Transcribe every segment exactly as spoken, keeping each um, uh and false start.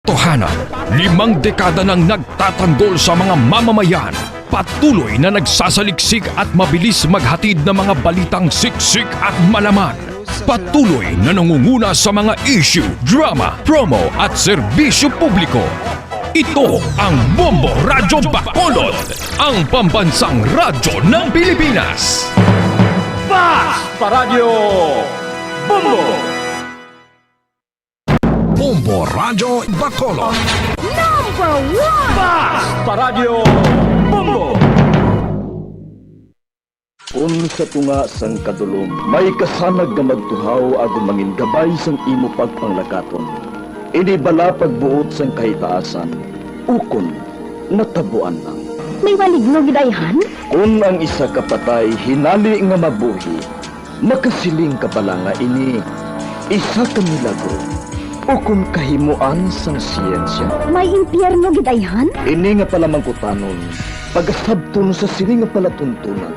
Totohanan, limang dekada nang nagtatanggol sa mga mamamayan. Patuloy na nagsasaliksik at mabilis maghatid ng mga balitang siksik at malaman. Patuloy na nangunguna sa mga issue, drama, promo at serbisyo publiko. Ito ang Bombo Radyo Bacolod, ang pambansang radyo ng Pilipinas. Fast Paradyo Bombo! Bombo Radyo Bacolod. Number one! Fast Paradyo Bombo! Kun sa tunga sang kadulom may kasanag nga magtuhaw agud mangin gabay sang imo pagpanglakaton, ini bala pagbuot sang kahitaasan, ukon natabuan lang. May maligno gid ayhan? Kun ang isa ka patay hinali nga mabuhi, makasiling ka bala nga ini isa ka milagro ukon kahimoan sang siyensya? May impyerno gid ayhan? Ini nga palamangkutanon pagasabton sa sini nga palatuntunan,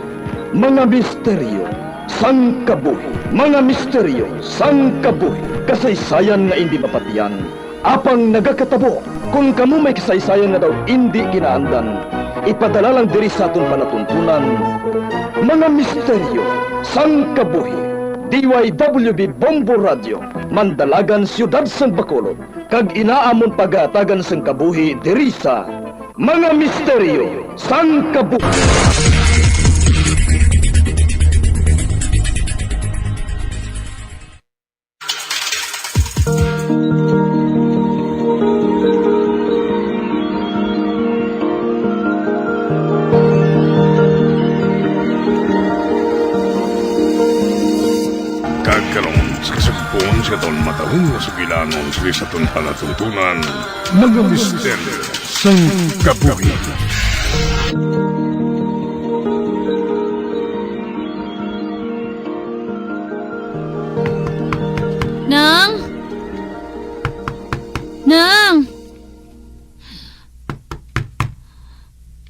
mga misteryo sang kabuhi. Mga misteryo sang kabuhi. Kasaysayan nga indi mapatian, apang nagakatabo. Kon kamo may kasaysayan nga daw indi kinaandan, ipadala lang diri sa aton palatuntunan, mga misteryo sang kabuhi. D Y W B Bombo Radio, Mandalagan, Siyudad sang Bacolod, kag ina amon pagahatagan sang kabuhi diri sa Mga Misteryo sang Kabuhi. Kag karon, sa kasugpon sa aton matalom nga sugilanon sa aton palatuntunan, mga misteryo sang kabuhi. Nang! Nang!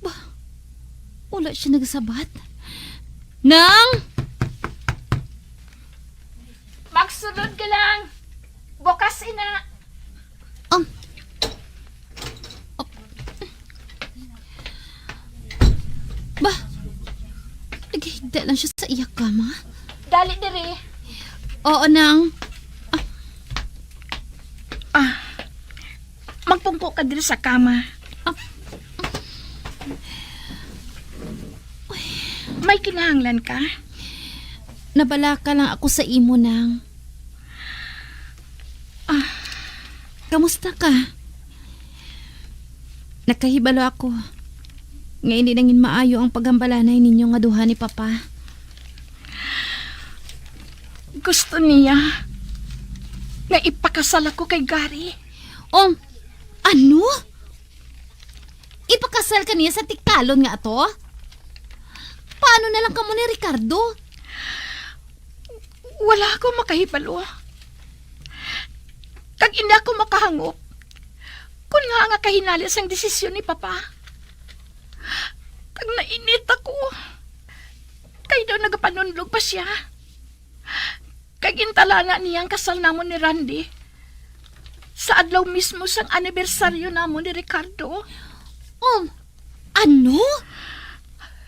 Ba, wala siya nagsabat. Nang! Magsulod ka lang. Bukas ina. Ang, oh. Ba, naghigda lang siya sa iya kama. Dali diri. Oo, nang. Ah. Ah. Magpungko ka diri sa kama. Ah. May kinahanglan ka? Nabalaka lang ako sa imo, nang. Ah. Kamusta ka? Nakahibalo ako nga indi nangin maayo ang paghambalanay ninyo nga duha ni Papa. Gusto niya nga ipakasal ako kay Gary. Um, ano? Ipakasal ka niya sa tikalon nga ato? Paano na lang kamo ni Ricardo? Wala ako makahibalo. Kag indi ako makahangop kon ngaa nga kahinali sang desisyon ni Papa. Kag nainit ako. Kay daw nagapanunlog pa sia. Kag gintalana niya ang kasal namon ni Randy sa adlaw mismo sang anibersaryo namon ni Ricardo. Um, ano?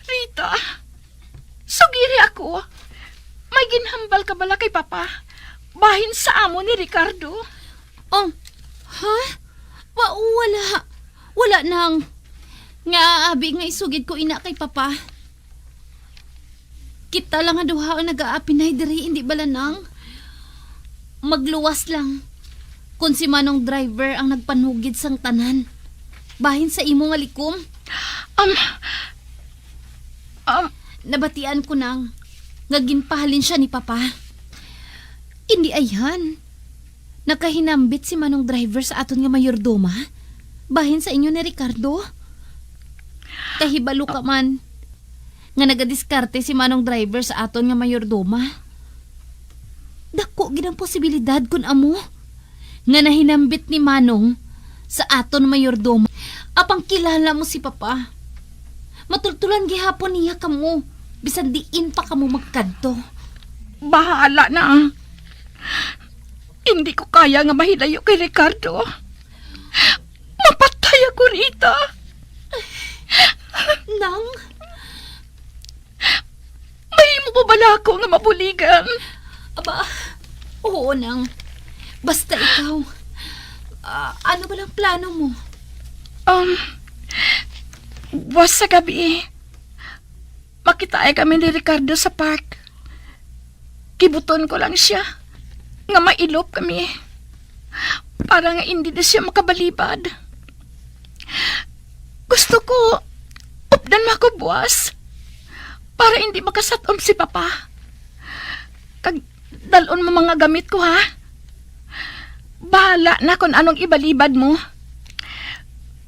Rita, sugiri ako. May ginhambal ka bala kay Papa bahin sa amo ni Ricardo? Um, ha? Wa-, wala. Wala, nang. Nga abi nga isugid ko ina kay Papa. Kita lang nga duha ang nagaapinay diri, indi bala, nang? Magluwas lang kon si Manong Driver ang nagpanugid sang tanan bahin sa imo nga likom. Um, um, Nabatian ko, nang, nga ginpahalin sia ni Papa. Indi ayhan. Nakahinambit si Manong Driver sa aton nga mayordoma bahin sa inyo ni Ricardo. Kahibalo ka man nga nagadiskarte si Manong Driver sa aton nga mayordoma. Dako gid ang posibilidad kun amo nga nahinambit ni Manong sa aton mayordoma. Apang kilala mo si Papa. Matultulan gihapon niya kamo bisan diin pa kamo magkadto. Bahala na. Hindi ko kaya nga mahilayo kay Ricardo. ko, Rita. Nang? Mahimo pa bala ako nga mabuligan? Aba, oo, Nang. Basta ikaw. Ah, ano ba lang plano mo? Um, buwas sa gabi, makitaay kami ni Ricardo sa park. Kibuton ko lang siya nga mailop kami para nga indi na siya makabalibad. Gusto ko, updan mo ako buwas para indi makasatom si Papa. Kag dal-on mo mga gamit ko, ha? Bahala na kon anong ibalibad mo.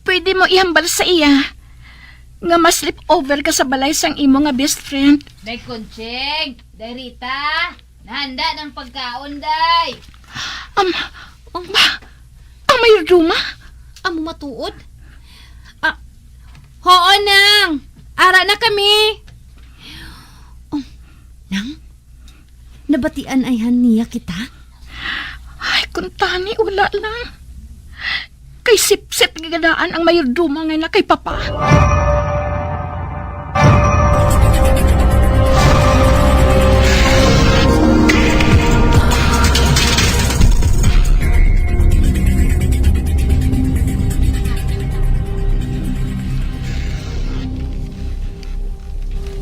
Pwede mo ihambal sa iya nga ma-sleepover ka sa balay sang imo nga best friend. Day Conching, Day Rita, nahanda ng pagkaon, day. Am, ang ba? Ang mayordoma? Amo matuod? Ah, oo, Nang. Ara na kami. Oh, Nang, nabatian ayhan niya kita? Ay, kuntani, wala lang. Kay sipsip gigadaan ang mayordoma nga na kay Papa.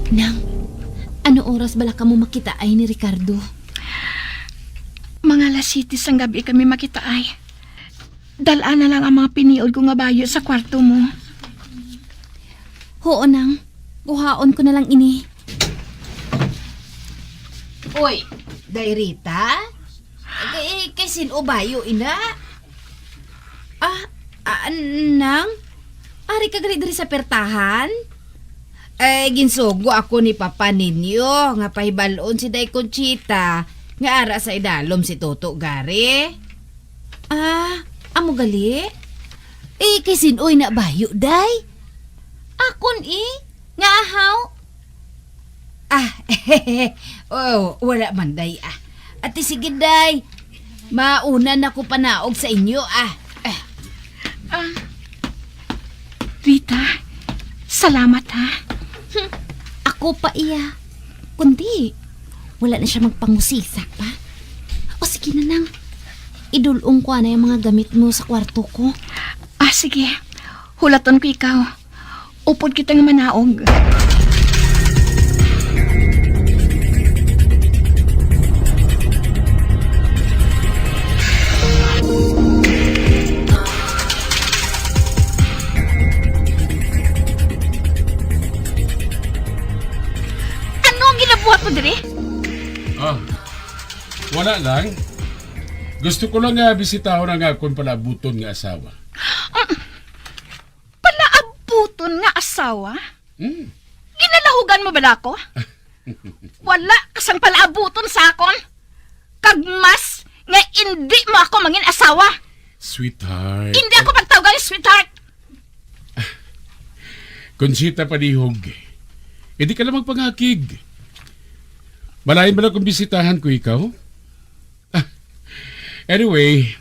Nang, ano oras bala kamo makitaay ni Ricardo? Mga alas siyete sang gabi kami makitaay. Dal-a na lang ang mga piniod ko nga bayo sa kwarto mo. Huo, Nang. Kuhaon ko na lang ini. Uy, Day Rita? Kay, kay sin-o bayo ina? Ah, ah, Nang? Ari ka gali diri sa pertahan? Eh, ginsugo ako ni Papa ninyo nga pahibal-on si Day Conchita nga ara sa idalom si Toto Gary. Ah, amo gali? Eh, kay sin-oy na bayo, Day? Akon, eh. Nga ahaw? Ah, oh, wala man, Day, ah. Ati, sige, Day. Mauna na ko panaog sa inyo, ah. Ah. Ah, Rita, salamat, ha. Hmm, ako pa iya. Kundi, wala na siya magpangusisa pa. O sige na, Nang. Idul-ong ko anay ang mga gamit mo sa kwarto ko. Ah, sige. Hulaton ko ikaw. Upod kita nga manaog. Ano ang ginabuhat mo diri? Ah, wala lang. Gusto ko lang nga bisitahon ang akon palaabuton nga asawa. Palaabuton nga asawa? Hmm. Ginalahugan mo bala ako? Wala ka sang palaabuton sa akon. Kag mas nga indi mo ako mangin asawa. Sweetheart. Indi ako pagtawgan ni sweetheart. Conchita, palihog. Indi ka lang magpangakig. Malain bala kung bisitahan ko ikaw? Ah, anyway,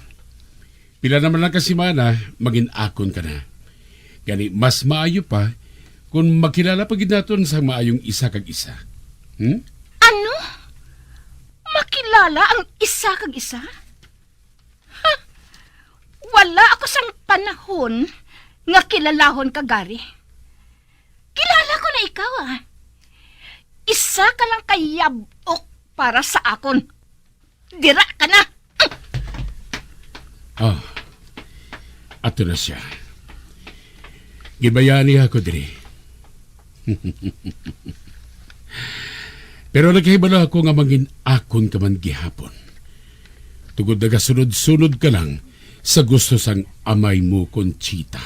pila naman lang ka semana, mangin akon ka na. Gani, mas maayo pa kung makilala pa gid naton sa maayong isa kag isa. Hmm? Ano? Makilala ang isa kag isa? Huh! Wala ako sang panahon nga kilalahon ka, Gary. Kilala ko na ikaw, ah. Isa ka lang ka yab-ok para sa akon. Dira ka na! Ah, ato na siya. Ginbayaan niya ako diri. Pero nakahibalo ako nga mangin akon ka man gihapon. Tungod nagasunod-sunod ka lang sa gusto sang amay mo, Conchita.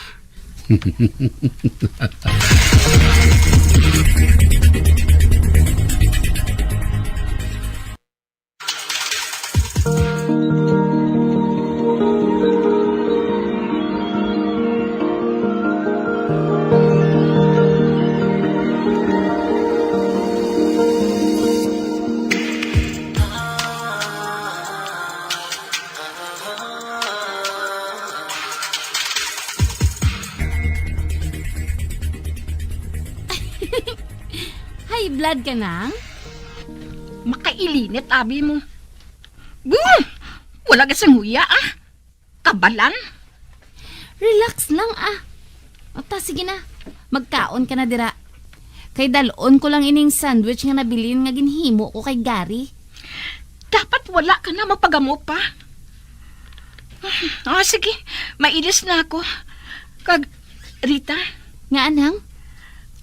High blood ka, Nang? Makailinit, abi mo. Boom! Wala ka sang huya, ah. Kabalan. Relax lang, ah. O ta, sige na. Magkaon ka na dira. Kay dal-on ko lang ining sandwich nga nabilin nga ginhimo ko kay Gary. Dapat wala ka na magpagamo pa. Ah, sige. Mailis na ako. Kag, Rita. Nga, Nang?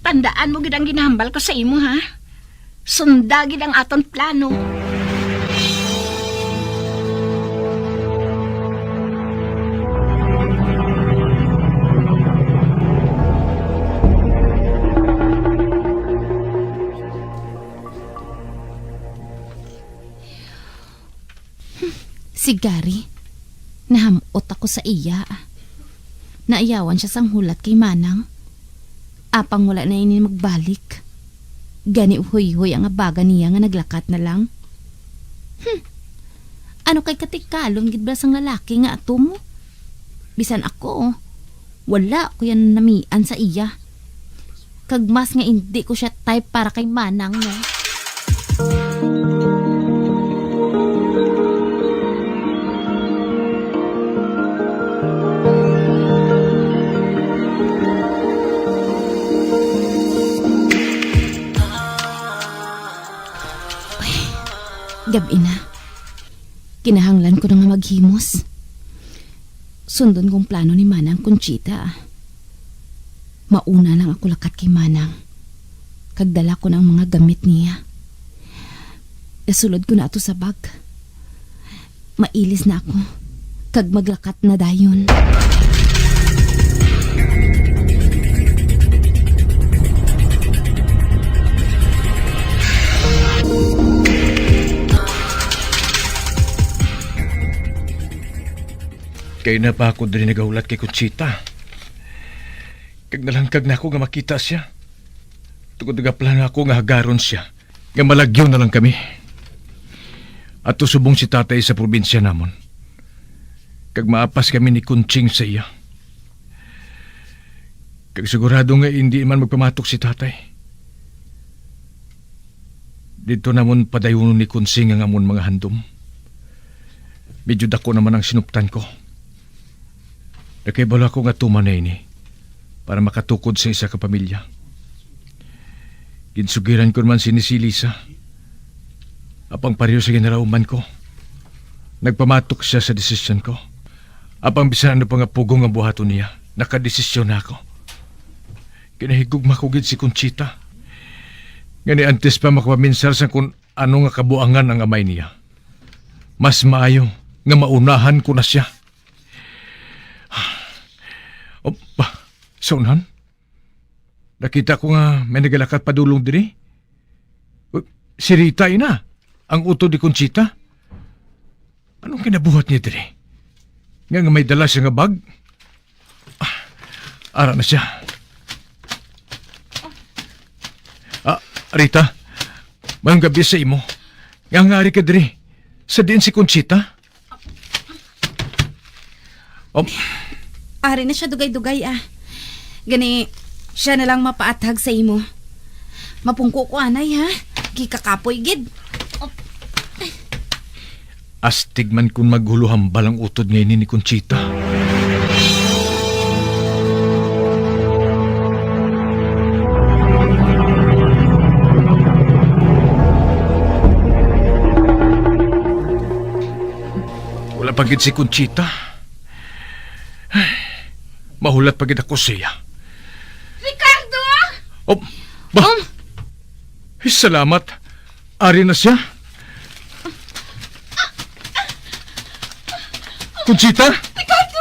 Tandaan mo gid ang ginahambal ko sa imo, ha? Sunda gid ang aton plano. Si Gary, naham-ot ako sa iya. Naiyawan siya sang hulat kay Manang. Apang wala na ini magbalik. Gani, huyhoy ang abaga niya nga naglakat na lang. Hmm. Ano kay katikalon gid ba sang lalaki nga ato mo? Bisan ako, wala ko yan namian sa iya. Kag mas nga indi ko siya type para kay Manang, no? Ay, gab-i na. Kinahanglan ko na nga maghimos. Sundon kong plano ni Manang, Conchita. Mauna lang ako lakat kay Manang, kag dala ko na ang mga gamit niya. Isulod ko na ato sa bag. Mailis na ako, kag maglakat na dayon. Kay na pa ako diri nagahulat kay Conchita. Kag nalangkag na ako nga makita siya. Tungod nagaplano ako nga hagaron siya, nga malagyo na lang kami. Ato subong si tatay sa probinsya namon. Kag maapas kami ni Conching sa iya. Kag sigurado nga indi man magpamatok si tatay. Didto namon padayunon ni Conching ang amon mga handom. Medyo dako naman ang sinuptan ko. Nakahibalo ako nga tuman na ini para makatukod sa isa ka pamilya. Ginsugiran ko naman si ni Lisa. Apang pareho sa ginalauman ko, nagpamatok siya sa desisyon ko. Apang bisan ano pa nga pugong ang buhaton niya, nakadesisyon na ako. Ginahigugma ko gid si Conchita. Ngani antes pa makapaminsar sa kung ano nga kabuangan ang amay niya, mas maayo nga maunahan ko na siya. Oh, ba, sa unahan? Nakita ko nga may nagalakat padulong diri. Uh, si Rita, ina, ang utod ni Conchita. Anong kinabuhat niya diri? Nga, nga may dala siya nga bag? Ah, ara na siya. Ah, Rita, mayong gabi sa imo. Nga nga ari ka diri. Sa diin si Conchita? Oh. Ari na siya dugay-dugay, ah. Gani, siya na lang mapaathag sa imo. Mapungko ko anay, ha? Gikakapoy gid. Astig man kun maghuluhambal ang utod nga ini ni Conchita. Wala pa gid si Conchita. Ay, mahulat pa gid ako siya. Ricardo! Oh, ba? Um. Ay, salamat. Ari na siya. Conchita? Ricardo!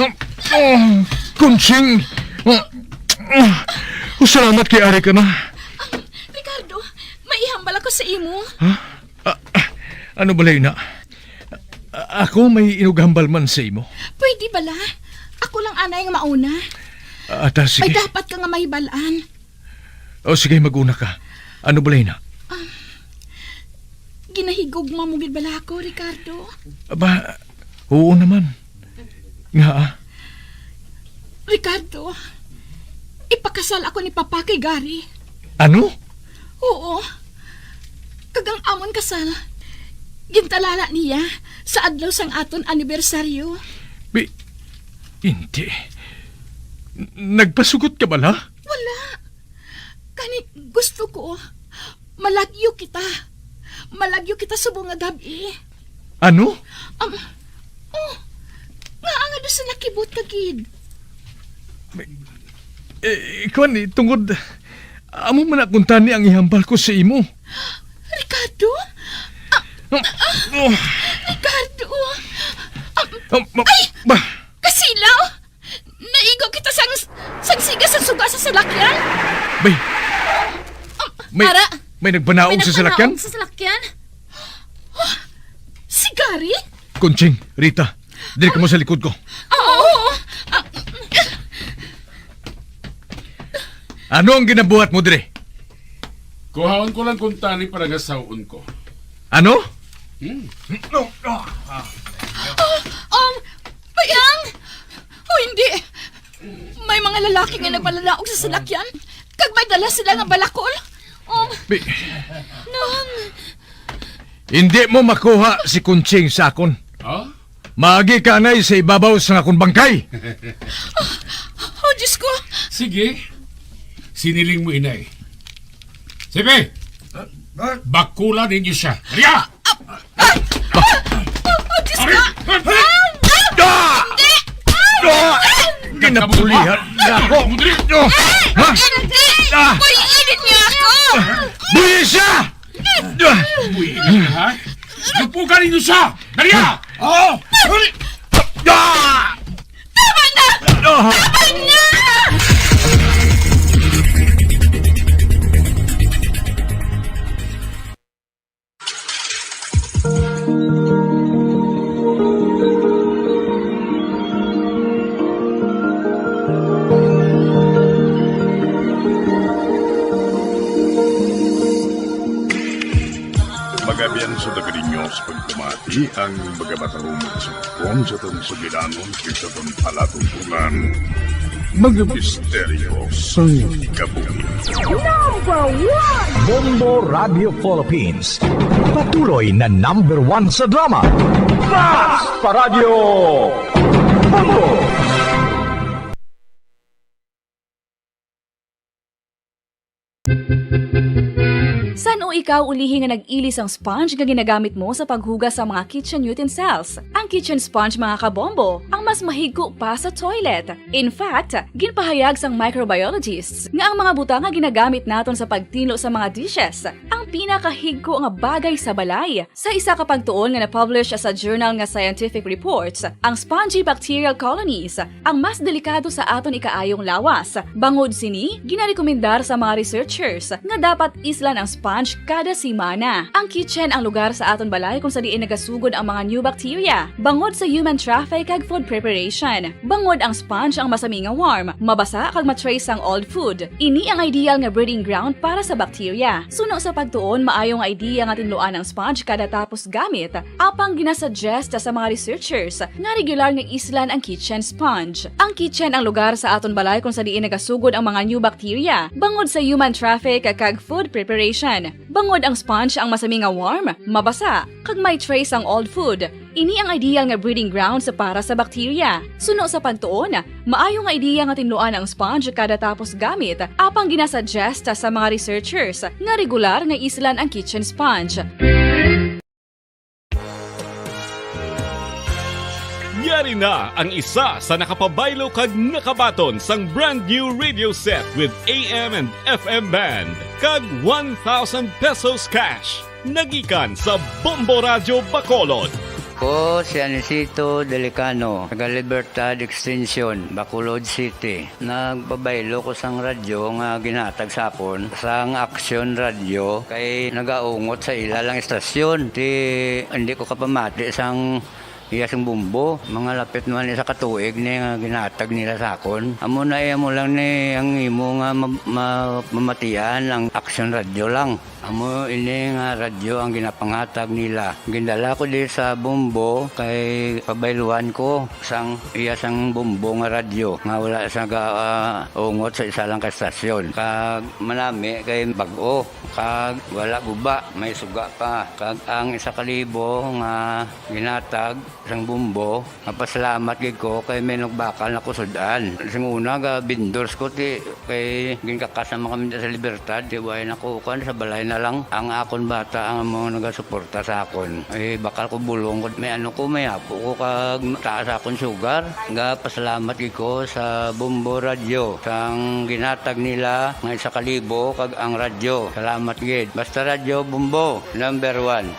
Um, oh, Conching! Oh, oh, salamat kay ari ka na. Ricardo, may ihambal ako sa imo. Ha? Ah, ah, ano bala, ina? Ah, ako may inughambal man sa imo. Pwede bala? Ako lang anay ang mauna. Ah, ta, sige. May dapat ka nga mahibalaan. O, sige, mag-una ka. Ano bala, ina? Ah, ginahigugma mo gid bala ako, Ricardo? Aba, oo naman. Nga, ah? Ricardo, ipakasal ako ni Papa kay Gary. Ano? Oo. Kag ang amon kasal, gintalala niya sa adlaw sang aton anibersaryo. Bi-, hindi. N-, nagpasugot ka bala? Wala. Kani gusto ko, malagyo kita. Malagyo kita subong nga gab-i. Ano? Um, oh, nga nga daw sa nakibot ka gid. Eh, kuwan, eh, tungod, amo man na kuntani ang ihambal ko sa imo. Ricardo? Ah, Oh, oh, Ricardo? Ah, oh, ma-, ay! Ba? Kasilaw! Naigo kita sang, sang siga sa suga sa salakyan. Bay, Ah, may, Ara, may nagbanaog may sa salakyan? Nagbanaog sa salakyan? Ah, si Gary? Conching, Rita, diri kamo sa likod ko. Oo. Ah, Ano ang ginabuhat mo diri? Kuhaon ko lang kuntani para gasawon ko. Ano? Hmm. Um, bayang! O hindi! May mga lalaki nga nagpalalaog sa salakyan, kag may dala sila nga balakol. Um, Bi- Nang Hindi mo makuha si Conching sa akon. Oh? Maagi ka anay sa ibabaw sang akon bangkay. Oh, Diyos ko! Sige. Siniling mo, inay. Sige. Bakula ninyo siya. Ariya! Oh, Diyos ko! Ah! Hindi! Ah! Ginapulihan niya ako. Ha? Hindi! Ah! Kuya, init niya ako! Buhi siya! Uy, ha? Lupugan ninyo siya! Dali, ha! Oo! Ah! Tama na! Tama na! Magabian sa taga ninyo sa pagpamati ang mga matarong sa Kung sa tong sugilanon, kita tong palatutunan, mga misteryo sang kabuhi. Number one! Bombo Radio Philippines. Patuloy na number one sa drama. Mas pa Radyo Bombo! San-o ikaw ulihi nga nag-ili sang sponge nga ginagamit mo sa paghugas sa mga kitchen utensils? Ang kitchen sponge, mga kabombo, ang mas mahigko pa sa toilet. In fact, ginpahayag sang microbiologists nga ang mga butang nga ginagamit naton sa pagtinlo sa mga dishes ang pinakahigko nga bagay sa balay. Sa isa ka pagtuon nga na-publish sa journal nga Scientific Reports, ang spongy bacterial colonies ang mas delikado sa aton ikaayong lawas. Bangod sini, ginarekomendar sa mga researchers nga dapat islan ang sponge kada semana. Ang kitchen ang lugar sa aton balay kung sa diin nagasugod ang mga new bacteria, bangod sa human traffic kag food preparation. Bangod ang sponge ang masami nga warm, mabasa kag ma-trace sang old food. Ini ang ideal nga breeding ground para sa bacteria. Suno sa pagtuon, maayo nga idea nga tinluan ang sponge kada tapos gamit, apang ginasuggest sa mga researchers nga regular nga islan ang kitchen sponge. Ang kitchen ang lugar sa aton balay kung sa diin nagasugod ang mga new bacteria, bangod sa human traffic kag food preparation. Bangod ang sponge ang masami nga warm, mabasa, kag may trace ang old food. Ini ang ideal nga breeding grounds para sa bacteria. Suno sa pagtuon, maayo nga idea nga tinluan ang sponge kada tapos gamit, apang ginasuggest sa mga researchers nga regular nga islan ang kitchen sponge. Yari na ang isa sa nakapabaylo kag nakabaton sang brand new radio set with A M and F M band kag one thousand pesos cash. Nagikan sa Bombo Radyo Bacolod. Ko si Anisito Delicano, taga Libertad Extension, Bacolod City. Nagpabaylo ko sang radyo nga ginhatag sa akon sang Aksyon Radyo kay nagaungot sa ila lang istasyon. Ti, hindi ko kapamati sang Iya sang Bombo, mga lapit naman isa ka tuig ni nga ginatag nila sa akon. Amo na, iya mo lang ni ang imo nga ma-, ma-, mamatian ang Aksyon Radyo lang. Amo ini nga radyo ang ginapangatag nila. Gindala ko di sa Bombo kay pabayluhan ko sang iya sang Bombo nga radyo nga wala sa ga-, ah, ungot sa isa lang ka estasyon. Kag manami kay bag-o, kag wala guba, may suga pa. Kag ang isa ka libo nga ginatag sang Bombo, mapasalamat gid ko kay may nagbakal na ko sud-an. Sing una, ga vendors ko, ti, kay ginkakas naman kami sa Libertad, ti, way na ko, kuwan, sa balay na lang. Ang akon bata ang mga nagasuporta sa akon. Eh, bakal ko bulong ko, may ano ko, may apo ko, kag taas akon sugar. Ga pasalamat gid ko sa Bombo Radyo, sang ginatag nila nga isa ka libo, kag ang radyo. Salamat gid. Basta Radyo Bombo, number one.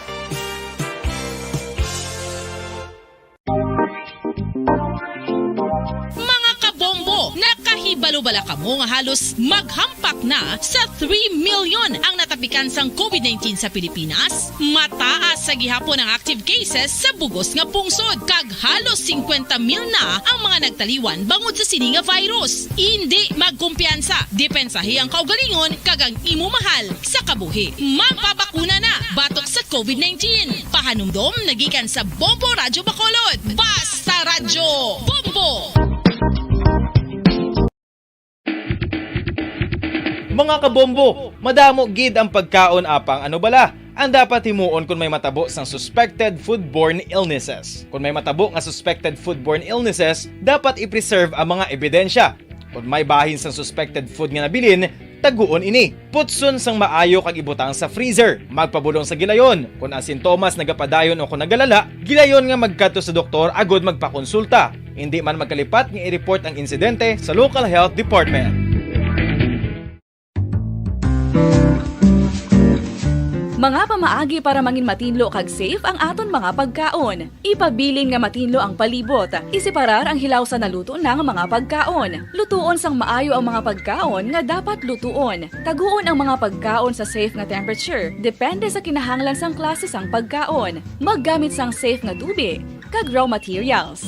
Mga kabombo, nakahibalo bala kamo nga halos maghampak na sa three million ang natapikan sang covid nineteen sa Pilipinas? Mataas sa gihapon ang active cases sa bugos nga pungsod, kag halos singkwenta mil na ang mga nagtaliwan bangod sa sini nga virus. Indi magkumpiyansa, depensahi ang kaugalingon kag ang imo mahal sa kabuhi. Magpabakuna na batok sa covid nineteen. Pahanumdom nagikan sa Bombo Radyo Bacolod. Basta Radyo Bombo! Mga kabombo, madamo gid ang pagkaon, apang ano bala ang dapat himuon kon may matabo sang suspected foodborne illnesses? Kon may matabo nga suspected foodborne illnesses, dapat i-preserve ang mga ebidensya. Kon may bahin sang suspected food nga nabilin, taguon ini. Putson sang maayo kag ibutang sa freezer. Magpabulong sa gilayon. Kon ang sintomas nagapadayon o kon nagalala, gilayon nga magkadto sa doktor agud magpakonsulta. Indi man magkalipat nga i-report ang insidente sa local health department. Mga pamaagi para mangin matinlo kag safe ang aton mga pagkaon. Ipabilin nga matinlo ang palibot. Iseparar ang hilaw sa naluto na nga mga pagkaon. Lutuon sang maayo ang mga pagkaon nga dapat lutuon. Taguon ang mga pagkaon sa safe nga temperature, depende sa kinahanglan sang klase sang pagkaon. Maggamit sang safe nga tubig kag raw materials.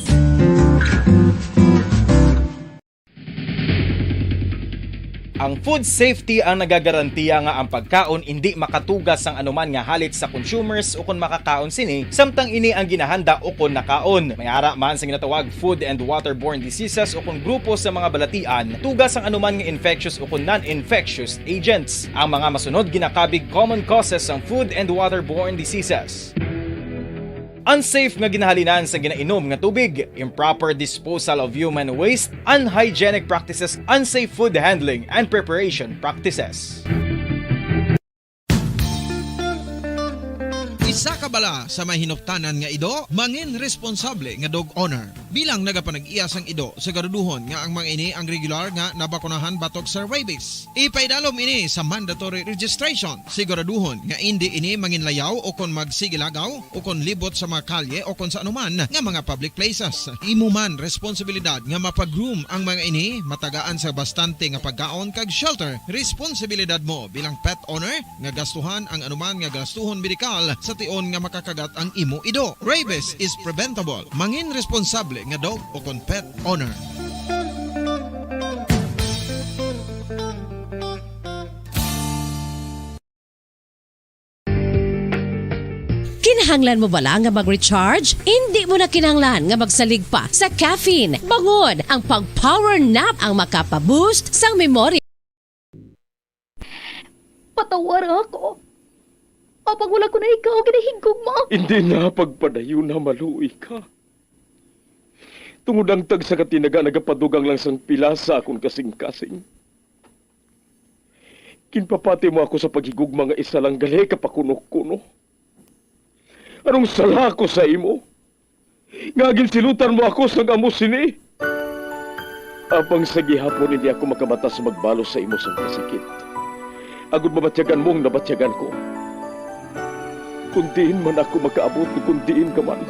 Ang food safety ang nagagarantiya nga ang pagkaon indi makatuga sang anuman nga halit sa consumers ukon makakaon sini, samtang ini ang ginahanda ukon nakaon. May ara man sa ginatawag food and waterborne diseases ukon grupo sa mga balatian, tuga sang anuman nga infectious ukon non-infectious agents. Ang mga masunod ginakabig common causes sang food and waterborne diseases. Unsafe nga ginahalinan sa ginainom nga tubig, improper disposal of human waste, unhygienic practices, unsafe food handling and preparation practices. Isa ka bala sa may hinuptanan nga ido, mangin responsable nga dog owner. Bilang nagapanag-iya sang ido, siguraduhon nga ang mga ini ang regular nga nabakunahan batok sa rabies. Ipaidalom ini sa mandatory registration. Siguraduhon nga indi ini manginlayaw o kon magsigilagaw o kon libot sa mga kalye o kon sa anuman nga mga public places. Imo man responsibilidad nga mapa-groom ang mga ini, matagaan sa bastante nga pagkaon kag shelter. Responsibilidad mo bilang pet owner nga gastuhan ang anuman nga gastuhon medikal sa tion nga makakagat ang imo ido. Rabies is preventable. Mangin responsable nga dog o kon pet owner. Kinahanglan mo bala nga mag-recharge? Indi mo na kinahanglan nga magsalig pa sa caffeine. Bangod, ang pag-power nap ang makapa-boost sang memorya. Patawara ako. Apang wala ko na ikaw ginahigugma. Hindi na pagpadayon na maluoy ka. Tungod ang tagsa ka tinaga nagapadugang lang sang pila sa akon kasing-kasing. Ginpapati mo ako sa paghigugma nga isa lang gali ka pakuno-kuno. Anong sala ko sa imo? Nga ginsilutan mo ako sang amo sini? Apang sa gihapon hindi ako makabata sa magbalos sa imo sang kasakit. Agud mabatyagan mo ang nabatyagan ko. Kung diin man ako makaabot o kung diin ka man,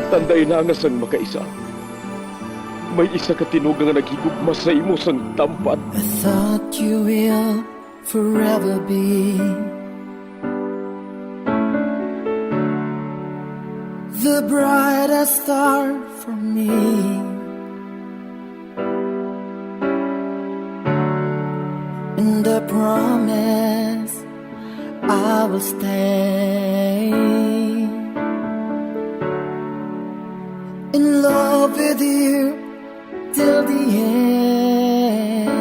tandai na nga sang makaisa, may isa ka tinuga nga naghigugma sa imo sang tampad. I thought you will forever be The brightest star for me, and I promise I will stay in love with you till the end.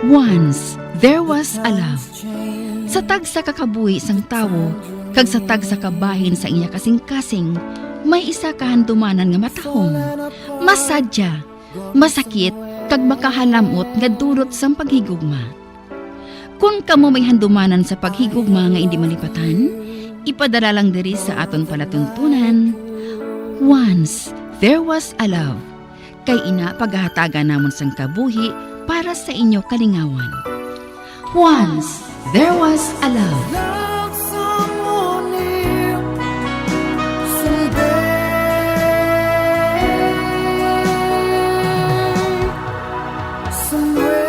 Once, there was a love. Sa tagsa ka kabuhi sang tawo, kag sa tagsa ka bahin sa iya kasing-kasing, may isa ka handumanan nga matahom, masadya, masakit, kag makahalamot nga dulot sang paghigugma. Kon kamo may handumanan sa paghigugma nga indi malipatan, ipadala lang diri sa aton palatuntunan. Once, there was a love. Kay ina pagahatagan namon sang kabuhi para sa inyo kalingawan. Once, there was a love. Love someone new someday, somewhere.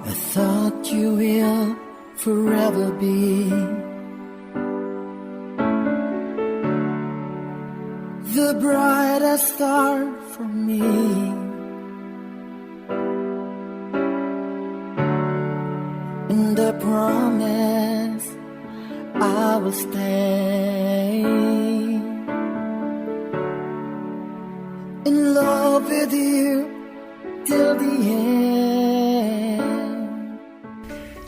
I thought you will forever be the brightest star for me, and I promise I will stay in love with you till the end.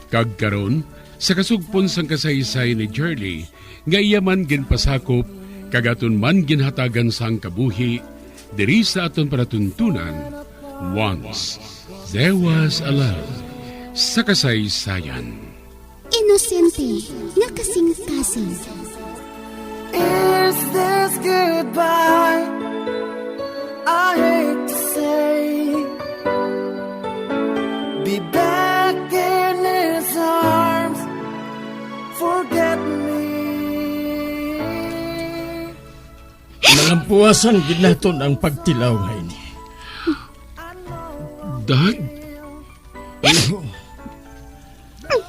Kag karon, sa kasugpon sang kasaysay ni Jerly, nga iya man ginpasakop kag aton man ginhatagan sang kabuhi, diri sa aton palatuntunan, Once There Was a Love, sa kasaysayan. Inosente nga kasing-kasing. Is this goodbye? I hate to say, be back in his arms. Forget me. Malampuasan gid naton ang pagtilaw nga ini. Dad?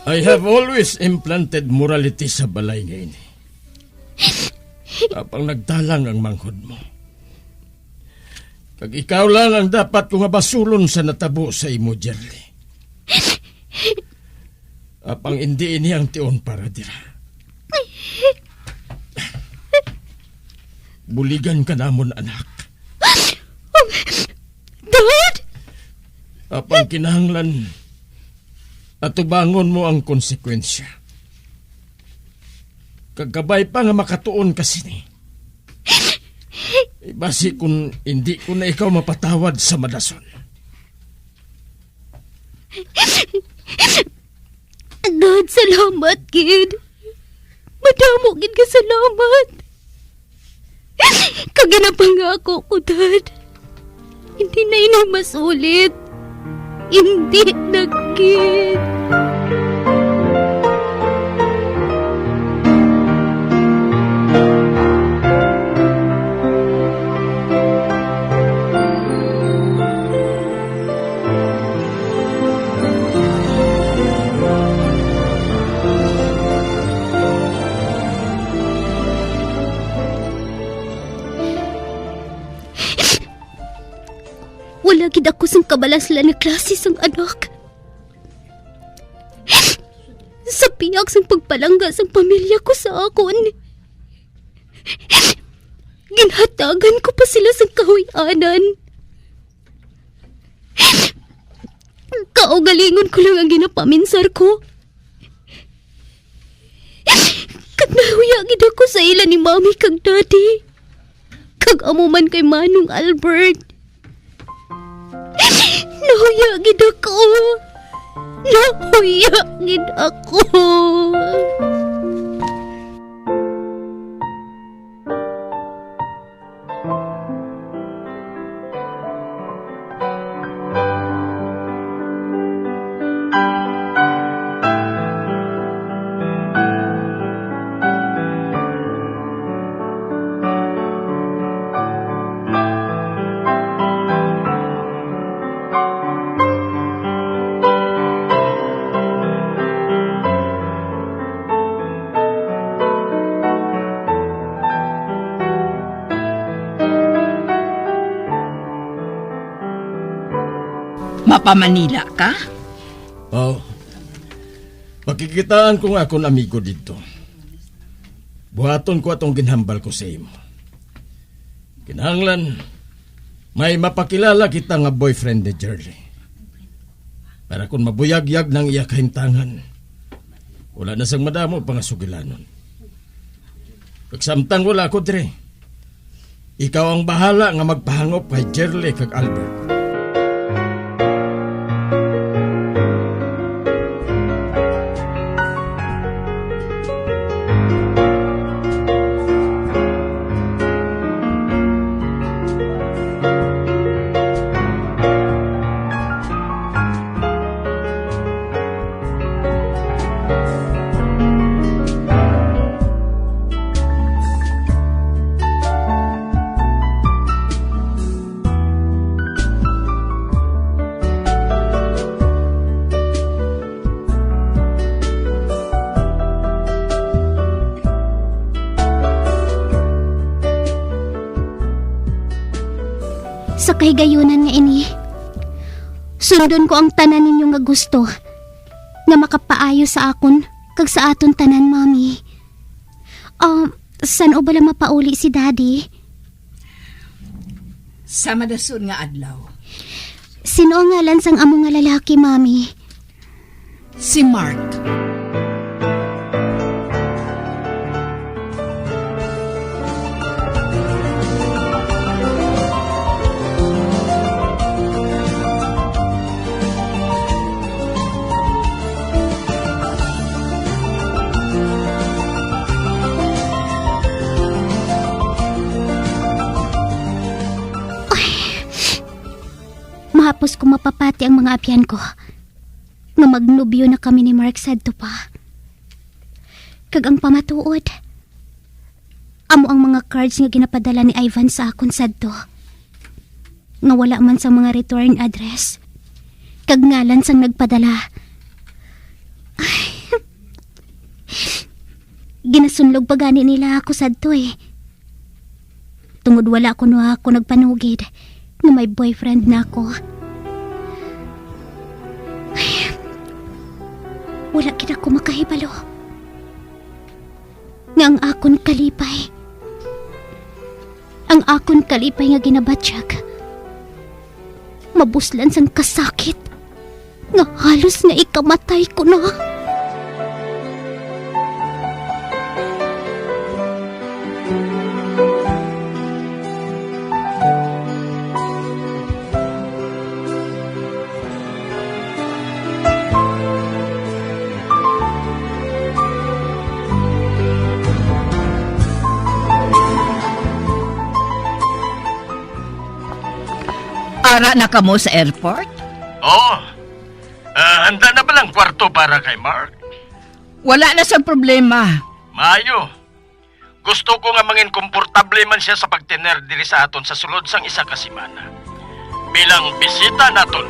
I have always implanted morality sa balay nga ini. Apang nagtalang ang manghod mo. Kag ikaw lang ang dapat ko nga basulon sa natabo sa imo, Jerly. Apang indi ini ang tion para dira. Buligan ka namon, anak. Dad! Apang kinahanglan atubangon mo ang konsekwensya. Kag kabay pa nga makatuon ka sini. Basi kun indi ko na ikaw mapatawad sa madason. Dad, salamat gid. Madamo gid nga salamat. Kag ginapangako ko, Dad. Hindi na ini masulit. Hindi na gid. Wala gid ako sang kabalaslan nga klase sang anak. Sa pihak sang pagpalangga sang pamilya ko sa akon, ginhatagan ko pa sila sang kahuy-anan. Kaugalingon ko lang ang ginapaminsar ko. Kag nahuya gid ako sa ila ni Mami kag Daddy. Kag amo man kay Manong Albert. Nahuya gid ako. Nahuya gid ako. Pa-Manila ka? Oh, makikitaan ko nga akon amigo didto. Buhaton ko atong ginhambal ko sa imo. Kinahanglan may mapakilala kita nga boyfriend ni Jerly. Para kung mabuyagyag nang iya kahimtangan, wala na sang madamo pa nga sugilanon. Kag samtang wala ako diri, ikaw ang bahala nga magpahangop kay Jerly kag Albert. Sa kahigayunan nga ini, sundon ko ang tanan ninyo nga gusto nga makapaayo sa akon kag sa aton tanan, Mami. Ah, san-o bala mapauli si Daddy? Sa madason nga adlaw. Sino ang ngalan sang amo nga lalaki, Mami? Si Mark. Ay, mahapos ko mapapati ang mga abyan ko nga magnobyo na kami ni Mark sadto pa. Kag ang pamatuod, amo ang mga cards nga ginapadala ni Ivan sa akon sadto, nga wala man sang mga return address kag ngalan sang nagpadala. Ay, ginasunlog pa gani nila ako sadto, eh. Tungod wala kuno ako nagpanugid nga may boyfriend na ako. Ay, wala gid ako makahibalo nga ang akon kalipay, ang akon kalipay nga ginabatyag, mabuslan sang kasakit nga halos nga ikamatay ko na. Ara na kamo sa airport? Oo. Ah, handa na ba lang kwarto para kay Mark? Wala na sang problema. Maayo. Gusto ko nga mangin komportable man sia sa pagtener diri sa aton sa sulod sang isa ka semana bilang bisita naton.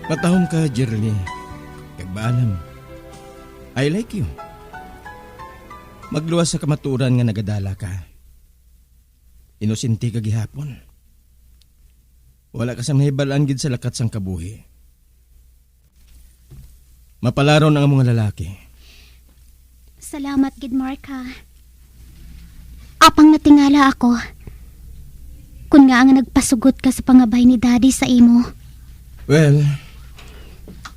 Patahom ka, Jerly. Kag maalam, I like you. Magluwas sa kamatuoran nga nagadala ka. Inosente ka gihapon. Wala ka sang nahibal-an gid sa lakat sang kabuhi. Mapalaron ang mga lalaki. Salamat gid, Mark, ha. Apang natingala ako, kun ngaa nga nagpasugot ka sa pangabay ni Daddy sa imo. Well,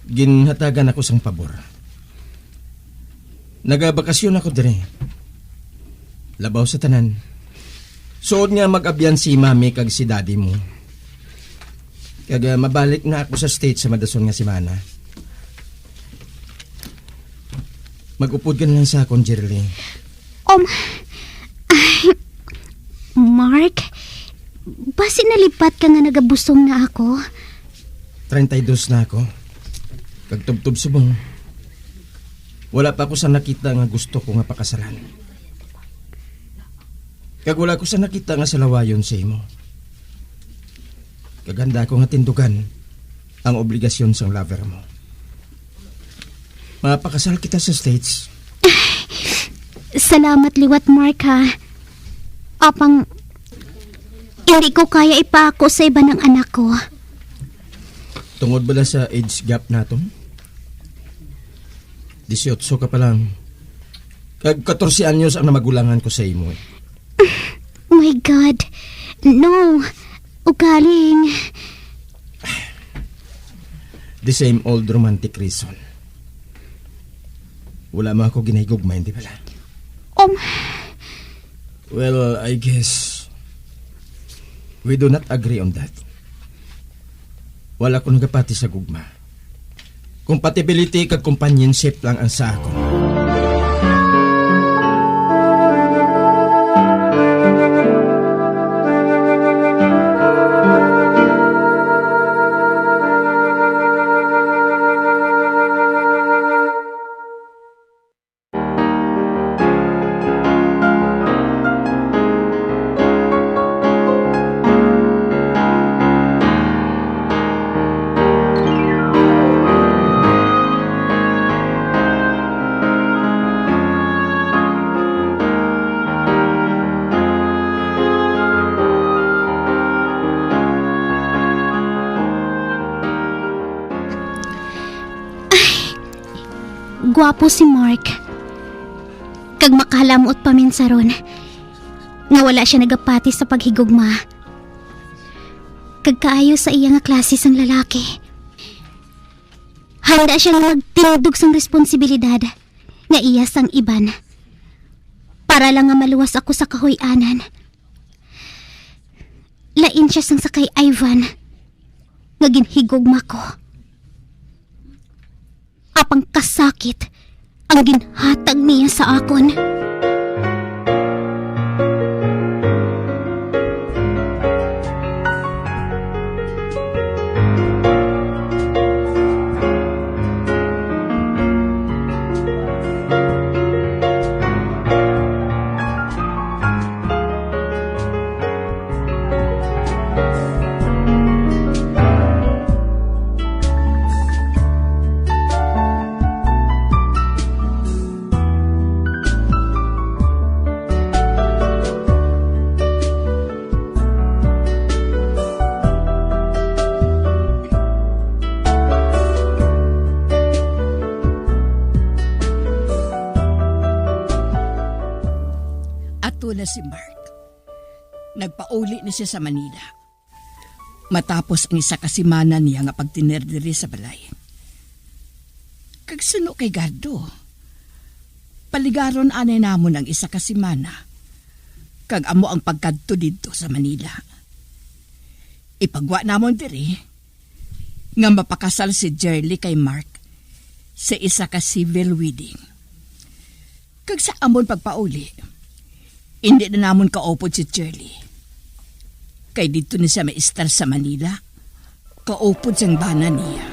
ginhatagan ako sang pabor. Nagabakasyon ako diri. Labaw sa tanan, suod nga mag-abyan si Mami kag si Daddy mo. Kag, ah, mabalik na ako sa States sa madason nga semana. Mag-upod ka na lang sa akon, Jerly. Um, ay, Mark, basi nalipat ka nga nagabusong na ako? Treinta y dos na ako. Kag tubtob subong, wala pa ako sa nakita nga gusto ko nga pakasalan. Kag wala ko sa nakita nga salawayon sa imo. Kag handa ko nga tindugan ang obligasyon sang lover mo. Mapakasal kita sa States. Salamat liwat, Mark, ha. Apang, hindi ko kaya ipaako sa iban ang anak ko. Tungod bala sa age gap naton? Dieciocho ka pa lang. Kag katorse anyos ang namagulangan ko sa imo, eh. My God. No. Ugaling. The same old romantic reason. Wala mo ako ginahigugma, hindi bala? Um, Well, I guess we do not agree on that. Wala ko nagapati sa gugma. Compatibility kag companionship lang ang sa akon. Guwapo si Mark. Kag makahalamot pa minsan ron nga wala sia nagapati sa paghigugma. Kag kaayo sa iya nga klase sang lalaki. Handa sia nga magtindog sang responsibilidad nga iya sang iban. Para lang nga maluwas ako sa kahuy-anan. Lain sia sang sa kay Ivan nga ginhigugma ko. Apang kasakit ang ginhatag niya sa akon. Ato na si Mark. Nagpauli na sia sa Manila. Matapos ang isa ka semana niya nga pagtener diri sa balay. Kag suno kay Gardo, paligaron anay namon ang isa ka semana, kag amo ang pagkadto didto sa Manila. Ipagwa namon diri nga mapakasal si Jerly kay Mark sa isa ka civil wedding. Kag sa amon pagpauli, indi na namon kaupod si Shirley. Kay didto ni siya maistar sa Manila, kaupod sang bana niya.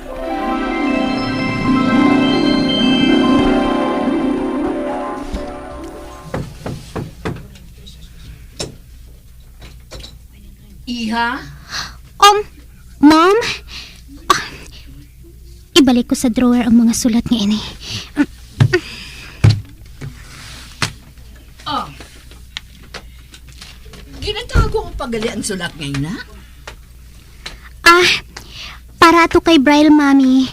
Iha? Um, Mom? Ah, ibalik ko sa drawer ang mga sulat nga ini. Oh. Ginatago mo pa gali ang sulat nga ina? Ah, para to kay Brian, Mami.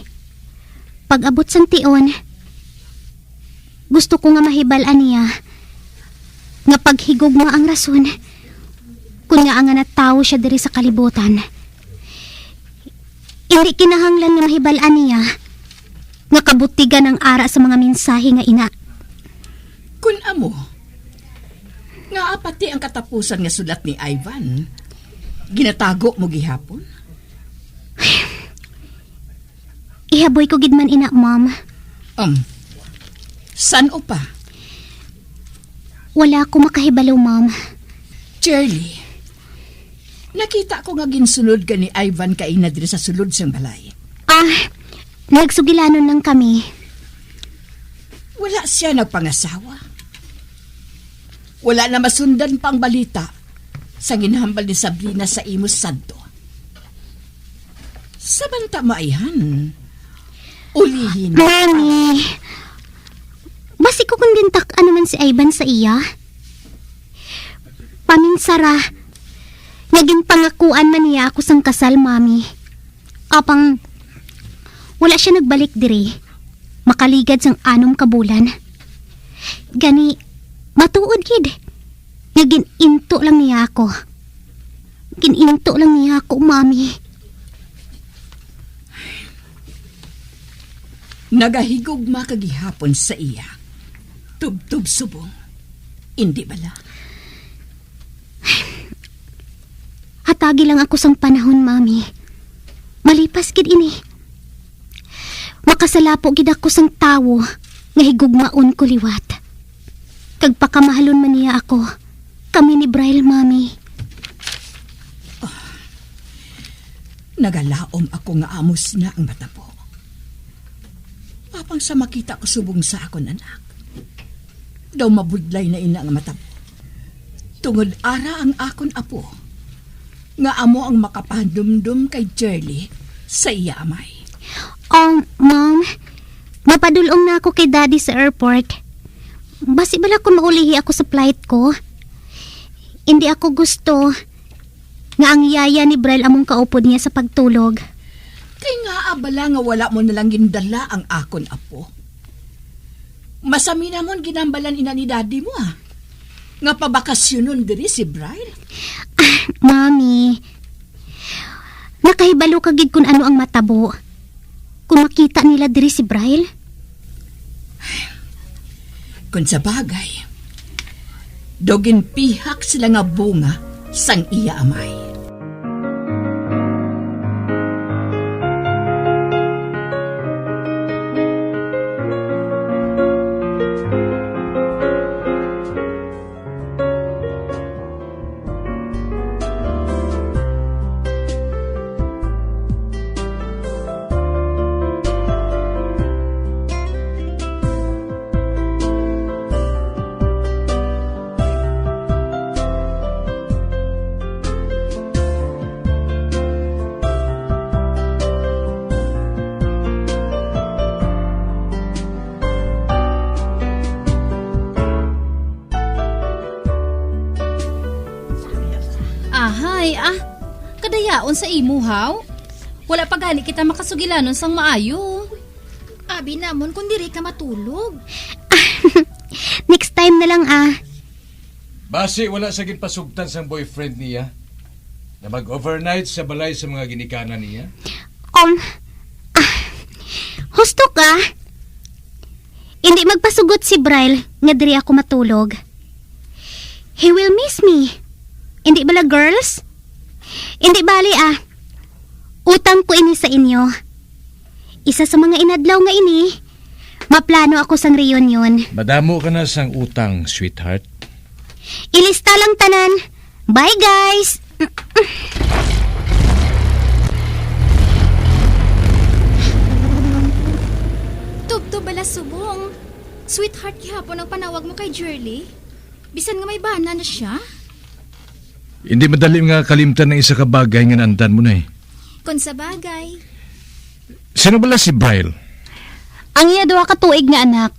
Pag-abot sang tion, gusto ko nga mahibal-an niya nga paghigugma ang rason kon ngaa nga natawo siya diri sa kalibutan. Indi kinahanglan nga mahibal-an niya nga kabutigan ang ara sa mga mensahe nga ina. Kun amo, ngaa pati ang katapusan nga sulat ni Ivan ginatago mo gihapon? Ihaboy ko gid man ina, Ma'am. Um, san-o pa? Wala ako makahibalo, Ma'am. Shirley, nakita ko nga ginsunod ka ni Ivan kaina diri sa sulod sang balay. Ah, nagsugilanon lang kami. Wala siya nagpangasawa? Wala na masundan pa ang balita sa ginhambal ni Sabrina sa imo, Santo. Samanta, Maihan, ulihi na. Mami, basi ko kon gintak-an naman si Ivan sa iya. Paminsara, nga ginpangakuan man niya ako sang kasal, Mami. Apang wala sia nagbalik diri makaligad sang anom ka bulan. Gani, matuod gid nga gin-into lang niya ako. Gin-into lang niya ako, Mami. Nagahigugma ka gihapon sa iya. Tubtob subong. Indi bala? Hatagi lang ako sang panahon, Mami. Malipas gid ini. Makasalapo gid ako sang tawo nga higugmaon ko liwat. Kag pakamahalon man niya ako. Kami ni Brian, Mami. Nagalaom ako nga amos na ang matabo. Apang sa makita ko subong sa akon anak, daw mabudlay na ina nga matabo. Tungod ara ang akon apo, nga amo ang makapahandumdom kay Jerly sa iya amay. Um, Mom, mapadul-ong na ako kay Daddy sa airport. Basi bala kung maulihi ako sa flight ko. Hindi ako gusto nga ang yaya ni Brel among kaupod niya sa pagtulog. Kay ngaa bala nga wala mo na lang gindala ang akon apo? Masami namon ginambalan ina ni daddy mo, ah, nga pabakasyonon diri si Brian. Ah, Mami, nakahibalo ka gid kun ano ang matabo kung makita nila diri si Brian? Kung sa bagay, daw ginpihak sila nga bunga sang iya amay. Ahay, ah. Kadayaon sa imo, haw? Wala pa gani kita makasugilanon sang maayo. Abi namon kung diri ka matulog. Next time na lang, ah. Basi wala sa ginpasugtan sang boyfriend niya na mag-overnight sa balay sa mga ginikanan niya? Um, ah, husto ka? Hindi magpasugot si Bryle nga diri ako matulog. He will miss me. Hindi bala, girls? Hindi bali, ah. Utang ko ini sa inyo. Isa sa mga inadlaw nga ini, maplano ako sang reunion. Madamo ka na sang utang, sweetheart. Ilista lang tanan. Bye, guys! Tubtob bala subong. Sweetheart gihapon ang panawag mo kay Jerly? Bisan nga may bana na siya? Hindi madali nga kalimtan ang isa ka bagay nga naandan mo na eh. Kon sa bagay. Sino bala si Bryle? Ang iya duha ka tuig nga anak.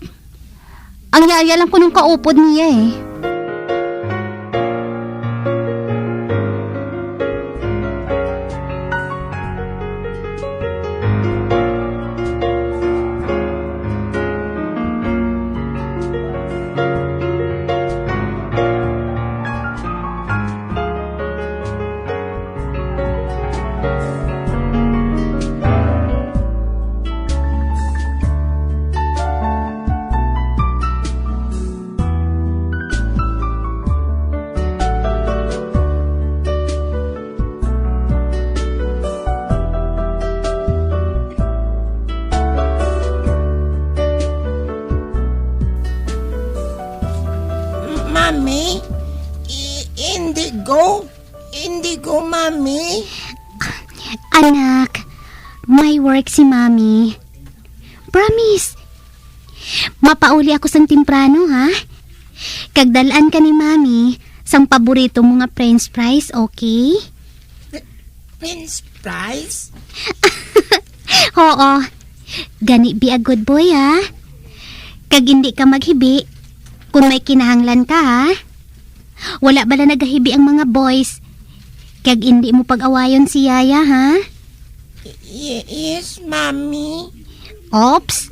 Ang yaya lang kuno ang kaupod niya eh. Mami, i-, Indigo? Indigo, Mami? Anak, may work si Mami. Promise. Mapauli ako sang temprano, ha? Kag dal-an ka ni Mami sang paborito mo nga French fries, okay? French fries? Oo. Gani, be a good boy, ha? Kag indi ka maghibi kung may kinahanglan ka, ha? Wala bala nagahibi ang mga boys? Kag indi mo pag-awayon si Yaya, ha? Y-, yes, Mami. Ops.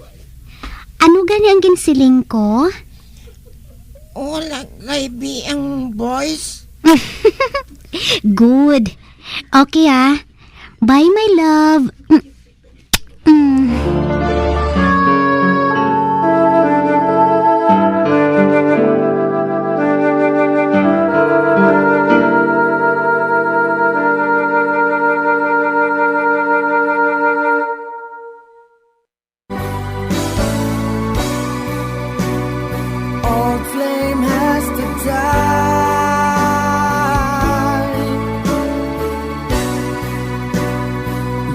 Ano gani ang ginsiling ko? Wala kay bi ang boys. Good. Okay, ah. Bye, my love. Mm. Mm. Old flame has to die.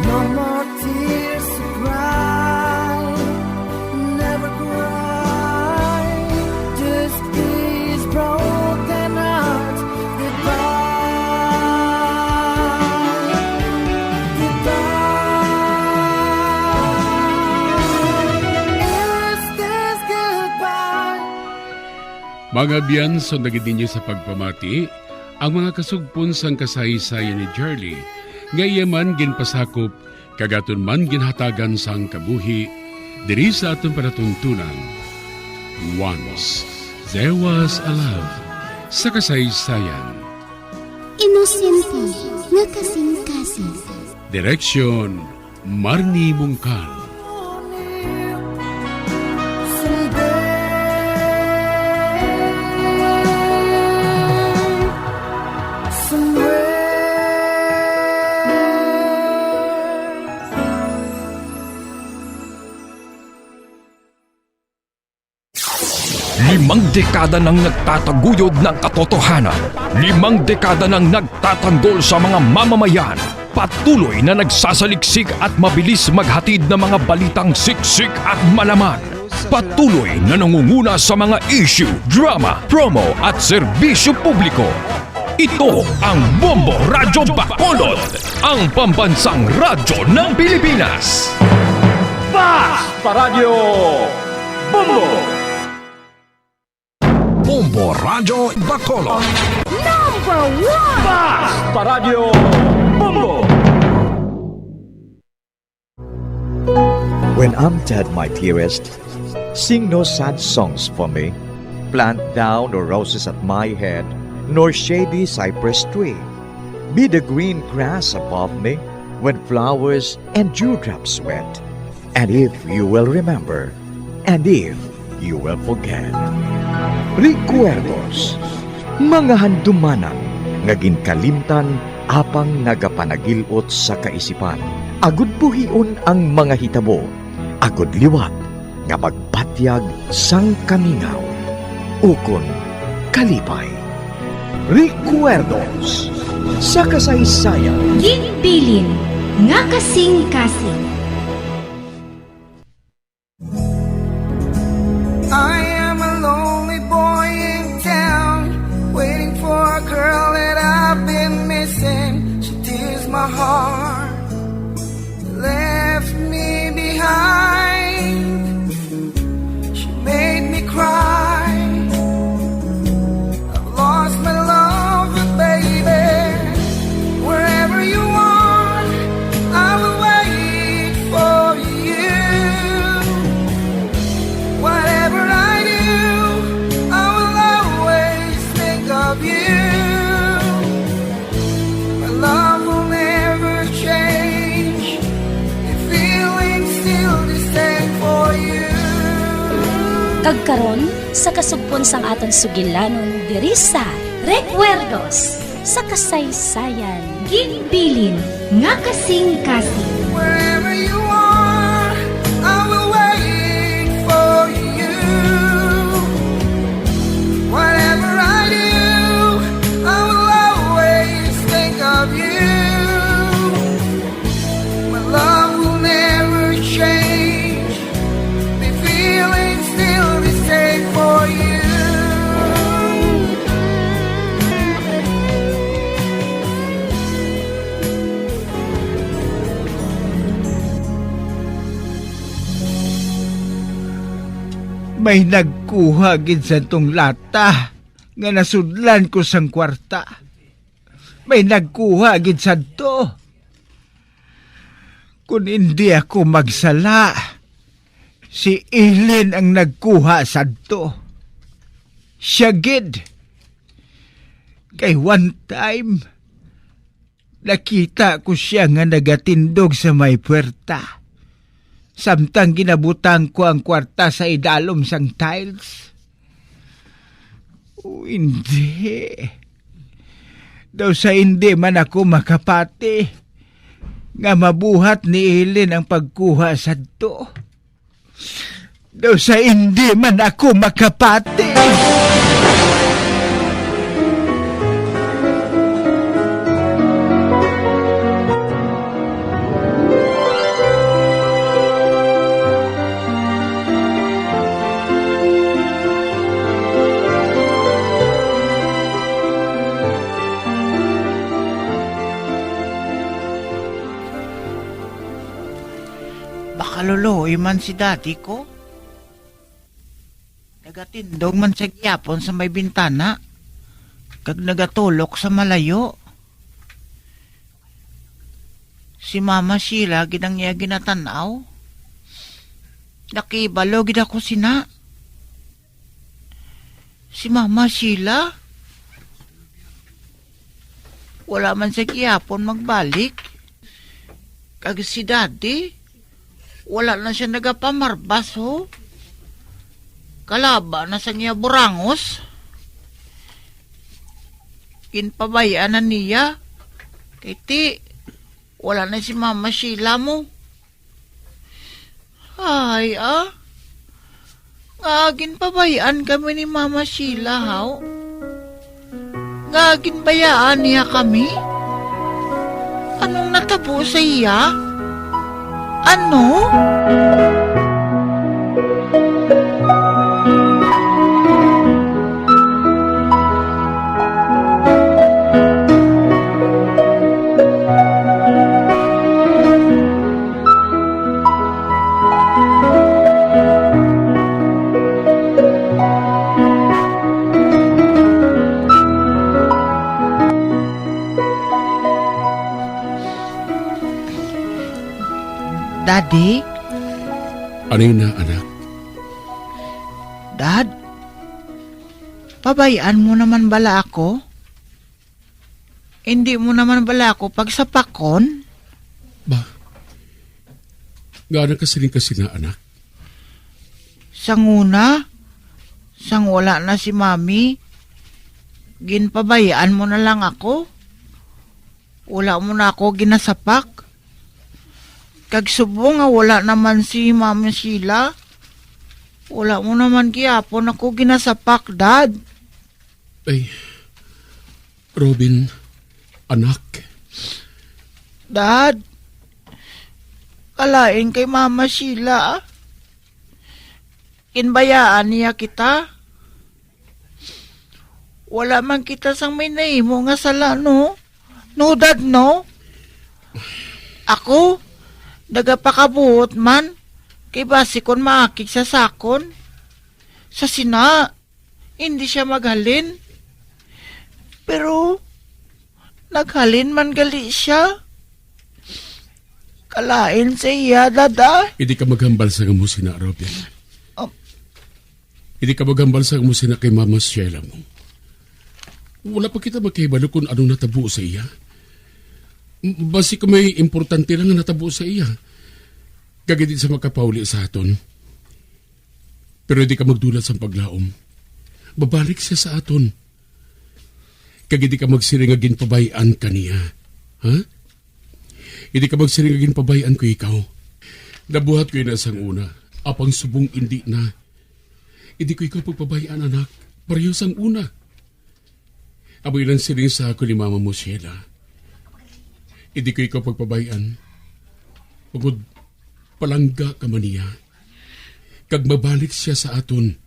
No more tears to cry. Never cry. Just these broken hearts. Goodbye. Goodbye. Is this goodbye? Mga abyan, sundagid ninyo sa pagpamati ang mga kasugpon sang kasaysayan ni Charlie, nga iya man ginpasakop kag aton man ginhatagan sang kabuhi diri sa aton palatuntunan. Once There Was a Love sa kasaysayan. Inosente nga kasing-kasing. Direksyon, Marnie Mungkal. Limang dekada nang nagtataguyod ng katotohanan. Limang dekada nang nagtatanggol sa mga mamamayan. Patuloy na nagsasaliksik at mabilis maghatid ng mga balitang siksik at malaman. Patuloy na nangunguna sa mga issue, drama, promo at serbisyo publiko. Ito ang Bombo Radyo Bacolod, ang pambansang radyo ng Pilipinas. Bas Paradyo Bombo! Bombo Radyo Bacolod. Number one! Bas Paradyo Bombo! When I'm dead, my dearest, sing no sad songs for me. Plant thou no roses at my head, nor shady cypress tree. Be the green grass above me when flowers and dewdrops wet. And if you will remember, and if you will forget. Recuerdos, mga handumanan nga ginkalimtan apang nagapanagil-ot sa kaisipan. Agud buhion ang mga hitabo, agud liwat nga magbatyag sang kamingaw ukon kalipay. Recuerdos sa kasaysayan. Ginbilin nga kasing-kasing. I am a lonely boy in town, waiting for a girl that I've been missing. She tears my heart, left me behind. She made me cry. I've lost my love, but baby, wherever you are, I will wait for you. Whatever I do, I will always think of you. My love will never change. The feeling's still the same for you. Kag karon, sa kasugpon sang aton sugilanon diri sa Recuerdos sa Kasaysayan, ginbilin nga kasing-kasing. Wherever you are, I will wait for you. Whatever I do, I will always think of you. My love will never change. The feeling's still the same for you. May nagkuha gid sa tong lata nga nasudlan ko sang kwarta. May nagkuha gid sadto. Kun hindi ako magsala, si Ellen ang nagkuha sadto. Siya gid. Kay one time, nakita ko siya nga nagatindog sa may puwerta, samtang ginabutang ko ang kwarta sa idalom sang tiles. O, hindi. Daw sa hindi man ako makapati nga mabuhat ni Ellen ang pagkuha sadto. Daw sa hindi man ako makapati. Baka luluoy man si daddy ko. Nagatindog man siya gihapon sa may bintana, kag nagatulok sa malayo. Si Mama Sheila gid ang iya ginatan-aw. Nakibalo gid ako sina. Si Mama Sheila? Wala man siya gihapon magbalik. Kag si Daddy, wala na siya nagapamarbas, ho. Kalaba na sang iya burangos. Ginpabay-an na niya. Kay ti, wala na si Mama Sheila mo. Ay, ah. Nga ginpabay-an kami ni Mama Sheila, haw? Nga ginbayaan niya kami? Anong natabo sa iya? Ano? Daddy? Ano yun na, anak? Dad, pabay-an mo naman bala ako? Hindi mo naman bala ako pagsapakon? Ba, nga nagkasiling ka sina, anak? Sang una, sang wala na si Mami, ginpabayaan mo na lang ako. Wala mo na ako ginasapak. Kag subong nga wala naman si Mami Sheila, wala mo naman gihapon ako ginasapak, Dad. Ay, Robin, anak. Dad, kalain kay Mama Sheila. Ginbayaan niya kita. Wala man kita sang may nahimo nga sala, no? No, Dad, no? Ako, nagapakabuot man, kay basi kon maakig sa sakon. Sa sina, hindi siya maghalin. Pero naghalin man gali siya. Kalain sa iya, Dad, ah. Hindi ka maghambal sa amo sina, Robin. Oh. Hindi ka maghambal sa amo sina kay Mama Sheila mo. Wala pa kita makahibalo kung anong natabo sa iya. M-, basi kung may importante lang nga natabo sa iya. Kag hindi siya makapauli sa aton. Pero hindi ka magdulat sang paglaom. Babalik siya sa aton. Kag hindi ka magsiling nga ginpabay-an ka niya. Ha? Hindi ka magsiling nga ginpabay-an ko ikaw. Nabuhat ko ina sang una. Apang subong indi na. Hindi ko ikaw pagpabay-an, anak. Pareho sang una. Amo ilang siling sa ako ni Mama mo, Sheila. Hindi ko ikaw pagpabay-an. Bangod palangga ka man niya. Kag mabalik siya sa aton.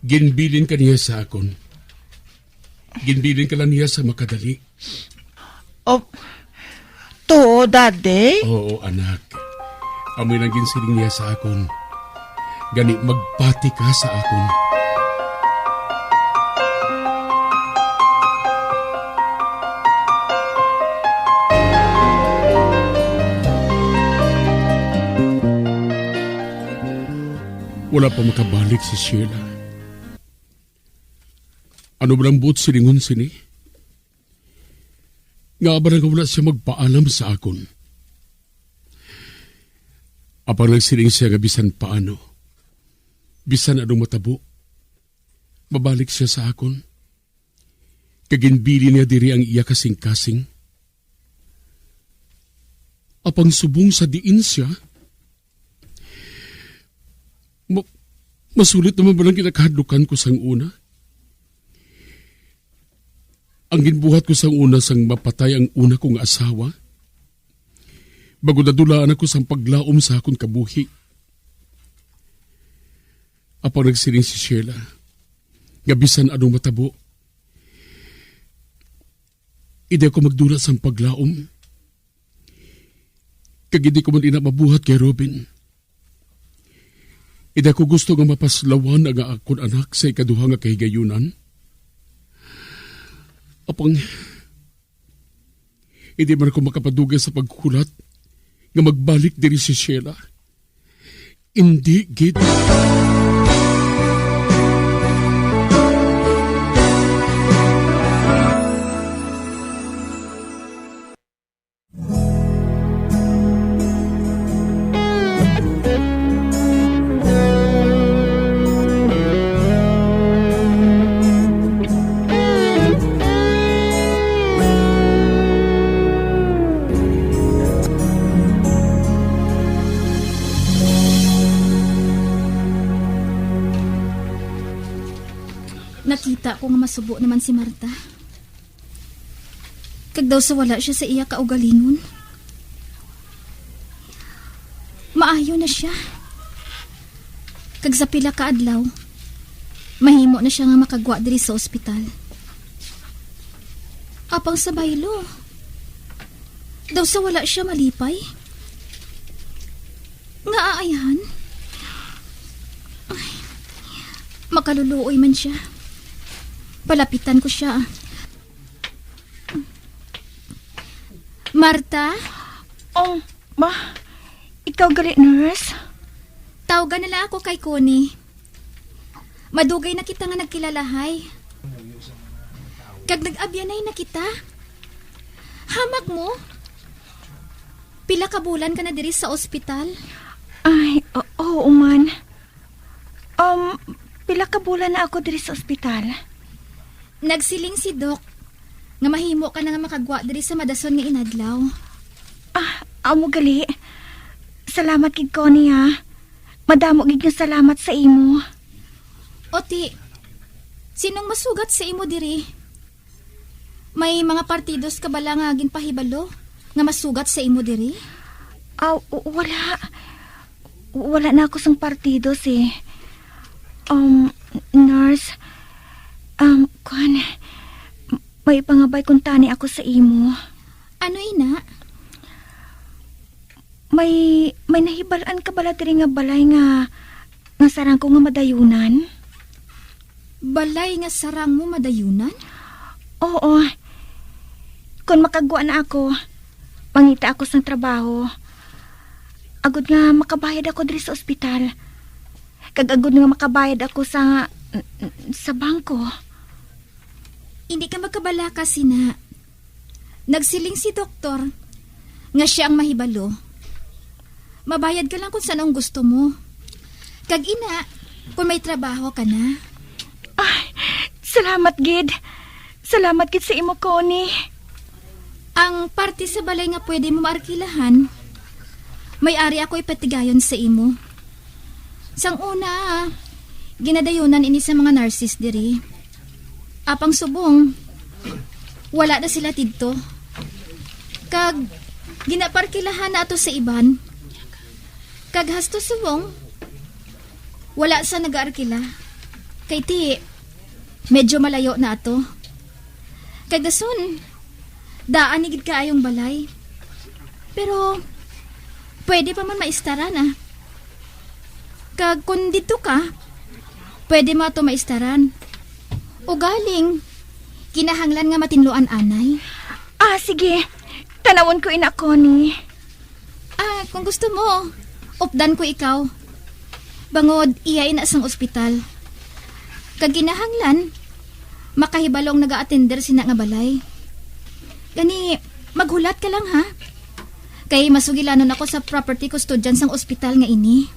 Ginbilin ka niya sa akon. Ginbilin ka lang niya sa makadali. Oh, tuo, Daddy? Oo, anak. Amoy lang ginsiling niya sa akon. Gani, magpati ka sa akon. Wala pa makabalik si Sheila. Ano ba lang buot silingon sini? Nga ba nga wala siya magpaalam sa akon? Apang nagsiling siya nga bisan paano, bisan anong matabo, mabalik siya sa akon. Kag ginbilin niya diri ang iya kasing-kasing. Apang subong sa diin siya, ma-, masulit naman ba ang kinakahadlukan ko sang una? Ang ginbuhat ko sang una sang mapatay ang una kong asawa, bag-o nadulaan ako sang paglaom sa akon kabuhi. Apang nagsiling si Sheila nga bisan anong matabo, indi ako magdula sang paglaom. Kag indi ko man ina mabuhat kay Robin. Indi ako gusto nga mapaslawan ang akon anak sa ikaduha nga kahigayunan. Apang, indi man ako makapadugay sa paghulat nga magbalik diri si Sheila. Indi gid. Nakita ko nga masubo naman si Marta. Kag daw sa wala siya sa iya kaugalingon, maayo na siya. Kag sa pila ka adlaw, mahimo na siya nga makagwa diri sa ospital. Apang sa baylo, daw sa wala siya malipay. Nga aayhan? Ay, makaluluoy man siya. Palapitan ko siya. Marta? Oh, ma, ikaw gali, nurse? Tawgan na lang ako kay Connie. Madugay na kita nga nagkilalahay. Kag nag-abyanay na kita. Hamak mo? Pila ka bulan ka na diri sa ospital? Ay, o-, oo man. Um, pila ka bulan na ako diri sa ospital. Nagsiling si Doc nga mahimo ka na nga makagwa diri sa madason nga inadlaw. Ah, amo gali. Salamat gid, Connie, ha. Madamo gid nga salamat sa imo. O ti, sinong masugat sa imo diri? May mga partidos ka bala nga ginpahibalo nga masugat sa imo diri? Aw, w-, wala. W-, wala na ako sang partidos, eh. Um, nurse, um, kwan, may pangabay kuntani ako sa imo. Ano ina? May, may nahibal-an ka bala diri nga balay nga, nga sarang ko nga madayunan? Balay nga sarang mo madayunan? Oo. Kon makagwa na ako, mangita ako sang trabaho. Agod nga makabayad ako diri sa ospital. Kag agod nga makabayad ako sa, sa bangko. Hindi ka magkabalaka, Sina. Nagsiling si doktor nga siya ang mahibalo. Mabayad ka lang kung san-o ang gusto mo. Kag ina, kung may trabaho ka na. Ay, salamat gid. Salamat gid sa imo, Connie. Ang parte sa balay nga pwede mo maarkilahan, may ari ako ipatigayon sa imo. Sang una, ginadayunan ini sa mga nurses diri. Apang subong, wala na sila didto. Kag ginaparkilahan na ato sa iban. Kag hasto subong, wala sa nagaarkila. Kay ti, medyo malayo na ato. Kag dason, daan ni gid kaayong balay. Pero, pwede pa man maistaran, ah. Kag kung didto ka, pwede mo ato maistaran. Ugaling, kinahanglan nga matinluan anay. Ah, sige. Tanawon ko ina, Connie. Ah, kung gusto mo, updan ko ikaw. Bangod iya ina sang ospital. Kag kinahanglan, makahibalo ang naga-atender sina nga balay. Gani, maghulat ka lang, ha? Kay masugilanon ako sa property custodian sang ospital nga ini.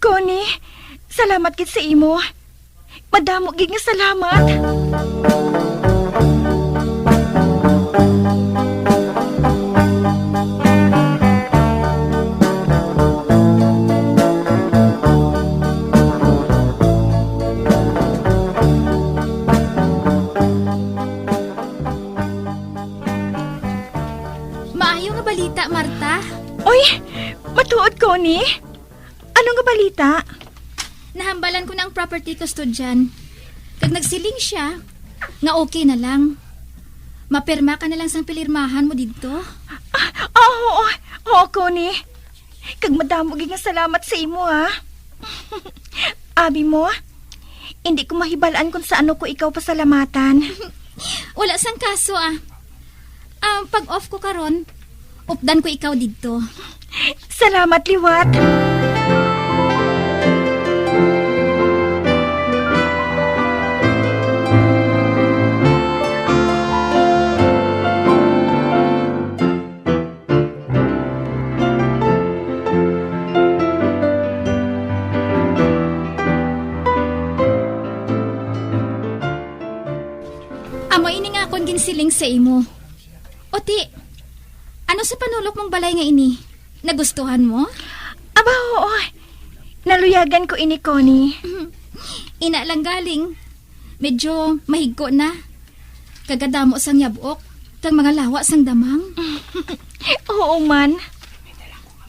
Connie, salamat gid sa imo. Madamo gid nga salamat. Maayo nga balita, Marta. Oy, matuod, Connie? Ano nga balita? Nahambalan ko na ang property custodian. Kag nagsiling siya nga okay na lang. Mapirma ka na lang sang pilirmahan mo didto. Ah, ah, oo, oo, Connie. Kag madamo gid nga salamat sa imo, ha. Abi mo, hindi ko mahibal-an kung sa ano ko ikaw pasalamatan. Wala sang kaso, ah. Ah, pag off ko karon, updan ko ikaw didto. Salamat liwat. Amo ini nga akon ginsiling sa imo. Oti, ano sa panulok mong balay nga ini? Nagustuhan mo? Aba, oo. Naluyagan ko ini, Connie. Ina lang galing. Medyo mahigko na. Kagadamo sang yab-ok, kag mga lawa sang damang. Oo man.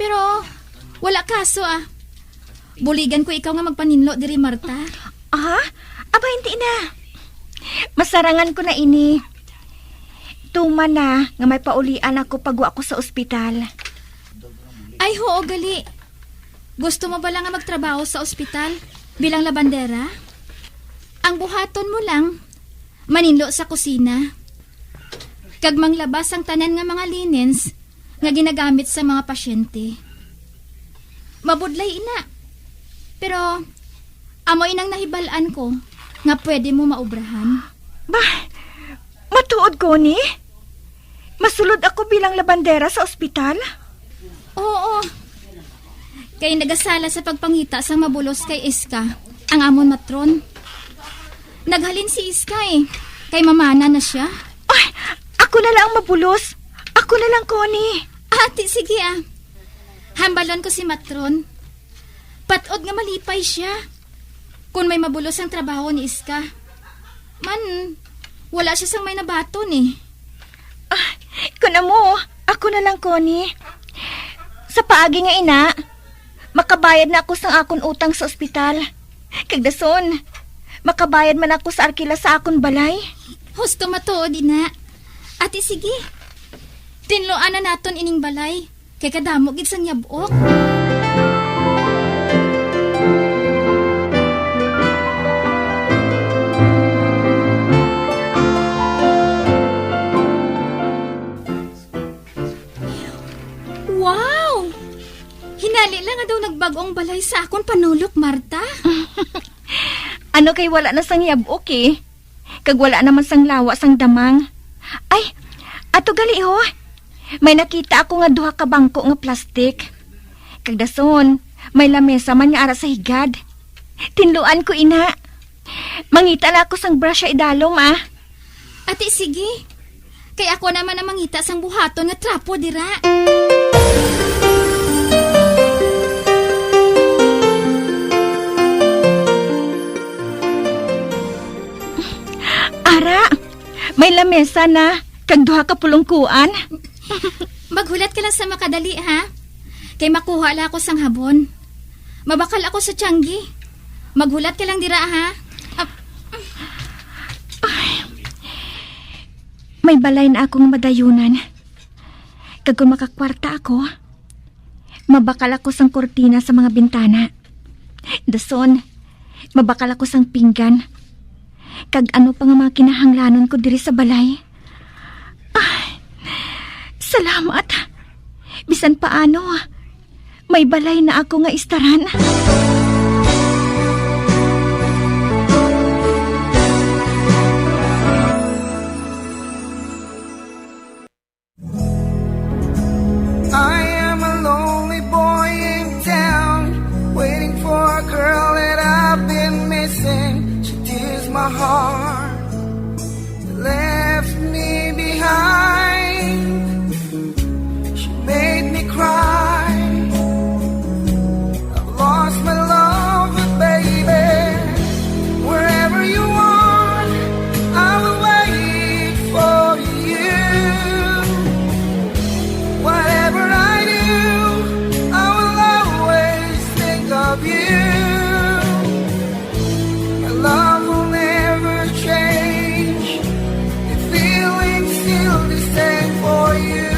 Pero wala kaso, ah. Buligan ko ikaw nga magpaninlo diri, Marta. Ah? Aba, hindi na. Masarangan ko na ini. Tuman na nga may paulian ako pag wa ko sa ospital. Ay, oo, gali. Gusto mo bala nga magtrabaho sa ospital bilang labandera? Ang buhaton mo lang, maninlo sa kusina, kag manglaba sang tanan nga mga linens nga ginagamit sa mga pasyente. Mabudlay ina, pero amo inang nahibal-an ko nga pwede mo maubrahan. Bah, matuod, Connie? Masulod ako bilang labandera sa ospital? Oo. Kay nagasala sa pagpangita sang mabulos kay Iska ang amon matron. Naghalin si Iska, eh, kay mamana na sia. Ay, ako na lang mabulos. Ako na lang, Connie. Ati, sige, ah. Hambalon ko si matron. Patod nga malipay sia kon may mabulos ang trabaho ni Iska. Man, wala sia sang may nabaton, eh. Ah, kun amo, ako na lang, Connie. Sa paagi nga ina, makabayad na ako sang akon utang sa ospital. Kag dason, makabayad man ako sa arkila sa akon balay. Husto matuod, ina. Ati, sige. Tinluan na naton ining balay. Kay kadamo gid sang yab-ok. Wow! Hinali lang nga daw nagbag-o ang balay sa akon panulok, Marta. Ano kay wala na sang yab-ok, eh. Kag wala naman sang lawa sang damang. Ay, ato gali, ho. May nakita ako nga duha ka bangko nga plastik. Kag dason, may lamesa man nga ara sa higad. Tinluan ko ina. Mangita na ako sang brush sa idalom, ah. Ati, sige. Kay ako naman ang mangita sang buhaton nga trapo dira. Ara, may lamesa na, kag duha ka pulungkuan. Maghulat ka lang sa makadali, ha? Kay makuha lang ako sang habon. Mabakal ako sa tiyanggi. Maghulat ka lang dira, ha? Ap- Ay, may balay na akong madayunan. Kag kung makakwarta ako, mabakal ako sang kurtina sa mga bintana. Dason, mabakal ako sang pinggan. Kag ano pa nga mga kinahanglanon ko diri sa balay? Ah, salamat. Bisan paano, may balay na ako nga istaran. I am a lonely boy in town, waiting for a girl that I've been missing. She tears my heart, left me behind. She made me cry. I've lost my love, but baby, wherever you are, I will wait for you. Whatever I do, I will always think of you. My love will never change. The feeling's still the same for you.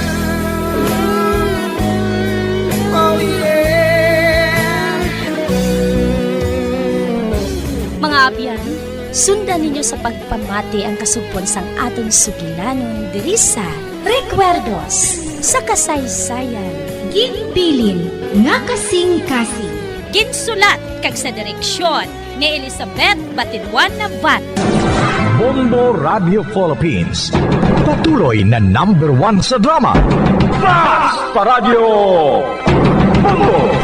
Oh, yeah. Mga abyan, sundan ninyo sa pagpamati ang kasugpon sang aton sugilanon diri sa Recuerdos sa Kasaysayan. Ginbilin nga kasing-kasing. Ginsulat kag sa direksyon ni Elizabeth Batiduan Navarro. Bombo Radio Philippines, patuloy na number one sa drama. Basta Radyo Bombo!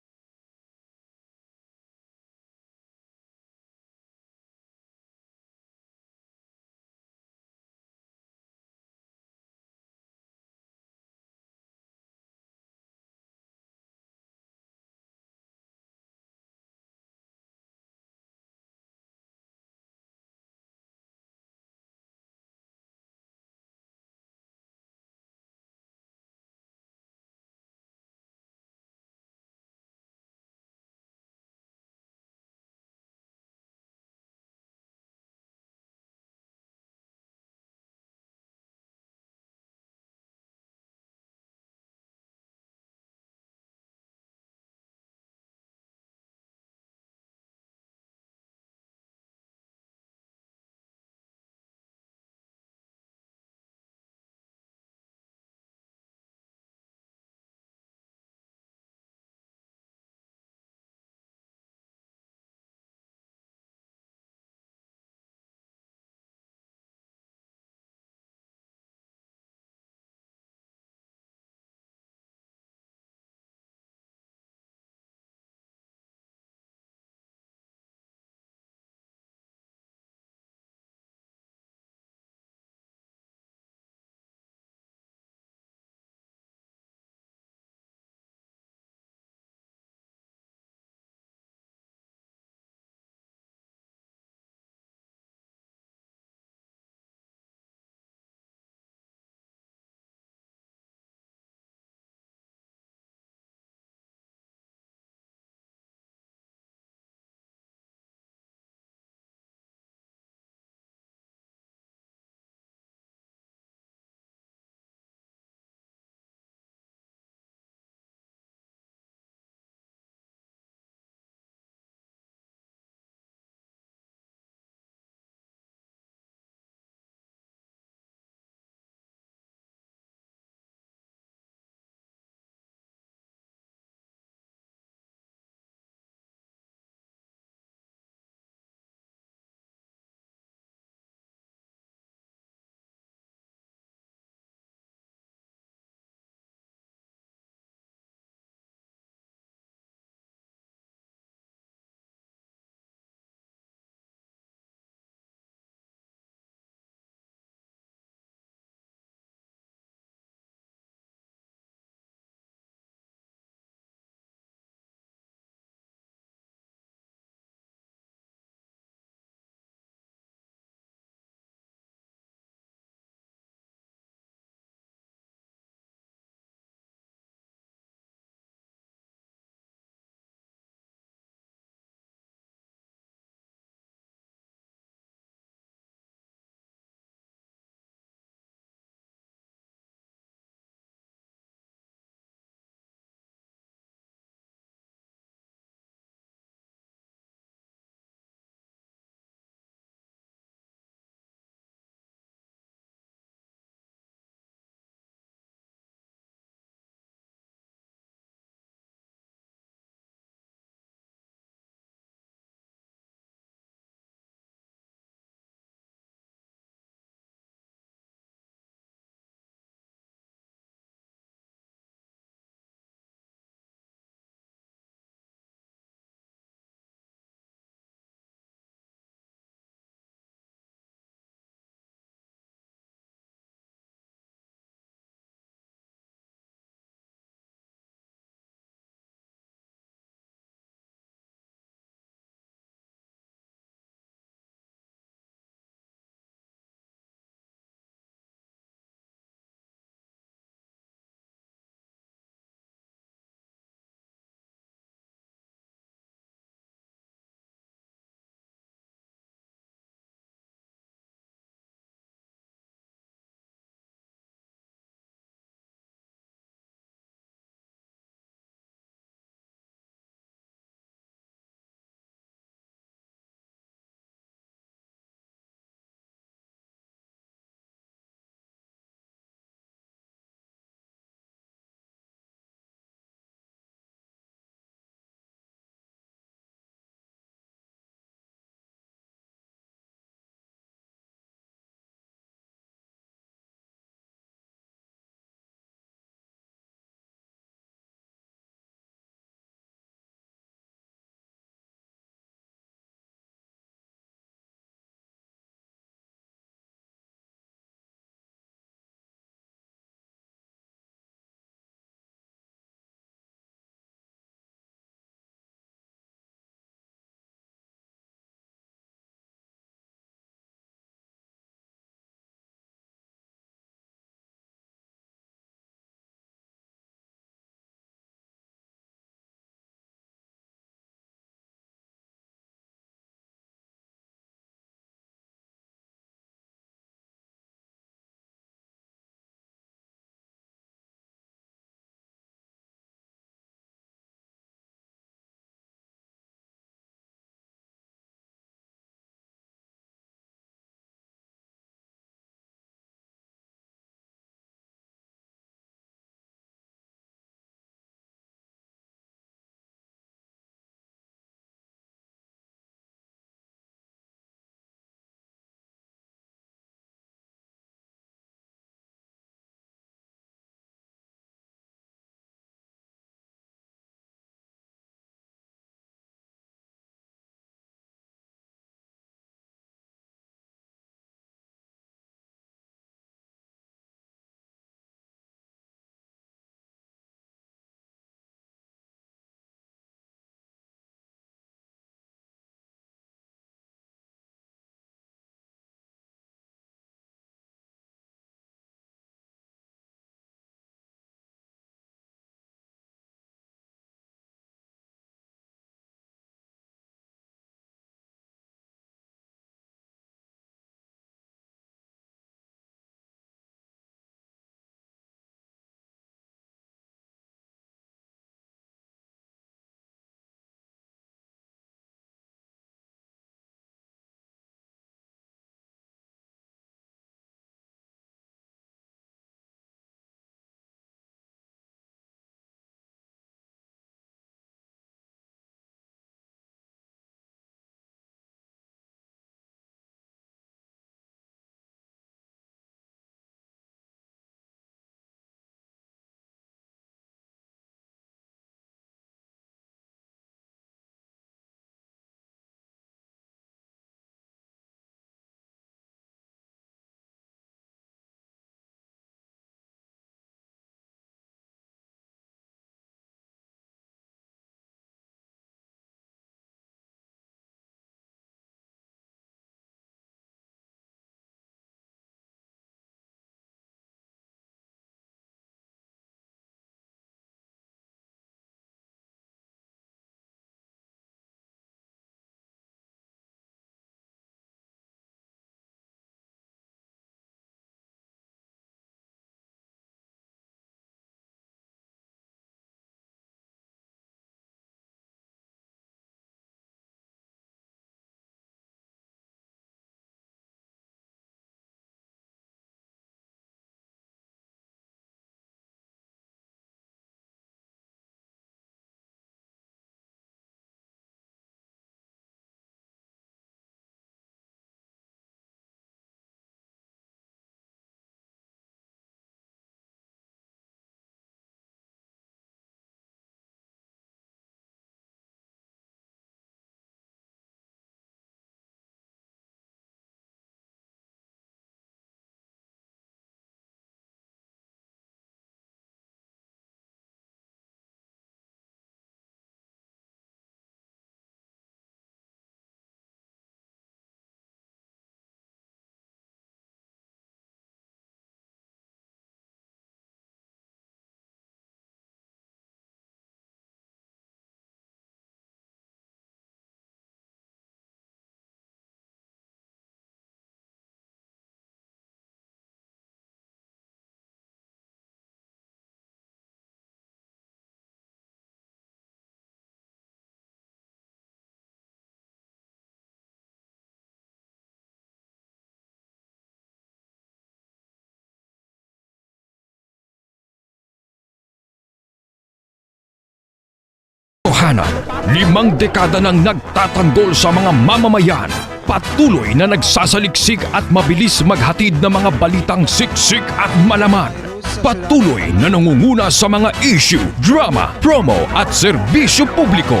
Limang dekada nang nagtatanggol sa mga mamamayan. Patuloy na nagsasaliksik at mabilis maghatid ng mga balitang siksik at malaman. Patuloy na nangunguna sa mga issue, drama, promo at serbisyo publiko.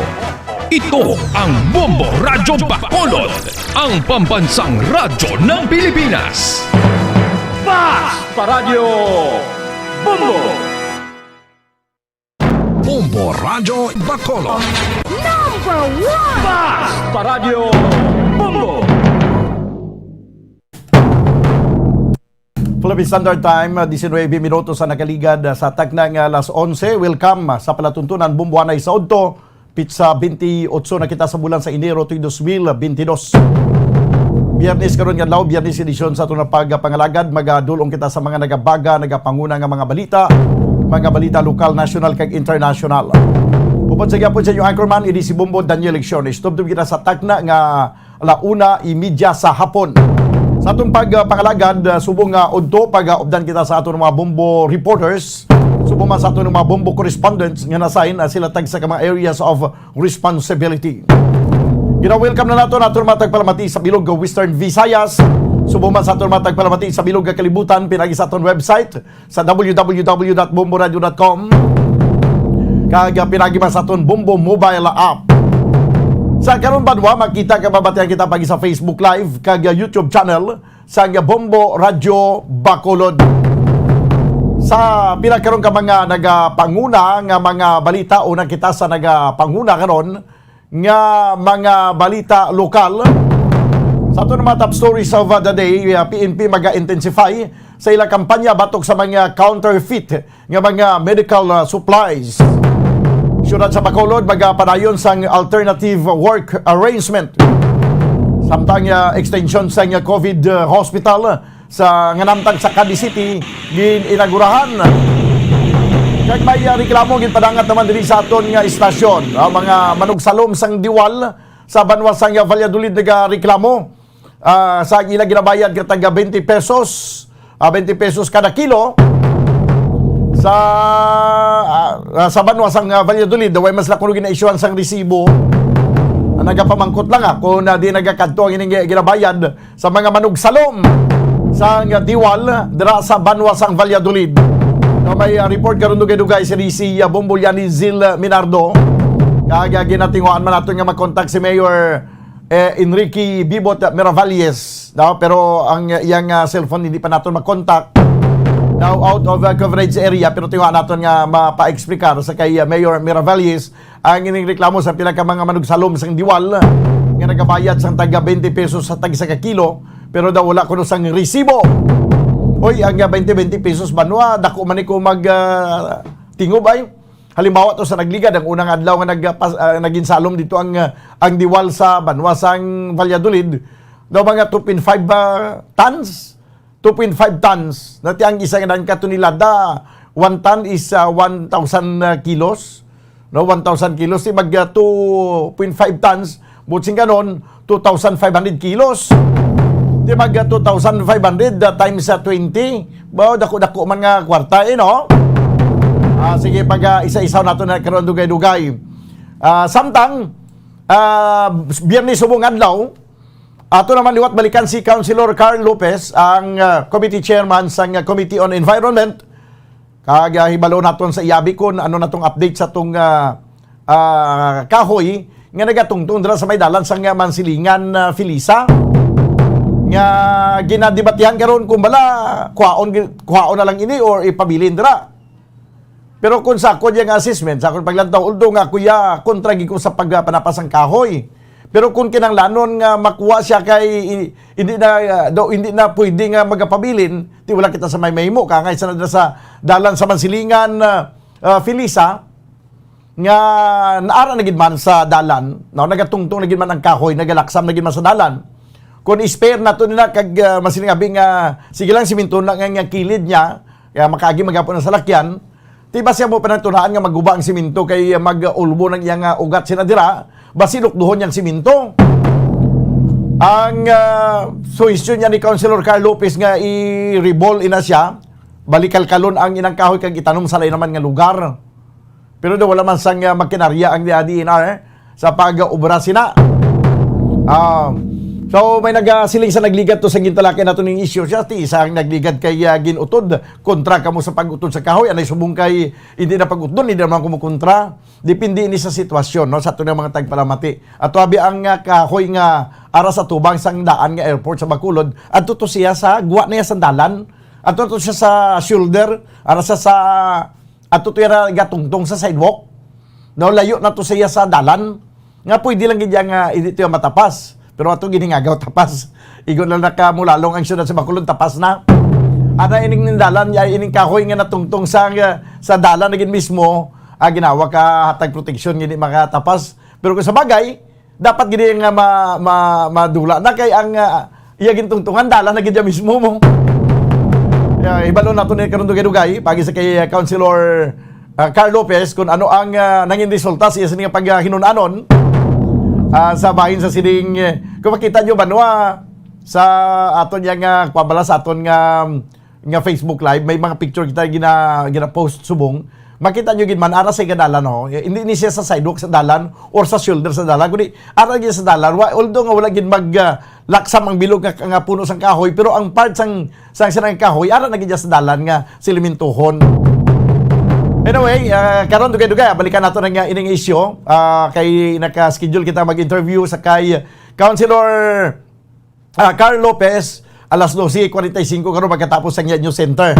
Ito ang Bombo Radyo Bacolod, ang pambansang radyo ng Pilipinas. Bas Paradyo Bombo! Bombo Radyo Bacolod. Number one! Bas Paradyo Bombo! Philippine Standard Time, uh, diecinuebe minutos sa nakaligad, uh, sa takna nga alas onse. Welcome, uh, sa palatuntunan, Bombo Anay sa Udto. Pitsa twenty-eight na kita sa bulan sa Enero, tuig dos mil twenty-dos. Biyernes karon nga adlaw, Biyernes edisyon sa aton nga pagpangalagad. Magadulong kita sa mga nagabaga, nagapanguna nga mga balita, mga balita lokal, national, kag international. Upod sa gihapon sa inyo anchorman, ini si Bombo Daniel Lecciones. Tubtob kita sa takna nga ala una y media sa hapon. Sa aton pag, ah, pangalagad, ah, subong nga udto, pag, ah, updan kita sa aton mga Bombo reporters, subong man sa aton mga Bombo correspondents nga nasign, ah, sila tag sa mga areas of responsibility. Gina-welcome na nato naton mga tagpalamati sa bilog nga Western Visayas, subong man sa aton mga tagpalamati sa bilog nga kalibutan, pinagi sa aton website, sa W W W dot bombo radio dot com, kag, ah, pinagi man sa aton Bombo mobile app. Sa karon banwa, makita kag mabatian kita pagi sa Facebook Live kag, ah, YouTube channel sang Bombo Radyo Bacolod. Sa pila karon ka mga nagapanguna nga mga balita, una kita sa nagapanguna karon, nga mga balita lokal. Sa aton mga top stories of, uh, the day, uh, P N P maga-intensify sa ila kampanya batok sa mga counterfeit nga mga medical, uh, supplies. Siyudad sa Bacolod magapadayon sang alternative work arrangement. Samtang, uh, extension sang, uh, COVID, uh, hospital, sa nga namtang sa Cadiz City gin-inagurahan. Kag may, ah, reklamo ginpadangat naman diri sa aton nga istasyon. Ah, mga manugsalom sang Diwal sa banwa sang Valladolid nagareklamo, ah, sa ila ginabayad nga taga twenty pesos, ah, twenty pesos kada kilo sa, ah, ah, sa banwa sang, ah, Valladolid. Way man sila kuno gina-issuehan sang resibo. Ah, nagapamangkot lang, ah, kung, ah, di nagakadto ang ining ginabayad sa mga manugsalom sang Diwal dira sa banwa sang Valladolid. Now, may, ah, report karon dugay-dugay si, si, ah, Bombo Liani Zil Minardo. Kag, ah, ginatinguhaan man naton nga makontak si Mayor, eh, Enrique Bibot Miravalles, no? Pero ang, ah, iyang, ah, cellphone hindi pa naton makontak. Now, out of, ah, coverage area, pero tinguhaan naton nga mapa-explicar sa kay, ah, Mayor Miravalles ang ining reklamo sa pila ka mga manugsalom sang Diwal nga nagabayad sang taga twenty pesos sa tag isa ka kilo, pero daw wala kuno sang resibo. Hoy, ang, ah, twenty, twenty pesos banwa, dako man ni ko mag, ah, tingob ay. Halimbawa to sa nagligad, ang unang adlaw nga nag-, ah, pas-, ah, naginsalom dito ang, ah, ang Diwal sa banwa sang Valladolid, daw mga two point five, ah, tons. Two point five tons. Dati ang isa nga daan ka tonelada, one ton is, ah, one thousand, ah, kilos. No, one thousand kilos, di mag, ah, two point five tons. Buot sing ganon, two thousand five hundred kilos. Di mag, ah, two thousand five hundred, ah, times sa twenty. Ba, dako-dako man nga kwarta, eh, no? Ah, sige, pag, ah, isa-isaw nato na karon dugay-dugay. Ah, samtang, ah, Biyernes subong adlaw, ato naman liwat balikan si Councilor Carl Lopez, ang, ah, committee chairman sang, ah, Committee on Environment. Kag, ah, hibalo naton sa iyabi kon ano natong update sa tong, ah, ah, kahoy nga nagatungtong dira sa may dalan sang, ah, Mansilingan, ah, Felisa. Nga ginadebatihan karon kung bala kuhaon gi-, kuhaon na lang ini or ipabilin dira. Pero kung sa akon yang assessment, sa akon paglantaw, although nga ako ya, kontra gid ko sa pagpanapa sang kahoy. Pero kung kinahanglanon nga makuha siya kay i-, hindi na, ah, daw, hindi na pwede nga magapabilin, ti wala kita sa may mahimo. Kangay sa, sa dalan sa Mansilingan, ah, ah, Felisa, nga naara na gid man sa dalan, no? Nagatungtong na gid man ang kahoy, nagalaksam na gid man sa dalan. Kung i-spare nato nila kag, ah, masiling abi nga, sige lang, siminto na nga, nga kilid niya, kaya makaagi man gihapon ang salakyan. Ti basi amo pa nang tunaan nga maguba ang siminto kay mag-ulbo nang iyang, ah, ugat sina dira, basi lukduhon niyang siminto. Ang, ah, suhestyon niya ni Councilor Carl Lopez nga i-reball ina siya, balikalkalon ang inang kahoy kag itanom sa lain naman nga lugar. Pero daw wala man sang, ah, makinarya ang, ah, D E N R sa pag-obra sina. Ah, so, may nagasiling sa nagligad to sa gintalakay nato ning isyu. Siya, ti isa ang nagligad kay, ah, ginutod. Kontra kamo sa pag-utod sa kahoy. Anay subong kay hindi na pag-utdon, hindi naman kumukontra. Depende ini sa sitwasyon, no, sa ato nga mga tagpalamati. Ato abi ang, ah, kahoy nga ara sa tubang sang daan nga airport sa Bacolod, adto to siya sa gwa niya sa dalan. Adto to siya sa shoulder, ara sa, sa, adto to siya gatungtong sa sidewalk. No, layo na to siya sa dalan. Nga pwede lang gid nga hindi to siya matapas. Pero ato ginhingagaw tapas. Igo na nakamulalong ang siyudad sa Bacolod, tapas na. Ana ining dalan, ya ining kahoy nga natungtong sa, sa dalan na gid mismo, ah, ginawa ka hatag proteksyon, hindi makatapas. Pero kung sa bagay, dapat gid nga ma-, ma-, madula na kay ang, ah, iya gintungtungan, dalan na gid ya mismo mo. Ya, ibalo nato ni karon dugay-dugay, pagi sa kay, ah, Councilor, ah, Carl Lopez kung ano ang, ah, nangin resulta sa iya sini nga paghinun-anon, ah, sa bahin sa sining, eh, kung makita nyo, banwa, sa aton yang, ah, pabala sa aton nga, nga Facebook Live, may mga picture kita gina-, gina-post subong. Makita nyo gid man, ara sa gadalan, no? Hindi ni siya sa sidewalk sa dalan or sa shoulder sa dalan, kundi ara gid sa dalan. Wa-, although nga wala gid mag, ah, laksam ang bilog nga, nga puno sang kahoy, pero ang part sang, sang, sang kahoy, ara na gid siya sa dalan nga silimentohon. Anyway, ah, karon dugay-dugay, ah, balikan nato na nga ining isyu. Ah, kay naka-schedule kita mag-interview sa kay Councilor, ah, Carl Lopez, alas doce cuarenta y cinco karon pagkatapos sa News Center.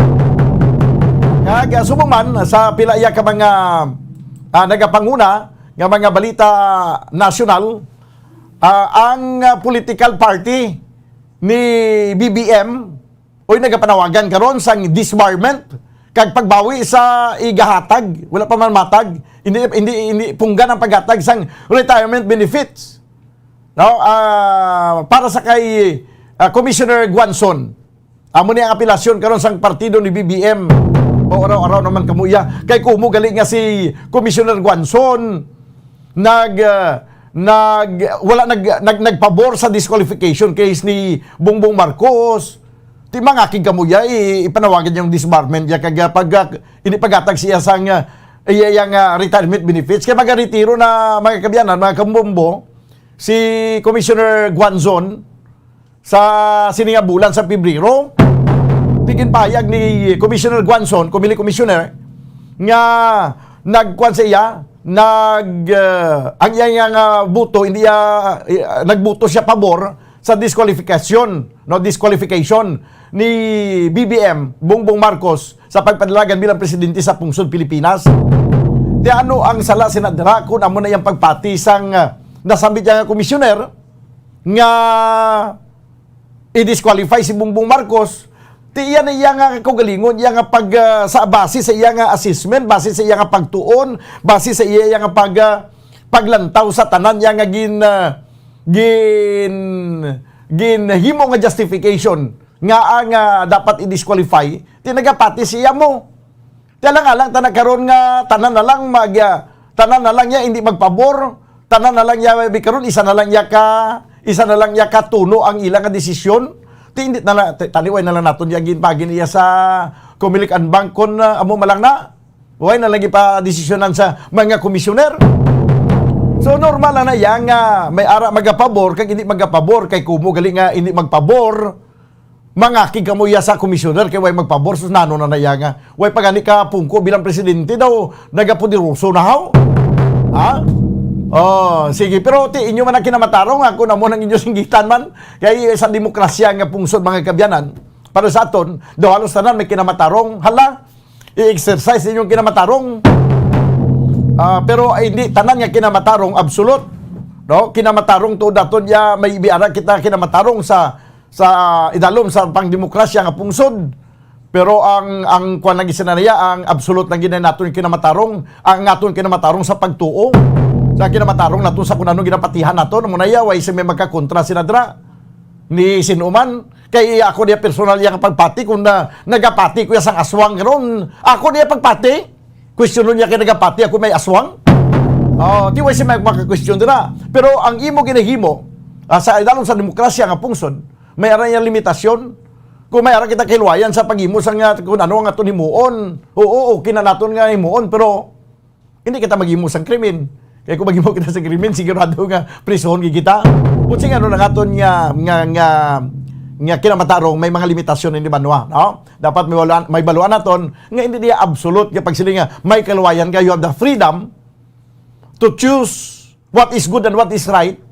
Kag, ah, subong man sa pila iya ka mga, ah, nagapanguna nga mga balita nasyonal, ah, ang, ah, political party ni B B M, oy, nagapanawagan karon sang disbarment kag pagbawi sa igahatag, wala pa man matag, hindi, hindi, hindi punggan ang paghatag sang retirement benefits. No, ah, para sa kay, ah, Commissioner Guanzon. Amo ni ang apelasyon karon sang partido ni B B M. Mauraw-araw naman kamo iya. Kay kumo gali nga si Commissioner Guanzon nag, ah, nag, wala nag, nag, nagpabor sa disqualification case ni Bongbong Marcos. Ti mangakig kamo iya, i-, ipanawagan yung disbarment niya kag, ah, pag, ah, ini paghatag siya sang, ah, iya, iya nga retirement benefits. Kay magaretiro na, mga kabiyanan, mga kambombo, si Commissioner Guanzon sa sini nga bulan sa Pebrero. Tigin pahayag ni Commissioner Guanzon, Comelec Commissioner, nga nagkuan sa iya, nag, ah, ang iya nga, ah, buto, hindi iya, ah, nagbuto siya pabor sa disqualification, no, disqualification ni B B M Bongbong Marcos sa pagpadalagan bilang presidente sa pungsod Pilipinas. Ti ano ang sala sina dira kung amo na iyang pagpati sang, ah, nasambit niya nga komisyoner nga i-disqualify si Bongbong Marcos? Ti iya na iya nga kaugalingon, iya nga pag, ah, sa base sa iya nga assessment, base sa iya nga pagtuon, base sa iya, iya nga pag, ah, paglantaw sa tanan iya nga gin, ah, gin, ginhimo nga justification nga ang, ah, dapat i-disqualify, ti nagapati siya mo. Ti alang-alang ta na karon nga tanan na lang mag, ah, tanan na lang niya hindi magpabor, tanan na lang niya, bi karon isa na lang niya ka, isa na lang niya ka tuno ang ila nga desisyon. Ti hindi na lang, ti-, taliway na lang naton niya ginbagi niya sa Comelec and Bank kon, ah, amo malang na. Way na lagi pa desisyonan sa mga komisyoner. So, normal lang na iya nga may ara magapabor kag hindi magapabor, kay kumo gali nga hindi magpabor, mangakig kamo iya sa komisyoner kay way magpabor, sus, nano na na iya nga. Way pa gani ka pungko bilang presidente daw, nagapoderoso na haw. Ha? Oh, sige, pero ti inyo man ang kinamatarong, ako na mo nang inyo singgitan man. Kay sa demokrasya nga pungsod, mga kabyanan, para sa aton, daw halos tanan may kinamatarong. Hala, i-exercise inyong kinamatarong. Ah, pero ay, hindi tanan nga kinamatarong absolute, no? Kinamatarong to daton ya may biara kita kinamatarong sa, sa idalom sa pangdemokrasya nga pungsod. Pero ang, ang kwan lagi sinanaya, ang absolute lagi na naton kinamatarong, ang aton kinamatarong sa pagtuo, sa kinamatarong naton sa kung anong ginapatihan naton, amo na ya, way sa may magkakontra sinadra ni sino man. Kay ako niya personal yang pagpati kung na, nagapati ko ya sang aswang karon. Ako niya pagpati. Questionon niya kay nagapati ako may aswang. Oh, di way si may makakwestiyon dira. Pero ang imo ginahimo, ah, sa idalom sa demokrasya nga pungsod, may ara niya limitasyon. Kung may ara kita kahiluwayan sa paghimo sa nga kung ano ang aton himuon, oo, okay na naton nga himuon, pero Hindi kita maghimo sang krimen. Kay kung maghimo kita sa krimen, sigurado nga prisuhon gid kita. Buot silingon, ano, ang aton nga, nga, nga, nga kinamatarong, may mga limitasyon ini, banwa, no? Dapat may baluan, may baluan naton nga hindi niya absolute nga pagsiling nga may kaluwayan ka, you have the freedom to choose what is good and what is right.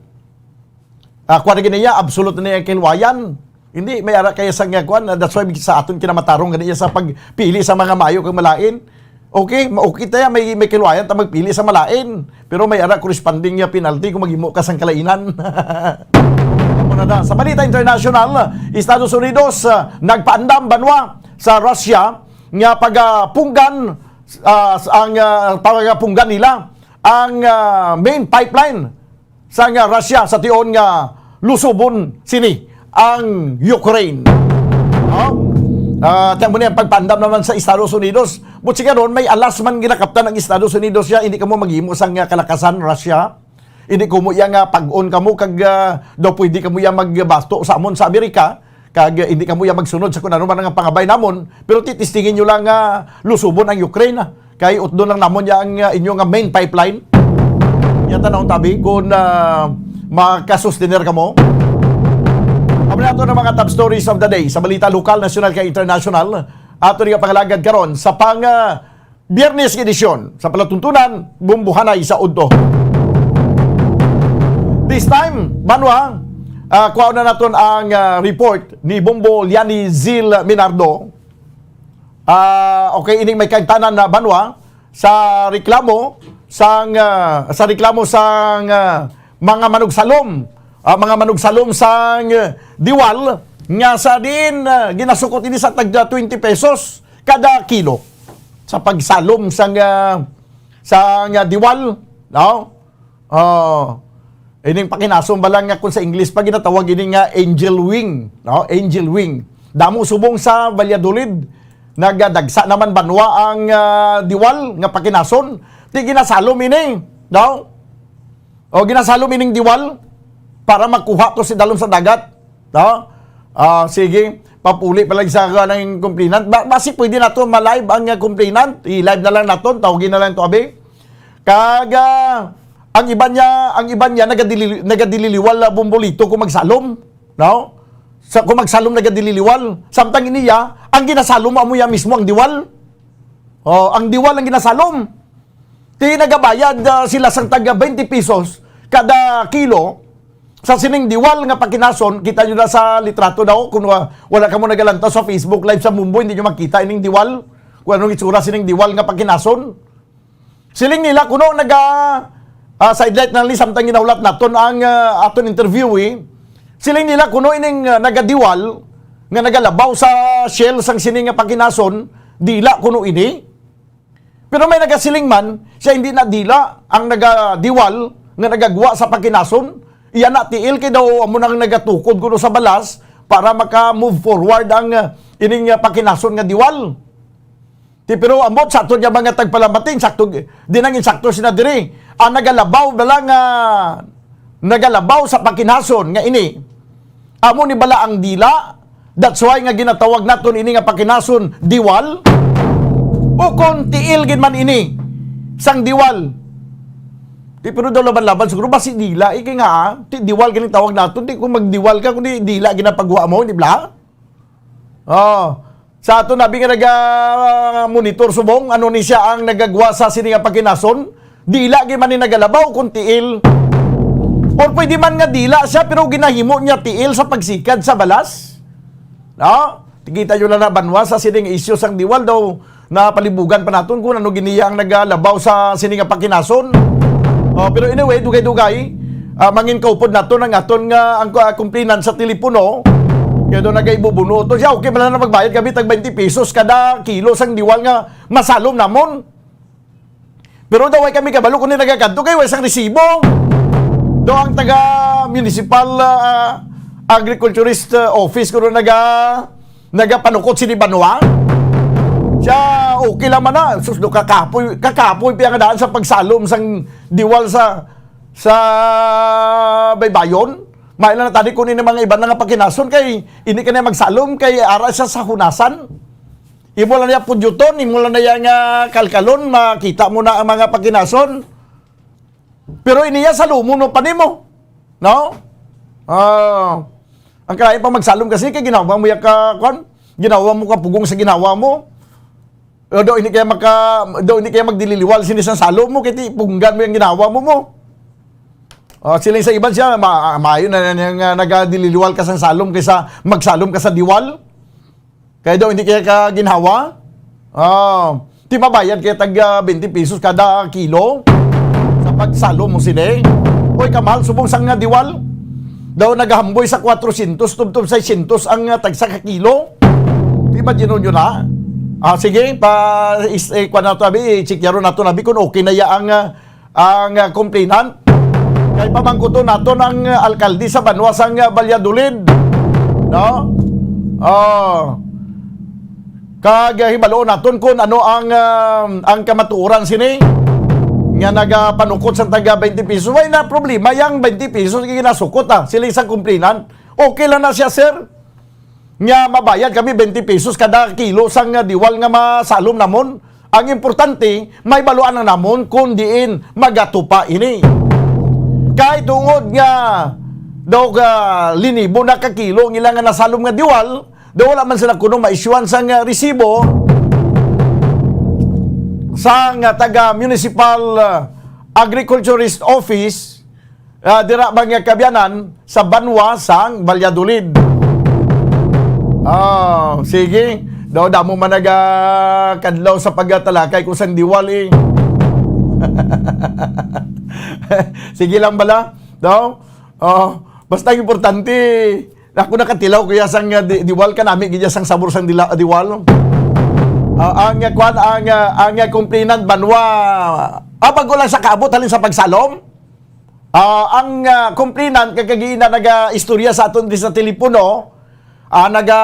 Ah, kuwan na gid niya, absolute na niya kaluwayan. Hindi, may ara kaya sa nga kuwan, that's why sa aton kinamatarong gani niya sa pagpili sa mga maayo kag malain. Okay, ma-, okay tayo, may, may kaluwayan ta magpili sa malain. Pero may ara corresponding niya penalty kung maghimo ka sang kalainan. Amo na na. Sa balita international, Estados Unidos, ah, nagpaandam, banwa, sa Russia nga pagapunggan, ah, ang, ah, pagapunggan nila ang, ah, main pipeline sang, ah, Russia sa tion nga lusubon sini ang Ukraine. No? Ah, amo ni ang pagpaandam naman sa Estados Unidos. Buot silingon, may alas man ginakaptan ang Estados Unidos niya, hindi kamo maghimo sang, ah, kalakasan, Russia. Hindi ko mo iya nga pag-on kamo kag, ah, daw pwede kamo iya magbato sa amon sa Amerika. Kag, eh, hindi kamo iya magsunod sa kun ano man nga pangabay namon, pero titistingin nyo lang nga lusubon ang Ukraine, ah. Kay utdon lang namon iya ang, ah, inyo nga main pipeline. Iya ta na unta, abi, kung, ah, makasustener kamo. Amo na ato ang mga top stories of the day sa balita lokal, nasyonal, kag international. Ato nga pangalagad karon sa pang, ah, Biyernes nga edisyon sa palatuntunan, Bombohanay sa Udto. This time, banwa, ah, kuhaon na naton ang, ah, report ni Bombo Liani Zil Minardo. Ah, okay, ining may kaangtanan na, banwa, sa reklamo sang, ah, sa reklamo sang, ah, mga manugsalom, ah, mga manugsalom sang, ah, Diwal nga sa diin, ah, ginasukot ini sa tagda twenty pesos kada kilo sa pagsalom sang, ah, sang, ah, Diwal, no? Oh, ining pakinason bala nga kung sa English pa ginatawag ini nga angel wing, no? Angel wing. Damo subong sa Valladolid, nagadagsa naman, banwa, ang, ah, Diwal nga pakinason. Ti ginasalom ini, no? O, ginasalom ining Diwal para makuha to sa idalom sa dagat. No? Ah, sige, papuli pa lang sa kanang complainant. Ba, basi pwede nato ma-live ang, ah, complainant. I-live na lang naton, tawagin na lang to, abi. Kag, ah, ang iban niya, ang iban niya nagadili-, nagadililiwal, ah, Bombolito kung magsalom, no? Sa, kung magsalom, nagadililiwal. Samtang ini iya, ang ginasalom amo iya mismo ang Diwal. Oh, ang Diwal ang ginasalom. Ti nagabayad, ah, sila sang taga twenty pesos kada kilo sa sining Diwal nga pakinason. Kita nyo na sa litrato daw, kung wa-, wala kamo nagalantaw sa Facebook Live sa Mumbo, hindi nyo makita ining Diwal, kung anong itsura sining Diwal nga pakinason. Siling nila kuno naga, ah, sidelight na ni, samtang ginahulat naton ang, ah, aton interviewee. Siling nila kuno ining, ah, nagadiwal nga nagalabaw sa shell sang sini nga pakinason, dila kuno ini. Pero may nagasiling man, siya hindi na dila ang nagadiwal nga nagagwa sa pakinason. Iya na tiil kay daw amo nang nagatukod kuno sa balas para maka-move forward ang, ah, ining, ah, pakinason nga diwal. Ti, pero ambot sa aton nga mga tagpalamati, insakto, di nang insakto sina diri. Ang nagalabaw na lang, ah, nagalabaw sa pakinason nga ini, amo ni bala ang dila. That's why nga ginatawag naton ini nga pakinason diwal. O kung tiil gid man ini sang diwal. Ti, pero daw laban-laban siguro ba si dila? Iki nga, ah, ti diwal gani tawag naton. Ti kung magdiwal ka, kundi dila ginapagwa mo, di ba? Oh, sa aton abi nga naga-monitor subong, ano ni siya ang nagagwa sa sini nga pakinason? Dila gid man ni nagalabaw kung tiil. Or pwede man nga dila siya, pero ginahimo niya tiil sa pagsikad sa balas. No? Kita nyo na na, banwa, sa sining isyu sang diwal daw, napalibugan pa naton kung ano giniya ang nagalabaw sa sini nga pakinason. Oh, pero anyway, dugay-dugay, ah, mangin kaupod naton ang aton nga, ang, ah, complainant sa telepono. Kaya doon nagaibubuno to siya, okay, wala na magbayad kami tag twenty pesos kada kilo sang diwal nga masalom namon. Pero daw way kami kabalo kung nagakadto kay way sang resibo. Do ang taga municipal, ah, agriculturist, ah, office kuno naga nagapanukot sini banwa. Siya, okay lang man na. Sus, do kakapoy, kakapoy pa nga daan sa pagsalom sang diwal sa, sa baybayon. May lang natani kung ini mga iban na nga pakinason kay ini ka na magsalom kay ara siya sa hunasan. Imo lang niya pudyuton, imo lang niya nga kalkalon, makita mo na ang mga pakinason. Pero iniya, salomon mo pa nimo. No? Ah, ang kalain pa magsalom kasi kay ginawa mo ya ka, kwan? Ginawa mo ka pugong sa ginawa mo. O, daw hindi kaya maka, daw hindi kaya magdililiwal sini sang salom mo, kay ti punggan mo yung ginawa mo mo. Ah, siling sa iban siya, ma-, maayo na, na, na nga nagadililiwal ka sang salom kaysa magsalom ka sa diwal. Kaya daw hindi kaya ka ginhawa? Ah, ti mabayad kaya tag, ah, twenty pesos kada kilo sa pagsalom mo sini. Oy, kamahal subong sang nga diwal. Daw nagahamboy sa kwatrosyentos tubtob seiscientos ang, ah, tagsa ka kilo. Di ba, Gino, yun, ha? Ah, sige, pa, is, eh, kwan nato, abi, i-check yaro nato, abi, kung okay na ya ang, ah, ang, ah, complainant. Kay pamangkuton naton ang, ah, alkalde sa banwa sang, ah, Valladolid. No? Oh. Kag, ah, hibaluon naton kung ano ang, ah, ang kamatuoran sini nga nagapanukot sa taga twenty pesos. Way na problema yang twenty pesos nga ginasukot, ah, sila isang complainant. Okay lang na siya, sir, nga mabayad kami twenty pesos kada kilo sang, ah, diwal nga masalom namon. Ang importante, may baluan lang namon kung diin magatupa ini. Kay tungod nga daw, ah, linibo na ka kilo ang ila nga nasalom nga diwal, daw wala man sila kuno maisyuan sang, ah, resibo sang, ah, taga Municipal, ah, Agriculturist Office, ah, dira, mga kaabyanan, sa banwa sang Valladolid. Ah, sige. Daw damo man nagakadlaw sa pagtalakay ko sang diwal, eh. Sige lang bala, daw. Oh, basta ang importante, ako nakatilaw ko ya sang, ah, di-, diwal, kanami gid ya sang sabor sang dila-, diwal. Ah, ang, ah, kwan, ang, ah, ang, ah, complainant banwa, ah, bago lang sa kaabot halin sa pagsalom. Ah, ang, ah, complainant kag kagiina nagaistorya sa aton di sa telepono, ah, naga,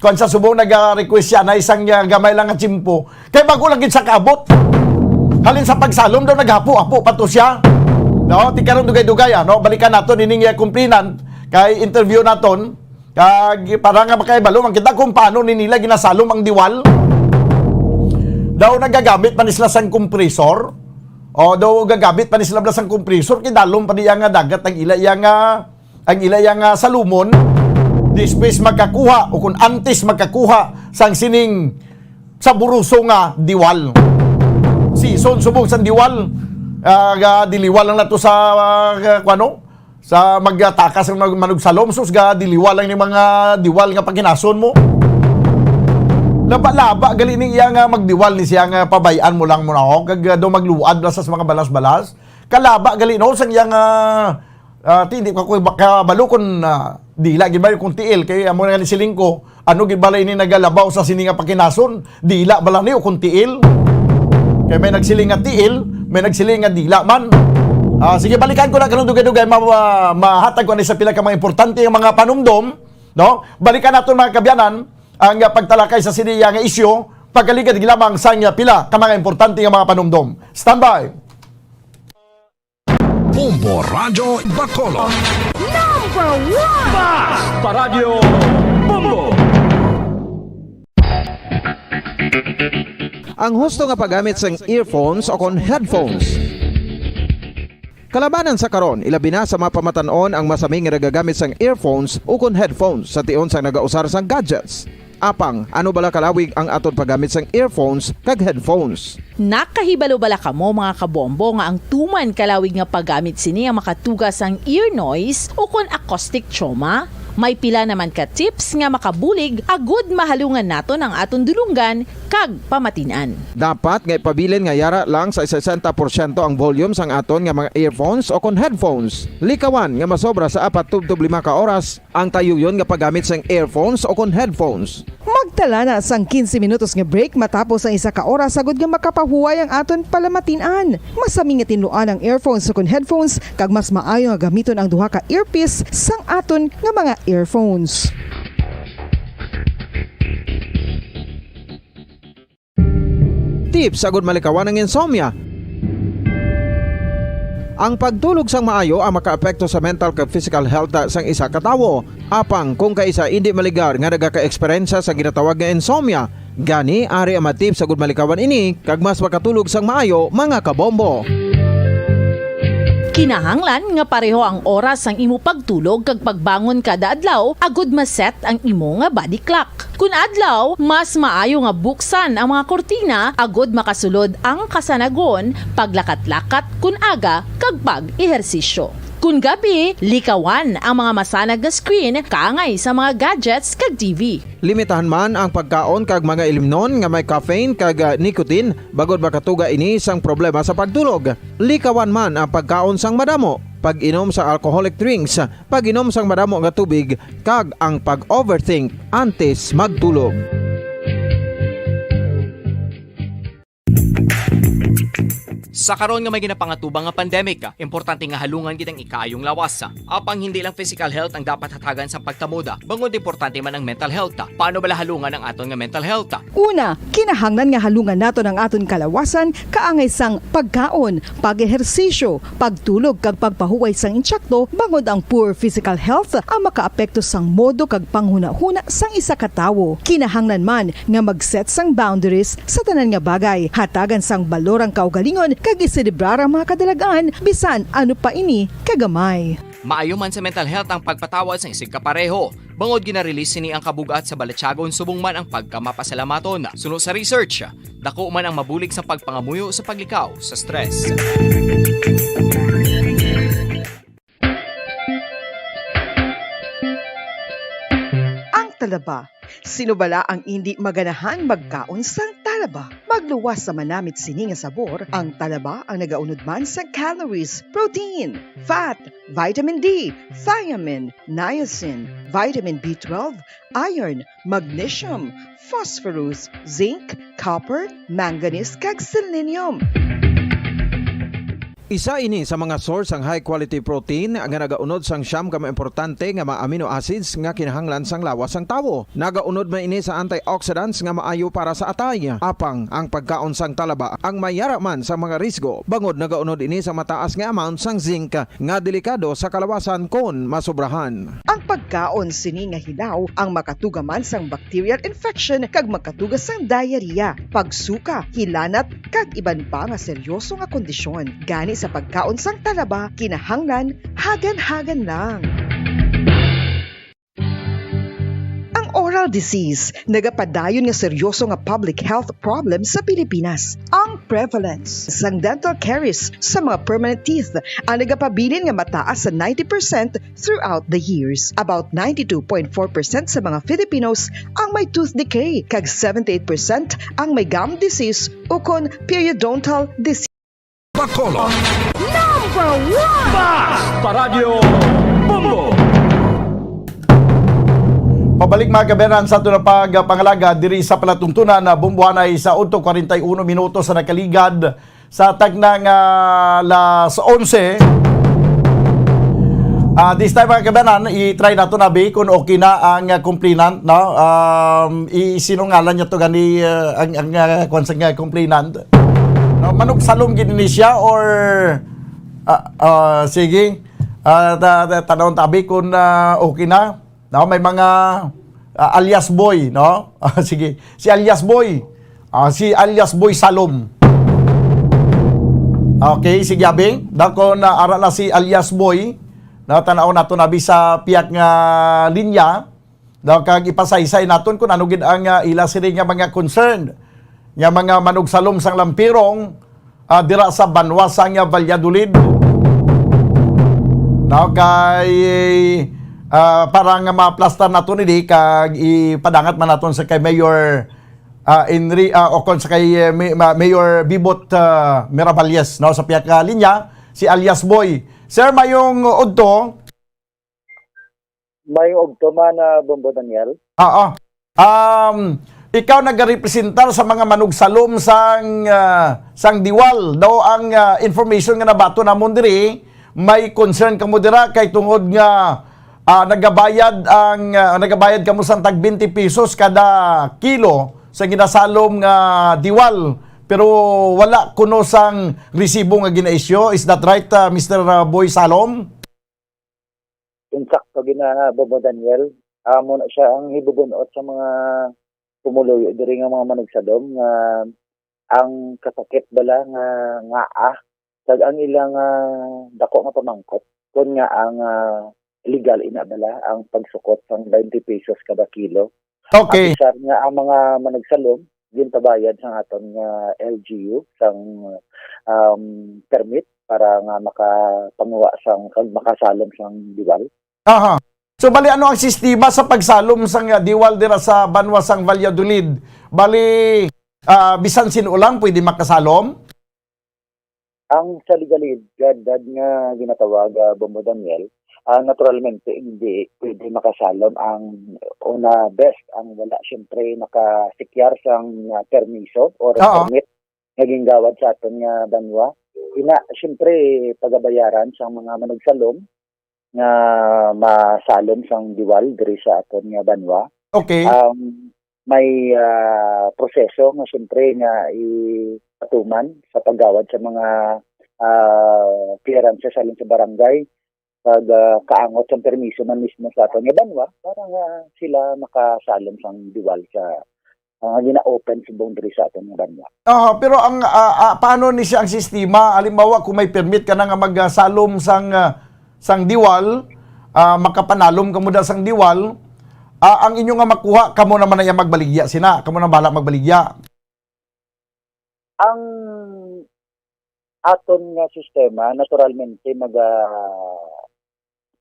kwan sa subong, naga-request siya na isang, ah, gamay lang nga tiyempo. Kay bago lang gid sa kaabot. Halin sa pagsalom daw, naghapo-hapo pa to siya. No, ti karon dugay-dugay, ah, no? Balikan naton ining, ah, complainant kay interview naton. Kag para nga makahibalo man kita kung paano ni nila ginasalom ang diwal. Daw nagagamit pa ni sila sang kompresor. O daw gagamit pa ni sila sang kompresor, kay dalom pa niya nga dagat ang ila iya nga, ang ila iya nga salomon. Despues magkakuha, o kung antes magkakuha sang sining saburuso nga diwal. Season subong sang diwal, ah, ga-deliver lang nato sa, ah, kuno, sa magtakas ang mag-, manugsalom, sus, ga-deliver lang ni mga diwal nga pagkinason mo. Laba-laba gali ni iya nga magdiwal ni siya nga pabay-an mo lang mo na, oh, kag, ah, daw magluad bala sa mga balas-balas. Kalaba gali, no, sang iya nga, ah, ti, hindi ko kabalo kung, ah, dila gid ba yung kung tiil, kay amo nga ni siling ko, ano gid bala ini nagalabaw sa sini nga pakinason? Dila bala ni o kung tiil? Kay may nagsiling nga tiil, may nagsiling nga dila man. Ah, sige, balikan ko na kanang dugay-dugay, ma-, ma-, mahatag ko ni sa pila ka mga importante nga mga panumdom, no? Balikan naton, mga kaabyanan, ang, ah, pagtalakay sa sini nga isyu, pagkaligad lamang sa, ah, pila ka mga importante nga mga panumdom. Standby. Bombo Radyo Bacolod. Number one! Bas! Paradyo Bombo! Ang husto nga paggamit sang earphones o kon headphones. Kalabanan sa karon, ilabi na sa mga pamatan-on ang masami nga nagagamit sang earphones o kon headphones sa tion sang nagausar sang gadgets. Apang, ano bala kalawig ang aton paggamit sang earphones kag headphones? Nakahibalo bala kamo, mga kabombo, nga ang tuman kalawig nga paggamit sini ang makatuga sang ear noise o kon acoustic trauma? May pila naman ka tips nga makabulig agud mahalungan naton ang aton dulonggan kag pamatin-an. Dapat nga ipabilin nga yara lang sa sesenta porsyento ang volume sang aton nga mga earphones o kon headphones. Likawan nga masobra sa apat tubtob lima ka oras ang tayuyon nga paggamit sang earphones o kon headphones. Magtala na sang quince minutos nga break matapos ang isa ka oras, agud nga makapahuway ang aton palamatin-an. Masami nga tinluan ang earphones o kon headphones, kag mas maayo nga gamiton ang duha ka earpiece sang aton nga mga earphones. Tips agud malikawan ang insomnia. Ang pagtulog sang maayo ang makaapekto sa mental kag physical health sang isa ka tawo. Apang kung kaisa indi maligar nga nagaka-eksperyensya sa ginatawag nga insomnia, Gani, ari ang mga tips agud malikawan ini kag mas makatulog sang maayo, mga kabombo. Kinahanglan nga pareho ang oras sang imo pagtulog kag pagbangon kada adlaw agud ma-set ang imo nga body clock. Kun adlaw, mas maayo nga buksan ang mga kurtina agud makasulod ang kasanagon, paglakat-lakat kun aga, kag pag-ehersisyo. Kun gabi, likawan ang mga masanag nga screen kaangay sa mga gadgets kag T V. Limitahan man ang pagkaon kag mga ilimnon nga may caffeine kag, ah, nicotine, bangod makatuga ini sang problema sa pagtulog. Likawan man ang pagkaon sang madamo, pag-inom sa alcoholic drinks, pag-inom sang madamo nga tubig, kag ang pag-overthink antes magtulog. Sa karon nga may ginapangatubang nga pandemic, importante nga halungan gid ang ikaayong lawas. Apang hindi lang physical health ang dapat hatagan sa pagtamod, bangod importante man ang mental health. Paano bala halungan ang aton nga mental health? Una, kinahanglan nga halungan naton ang aton kalawasan kaangay sang pagkaon, pag-ehersisyo, pagtulog kag pagpahuway sang intsakto, bangod ang poor physical health ang makaapekto sang modo kag panghunahuna sang isa ka tawo. Kinahanglan man nga mag-set sang boundaries sa tanan nga bagay, hatagan sang balor ang kaugalingon kag iselebrar ang mga kadalagan, bisan ano pa ini kagamay. Maayo man sa mental health ang pagpatawad sang isigkapareho, bangod gina-release sini ang kabug-at sa balatyagon subong man ang pagkamapasalamaton. Suno sa research, dako man ang mabulig sa pagpangamuyo sa paglikaw sa stress. Ang talaba. Sino bala ang indi maganahang magkaon sang talaba? Magluwas sa manamit sini nga sabor, ang talaba ang nagaunod man sa calories, protein, fat, vitamin D, thiamine, niacin, vitamin B twelve, iron, magnesium, phosphorus, zinc, copper, manganese, kag selenium. Isa ini sa mga source sang high quality protein nga nagaunod sang siyam ka mga importante nga mga amino acids nga kinahanglan sang lawas sang tawo. Nagaunod man ini sa antioxidants nga maayo para sa atay. Apang ang pagkaon sang talaba ang may yara man sa mga risgo, bangod nagaunod ini sa mataas nga amount sang zinc nga delikado sa kalawasan kon masobrahan. Ang pagkaon sini nga hilaw ang makatuga man sang bacterial infection kag makatuga sang diarrhea, pagsuka, hilanat, kag iban pa nga seryoso nga kondisyon. Gani sa pagkaon sang talaba, kinahanglan hagan-hagan lang. Ang oral disease nagapadayon nga seryoso nga public health problem sa Pilipinas. Ang prevalence sang dental caries sa mga permanent teeth ang nagapabilin nga mataas sa ninety percent throughout the years. About ninety-two point four percent sa mga Filipinos ang may tooth decay, kag seventy-eight percent ang may gum disease ukon periodontal disease. Bacolod. Number one! Bas! Paradyo Bombo! Pabalik, mga kabenan, sa aton nga pagpangalaga diri sa palatuntunan na Bombohanay sa udto kwarenta y uno minutos sa nakaligad sa tagna nga alas onse. Ah, this time, mga kabenan, i-try nato na, Bi, kung okay na ang, ah, complainant, no? Um, i-, sino ngalan niya to gani, ah, ang, ang, ah, kwan sa nga complainant? No, Manugsalom gid ni siya or, ah, ah, sige. Ah, ta-, ta-, tanawon ta, Bi, kung, ah, okay na. No, may mga, ah, alias Boy, no? Ah, sige. Si alias Boy. Ah, si alias Boy Salom. Okay, sige, abi. Daw kon, ah, ara na si alias Boy, no, tan-aw nato na, abi, sa pihak nga linya. Daw kag ipasaysay naton kung ano gid ang, ah, ila sini nga mga concern. Nga mga manugsalom sang Lampirong, ah, dira sa banwa sang Valladolid. Now, kay, ah, para nga ma-aplastar naton ini, kag ipadangat man naton sa kay Mayor, ah, Enri-, ah, o kon sa kay, eh, May-, Ma-, Mayor Bibot, ah, Miravalles, no, sa pihak nga linya, si alias Boy. Sir, mayong udto. May ugto man, ah, Bombo Daniel. Oo. Um, ikaw nagarepresentar sa mga manugsalom sang, ah, sang Diwal. Daw ang, ah, information nga nabaton namon diri, may concern kamo dira kay tungod nga, ah, nagabayad ang, ah, nagabayad kamo sang tag twenty pesos kada kilo sa ginasalom nga Diwal, pero wala kuno sang resibo nga ginaisyu. Is that right, ah, Mister, ah, Boy Salom? Insakto gid na, Bombo Daniel. Amo na siya ang hibubun-ot sa mga pumuluyo diri nga mga manugsalom nga ang kasakit bala nga ngaa, kag ang ilang, ah, dako nga pamangkot kon nga ang, ah, legal ina bala ang pagsukot sang twenty pesos kada kilo. Okay. Apisar nga ang mga manugsalom ginpabayad sang aton nga L G U sang, um, permit para nga makapanguha sang kag makasalom sang diwal. Aha. So, bali, ano ang sistema sa pagsalom sang, ah, diwal dira sa banwa sang Valladolid? Bali, ah, bisan sin-o lang pwede makasalom? Ang sa legalidad nga ginatawag, ah, Bombo Daniel, ah, naturalmente, hindi pwede makasalom ang una best, ang wala siyempre nakasikyar sang, ah, permiso or Oo. permit nga ginggawad sa aton nga banwa. Ina, siyempre, pagabayaran sang mga manugsalom nga masalom sang diwal diri sa aton nga banwa. Okay. Um, may, ah, proseso nga siyempre nga ipatuman sa paggawad sa mga, ah, clearances halin sa barangay, pag, ah, kaangot sang permiso man mismo sa aton nga banwa para nga sila makasalom sang diwal sa, ah, gina-open subong diri sa aton nga banwa. Aha, pero ang, ah, ah, paano ni siya ang sistema? Halimbawa, kung may permit ka na nga magsalom sang, ah, sang diwal, ah, makapanalom kamo da sang diwal, ah, ang inyo nga makuha, kamo naman na iya magbaligya sina, kamo na bahala magbaligya. Ang aton nga sistema, naturalmente, maga-,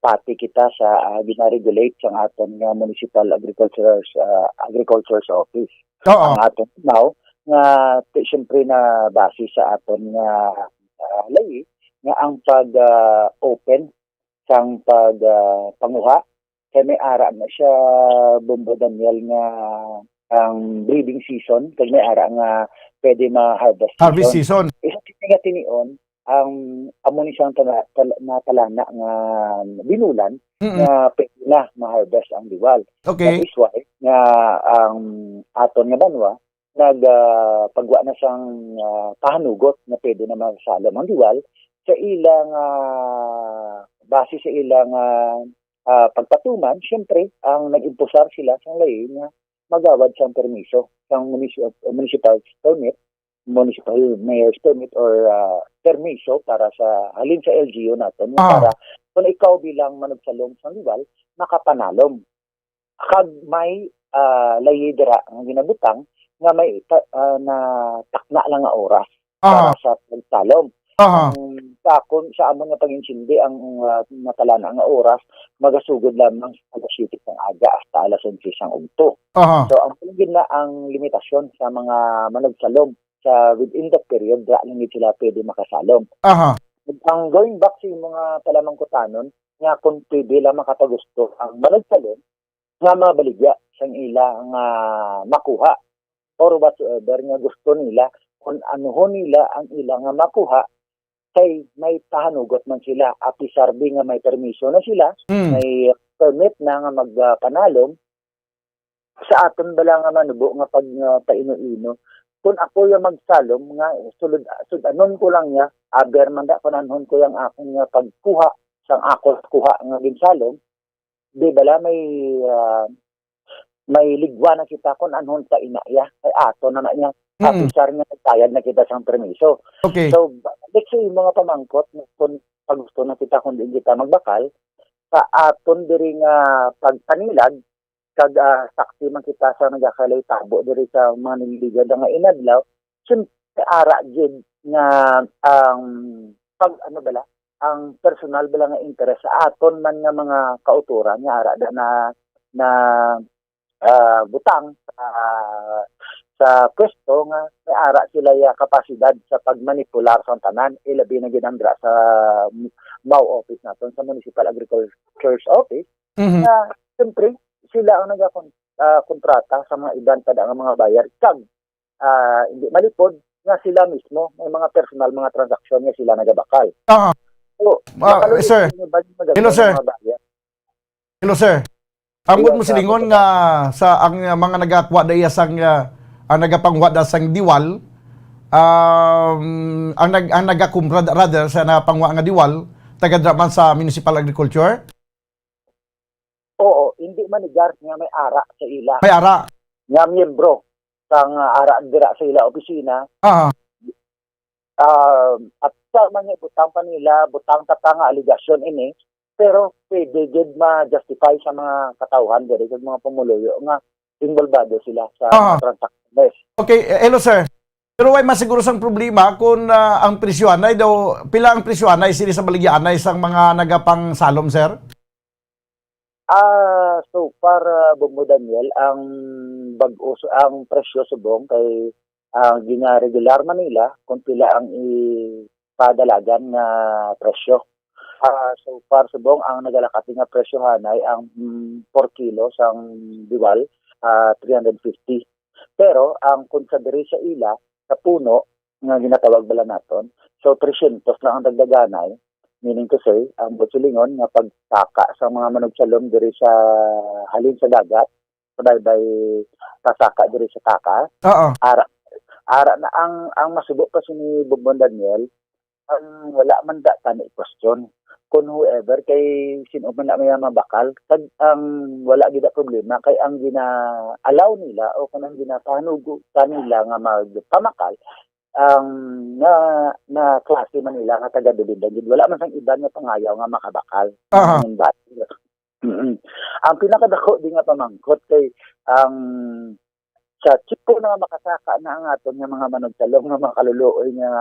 pati kita sa, ah, gina-regulate sang aton nga Municipal Agriculture's, ah, Agriculture's Office. Oo. Ang aton now nga ti-, siyempre na base sa aton nga, ah, layi nga ang pag, ah, open sang pag, ah, panguha kay may ara na siya, Bombo Daniel, nga ang breeding season kag may ara nga pwede ma-harvest Harvest season. Season. Isa kini nga tinion ang amo ni siyang tala-, tal-, natalana nga binulan Mm-mm. nga pwede na ma-harvest ang diwal. Okay. That is why nga ang aton nga banwa nag, ah, pagwa na sang, ah, pahanugot nga pwede na masalom ang diwal sa ilang, ah, base sa ilang, ah, ah, pagpatuman, siyempre, ang nag-impusar sila sang lain nga magawad sang permiso, sang munis-, municipal permit, municipal mayor's permit or, ah, permiso para sa, halin sa L G U naton, Ah. para kung ikaw bilang manugsalom sang diwal, makapanalom. Kag may, ah, layi dira nga ginabutang nga may ta-, ah, natakna lang nga oras Aha. para sa pagsalom. Aha. Ang sa akon, sa amon nga pag-intindi, ang, ah, natalana nga oras magasugod lamang sa alas siyete sang aga hasta alas onse sang udto. Aha. So, ang gid na ang limitasyon sa mga managsalom sa within that period, dira lang gid sila pwede makasalom. Aha. Ang going back sa imong, ah, palamangkutanon, nga kung pwede lang makapagusto ang managsalom, nga mabaligya sang ila nga makuha or whatsoever nga gusto nila, kung anuhon nila ang ila nga makuha, kay may pahanugot man sila, apisar di nga may permiso na sila, Mm. may permit na nga magpanalom, sa aton bala nga manubo nga pag, nga paino-ino, kung ako yung magsalom nga sulod, sud-anon ko lang niya, aber man da, pananhon ko yung akong nga pagkuha, sang ako kuha nga ginsalom, di bala may, ah, may ligwa na kita kung anhon sa ina iya, kay ato na na niya. Mm. Apisar nga nagbayad na kita sang permiso. Okay. So, ba-, let's say, mga pamangkot, kung pag gusto na kita, kung di kita magbakal, sa aton diri nga pagpanilag, kag, ah, saksi man kita sa nagakalaitabo diri sa mga nagligad nga inadlaw, siyempre, ara gid nga ang pag, ano bala, ang personal bala nga interes sa aton man nga mga kautoran nga ara da na, na, ah, butang sa, sa pwesto nga may ara sila ya kapasidad sa pagmanipular sa tanan, ilabi na gid ang dira sa M A W office naton, sa Municipal Agriculture's Office, Mhm. nga, siyempre, sila ang nagakon-, ah, kontrata sa mga iban pa nga mga buyer. Kag, ah, hindi malipod nga sila mismo may mga personal, mga transaksyon nga sila nagabakal. Aha. So, Ah, makaluloy sir. Ang iban nga Hello, sir. Mga buyer. Hello, sir. Ang Hello, mo sir. Silingon nga sa ang, uh, mga nagakuha da iya sang, uh, ang nagapanguha da sang diwal, um, ang nag-, ang nagakumra da, rather, sa napanguha nga diwal, taga dra man sa Municipal Agriculture? Oo, hindi man ni Gar nga may ara sa ila. May ara. nga miyembro sang, ah, ara dira sa ila opisina. Ah. Ah, at sa man niya, butang pa nila, butang ta pa nga aligasyon ini, pero pwede gid ma-justify sa mga katawhan diri, sa mga pumuluyo nga involvado sila sa Ah. mga transaksyones. Okay, eh, hello, sir. Pero way masiguro sang problema kung, ah, ang presyo anay daw, pila ang presyo anay sini sa baligya anay sang mga nagapangsalom, sir? Ah, so far, ah, Bombo Daniel, ang bag-o, ang presyo subong kay ang ginaregular man nila kung pila ang ipadalagan nga presyo. Ah, so far subong ang nagalakati nga presyo hanay ang, mm, four kilo sang Diwal, ah, three hundred fifty. Pero ang kung sa diri sa ila, sa puno, nga ginatawag bala naton. So, three hundred lang ang dagdaganay, meaning to say, ang buot silingon nga pagtaka sa mga manugsalom diri sa halin sa dagat, sa baybay pasaka diri sa takas, Oo. ara, ara na ang, ang masubo pa sini Bombon Daniel, ang wala man da tani question. Kung whoever, kay sin-o man na may mabakal, kag ang wala gid na problema, kay ang gina-allow nila o kanang ginapahanugo kanila nga magpamakal, ang na, na klase man nila nga taga-Dulindang gid. Wala man sang iban nga pangayaw nga makabakal. Aha. Ang bati. Mm. Ang pinakadako di nga pamangkot kay ang sa tipo na nga makasaka na ang aton nga mga manugsalom nga mga kaluluoy nga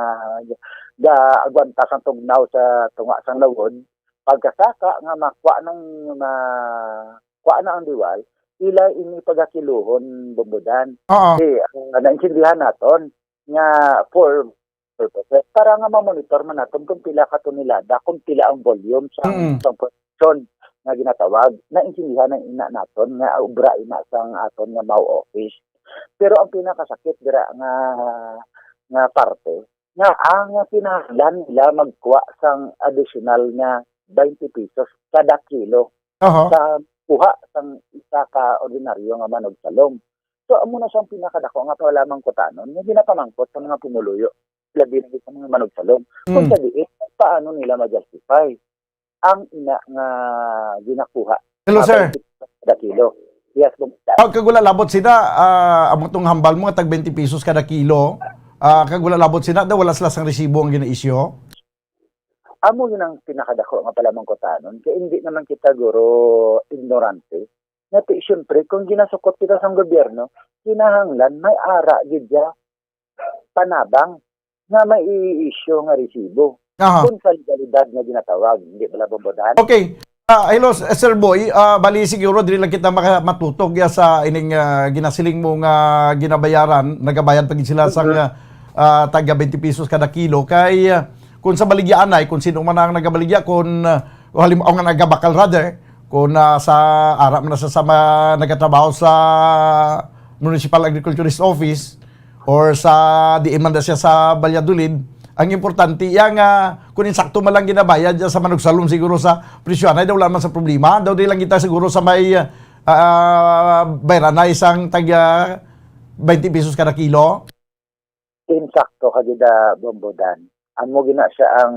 ga-agwanta sang tugnaw sa tunga sang lawod, pagkasaka nga makuha nang ma-, kuha na ang Diwal, ila ini pagakiluhon, Bombodan. Oo. Kasi, ah, naintindihan naton nga for purposes, para nga ma-monitor man naton kung pila ka tonelada, kung pila ang volume sa, Mm. sa production nga ginatawag. Naintindihan na ina naton nga obra ina sang aton nga MAO office. Pero ang pinakasakit dira nga, nga parte, nga ang kinahanglan nila magkuha sang additional nga twenty pesos kada kilo Aha. sa kuha sang isa ka ordinaryo nga manugsalom. So, amo na siyang pinakadako nga palamangkutanon nga ginapamangkot sa mga pumuluyo, labi na gid sa mga manugsalom. Kung Mm. sa diin, paano nila ma-justify ang ina nga ginakuha Hello, nga sir. twenty kada kilo? Yes, Bong. Ah, kag wala labot sina, ah, amo tong hambal mo nga tag twenty pesos kada kilo. Ah, kag wala labot sina, daw wala sila sang resibo ang gina-issue? Amo yun ang pinakadako nga palamangkutanon. Kay hindi naman kita, guro, ignorante. Nga ti, siyempre, kung ginasukot kita sa gobyerno, kinahanglan may ara gid siya panabang nga may i-issue nga resibo. Aha. Kung sa legalidad nga ginatawag, hindi bala, Bombodan? Okay. Ah, hello, S-, Sir Boy. Ah, bali, siguro, dili lang kita maka-, matutog ya sa ining, ah, ginasiling mo nga ginabayaran, nagabayad pa gid sila sa, Mhm. ah, ah, taga twenty pesos kada kilo. Kay, ah, kung sa baligya anay, kung sino man ang nagabaligya, kung, ah, o halim-, o nga nagabakal rather, kung, ah, sa ara man na sa, sa ma-, nagatrabaho sa Municipal Agriculturist Office, or sa diin man na siya sa Valladolid, ang importante iya nga kung insakto man lang ginabayad niya sa manugsalom siguro sa presyo anay, daw wala man sa problema. Daw di lang kita siguro sa may, ah, bayranay sang taga twenty pesos kada kilo. Insakto ka gid, ah, Bombodan. Amo gina siya ang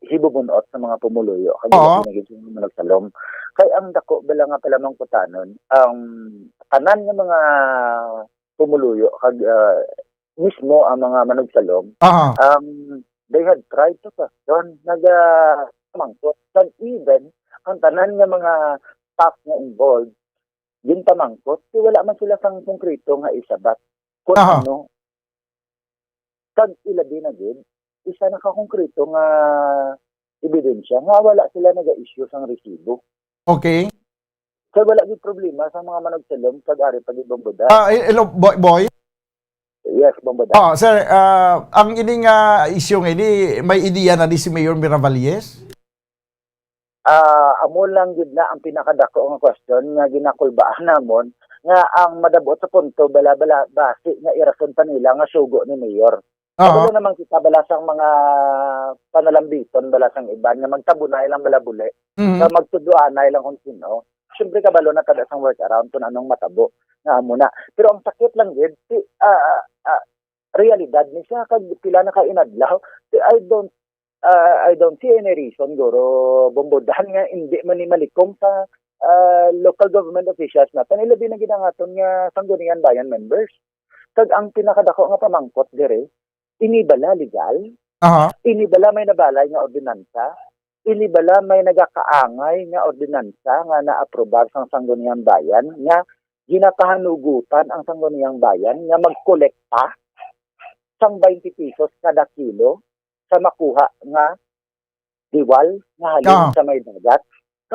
hibubunot sa mga pumuluyo, kag Oo. Labi na gid sa mga manugsalom. Kay ang dako bala nga palamangkutanon, ang tanan nga mga pumuluyo kag, ah, mismo ang mga manugsalom, Aha. um, they had tried to question, naga-, pamangkot. Kag even ang tanan nga mga staff nga involved, ginpamangkot, kay wala man sila sang konkreto nga isabat kung Aha. ano. Kag ilabi na gid, isa na ka konkreto nga ebidensya nga wala sila naga-issue sang resibo. Okay. Kay wala gid problema sa mga manugsalom kag ari pa gid, Bombodan. Ah, eh, hello, Boy, Boy? Yes, Bombodan. Ah, sir, ah, ang ini nga issue nga ini, may ideya na di si Mayor Miravalles? Ah, amo lang gid na ang pinakadako nga question nga ginakulbaan namon, nga ang madab-ot sa punto, bala-bala, basi nga irason pa nila nga sugo ni Mayor. Oo. Kabalo naman kita bala sang mga panalambiton bala sang iban nga magtabunay lang bala buli. Mhm. Nga magtudloanay lang kung sino. Siyempre, kabalo na kada sang workaround kung anong matabo nga amo na. Pero ang sakit lang gid, ti-, ah, ah, ah, realidad ni siya kag pila na ka inadlaw. Ti-, I don't, ah, I don't see any reason, guro, Bombodan, nga hindi man ni malikom sa ah, local government officials naton, ilabi na gid ang aton nga Sangguniang Bayan members. Kag ang pinakadako nga pamangkot diri, ini bala legal? Aha. Ini bala may nabalay nga ordinansa? Ini bala may nagakaangay nga ordinansa nga naaprobar sang Sangguniang Bayan nga ginapahanugutan ang Sangguniang Bayan nga magkolekta sang twenty pesos kada kilo sa makuha nga diwal nga halin Ah. sa may dagat?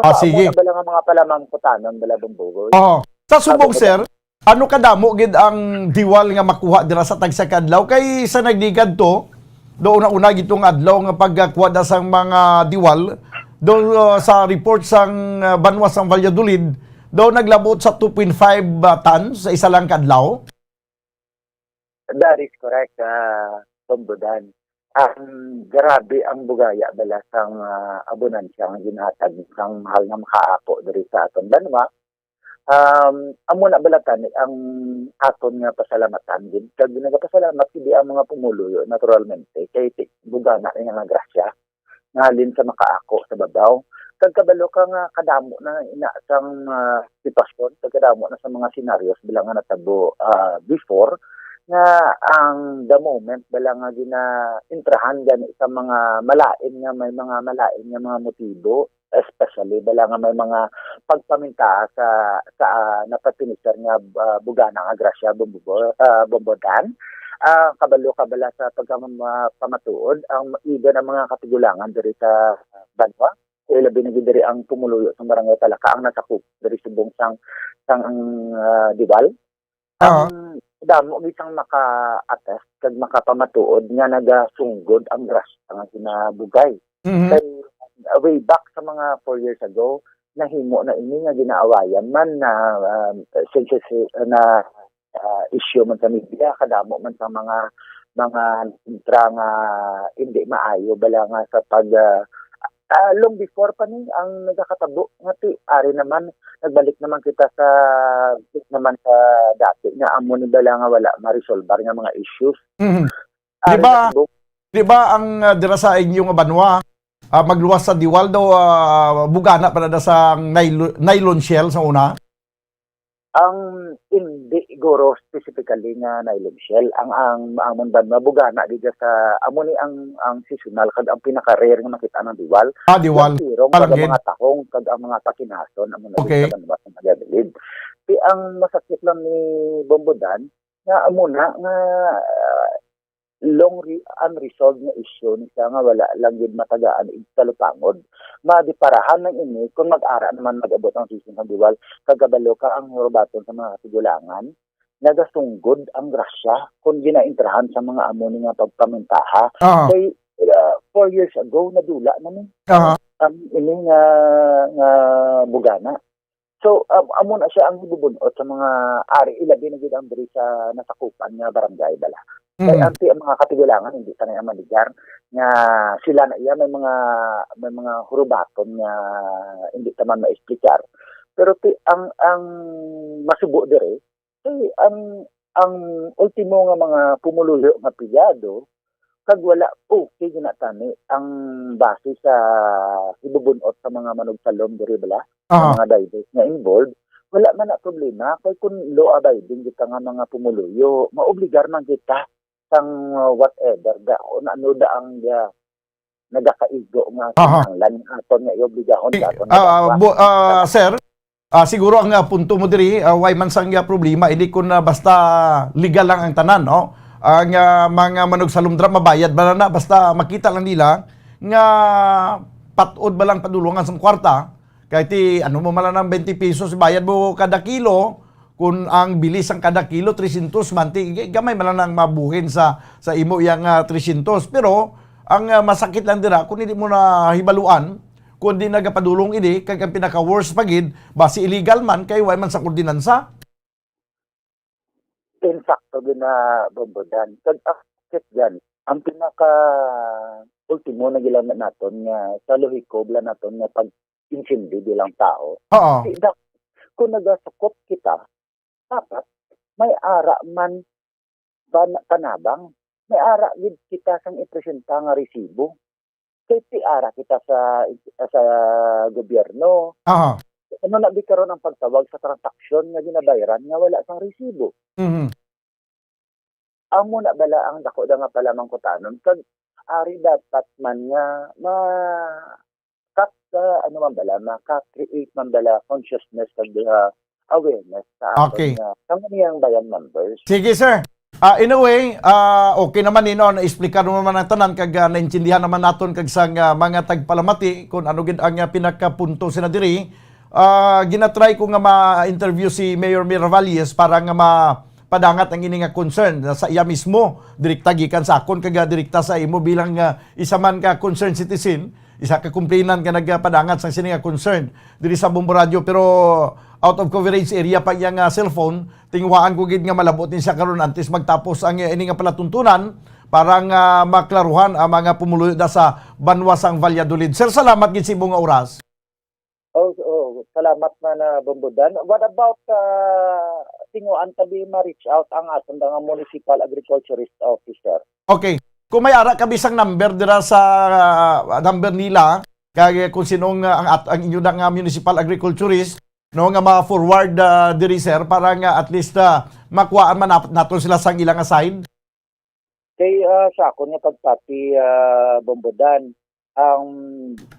Ah, Kapaamo sige. na bala nga mga palamangkutanon bala, Bumbugoy? Oo. Sa subong, Ano ba sir, ano kadamo gid ang diwal nga makuha dira sa tagsa ka adlaw? Kay sa nagligad to, do una-una gid tong adlaw nga pagkuha da sang mga diwal, do, uh, sa report sang, uh, banwa sang Valladolid, do naglabot sa two point five, uh, tons sa isa lang ka adlaw. That is correct, ah, Bombodan. Ang grabe ang bugaya bala sang, ah, abonansya nga ginhatag sang mahal nga makaapo diri sa aton banwa. Um, amo na bala tani ang aton nga pasalamatan gid. Kag nagapasalamat gid ang mga pumuluyo, naturalmente, kay ti-, bugana ni nga grasya nga halin sa makaako sa babaw. Kag kabalo ka nga kadamo na ina sang, ah, sitwasyon, kag kadamo na sa mga senaryos bala nga natabo, ah, before, nga ang the moment bala nga ginaintrahan gani sa mga malain nga may mga malain nga mga motibo, especially bala nga may mga pagpamintaha sa, sa, ah, napatinisar nga, ah, bugana nga grasya, Bombo-, ah, Bombodan. Ah, kabalo ka bala sa pagkamamatuod, ang, even ang mga katigulangan diri sa banwa, kay labi na gid diri ang pumuluyo sang Barangay Palaka ang nasakop diri subong sang, sang ang, ah, diwal. Ah. Ang damo gid sang maka-attest kag makapamatuod nga nagasunggod ang grasya nga ginabugay. Mhm. Kay, uh, way back sa mga four years ago, nahimo na ini nga ginaawayan man na, um, sensi-, na, ah, issue man sa media, kadamo man sa mga, mga kontra nga hindi maayo bala nga sa pag, ah, ah, long before pa ni ang nagakatabo nga ti, ari naman, nagbalik naman kita sa, naman sa dati nga amo ni bala nga wala ma-resolbar nga mga issues. Mhm. Ari Di ba, na subong di ba ang, ah, dira sa inyo nga banwa, ah, magluwas sa diwal daw, ah, bugana pa na sa nylon, nylon shell sa una? Ang hindi, guro, specifically nga nylon shell. Ang, ang amon banwa, bugana gid sa, amo ni ang, ang seasonal kag ang pinaka-rare nga makita ng diwal. Ah, diwal. Ang tirong kag ang Palangin. Mga tahong kag ang mga pakinason, amo na Okay. Gid sa banwa sa Valladolid. Ti ang masakit lang ni Bombodan, nga amo na nga, ah, long re-, unresolved nga issue ni siya nga wala lang gid matagaan ig talupangod. Madiparahan lang ini kung mag-ara naman mag-abot ang season sa diwal. Kag kabalo ka ang hurubaton sa mga katigulangan, nagasunggod ang grasya kung ginaintrahan sa mga amo ni nga pagpamintaha. Ah. Kay, ah, four years ago, nadula na ni Ah. ang ini nga, nga bugana. So, am-, amo na siya ang hibubun-ot sa mga ari, ilabi na gid ang diri sa nasakupan nga barangay bala. Kay Mm. Anti ang mga katigulangan, hindi ta na iya maligar nga sila na iya may mga, may mga hurubaton nga hindi ta man maexplicar. Pero ti-, ang, ang masubo diri, kay ang, ang ultimo nga mga pumuluyo nga pilyado, kag wala okay ginatani ang base sa hibubun-ot sa mga manugsalom diri bala, Aha. Mga divers nga involved, wala man na problema. Kay kung law-abiding kita nga mga pumuluyo, maobligar man kita sang, uh, whatever da, kung ano da ang, uh, nagakaigo nga Aha. Kinahanglan nga aton nga iobligahon sa aton nga ah, banwa. Bu-, ah, sir, ah, siguro ang, ah, punto mo diri, ah, way man sang, ah, problema, hindi kun, ah, basta legal lang ang tanan, no? Ang, ah, mga manugsalom dira, mabayad man na, basta makita lang nila nga pat-od ba lang padulungan sang kwarta, kay ti, ano mo man lang ang twenty pesos, bayad mo kada kilo, kung ang bili sang kada kilo, trescientos man, ti, gamay man lang ang mabuhin sa, sa imo yang, ah, trescientos. Pero, ang, ah, masakit lang dira, kung hindi mo na hibaluan, kung di nagapadulong ini, kag ang pinaka-worst pa gid, basi illegal man, kay way man sa ordinansa. Insakto gid na, Bombodan. Kag ang sakit dyan, ang pinaka-ultimo na gila naton nga sa lohiko bala naton nga pag-intindi bilang tao. Oo. Di, dak-, kung nagasukop kita, dapat may ara man ban-, panabang. May ara gid kita sang ipresenta nga resibo. Kay ti ara kita sa, sa gobyerno. Aha. Ano na bi karon ang pagtawag sa transaksyon nga ginabayaran nga wala sang resibo? Mhm. Amo na bala ang dako na nga palamangkutanon, kag ari dapat man nga ma-, kap-, ah, ano man bala, maka-create man bala consciousness kag, ah, awareness sa aton Okay. nga sangguniang bayan members. Sige, sir. Ah, in a way, ah, okay naman, you know, na-explicar mo naman ang tanan kag, ah, naintindihan naman naton kag sang, ah, mga tagpalamati kung ano gid ang, ah, pinakapunto sina diri. Ah, ginatry ko nga ma-interview si Mayor Miravalles para nga ma-, padangat ang ini nga concern na sa iya mismo, direkta gikan sa akon kag, ah, direkta sa imo bilang, ah, isa man ka concerned citizen, isa ka complainant nga nagpadangat sang sini nga concern diri sa Bombo Radio, pero out of coverage area pa iyang, ah, cellphone. Tinguhaan ko gid nga malabot ni siya karon antes magtapos ang, ah, ini nga palatuntunan para nga maklaruhan ang mga pumuluyo da sa banwa sang Valladolid. Sir, salamat gid sa imo nga oras. Oh, oh, salamat na na Bombodan. What about, ah, tinguhaan ta bi ma-reach out ang aton nga municipal agriculturist officer? Okay. Kung may ara ka bisang number dira sa, ah, number nila, kag kung sino nga ang at-, ang inyo na nga municipal agriculturist, no, nga ma-forward, ah, diri, sir, para nga at least, ah, makuhaan man nat-, naton sila sang ila nga side. Kay, ah, sa akon nga pagpati, ah, Bombodan, ang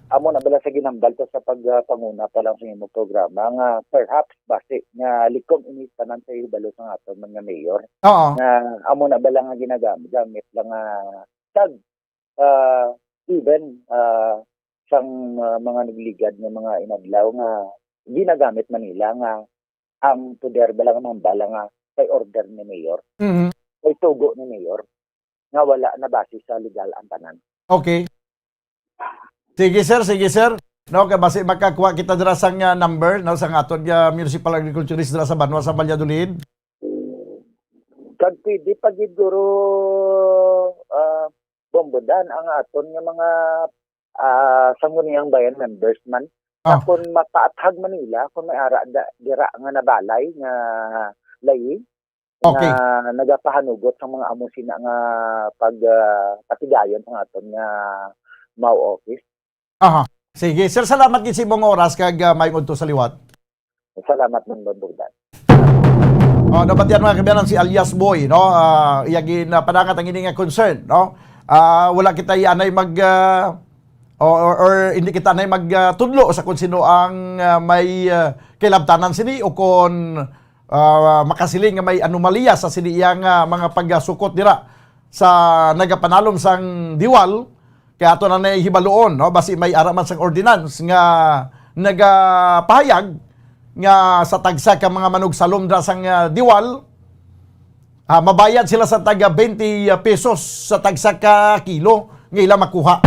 amo na bala sa ginhambal ta sa pag, ah, panguna pa lang sa imong programa nga perhaps basi nga likom ini tanan sa hibalo sa aton mga mayor Oo. nga amo na bala nga ginagamit gamit lang nga tag, ah, even, ah, sang, ah, mga nagligad nga mga inadlaw nga ginagamit man nila nga ang poder bala nga mambala nga kay order ni mayor, Mhm. kay tugo ni mayor, nga wala na base sa legal ang tanan. Okay. Sige, sir, sige, sir. No, kay basi makakuha kita dira sang, ah, number, no, sang aton nga municipal agriculturist dira sa banwa sa Valladolid. Kag pwede pa gid guro, ah, Bombodan ang aton nga mga, ah, sangguniang bayan members man. Ah. Nga kung mapaathag man nila, kung may ara da, dira nga nabalay nga layi, Okay. nga nagapahanugot sa mga amo sina nga pag, ah, patigayon sa aton nga Mao office. Aha. Sige, sir, salamat gid sa imong oras kag, ah, maayong udto sa liwat. Salamat man, Bombodan. Oh, nabatian, mga kabayan, si alias Boy, no? Ah, iya gin, ah, padangat ang ini nga concern, no? Ah, wala kita anay mag, ah, or, or, or hindi kita anay mag, ah, tudlo sa kung sino ang, ah, may, ah, kailabtanan sini o kung, ah, makasiling nga may anomalya sa sini iya nga mga pagsukot dira sa nagapanalom sang Diwal. Kay ato na nahibaluon, no? Basi may ara man sang ordinance nga nagapahayag nga sa tagsa ka mga manugsalom dira sang, ah, Diwal, ah, mabayad sila sa taga twenty pesos sa tagsa ka kilo nga ila makuha.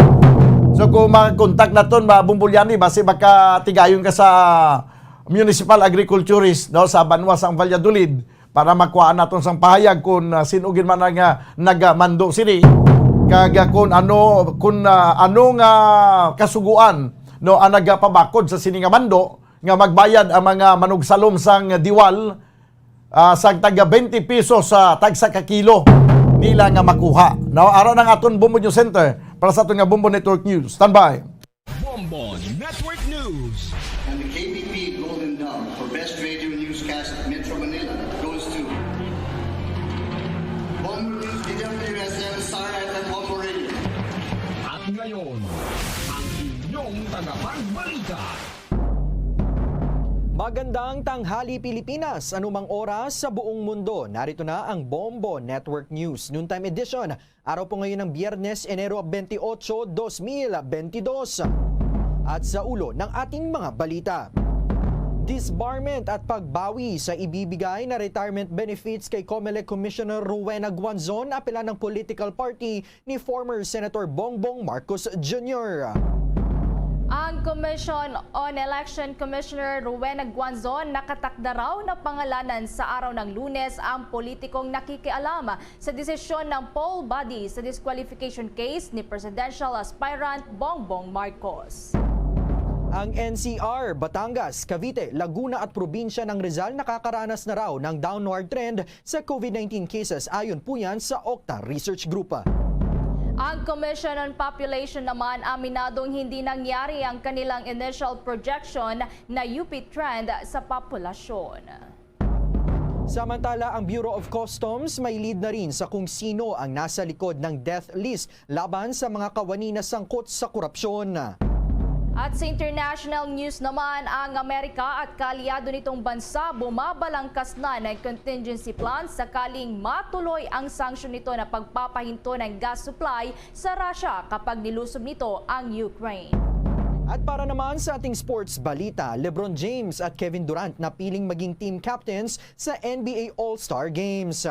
So, kung mag-contact naton, Bombolyani, basi makatigayon ka sa municipal agriculturist, no, sa banwa sang Valladolid, para makuhaan naton sang pahayag kung, ah, sin-o gid man ang, ah, nagamando sini, kag, ah, kung ano, kung, ah, ano nga kasugoan, no, ang nagapabakod sa sini nga mando nga magbayad ang mga manugsalom sang Diwal, ah, sang taga twenty pesos sa tagsa ka kilo nila nga makuha. No, aro na ang aton Bombo News Center para sa aton nga Bombo Network News. Standby. Bombo Network News. And the K B P Golden Dove for Best Radio Newscast Metro Manila goes to Bombo News, D W S M, Star F M, Bombo Radio. At ngayon, ang inyong tagapagbalita. Magandang tanghali, Pilipinas. Anumang oras sa buong mundo, narito na ang Bombo Network News Noontime Edition. Araw po ngayon ng Biyernes, Enero twenty-eight, dos mil bentidós. At sa ulo ng ating mga balita, disbarment at pagbawi sa ibibigay na retirement benefits kay Comelec Commissioner Rowena Guanzon, apela ng political party ni former Senator Bongbong Marcos Junior. Ang Commission on Election Commissioner Rowena Guanzon nakatakda raw na pangalanan sa araw ng Lunes ang politikong nakikialam sa desisyon ng poll body sa disqualification case ni presidential aspirant Bongbong Marcos. Ang N C R, Batangas, Cavite, Laguna at probinsya ng Rizal nakakaranas na raw ng downward trend sa COVID nineteen cases, ayon po yan sa Octa Research Group. Ang Commission on Population naman aminadong hindi nangyari ang kanilang initial projection na uptrend sa populasyon. Samantala, ang Bureau of Customs may lead na rin sa kung sino ang nasa likod ng death list laban sa mga kawani na sangkot sa korupsyon. At sa international news naman, ang Amerika at kaalyado nitong bansa bumabalangkas na ng contingency plan sakaling matuloy ang sanksyon nito na pagpapahinto ng gas supply sa Russia kapag nilusob nito ang Ukraine. At para naman sa ating sports balita, LeBron James at Kevin Durant napiling maging team captains sa N B A All-Star Games.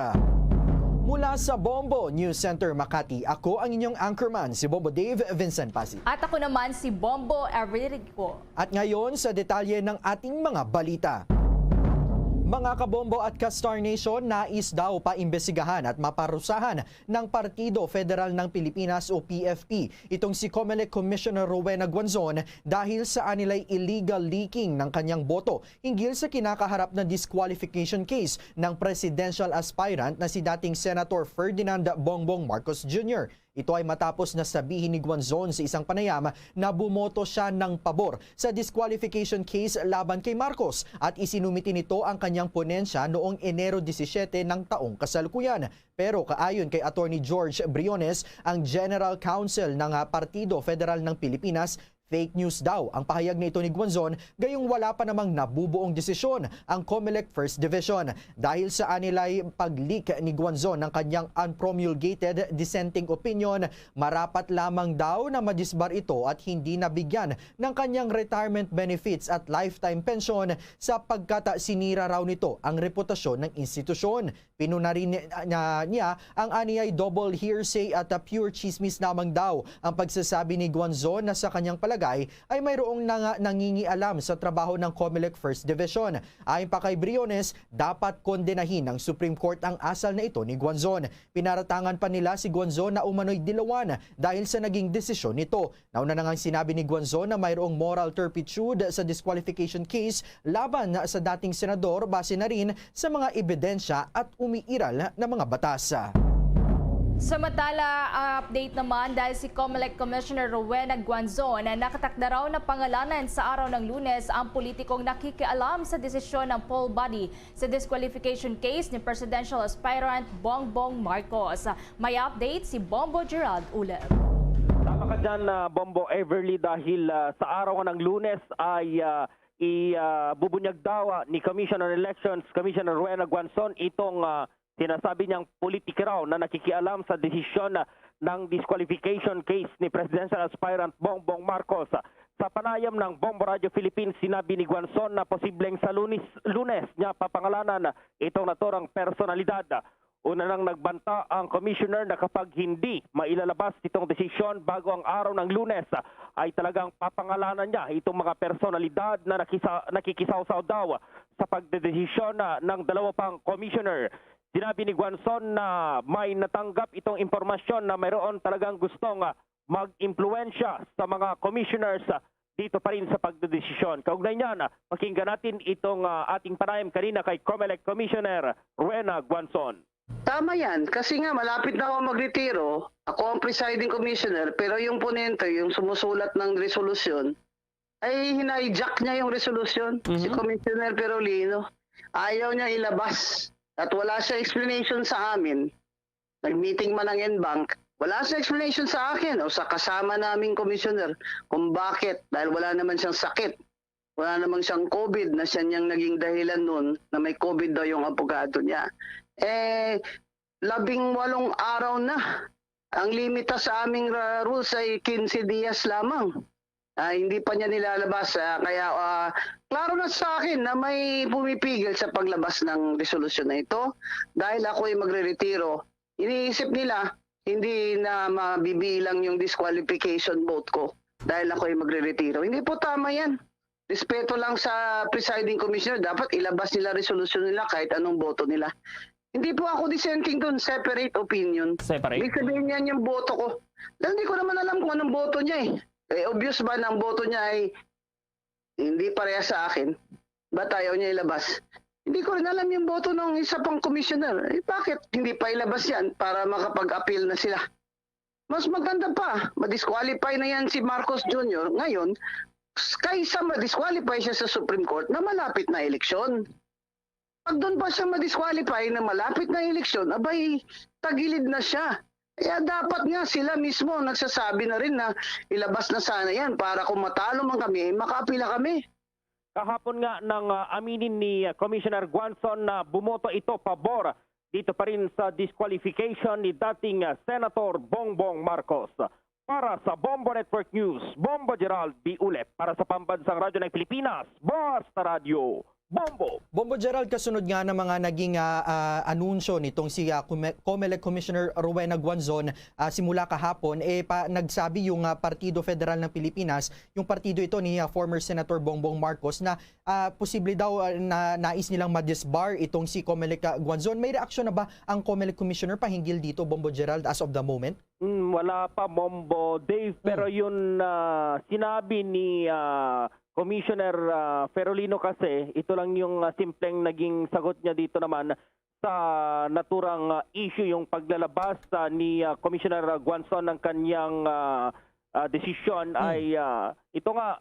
Mula sa Bombo News Center Makati, ako ang inyong anchorman, si Bombo Dave Vincent Pasi. At ako naman si Bombo Errico. At ngayon sa detalye ng ating mga balita. Mga kabombo at ka-Star Nation, nais daw paimbestigahan at maparusahan ng Partido Federal ng Pilipinas o P F P itong si Comelec Commissioner Rowena Guanzon dahil sa anilay illegal leaking ng kanyang boto hinggil sa kinakaharap na disqualification case ng presidential aspirant na si dating Senator Ferdinand Bongbong Marcos Junior. Ito ay matapos na sabihin ni Guanzon sa isang panayam na bumoto siya ng pabor sa disqualification case laban kay Marcos at isinumiti nito ang kanyang ponensya noong Enero disisiete ng taong kasalukuyan. Pero kaayon kay Attorney George Briones, ang General Counsel ng ah, Partido Federal ng Pilipinas, fake news daw ang pahayag na ito ni Guanzon, gayong wala pa namang nabubuong desisyon ang Comelec First Division. Dahil sa anilay pag-leak ni Guanzon ng kanyang unpromulgated dissenting opinion, marapat lamang daw na madisbar ito at hindi nabigyan ng kanyang retirement benefits at lifetime pension sapagkat sinira raw nito ang reputasyon ng institusyon. Pinuna rin ni- na niya ang aniyay double hearsay at ah, pure chismis lamang daw ang pagsasabi ni Guanzon na sa kanyang palagay ay mayroong nanga nangingialam sa trabaho ng Comelec First Division. Ayon pa kay Briones, dapat kondenahin ng Supreme Court ang asal na ito ni Guanzon. Pinaratangan pa nila si Guanzon na umano'y dilawan dahil sa naging desisyon nito. Nauna na ngang sinabi ni Guanzon na mayroong moral turpitude sa disqualification case laban sa dating senador base na rin sa mga ebidensya at umiiral na mga batas. Samantala, update naman dahil si Comelec Commissioner Rowena Guanzon na nakatakda raw na pangalanan sa araw ng Lunes ang politikong nakikialam sa desisyon ng poll body sa disqualification case ni presidential aspirant Bongbong Marcos. May update si Bombo Gerald Ulep. Tama ka dyan, ah, Bombo Everly, dahil ah, sa araw ng Lunes ay ah, i ah, bubunyag daw ah, ni Commission on Elections, Commissioner Rowena Guanzon, itong ah, sinasabi niyang politiki raw na nakikialam sa desisyon ah, ng disqualification case ni presidential aspirant Bongbong Marcos. Sa panayam ng Bombo Radio Philippines, sinabi ni Guanzon na posibleng sa Lunes, Lunes niya papangalanan itong naturang personalidad. Una nang nagbanta ang commissioner na kapag hindi mailalabas itong desisyon bago ang araw ng Lunes, ay talagang papangalanan niya itong mga personalidad na nakisa, nakikisawsaw daw sa pagdedesisyon na ng dalawa pang commissioner. Sinabi ni Guanzon na may natanggap itong impormasyon na mayroon talagang gustong ah, mag-impluwensya sa mga commissioners ah, dito pa rin sa pagdedesisyon. Kaugnay niyan, ah, pakinggan natin itong ah, ating panayam kanina kay Comelec Commissioner Rowena Guanzon. Tama yan. Kasi nga, malapit na ako magretiro. Ako ang presiding commissioner, pero yung ponente, yung sumusulat ng resolusyon, ay hinijack niya yung resolusyon, si Commissioner Perolino. Ayaw niya ilabas. At wala siya explanation sa amin. Nag-meeting man ang N-Bank, wala siya explanation sa akin o sa kasama naming commissioner kung bakit. Dahil wala naman siyang sakit. Wala naman siyang COVID na siya niyang naging dahilan nun na may COVID daw yung abogado niya. Eh, labing walong araw na. Ang limita sa aming ra- rules ay quince dias lamang. Ah, hindi pa niya nilalabas. Ah, kaya ah, klaro na sa akin na may pumipigil sa paglabas ng resolusyon na ito dahil ako ay magreretiro. Iniisip nila, hindi na mabibilang yung disqualification vote ko dahil ako ay magreretiro. Hindi po tama yan. Respeto lang sa presiding commissioner, dapat ilabas nila resolusyon nila kahit anong boto nila. Hindi po ako dissenting doon, separate opinion. Separate? Ibig sabihin yan yung boto ko. Dahil hindi ko naman alam kung anong boto niya eh. Eh, obvious ba na ang boto niya ay hindi pareha sa akin? Ba't ayaw niya ilabas? Hindi ko rin alam yung boto ng isa pang commissioner. Eh, bakit hindi pa ilabas yan para makapag-appeal na sila? Mas maganda pa, ma-disqualify na yan si Marcos Junior ngayon, kaysa ma-disqualify siya sa Supreme Court na malapit na eleksyon. Pag doon pa siya ma-disqualify na malapit na eleksyon, abay, tagilid na siya. Kaya dapat nga sila mismo nagsasabi na rin na ilabas na sana yan para kung matalo man kami, makapila kami. Kahapon nga nang, ah, aminin ni, ah, Commissioner Guanzon na bumoto ito pabor dito pa rin sa disqualification ni dating, ah, Senator Bongbong Marcos. Para sa Bombo Network News, Bombo Gerald B. Ulep. Para sa Pambansang Radyo ng Pilipinas, Basta Radyo, Bombo! Bombo Gerald, kasunod nga ng mga naging, ah, ah, anunsyo nitong si, ah, Come-, Comelec Commissioner Rowena Guanzon, ah, simula kahapon, eh, pa, nagsabi yung, ah, Partido Federal ng Pilipinas, yung partido ito ni, ah, former Senator Bongbong Marcos na, ah, posible daw, ah, na nais nilang ma-disbar itong si Comelec, ah, Guanzon. May reaksyon na ba ang Comelec Commissioner pahinggil dito, Bombo Gerald, as of the moment? Mm, wala pa, Bombo Dave, pero Mm. yun, ah, sinabi ni, ah, Commissioner, ah, Ferolino kasi, ito lang yung, ah, simpleng naging sagot niya dito naman sa naturang, ah, issue, yung paglalabas, ah, ni, ah, Commissioner Guanzon ng kanyang, ah, ah, desisyon Mm. ay, ah, ito nga,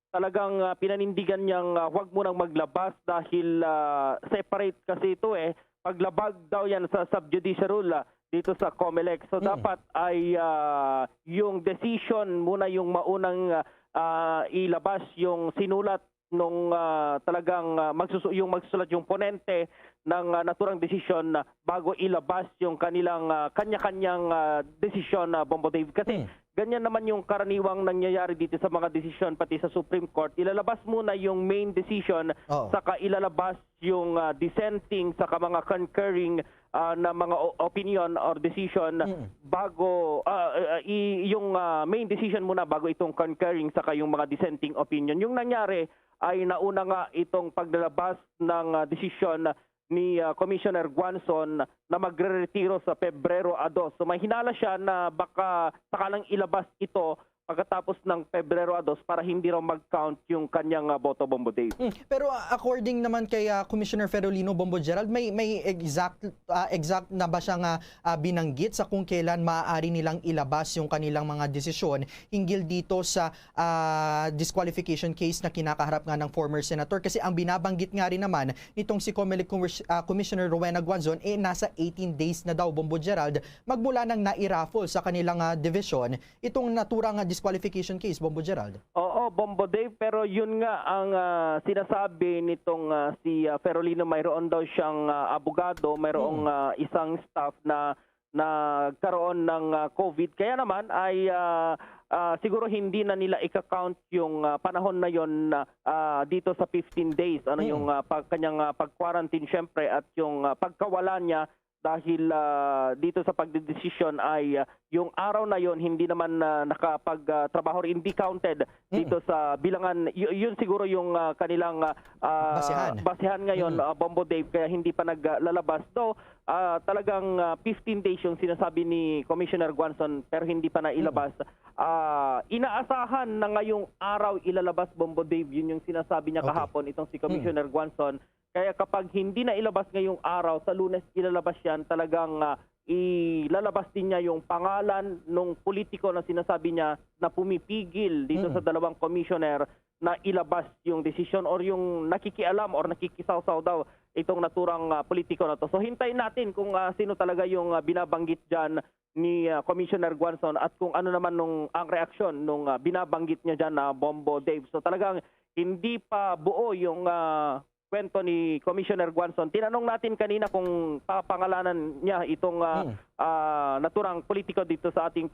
talagang, ah, pinanindigan niyang, ah, wag munang maglabas dahil, ah, separate kasi ito, eh. Paglabag daw yan sa sub judice rule, ah, dito sa Comelec. So, Mm. dapat ay, ah, yung decision muna yung maunang, ah, ah, ilabas yung sinulat nung, ah, talagang, ah, magsusu-, yung magsusulat yung ponente ng, ah, naturang desisyon na bago ilabas yung kanilang, ah, kanya-kanyang, ah, desisyon, ah, Bombo Dave. Kasi Mm. ganyan naman yung karaniwang nangyayari dito sa mga desisyon, pati sa Supreme Court. Ilalabas muna yung main decision, Oo. saka ilalabas yung, ah, dissenting, saka mga concurring, ah, na mga o-, opinion or decision Mm. bago, ah, ah, i-, yung, ah, main decision muna bago itong concurring saka yung mga dissenting opinion. Yung nangyari ay nauna nga itong paglalabas ng, ah, desisyon ni, ah, Commissioner Guanzon na magreretiro sa Pebrero a dos. So, may hinala siya na baka sakalang ilabas ito pagkatapos ng Pebrero a dos para hindi raw mag-count yung kanyang, ah, boto, Bombo Dave. Mm, pero, ah, according naman kay, ah, Commissioner Ferolino, Bombo Gerald, may, may exact, ah, exact na ba siya nga, ah, binanggit sa kung kailan maaari nilang ilabas yung kanilang mga desisyon hinggil dito sa, ah, disqualification case na kinakaharap nga ng former senator? Kasi ang binabanggit nga rin naman nitong si Comelec Commis-, ah, Commissioner Rowena Guanzon, eh, nasa eighteen days na daw, Bombo Gerald, magmula nang nairaffle sa kanilang, ah, division itong naturang, ah, disqualification case, Bombo Gerald. Oo, Bombo Dave, pero yun nga ang, ah, sinasabi nitong, ah, si, ah, Ferolino, mayroon daw siyang, ah, abogado, mayroong, Mm. ah, isang staff na nagkaroon ng, ah, COVID. Kaya naman ay, ah, ah, siguro hindi na nila ika-count yung, ah, panahon na yon, ah, ah, dito sa fifteen days. Ano Mm. yung, ah, pag, kanyang, ah, pag-quarantine, syempre, at yung, ah, pagkawala niya dahil, ah, dito sa pagdedesisyon ay, ah, yung araw na yon hindi naman, ah, nakapag, ah, trabaho or hindi counted Mm. dito sa bilangan. Y-, yun siguro yung, ah, kanilang, ah, ah, Basihan. basihan ngayon, Mm. ah, Bombo Dave, kaya hindi pa naglalabas. Though, ah, talagang, ah, fifteen days yung sinasabi ni Commissioner Guanzon, pero hindi pa nailabas. Mm. Ah, inaasahan na ngayong araw ilalabas, Bombo Dave, yun yung sinasabi niya Okay. kahapon, itong si Mm. Commissioner Guanzon. Kaya kapag hindi na ilabas ngayong araw, sa Lunes ilalabas yan, talagang, ah, ilalabas din niya yung pangalan nung politiko na sinasabi niya na pumipigil dito Mm. sa dalawang commissioner na ilabas yung desisyon or yung nakikialam or nakikisawsaw daw itong naturang, ah, politiko na to. So, hintayin natin kung, ah, sino talaga yung, ah, binabanggit dyan ni, ah, Commissioner Guanzon at kung ano naman nung, ang reaksyon nung, ah, binabanggit niya dyan na Bombo Dave. So, talagang hindi pa buo yung, ah, kwento ni Commissioner Guanzon. Tinanong natin kanina kung papangalanan niya itong, ah, Hmm. ah, naturang politiko dito sa ating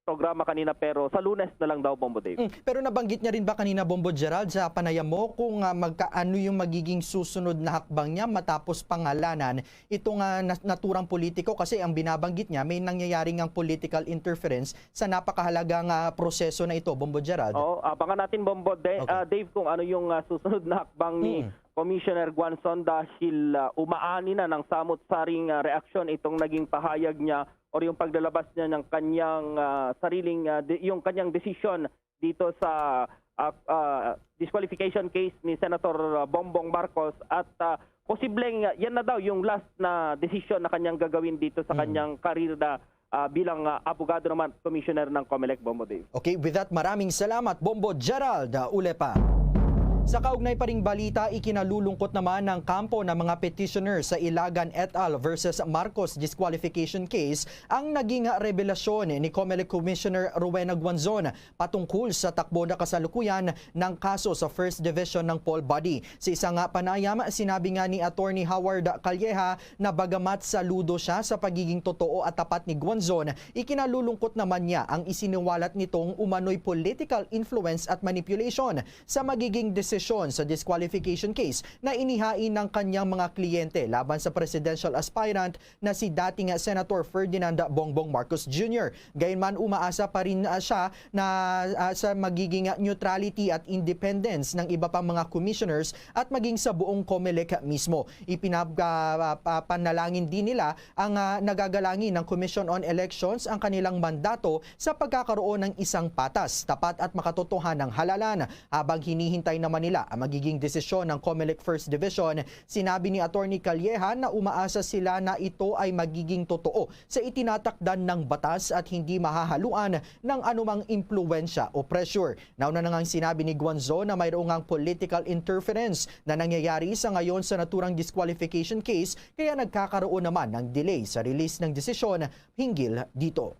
programa kanina, pero sa Lunes na lang daw, Bombo Dave. Mm, pero nabanggit niya rin ba kanina, Bombo Gerald, sa panayam mo kung, ah, magka-, ano yung magiging susunod na hakbang niya matapos pangalanan itong, ah, na-, naturang politiko? Kasi ang binabanggit niya, may nangyayari ngang political interference sa napakahalagang, ah, proseso na ito, Bombo Gerald. Oo, abangan natin, Bombo De-, Okay. ah, Dave, kung ano yung, ah, susunod na hakbang ni Mm. Commissioner Guanzon dahil, ah, umaani na ng samot-saring, ah, reaksyon itong naging pahayag niya or yung paglalabas niya ng kanyang, ah, sariling, ah, de-, yung kanyang desisyon dito sa, ah, ah, disqualification case ni Senator Bongbong Marcos at, ah, posibleng, ah, yan na daw yung last na desisyon na kanyang gagawin dito sa Mm. kanyang karir na, ah, bilang, ah, abogado naman, commissioner ng Comelec, Bombo Dave. Okay, with that, maraming salamat, Bombo Gerald, ah, Ulepa. Sa kaugnay pa ring balita, ikinalulungkot naman ng kampo ng mga petitioner sa Ilagan et al versus Marcos disqualification case ang naging revelasyon ni Comelec Commissioner Rowena Guanzon patungkol sa takbo na kasalukuyan ng kaso sa First Division ng Paul Body. Sa isa nga panayam, sinabi nga ni Attorney Howard Calleja na bagamat saludo siya sa pagiging totoo at tapat ni Guanzon, ikinalulungkot naman niya ang isiniwalat nitong umano'y political influence at manipulation sa magiging desisyon sa disqualification case na inihain ng kanyang mga kliyente laban sa presidential aspirant na si dating Senator Ferdinand Bongbong Marcos Junior. Gayunman, umaasa pa rin, ah, siya na, ah, sa magiging, ah, neutrality at independence ng iba pang mga commissioners at maging sa buong Comelec mismo. Ipinag-, ah, ah, pa-, panalangin din nila ang, ah, nagagalangin ng Commission on Elections ang kanilang mandato sa pagkakaroon ng isang patas, tapat at makatotohanang halalan. Habang hinihintay naman nila ang magiging desisyon ng Comelec First Division, sinabi ni Attorney Calleja na umaasa sila na ito ay magiging totoo sa itinatakdan ng batas at hindi mahahaluan ng anumang impluwensya o pressure. Nauna na ngang sinabi ni Guanzon na mayroong ngang political interference na nangyayari sa ngayon sa naturang disqualification case, kaya nagkakaroon naman ng delay sa release ng desisyon hinggil dito.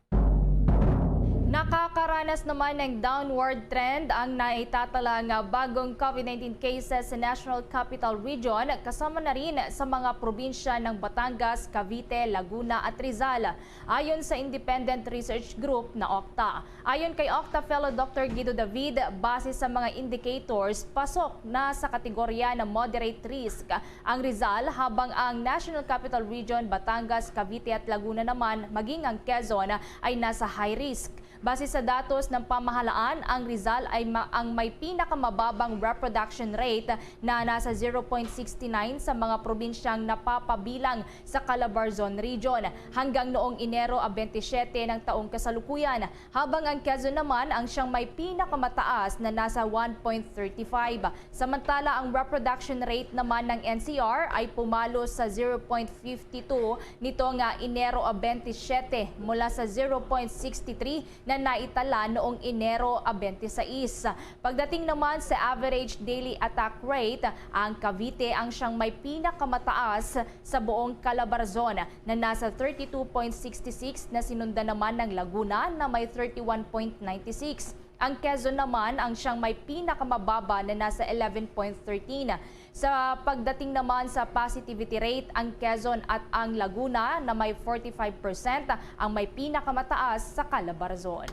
Nakakaranas naman ng downward trend ang naitatala nga bagong COVID nineteen cases sa National Capital Region, kasama na rin sa mga probinsya ng Batangas, Cavite, Laguna at Rizal, ayon sa independent research group na OCTA. Ayon kay OCTA Fellow Doctor Guido David, base sa mga indicators, pasok na sa kategorya na moderate risk ang Rizal, habang ang National Capital Region, Batangas, Cavite at Laguna naman, maging ang Quezon, ay nasa high risk. Base sa datos ng pamahalaan, ang Rizal ay ma- ang may pinakamababang reproduction rate na nasa zero point six nine sa mga probinsyang napapabilang sa Calabarzon Region hanggang noong Enero a twenty-seven ng taong kasalukuyan, habang ang Quezon naman ang siyang may pinakamataas na nasa one point thirty-five. Samantala, ang reproduction rate naman ng N C R ay pumalo sa zero point fifty two nito nga Enero a twenty-seven mula sa zero point six three na naitala noong Enero a twenty-six. Pagdating naman sa average daily attack rate, ang Cavite ang siyang may pinakamataas sa buong Calabarzon na nasa thirty-two point sixty-six, na sinundan naman ng Laguna na may thirty-one point ninety-six. Ang Quezon naman ang siyang may pinakamababa na nasa eleven point thirteen. Sa pagdating naman sa positivity rate, ang Quezon at ang Laguna na may forty-five percent ang may pinakamataas sa Calabarzon.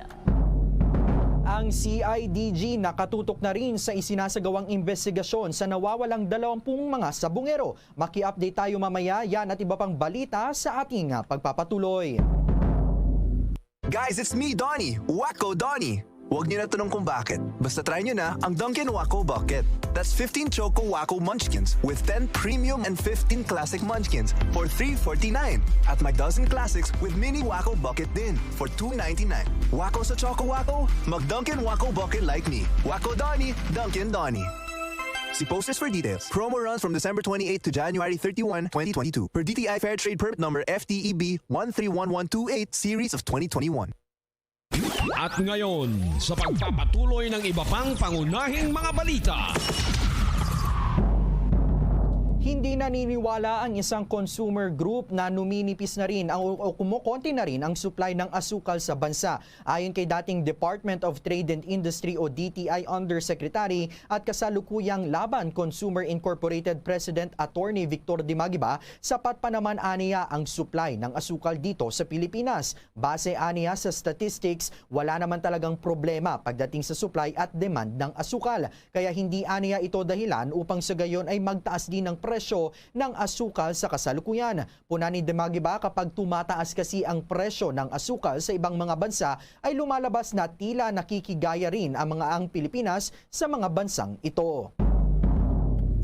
Ang C I D G nakatutok na rin sa isinasagawang investigasyon sa nawawalang dalawampung mga sabungero. Maki-update tayo mamaya, yan at iba pang balita sa ating, ah, pagpapatuloy. Guys, it's me, Donnie. Wacko Donnie. Huwag niyo na tanong kung bakit. Basta try niyo na ang Dunkin' Wacko Bucket. That's fifteen Choco Wacko Munchkins with ten Premium and fifteen Classic Munchkins for three forty-nine at my dozen Classics with Mini Wacko Bucket din for two ninety-nine. Wacko sa Choco Wacko? Mag Dunkin' Wacko Bucket like me. Wacko Donnie, Dunkin' Donnie. See posters for details. Promo runs from December twenty-eighth to January thirty-one, twenty twenty-two. Per D T I Fair Trade Permit Number F T E B one three one one two eight, Series of twenty twenty-one. At ngayon, sa pagpapatuloy ng iba pang pangunahing mga balita. Hindi naniniwala ang isang consumer group na numinipis na rin ang, o kumukonti na rin ang supply ng asukal sa bansa. Ayon kay dating Department of Trade and Industry o D T I Undersecretary at kasalukuyang Laban Consumer Incorporated President Attorney Victor Dimagiba, sapat pa naman aniya ang supply ng asukal dito sa Pilipinas. Base aniya sa statistics, wala naman talagang problema pagdating sa supply at demand ng asukal. Kaya hindi aniya ito dahilan upang sa gayon ay magtaas din ang presyo ng asukal sa kasalukuyan. Puna ni Dimagiba, kapag tumataas kasi ang presyo ng asukal sa ibang mga bansa, ay lumalabas na tila nakikigaya rin ang mga ang Pilipinas sa mga bansang ito.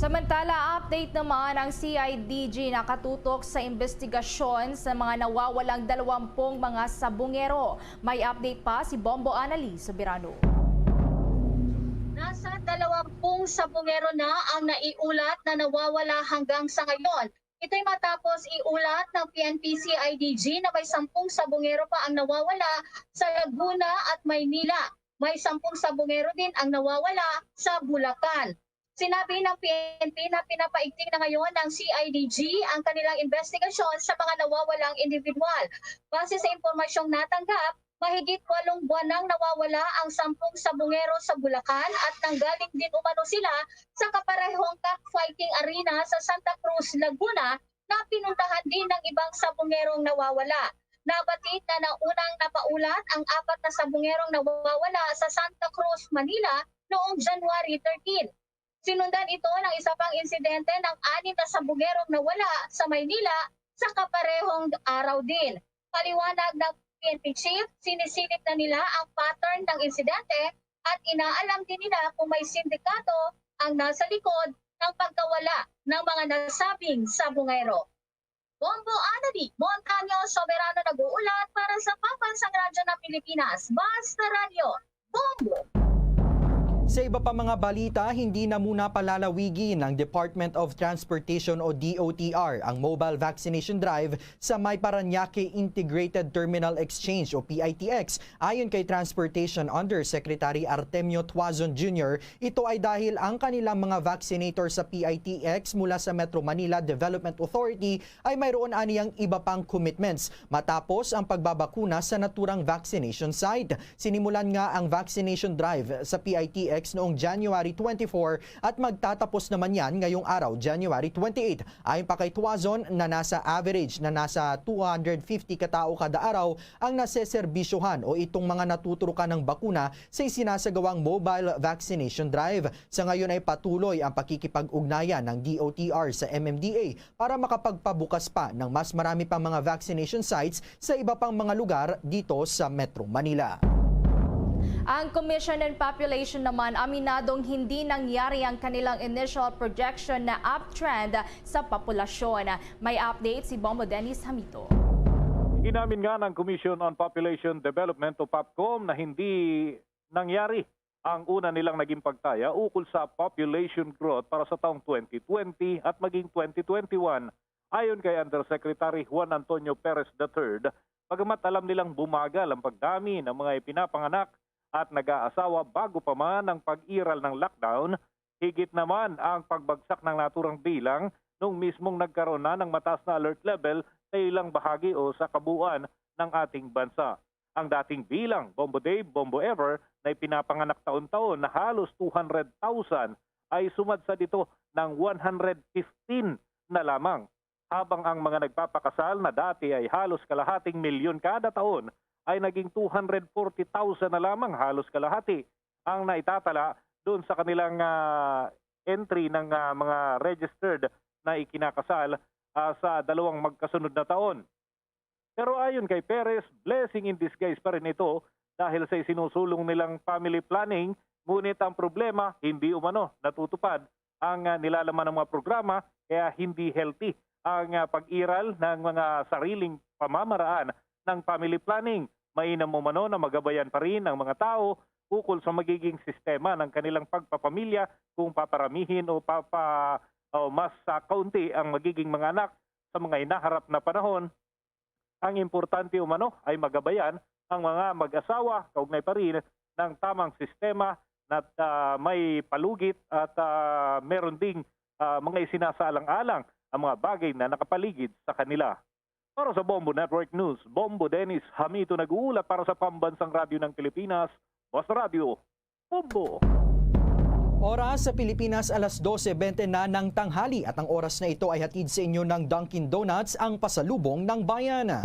Samantala, update naman ang C I D G nakatutok sa investigasyon sa mga nawawalang dalawampung mga sabungero. May update pa si Bombo Anali Soberano. Nasa dalawampung sabungero na ang naiulat na nawawala hanggang sa ngayon. Ito'y matapos iulat ng P N P C I D G na may sampung sabungero pa ang nawawala sa Laguna at Maynila. May sampung sabungero din ang nawawala sa Bulacan. Sinabi ng P N P na pinapaigting na ngayon ng C I D G ang kanilang investigasyon sa mga nawawalang individual. Base sa impormasyong natanggap, mahigit walong buwan nang nawawala ang sampung sabungero sa Bulacan at nanggaling din umano sila sa kaparehong cockfighting arena sa Santa Cruz, Laguna na pinuntahan din ng ibang sabungerong nawawala. Nabatid na naunang napaulat ang apat na sabungerong nawawala sa Santa Cruz, Manila noong January thirteen. Sinundan ito ng isa pang insidente ng anim na sabungerong nawala sa Maynila sa kaparehong araw din. Paliwanag ng P N P chief, sinisilip na nila ang pattern ng insidente at inaalam din nila kung may sindikato ang nasa likod ng pagkawala ng mga nasabing sabungero. Bombo Anadi, Montaño Soberano nag-uulat para sa Pambansang Radyo ng Pilipinas, Basta Radyo, Bombo! Sa iba pa mga balita, hindi na muna palalawigin ng Department of Transportation o D O T R ang mobile vaccination drive sa may Parañaque Integrated Terminal Exchange o P I T X. Ayon kay Transportation Undersecretary Artemio Tuazon Junior, ito ay dahil ang kanilang mga vaccinator sa P I T X mula sa Metro Manila Development Authority ay mayroon aniyang iba pang commitments matapos ang pagbabakuna sa naturang vaccination site. Sinimulan nga ang vaccination drive sa P I T X noong January twenty-four at magtatapos naman yan ngayong araw, January twenty-eight. Ayon pa kay Tuazon na nasa average na nasa two hundred fifty ka tawo kada araw ang naseserbisyohan o itong mga natuturukan ng bakuna sa isinasagawang mobile vaccination drive. Sa ngayon ay patuloy ang pakikipag-ugnayan ng D O T R sa M M D A para makapagpabukas pa ng mas marami pang mga vaccination sites sa iba pang mga lugar dito sa Metro Manila. Ang Commission on Population naman aminadong hindi nangyari ang kanilang initial projection na uptrend sa populasyon. May update si Bombo Dennis Hamito. Inamin nga ng Commission on Population Development o POPCOM na hindi nangyari ang una nilang naging pagtaya ukol sa population growth para sa taong twenty twenty at maging twenty twenty-one, ayon kay Undersecretary Juan Antonio Perez the third, bagamat alam nilang bumagal ang pagdami ng mga ipinapanganak at nag-aasawa bago pa man ang pag-iral ng lockdown, higit naman ang pagbagsak ng naturang bilang nung mismong nagkaroon na ng mataas na alert level sa ilang bahagi o sa kabuuan ng ating bansa. Ang dating bilang, Bombo Dave, Bombo Ever, na ipinapanganak taon-taon na halos two hundred thousand ay sumad sa dito ng one hundred fifteen na lamang, habang ang mga nagpapakasal na dati ay halos kalahating milyon kada taon ay naging two hundred forty thousand na lamang, halos kalahati ang naitatala doon sa kanilang ah, entry ng ah, mga registered na ikinakasal ah, sa dalawang magkasunod na taon. Pero ayon kay Perez, blessing in disguise pa rin ito dahil sa isinusulong nilang family planning, ngunit ang problema, hindi umano natutupad ang ah, nilalaman ng mga programa, kaya hindi healthy ang ah, pag-iral ng mga sariling pamamaraan ng family planning. Mainam umano na magabayan pa rin ang mga tao ukol sa magiging sistema ng kanilang pagpapamilya, kung paparamihin o papa, o mas ah, kaunti ang magiging mga anak sa mga hinaharap na panahon. Ang importante umano ay magabayan ang mga mag-asawa kaugnay pa rin ng tamang sistema na ah, may palugit at ah, meron ding ah, mga isinasaalang-alang ang mga bagay na nakapaligid sa kanila. Para sa Bombo Network News, Bombo Dennis Hamito nag-uulat para sa Pambansang Radyo ng Pilipinas, Basta Radyo, Bombo! Oras sa Pilipinas, alas dose bente na ng tanghali at ang oras na ito ay hatid sa inyo ng Dunkin Donuts, ang pasalubong ng bayan.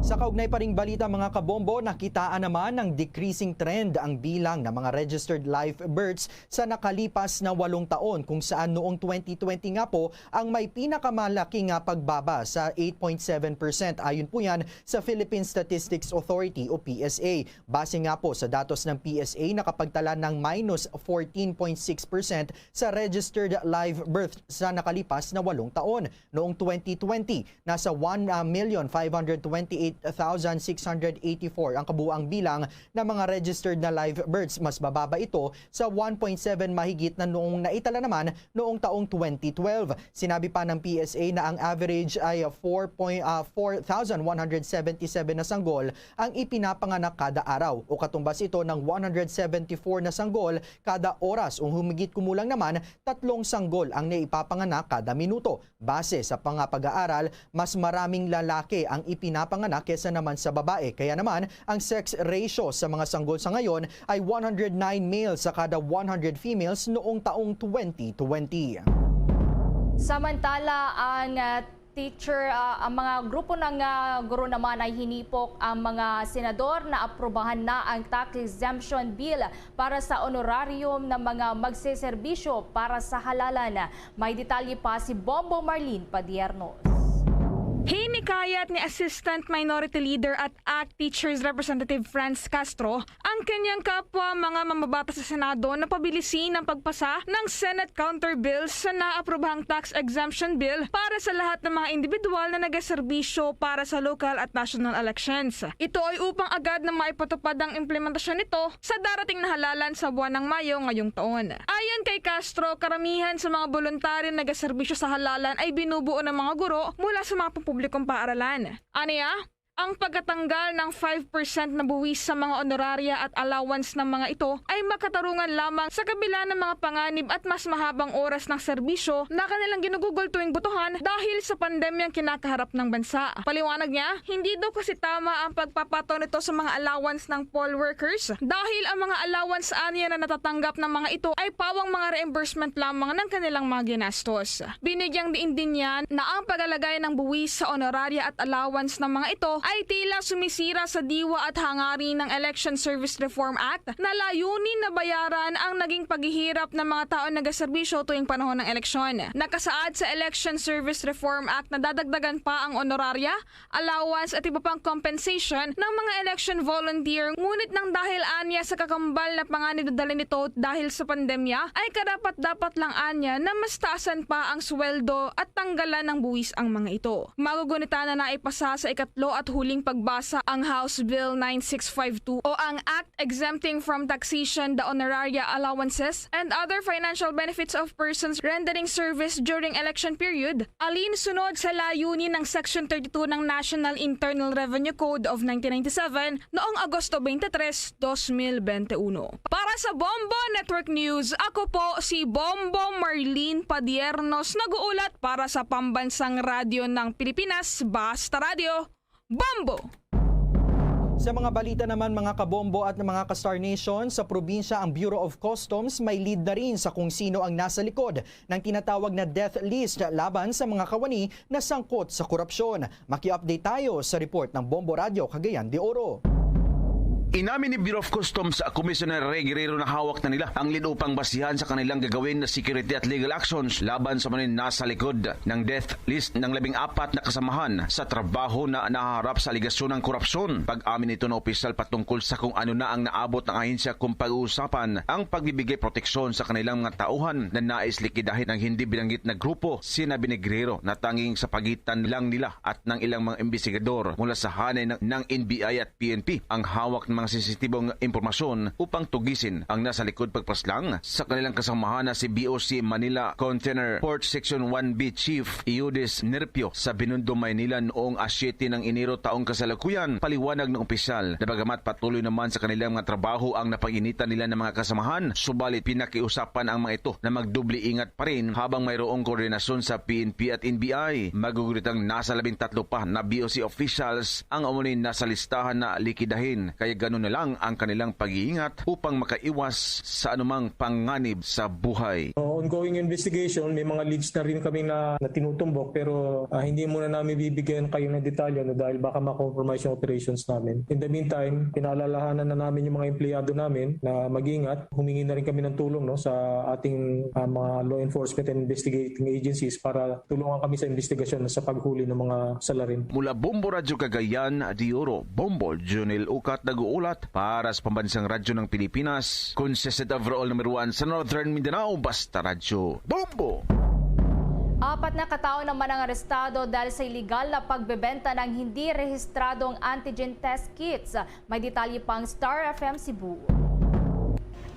Sa kaugnay pa ring balita, mga kabombo, nakitaan naman ng decreasing trend ang bilang ng mga registered live births sa nakalipas na walong taon, kung saan noong twenty twenty nga po ang may pinakamalaki nga pagbaba sa eight point seven percent. Ayon po yan sa Philippine Statistics Authority o P S A. Base nga po sa datos ng P S A, nakapagtala ng minus fourteen point six percent sa registered live birth sa nakalipas na walong taon. Noong twenty twenty, nasa one million five hundred twenty-eight thousand six hundred eighty-four ang kabuang bilang ng mga registered na live births. Mas bababa ito sa one point seven mahigit na noong naitala naman noong taong twenty twelve. Sinabi pa ng P S A na ang average ay four point, ah, four thousand one hundred seventy-seven na sanggol ang ipinapanganak kada araw, o katumbas ito ng one hundred seventy-four na sanggol kada oras, o humigit kumulang naman tatlong sanggol ang naipapanganak kada minuto. Base sa mga pag-aaral, mas maraming lalaki ang ipinapanganak kesa naman sa babae. Kaya naman, ang sex ratio sa mga sanggol sa ngayon ay one hundred nine males sa kada one hundred females noong taong twenty twenty. Samantala, ang, ah, teacher, ah, ang mga grupo ng, ah, guro naman ay hinipok ang mga senador na aprubahan na ang tax exemption bill para sa honorarium ng mga magseserbisyo para sa halalan. May detalye pa si Bombo Marlene Padiernos. Hinikayat ni Assistant Minority Leader at ACT Teachers Representative Franz Castro ang kanyang kapwa mga mamabata sa Senado na pabilisin ang pagpasa ng Senate counter bills sa naaprobahang tax exemption bill para sa lahat ng mga individual na nagaserbisyo para sa local at national elections. Ito ay upang agad na maipatupad ang implementasyon nito sa darating na halalan sa buwan ng Mayo ngayong taon. Ayon kay Castro, karamihan sa mga voluntaryo na nagaserbisyo sa halalan ay binubuo ng mga guro mula sa mga pampublikong paaralan. Aniya, ang pagkatanggal ng five percent na buwis sa mga honoraria at allowance ng mga ito ay makatarungan lamang sa kabila ng mga panganib at mas mahabang oras ng serbisyo na kanilang ginugugol tuwing butuhan dahil sa pandemyang kinakaharap ng bansa. Paliwanag niya, hindi daw kasi tama ang pagpapato nito sa mga allowance ng poll workers dahil ang mga allowance aniya na natatanggap ng mga ito ay pawang mga reimbursement lamang ng kanilang mga ginastos. Binigyang diin din niya na ang paglalagay ng buwis sa honoraria at allowance ng mga ito ay tila sumisira sa diwa at hangarin ng Election Service Reform Act na layunin na bayaran ang naging paghihirap ng mga taong nagaserbisyo tuwing panahon ng eleksyon. Nakasaad sa Election Service Reform Act na dadagdagan pa ang honoraria, allowance at iba pang compensation ng mga election volunteer, ngunit nang dahil anya sa kakambal na panganib na dala nito dahil sa pandemya, ay karapat-dapat lang anya na mas taasan pa ang sweldo at tanggalan ng buwis ang mga ito. Magugunita na naipasa sa ikatlo at huling pagbasa ang House Bill nine six five two o ang Act Exempting from Taxation the Honoraria Allowances and Other Financial Benefits of Persons Rendering Service During Election Period, alinsunod sa layunin ng Section thirty-two ng National Internal Revenue Code of nineteen ninety-seven noong Agosto twenty-three, twenty twenty-one. Para sa Bombo Network News, ako po si Bombo Marlene Padiernos, nag-uulat para sa Pambansang Radyo ng Pilipinas, Basta Radyo, Bombo! Sa mga balita naman, mga kabombo at mga ka-Star Nation, sa probinsya ang Bureau of Customs may lead na rin sa kung sino ang nasa likod ng tinatawag na death list laban sa mga kawani na sangkot sa korupsyon. Maki-update tayo sa report ng Bombo Radyo Cagayan de Oro. Inamin ni Bureau of Customs Commissioner Ray Guerrero na hawak na nila ang lead upang basihan sa kanilang gagawin na security at legal actions laban sa mga nasa likod ng death list ng labing apat na kasamahan sa trabaho na naharap sa aligasyon ng korupsyon. Pag-amin nito na opisyal patungkol sa kung ano na ang naabot ng ahensya kung pag-uusapan ang pagbibigay proteksyon sa kanilang mga tauhan na nais likidahin ang hindi binanggit na grupo. Sinabi ni Guerrero na tanging sa pagitan lang nila at ng ilang mga imbestigador mula sa hanay ng, ng N B I at P N P ang hawak ng mga sensitibong impormasyon upang tugisin ang nasa likod pagpaslang sa kanilang kasamahan na si B O C Manila Container Port Section one B Chief Eudes Nerpio sa Binondo, Maynila noong a siyete ng Enero taong kasalukuyan. Paliwanag ng opisyal na bagamat patuloy naman sa kanilang mga trabaho ang napag-initan nila ng mga kasamahan, subalit pinakiusapan ang mga ito na magdubli ingat pa rin habang mayroong koordinasyon sa P N P at N B I. Maguguritang nasa labing tatlo pa na B O C officials ang umano'y nasa listahan na likidahin, kaya ganun na lang ang kanilang pag-iingat upang makaiwas sa anumang panganib sa buhay. Uh, ongoing investigation, may mga leads na rin kami na, na tinutumbok, pero, ah, hindi muna namin bibigyan kayo ng detalye, ano, dahil baka ma-compromise yung operations namin. In the meantime, pinaalalahanan na namin yung mga empleyado namin na mag-ingat. Humingi na rin kami ng tulong, no, sa ating, ah, mga law enforcement and investigating agencies para tulungan kami sa investigasyon sa paghuli ng mga salarin. Mula Bombo Radyo Cagayan de Oro, Bombo Junel Ukat nag-uulat para sa Pambansang Radyo ng Pilipinas, consistent overall number one sa Northern Mindanao, Basta Radyo, Bombo! Apat na katao naman ang arestado dahil sa iligal na pagbebenta ng hindi rehistradong antigen test kits. May detalye pang Star F M Cebu.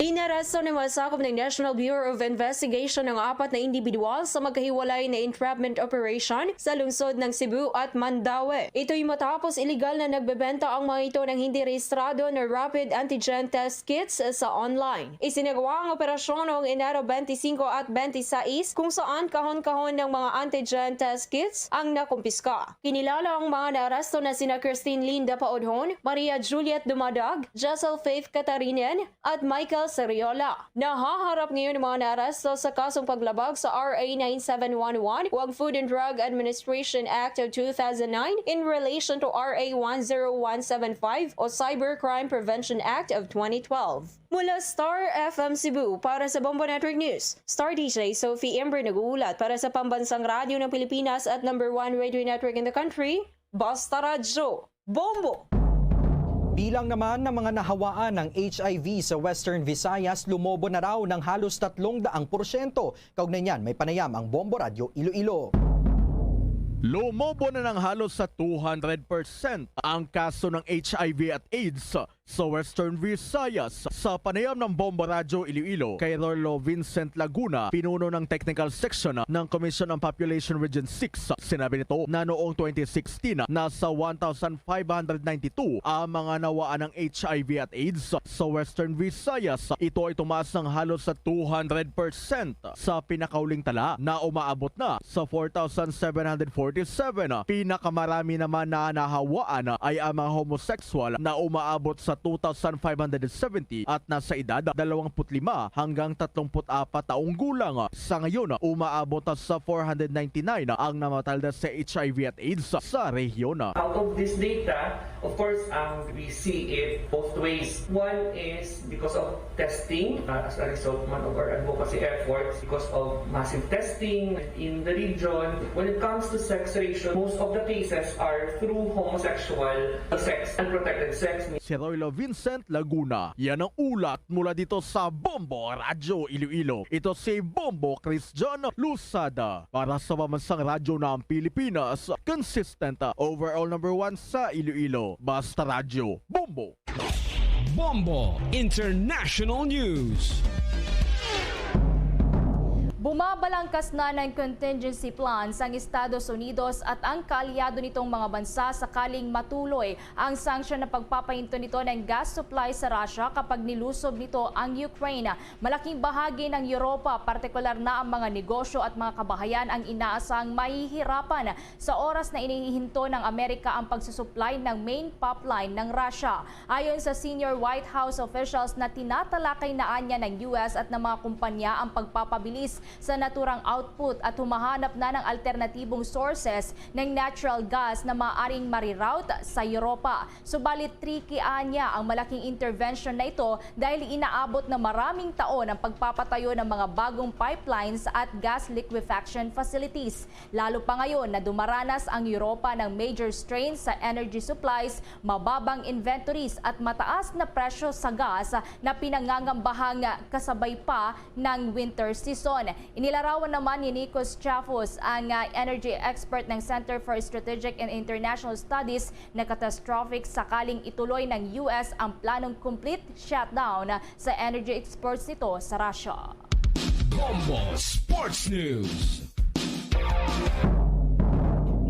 Inaresto ng mga sakop ng National Bureau of Investigation ang apat na individual sa magkahiwalay na entrapment operation sa lungsod ng Cebu at Mandaue. Ito'y matapos iligal na nagbebenta ang mga ito ng hindi rehistrado na rapid antigen test kits sa online. Isinagawa ang operasyon noong Enero twenty-five at twenty-six, kung saan kahon-kahon ng mga antigen test kits ang nakumpiska. Kinilala ang mga naaresto na sina Christine Linda Paodhon, Maria Juliet Dumadag, Jessel Faith Catarinen, at Michael Seriola. Nahaharap ngayon ang mga naaresto sa kasong paglabag sa R A nine seven one one o ang Food and Drug Administration Act of two thousand nine in relation to R A one zero one seven five o Cybercrime Prevention Act of twenty twelve. Mula Star F M Cebu, para sa Bombo Network News, Star D J Sophie Ember nag-uulat para sa Pambansang Radyo ng Pilipinas at number one radio network in the country, Basta Radyo Bombo. Bilang naman ng mga nahawaan ng H I V sa Western Visayas, lumobo na raw ng halos tatlong daang porsyento. Kaugnay niyan, may panayam ang Bombo Radyo Iloilo. Lumobo na ng halos sa two hundred percent ang kaso ng H I V at AIDS sa Western Visayas. Sa panayam ng Bombo Radyo Iloilo kay Rolo Vincent Laguna, pinuno ng Technical Section ng Commission on Population Region six, sinabi nito na noong twenty sixteen, nasa one thousand five hundred ninety-two ang mga nawaan ng H I V at AIDS sa Western Visayas. Ito ay tumaas ng halos sa two hundred percent sa pinakahuling tala na umaabot na sa four thousand seven hundred forty-seven. Pinakamarami naman na nahawaan ay ang mga homosexual na umaabot sa two thousand five hundred seventy at nasa edad dalawampu't lima hanggang tatlumpu't apat taong gulang. Sa ngayon, umaabot na sa four hundred ninety-nine ang namatalda sa H I V at AIDS sa rehiyon. Out of this data, of course, um, we see it both ways. One is because of testing, uh, as a result man of our advocacy efforts, because of massive testing in the region. When it comes to sex ratio, most of the cases are through homosexual sex, unprotected sex. Si Roylo Vincent Laguna, yan ang ulat mula dito sa Bombo Radyo Iloilo. Ito si Bombo Christian Lusada para sa Pambansang Radyo ng Pilipinas, consistent, overall number one sa Iloilo. Basta Radyo, Bombo! Bombo International News. Bumabalangkas na ng contingency plans ang Estados Unidos at ang kaalyado nitong mga bansa sakaling matuloy ang sanction na pagpapahinto nito ng gas supply sa Russia kapag nilusob nito ang Ukraine. Malaking bahagi ng Europa, partikular na ang mga negosyo at mga kabahayan, ang inaasahang mahihirapan sa oras na inihihinto ng Amerika ang pagsusupply ng main pipeline ng Russia. Ayon sa senior White House officials na tinatalakay na anya ng U S at ng mga kumpanya ang pagpapabilis sa naturang output at humahanap na ng alternatibong sources ng natural gas na maaaring mariroute sa Europa. Subalit tricky anya ang malaking intervention na ito dahil inaabot na maraming taon ang pagpapatayo ng mga bagong pipelines at gas liquefaction facilities. Lalo pa ngayon na dumaranas ang Europa ng major strains sa energy supplies, mababang inventories at mataas na presyo sa gas na pinangangambahang kasabay pa ng winter season. Inilarawan naman ni Nikos Chafos, ang, ah, energy expert ng Center for Strategic and International Studies, na catastrophic sakaling ituloy ng U S ang planong complete shutdown sa energy exports nito sa Russia. Bombo Sports News.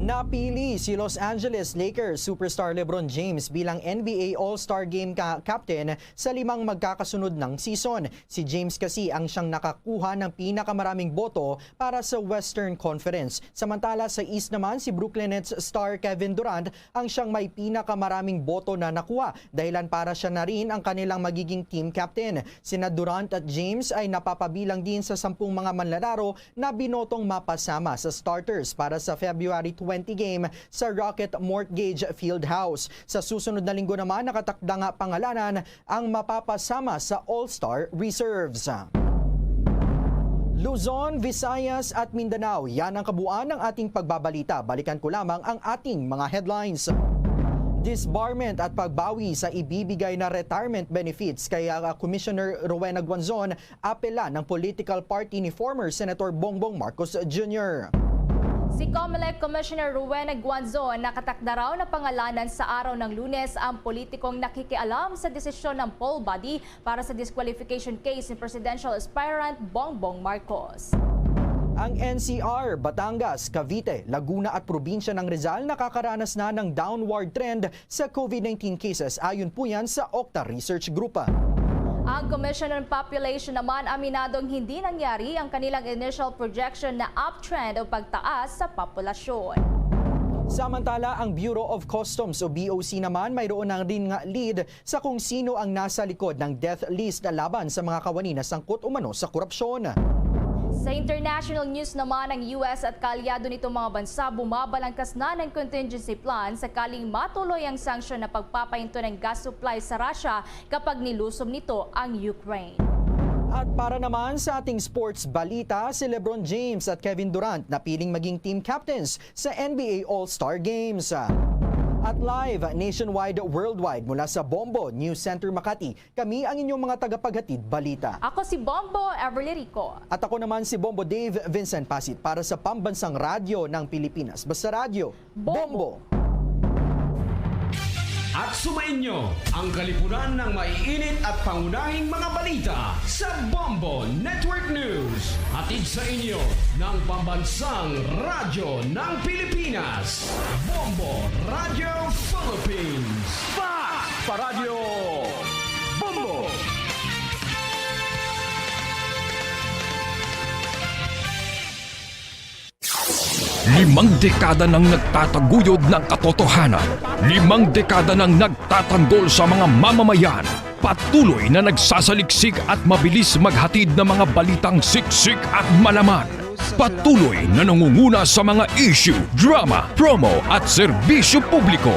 Napili si Los Angeles Lakers superstar LeBron James bilang N B A All-Star Game ka- captain sa limang magkakasunod ng season. Si James kasi ang siyang nakakuha ng pinakamaraming boto para sa Western Conference. Samantala, sa East naman, si Brooklyn Nets star Kevin Durant ang siyang may pinakamaraming boto na nakuha, dahilan para siya na rin ang kanilang magiging team captain. Sina Durant at James ay napapabilang din sa sampung mga manlalaro na binotong mapasama sa starters para sa February twenty game sa Rocket Mortgage Fieldhouse. Sa susunod na linggo naman, nakatakda nga pangalanan ang mapapasama sa All-Star Reserves. Luzon, Visayas at Mindanao, yan ang kabuuan ng ating pagbabalita. Balikan ko lamang ang ating mga headlines. Disbarment at pagbawi sa ibibigay na retirement benefits kay, ah, Commissioner Rowena Guanzon, apela ng political party ni former Senator Bongbong Marcos Junior. Si Comelec Commissioner Rowena Guanzon nakatakda raw na pangalanan sa araw ng Lunes ang politikong nakikialam sa desisyon ng poll body para sa disqualification case ni presidential aspirant Bongbong Marcos. Ang N C R, Batangas, Cavite, Laguna at probinsya ng Rizal nakakaranas na ng downward trend sa COVID nineteen cases, ayon po yan sa Octa Research Group. Ang Commission on Population naman aminadong hindi nangyari ang kanilang initial projection na uptrend o pagtaas sa populasyon. Samantala, ang Bureau of Customs o B O C naman mayroon na rin nga lead sa kung sino ang nasa likod ng death list laban sa mga kawani na sangkot umano sa korupsyon. Sa international news naman, ang U S at kaalyado nitong mga bansa bumabalangkas na ng contingency plan sakaling matuloy ang sanksyon na pagpapahinto ng gas supply sa Russia kapag nilusom nito ang Ukraine. At para naman sa ating sports balita, si LeBron James at Kevin Durant napiling maging team captains sa N B A All-Star Games. At live nationwide, worldwide, mula sa Bombo News Center Makati, kami ang inyong mga tagapaghatid balita. Ako si Bombo Everly Rico. At ako naman si Bombo Dave Vincent Pasit para sa Pambansang Radyo ng Pilipinas. Basta Radyo, Bombo! Bombo! At sumainyo ang kalipunan ng maiinit at pangunahing mga balita sa Bombo Network News. Hatid sa inyo ng Pambansang Radyo ng Pilipinas, Bombo Radio Philippines. Fast Paradyo Bombo! Limang dekada nang nagtataguyod ng katotohanan. Limang dekada nang nagtatanggol sa mga mamamayan. Patuloy na nagsasaliksik at mabilis maghatid ng mga balitang siksik at malaman. Patuloy na nangunguna sa mga issue, drama, promo at serbisyo publiko.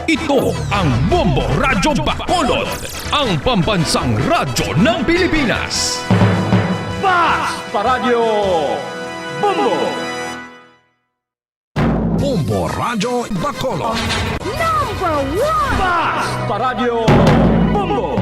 Ito ang Bombo Radyo Bacolod, ang pambansang radyo ng Pilipinas. Fast Paradyo Bombo! Bombo Radyo Bacolod. Number one! Fast Paradyo Bombo!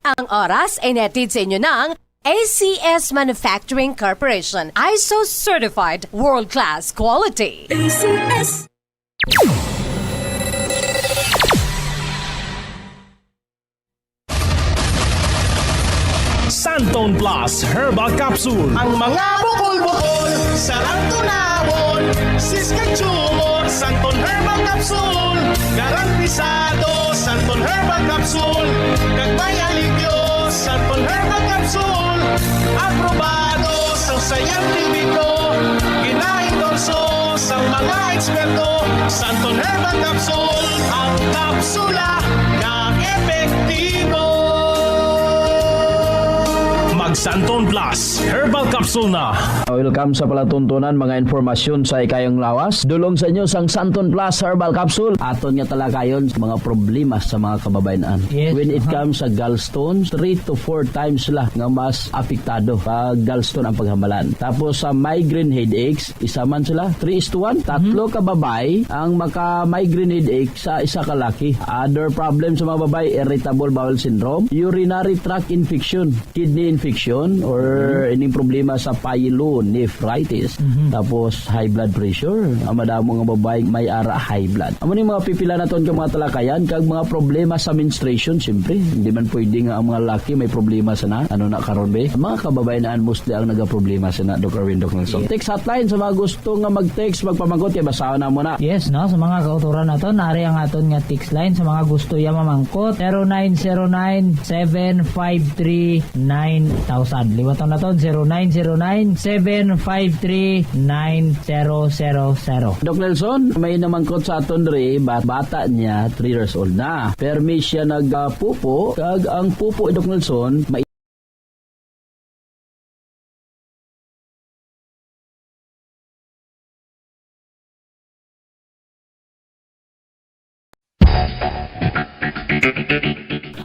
Ang oras ay nahatid sa inyo ng A C S Manufacturing Corporation, ISO certified, world-class quality. A C S. Santon Plus Herbal Capsule. Ang mga bukol-bukol, sarang tunawon, sis kag tumor, Santon Herbal Capsule. Garantisado, Santon Herbal Capsule. Kag may alibyo, Santon Herbal Capsule. Aprobado sa siyentipiko, gina-endorso sa mga eksperto. Santon Herbal Capsule, ang kapsula nga epektibo. Mag Santon Plus Herbal Capsule na. Welcome sa palatuntunan, mga informasyon sa ikayong lawas. Dulong sa inyo sang Santon Plus Herbal Capsule. Aton nga talakayon sa mga problema sa mga kababayen-an. Yes, aha. When it comes sa gallstones, three to four times sila nga mas apektado pag gallstone ang paghambalan. Tapos sa migraine headaches, isa man sila, three is to one. Tatlo ka babayi ang maka-migraine headache sa isa ka laki. Other problem sa mga babayi, irritable bowel syndrome, urinary tract infection, kidney infection, or ining problema sa pyelonephritis. Mhm. Tapos high blood pressure. Ang madamo nga babayi may ara high blood. Amo ni mga pipila naton ka mga talakayan kag mga problema sa menstruation, siyempre. Hindi man pwede nga ang mga laki may problema sa na. Ano na karon, be? Ang mga kababayen-an mostly ang nagaproblema sa na, Doc Erwin, Doc Nelson. Yes. Text hotline sa mga gusto nga mag-text, magpamangkot, kay basahon na mo na. Yes, no? Sa mga kautoran naton, nari ang aton nga text line sa mga gusto ya mamangkot, zero nine zero nine, seven five three, nine thousand. Liwaton naton, zero nine zero nine, seven five three, nine zero zero zero. Doc Nelson, may namangkot sa aton diri, bat-, bata niya, three years old na. Permi siya nagpupo, kag ang pupo, Doc Nelson, may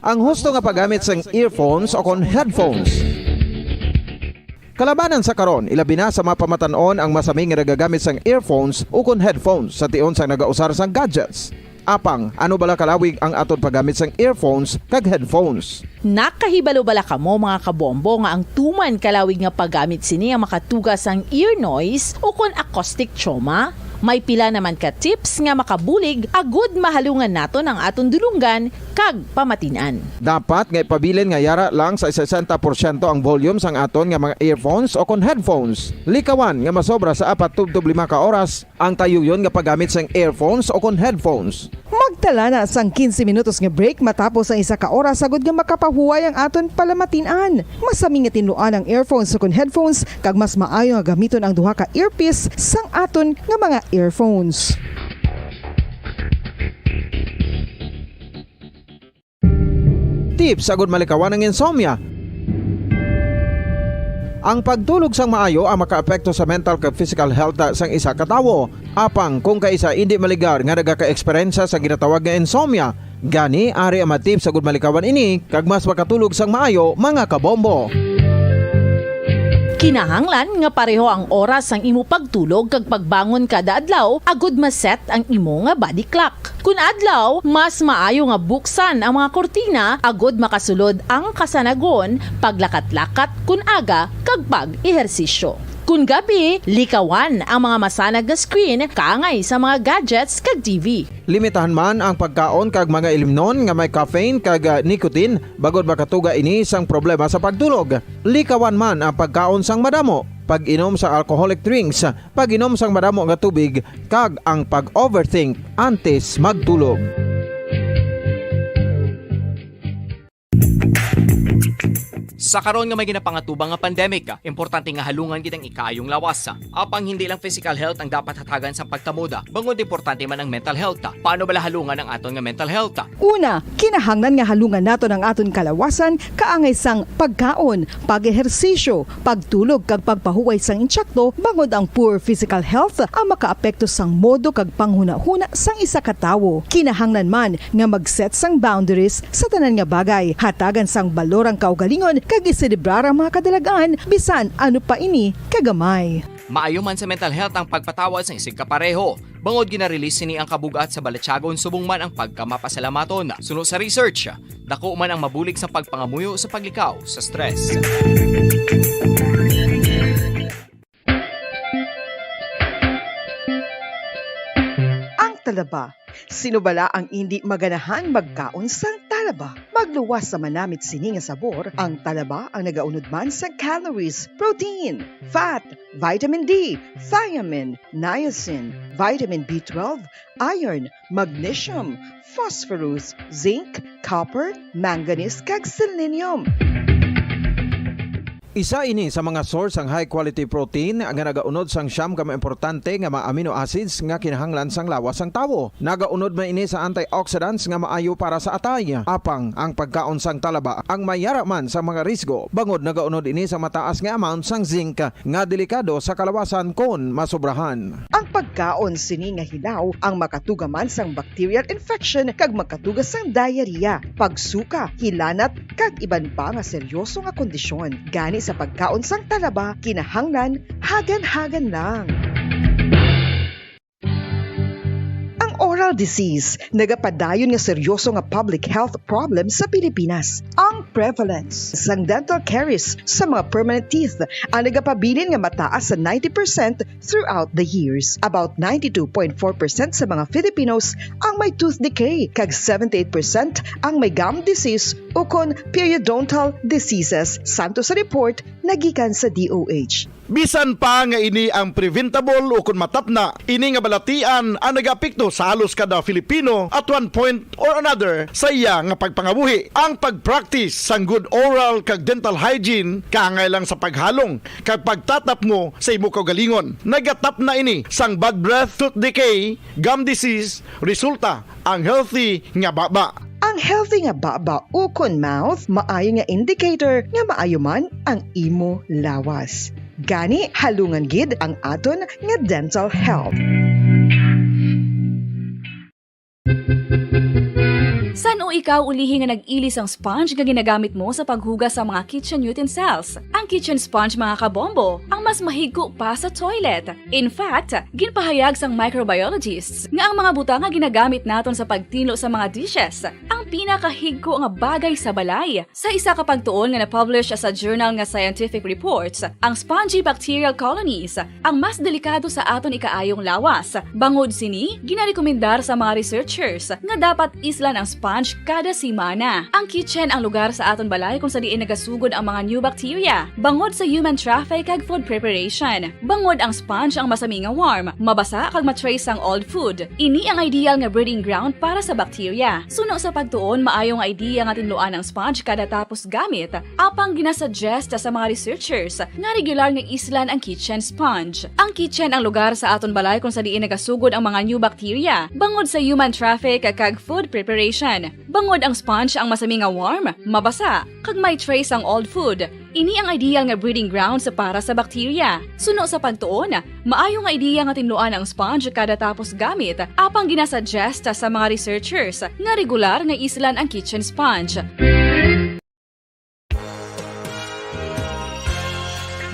Ang husto nga paggamit sang earphones o kon headphones. Kalabanan sa karon, ilabi na sa mga pamatan-on ang masami nga nagagamit sang earphones o kon headphones sa tion sang nagausar sang gadgets. Apang, ano bala kalawig ang aton paggamit sang earphones kag headphones? Nakahibalo bala kamo, mga kabombo, nga ang tuman kalawig nga paggamit sini ang makatuga sang ear noise o kon acoustic trauma? May pila naman ka tips nga makabulig agud mahalungan naton ang aton dulonggan kag pamatin-an. Dapat nga ipabilin nga yara lang sa sesenta porsyento ang volume sang aton nga mga earphones o kon headphones. Likawan nga masobra sa apat tubtob lima ka oras ang tayuyon nga paggamit sang earphones o kon headphones. Magtala na sang quince minutos nga break matapos ang isa ka oras agud nga makapahuway ang aton palamatin-an. Masami nga tinluan ang earphones o kon headphones, kag mas maayo nga gamiton ang duha ka earpiece sang aton nga mga earphones. Tips agud malikawan ang insomnia. Ang pagtulog sang maayo ang makaapekto sa mental kag physical health sang isa ka tawo. Apang kung kaisa indi maligar nga nagaka-eksperyensya sa ginatawag nga insomnia, gani ari ang mga tips agud malikawan ini kag mas makatulog sang maayo, mga kabombo. Kinahanglan nga pareho ang oras sang imo pagtulog kag pagbangon kada adlaw agud ma-set ang imo nga body clock. Kun adlaw, mas maayo nga buksan ang mga kurtina agud makasulod ang kasanagon, paglakat-lakat kun aga, kag pag-ehersisyo. Kun gabi, likawan ang mga masanag nga screen kaangay sa mga gadgets kag T V. Limitahan man ang pagkaon kag mga ilimnon nga may caffeine kag, ah, nicotine, bangod makatuga ini sang problema sa pagtulog. Likawan man ang pagkaon sang madamo, pag-inom sa alcoholic drinks, pag-inom sang madamo nga tubig, kag ang pag-overthink antes magtulog. Sa karon nga may ginapangatubang nga pandemic, importante nga halungan gid ang ikaayong lawas. Apang hindi lang physical health ang dapat hatagan sa pagkamoda, bangod importante man ang mental health. Paano bala halungan ang aton nga mental health? Una, kinahanglan nga halungan naton ang aton kalawasan kaangay sang pagkaon, pag-ehersisyo, pagtulog kag pagpahuway sang insakto, bangod ang poor physical health ang makaapekto sang modo kag panghunahuna sang isa ka tawo. Kinahanglan man nga mag-set sang boundaries sa tanan nga bagay, hatagan sang balor ang kaugalingon kag iselebrar ang mga kadalag-an bisan ano pa ini kagamay. Maayo man sa mental health ang pagpatawad sang isigkapareho. Bangod gina-release sini ang kabug-at sa balatyagon subong man ang pagkamapasalamaton. Suno sa research, dako man ang mabulig sa pagpangamuyo sa paglikaw sa stress. Ang talaba. Sino bala ang indi maganahan magkaon sang talaba? Magluwas sa manamit sini nga sabor, ang talaba ang nagaunod man sa calories, protein, fat, vitamin D, thiamine, niacin, vitamin B twelve, iron, magnesium, phosphorus, zinc, copper, manganese, kag selenium. Isa ini sa mga source sang high quality protein nga nagaunod sang siyam ka mga importante nga mga amino acids nga kinahanglan sang lawas sang tawo. Nagaunod man ini sa antioxidants nga maayo para sa atay. Apang ang pagkaon sang talaba ang may yara man sa mga risgo, bangod nagaunod ini sa mataas nga amount sang zinc nga delikado sa kalawasan kon masobrahan. Ang pagkaon sini nga hilaw ang makatuga man sang bacterial infection kag makatuga sang diarrhea, pagsuka, hilanat, kag iban pa nga seryoso nga kondisyon. Gani sa pagkaon sang talaba, kinahanglan hagan-hagan lang. Ang oral disease nagapadayon nga seryoso nga public health problem sa Pilipinas. Ang prevalence sang dental caries sa mga permanent teeth ang nagapabilin nga mataas sa ninety percent throughout the years. About ninety-two point four percent sa mga Filipinos ang may tooth decay, kag seventy-eight percent ang may gum disease ukon periodontal diseases, santo sa report nagikan sa D O H. Bisan pa nga ini ang preventable ukon matapna, ini nga balatian ang nagaapekto sa halos kada Filipino at one point or another sa iya nga pagpangabuhi. Ang pag-practice sang good oral kag dental hygiene kaangay lang sa paghalong kag pagtatapngo sa imo kaugalingon. Nagatapna ini sang bad breath, tooth decay, gum disease, resulta ang healthy nga baba. Ang healthy nga baba ukon mouth maayo nga indicator nga maayo man ang imo lawas. Gani, halungan gid ang aton nga dental health. San-o Ikaw ulihi nga nag-ili sang sponge nga ginagamit mo sa paghugas sa mga kitchen utensils. Ang kitchen sponge, mga kabombo, ang mas mahigko pa sa toilet. In fact, ginpahayag sang microbiologists nga ang mga butang nga ginagamit naton sa pagtinlo sa mga dishes ang pinakahigko nga bagay sa balay. Sa isa ka pagtuon nga na-publish sa journal nga Scientific Reports, ang spongy bacterial colonies ang mas delikado sa aton ikaayong lawas. Bangod sini, ginarekomendar sa mga researchers nga dapat islan ang sponge kada semana. Ang kitchen ang lugar sa aton balay kung sa diin nagasugod ang mga new bacteria, bangod sa human traffic kag food preparation. Bangod ang sponge ang masami nga warm, mabasa kag ma-trace ang old food. Ini ang ideal nga breeding ground para sa bacteria. Suno sa pagtuon, maayo nga idea nga tinluan ang sponge kada tapos gamit, apang ginasuggest sa mga researchers nga regular nga islan ang kitchen sponge. Ang kitchen ang lugar sa aton balay kung sa diin nagasugod ang mga new bacteria, bangod sa human traffic kag food preparation. Bangod ang sponge ang masami nga warm, mabasa, kag may trace ang old food. Ini ang ideal nga breeding grounds para sa bacteria. Suno sa pagtuon, maayo nga ideya nga tinluan ang sponge kada tapos gamit, apang ginasuggest sa mga researchers nga regular nga islan ang kitchen sponge.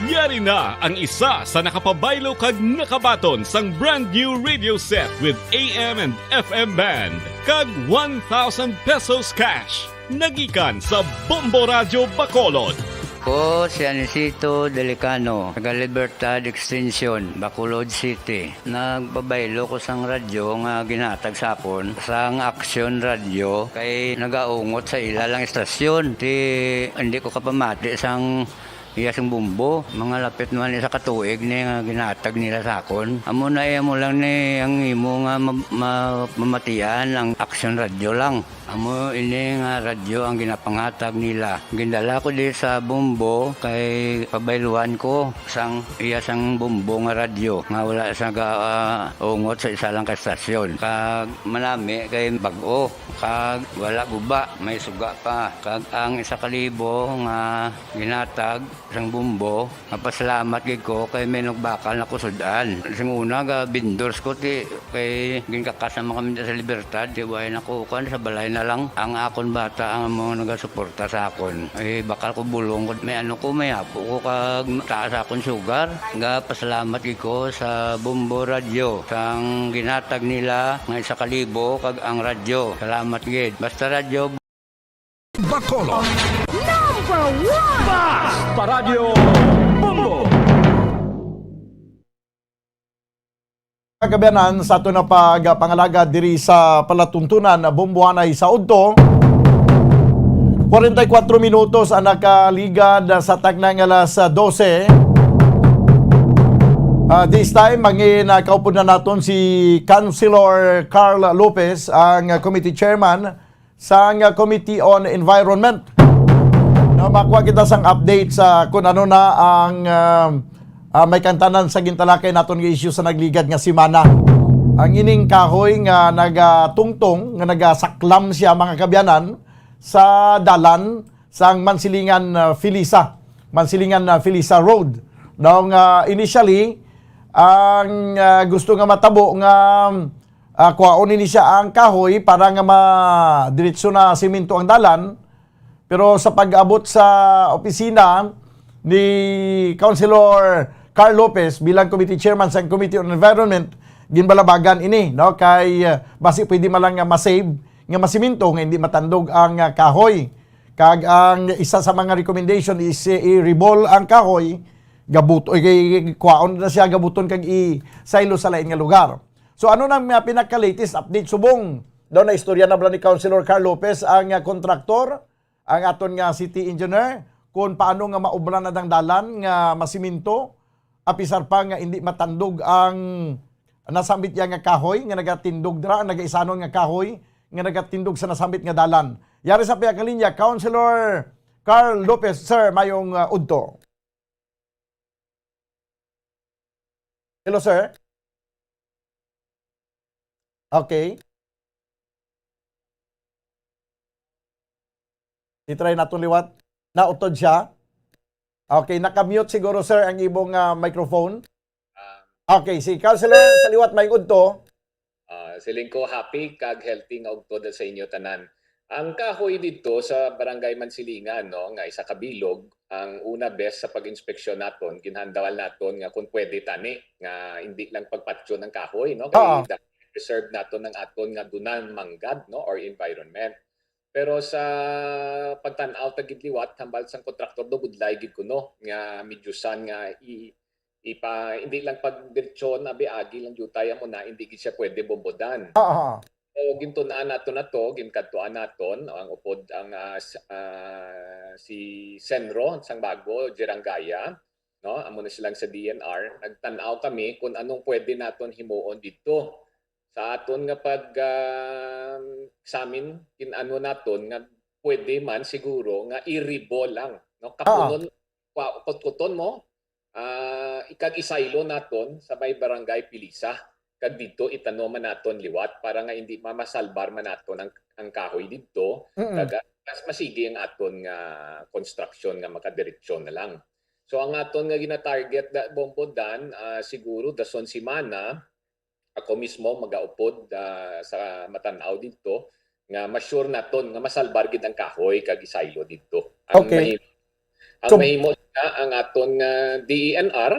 Yari na ang isa sa nakapabaylo kag nakabaton sang brand new radio set with A M and F M band kag one thousand pesos cash. Nagikan sa Bombo Radyo Bacolod. Ko si Anisito Delicano, taga Libertad Extension, Bacolod City. Nagpabaylo ko sang radyo nga ginhatag sa akon sang Action Radio kay nagaungot sa ila lang istasyon. Ti hindi ko kapamati sang iya sing bumbo. Mga lapit naman isa ka tuig ni nga ginhatag nila sa akon. Amo na iya mo lang ni ang imo nga ma- ma- mamatian ang Action Radio lang. Amo ini nga radyo ang ginapanghatag nila. Gindala ko di sa Bombo kay pabayluan ko sang iya sang Bombo nga radyo nga wala sa ga ah, ungot sa isa lang ka estasyon. Kag manami kay bag-o kag wala guba, may suga pa. Kag ang isa ka libo nga ginatag sang Bombo, mapasalamat gid ko kay may nagbakal na ko sud-an. Sing una ga vendors ko ti kay ginkakas naman kami sa Libertad, di way na ko kuan sa balay na lang. Ang akon bata ang mga nagasuporta sa akon. Eh, bakal ko bulong ko, may ano ko, may apo ko kag taas akon sugar. Ga pasalamat gid ko sa Bombo Radio sang ginatag nila nga isa ka libo kag ang radyo. Salamat gid. Basta Radyo Bacolod. Number one! Basta Radyo Bombo! Kagabianan sa ato na pagpangalaga diri sa palatuntunan Bomboanay sa udto. Kwarenta y kuatro minutos ang nakaligad sa tagna nga alas dose. Ah, this time, mangin uh, kaupod na naton si Councilor Carl Lopez, ang committee chairman sang Committee on Environment. No, makuha kita sang update sa kung ano na ang ah, ah, may kantanan sa gintalakay naton nga isyu sa nagligad nga semana. Ang ining kahoy nga nagatungtong, nga nagasaklam siya, mga kabyanan, sa dalan sang Mansilingan ah, Felisa, Mansilingan ah, Felisa Road. Daw nga initially ang ah, gusto nga matabo nga ah, kuhaon ini siya ang kahoy para nga ma diretso na semento ang dalan. Pero sa pag-abot sa opisina ni Councilor Carl Lopez bilang committee chairman sa Committee on Environment, ginbalabagan ini, no, kay ah, basi pwede man lang nga ma-save nga masemento nga hindi matandog ang ah, kahoy. Kag ang isa sa mga recommendation is eh, i-reball ang kahoy, gabut eh, kwaon na siya gabuton kag i-silo sa lain nga lugar. So ano na ang mga pinaka-latest update subong daw na istorya na bala ni Councilor Carl Lopez ang ah, kontraktor, ang aton nga city engineer, kung paano nga maobra na dang dalan nga masimento, apisar pa nga hindi matandog ang nasambit ya nga kahoy nga nagatindog dira, ang nagaisanon nga kahoy nga nagatindog sa nasambit nga dalan. Yari sa pihak nga linya, Councilor Carl Lopez, sir, mayong uh, udto. Hello, sir. Okay. I-try naton liwat. Nautod siya. Okay, naka-mute siguro, sir, ang imong ah, microphone. Okay, si Councilor sa liwat, may udto. Ah, siling ko happy kag healthy nga ugtod sa inyo tanan. Ang kahoy didto sa Barangay Mansilingan, no, nga isa ka bilog, ang una bes sa pag-inspeksyon naton, ginhandawal naton nga kung pwede tani, nga hindi lang pagpatyon ang kahoy, no, kay Oo. dapat preserve naton ang aton nga dunal manggad, no, or environment. Pero sa pagtan-aw ta gid liwat, hambal sang kontraktor do, budlay gid kuno nga medyo san nga i-, ipa-, hindi lang pagdiretsyon, abi, agi lang diutay amo na, hindi gid siya pwede bombodan. Oo. So, gintun-an naton na to, ginkadtuan naton ang upod ang, ah, s-, ah, si Senro sang Bago, Jerangaya, no? Amo na silang sa D N R. Nagtan-aw kami kung anong pwede naton himuon didto. Sa aton nga pag, ah, examine, kin-, ano naton nga pwede man siguro nga i-reball lang, no? Kapunon, kwa-, kutkuton mo, ah, ikag isaylo naton sa may Barangay Pilisa, kag didto itanom man naton liwat para nga hindi ma-, masalbar man naton ang, ang kahoy didto, Mm. kag, ah, mas masigi ang aton nga construction nga makadiretsyo na lang. So, ang aton nga gina-target da, Bombo Dan, ah, siguro dason semana, ako mismo magaupod, ah, sa matan-aw didto nga ma-sure naton nga masalbar gid ang kahoy kag isaylo didto. Ang Okay. mahi-, ang So, mahimo na ang aton nga D E N R,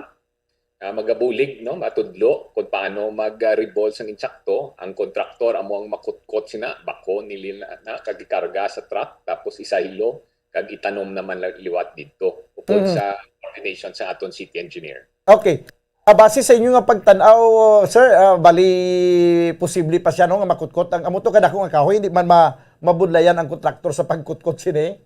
ah, magabulig, no, matudlo kung paano mag-, ah, reball sang insakto. Ang kontraktor amo ang makutkot sina, bako nila na, kag ikarga sa truck, tapos isaylo, kag itanom naman la-, liwat didto, upod Mhm. sa coordination sa aton city engineer. Okay. Ah, base sa inyo nga pagtan-aw, sir, ah, bali posible pa siya, no, nga makutkot ang amo to kadako nga kahoy, hindi man ma-, mabudlayan ang kontraktor sa pagkutkot sini?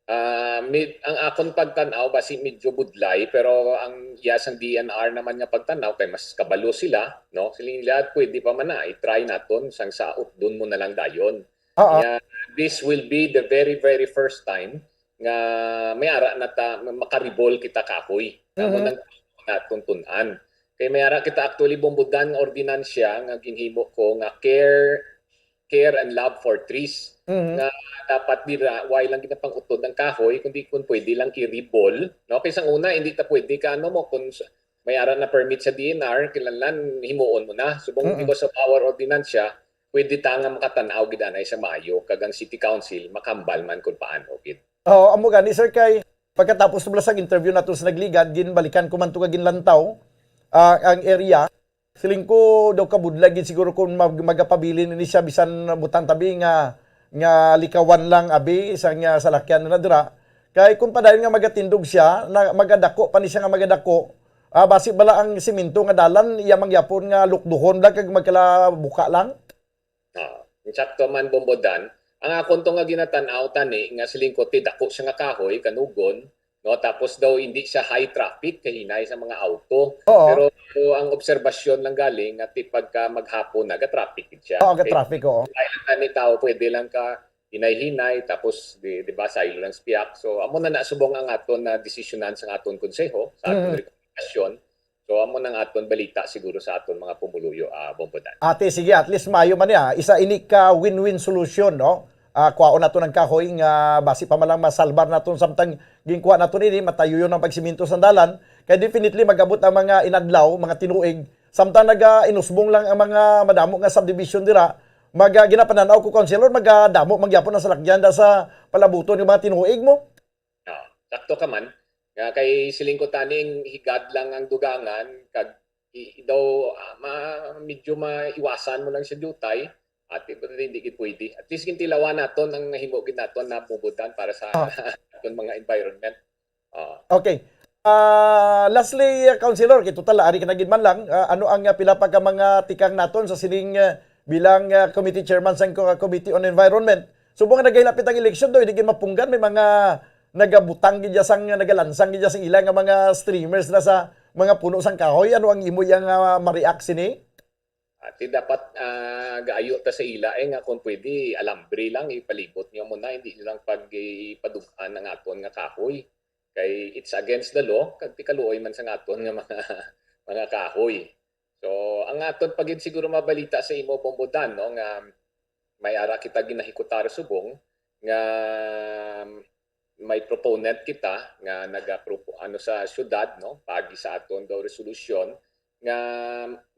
Ah, mid-, ang akon pagtan-aw basi medyo budlay, pero ang iya sang D N R naman nga pagtan-aw kay mas kabalo sila, no? Siling nila, "Pwede pa man na, i-try naton sang sa utdon mo na lang dayon." Oo. Nga, this will be the very, very first time nga may ara na ta, makaribol kita kahoy. Amo Mhm. nang naton tun-an. Kay may ara kita actually, Bombo Dan, ordinansya nga ginhimo ko nga care, care and love for trees. Mhm. Nga dapat dira, wala lang ginapang-utod ang kahoy, kundi kung pwede lang i-reball, no? Kay sang una, hindi ta pwede ka, ano mo, kung s-, may ara na permit sa D N R, kinahanglan himuon mo na. Subong Mm-mm. because of our ordinansya, pwede ta nga makatan-aw gid anay sa maayo, kag ang City Council makahambal man kung paano gid. Oo, amo gani, sir, kay pagkatapos bala sang interview nato sa nagligad, ginbalikan ko man to nga ginlantaw, ah, ang area. Siling ko daw kabudlay gid siguro kung mag-, magapabilin ini siya bisan butang tabi nga, nga likawan lang abi sa nga salakyan na dira. Kay kung padayon nga magatindog siya, na magadako pa ni siya nga magadako, ah, basi bala ang semento nga dalan iya mangyapon nga lukduhon lang kag magkalabuka lang? Ah, insakto man, Bombo Dan. Ang akon to nga ginatan-aw tani nga siling ko ti dako siya nga kahoy, kanugon, no? Tapos daw hindi siya high traffic, kahinay sa mga auto. Oo. Pero ang obserbasyon lang galing nga ti pagka maghapon, naga-traffic gid siya. Oo, ga-traffic, oo. Kay ang tani tao, pwede lang ka hinay-hinay, tapos di, di ba, saylo lang sa pihak. So, amo na na subong ang aton na desisyonan sa aton konseho, sa aton Mm. rekomendasyon. So, amo nang aton balita siguro sa aton mga pumuluyo, ah, Bombo Dan. Ate, sige, at least maayo man niya. Isa ini ka win-win solution, no? Ah, kwaon nato ng kahoy nga basi pa man lang masalbar naton samtang ginkuha naton ini, matayuyon ang pagsiminto sa dalan. Kay definitely mag-abot ang mga inadlaw, mga tinuig, samtang naga-inusbong lang ang mga madamo nga subdivision dira, mag-, ah, ginapananaw ko, Councilor, magadamo man gyapon ang salakyan da sa palabuton ng mga tinuig mo. Ah, sakto ka man. Nga kay siling ko taning higad lang ang dugangan, kag i-, i-, daw, ah, ma-, medyo maiwasan mo lang sa diutay, ati ko hindi gid pwede. At least gintilawan naton ang nahimo gid naton na Bombo Dan para sa Ah. aton mga environment. Ah. Okay. Ah, lastly, uh, Councilor, kay total ari ka na gid man lang, ah, ano ang, ah, pila pa ka mga tikang naton sa sining, ah, bilang, ah, committee chairman sang co-, Committee on Environment? Subong nga nagahilapit ang eleksyon, do, hindi gid mapunggan, may mga nagabutang gid sang, nagalansang gid sang ila nga mga streamers na sa mga puno sang kahoy. Ano ang imo yang, ah, ma-react sini? Ati dapat, ah, gaayo ta sa ila, eh, nga kung pwede, alambre lang, ipalibot niyo muna, hindi niyo lang pag-, ipadug-an ang aton nga kahoy. Kay it's against the law, kag tikaluoy man sa aton nga mga, mga kahoy. So, ang aton pa gid siguro mabalita sa imo, Bombo Dan, no, nga may ara kita ginahikutar subong nga may proponent kita nga nagapropo-, ano, sa syudad, no, pagi sa aton daw resolusyon nga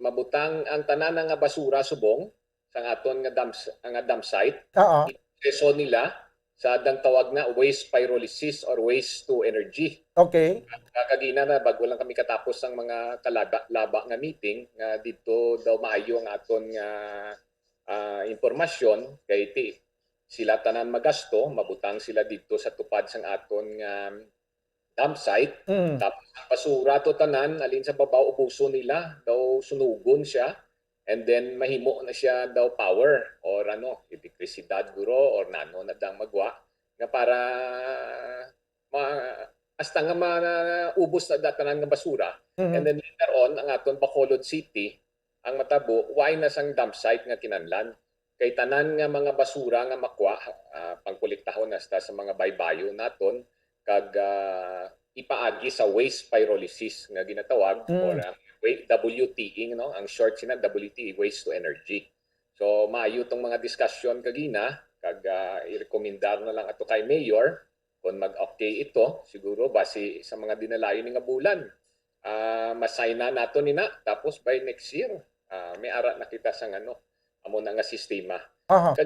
mabutang ang tanan nga basura subong sa aton nga dump-, nga dump site. Oo. proseso nila sa dang tawag na waste pyrolysis or waste to energy. Okay. Kagina na, bago lang kami katapos ang mga kalaba-laba nga meeting, nga dito daw maayo ang aton nga ah, impormasyon, kay ti sila tanan magasto, mabutang sila dito sa tupad sang aton nga dump site. Mm. Tapos ang basura to tanan, alin sa babaw, ubuson nila, daw sunugon siya, and then mahimo na siya daw power or ano, elektrisidad guro or nano na dang magwa nga para ma hasta nga maubos na da tanan nga basura. Mhm. And then later on, ang aton Bacolod City, ang matabo, why na sang dump site nga kinahanglan? Kay tanan nga mga basura nga makwa, ah, pangkolektahon hasta sa mga baybayo naton, kag ah, ipaagi sa waste pyrolysis nga ginatawag, Mm. or ang wa- W T E, no? Ang short sina W T E, waste to energy. So maayo tong mga discussion kagina, kag ah, i-recomendar na lang ato kay Mayor kung mag-okay ito, siguro basi sa mga dinalayon nga bulan. Ah, masayna nato nina, tapos by next year, ah, may ara na kita sang ano, amo na nga sistema. Aha.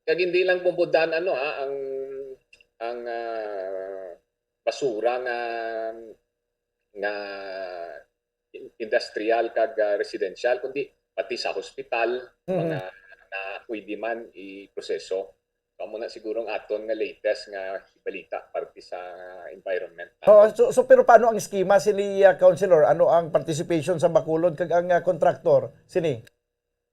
Kag hindi lang bumbudan ano ha, ang ang ah, basura nga nga in- industrial kag ah, residential, kundi pati sa hospital, Mhm. mga na pwede man iproseso. So, amo na siguro ang aton nga latest nga balita parte sa environment. Oh, so, so pero paano ang eskema sini, ah, Councilor? Ano ang participation sa Bacolod kag ang ah, contractor sini?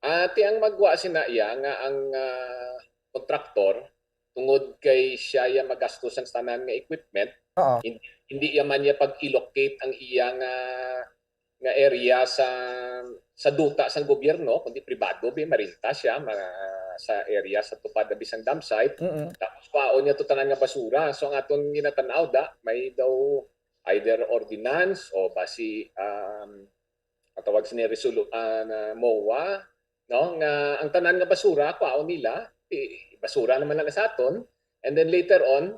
Ati ang magwa sina iya nga ang ah, kontraktor, tungod kay siya ya magastos ang tanan nga equipment, Oo. hindi, hindi iya man niya pag-allocate ang iya nga nga area sa sa duta sang gobyerno, kundi pribado bi, marinta siya ma, sa area sa tupad na bisang dump site. Mm-mm. Tapos kwaon niya to tanan nga basura. So ang aton ginatanaw da, may daw either ordinance o basi um, ang tawag sini resolu ah, na MOA, no, nga ang tanan nga basura kwaon nila, i- basura naman lang sa aton. And then later on,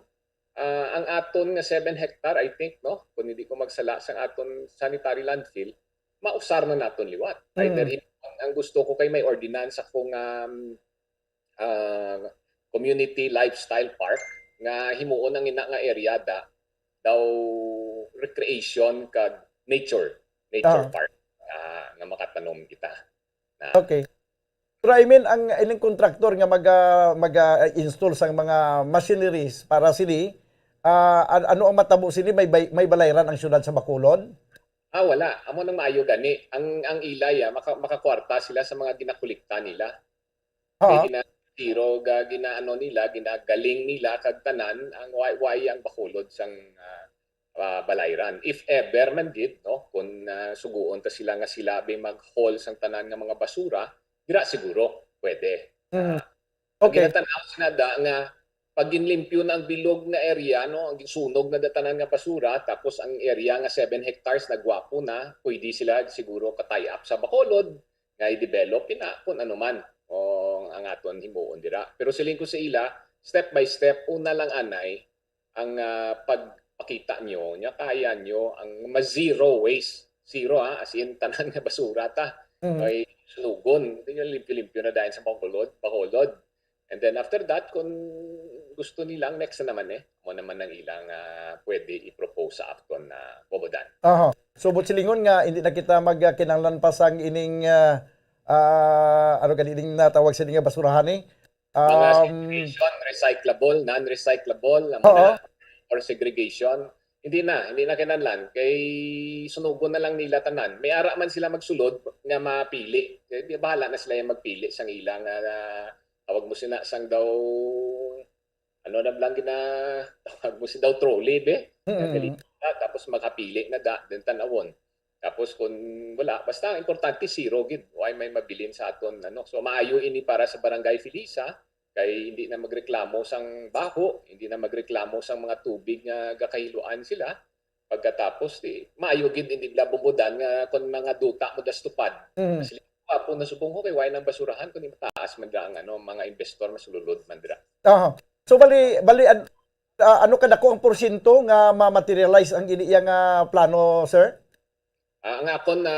ah, ang aton nga seven hectare, I think, no, kung hindi ko magsala, sang aton sanitary landfill, mausar na naton liwat. Either Mm. him- ang gusto ko kay may ordinance ako nga um, ah, community lifestyle park nga himuon ang ina nga area da daw recreation kag nature, nature Ah. park, ah, nga makatanom kita. Okay. Pero I mean, ang ining contractor nga maga maga-install sang mga machineries para sini, ah, an- ano ang matabo sini? May bay- may balayran ang syudad sa Bacolod? Ah, wala. Amo nang maayo gani. Ang ang ilay ah, maka, makakwarta sila sa mga ginakolekta nila. Ha? Kay gina zero ga ginaano nila, ginagaling nila kag tanan ang why, why ang Bacolod sang ah, ah, balayran. If ever man gid, no, kung ah, suguon ta sila nga sila bi mag-haul sang tanan nga mga basura, dira siguro pwede. Mm. Ang Okay. ginatanaw sina da nga pag ginlimpyo na ang bilog nga area, no, ang ginsunog na da tanan nga basura, tapos ang area nga seven hectares nagwapo na, pwede sila siguro ka-tie up sa Bacolod nga i-develop ina kung ano man o ang aton himuon dira. Pero siling ko sa ila, step by step, una lang anay ang ah, pagpakita nyo, nya kaya nyo ang ma-zero waste. Zero ha, as in tanan nga basura ta. Mhm. Ay sunugon, hindi nyo limpyo-limpyo na dahil sa Bacolod, Bacolod. And then after that, kung gusto nila, ang next na naman eh, mo naman ang ilang ah, pwede i-propose sa akton na bobodan. Aha. So, but silingon nga, hindi na kita magkinahanglan pa sang ining, ah, ah, ano gani ining natawag sa ining basurahan eh? Mga Um, segregation, recyclable, non-recyclable, ang Oo. mga, or segregation, hindi na, hindi na kinahanglan. Kay sunugon na lang nila tanan. May ara man sila magsulod nga mapili. Kay di bahala na sila yung magpili sang ilang ah, tawag mo sina sang daw ano na lang gina tawag mo si daw trolley be. Mm. Galing na, tapos makapili na da, then tanawon. Tapos kung wala, basta importante zero gid. Why may mabilin sa aton ano. So maayo ini para sa Barangay Felisa kay hindi na magreklamo sang baho, hindi na magreklamo sang mga tubig nga gakahiluan sila. Pagkatapos di maayo gid hindi bla bumbudan nga kung mga duta mo dastupad. Mm. Sila apo na subong ko kay why nang basurahan kundi mataas man dira ang ano mga investor masululod man dira. Aha. So bali bali an- ah, ano kadako ang porsyento nga ma-materialize ang ini iya nga plano, sir? Ah, ang akon na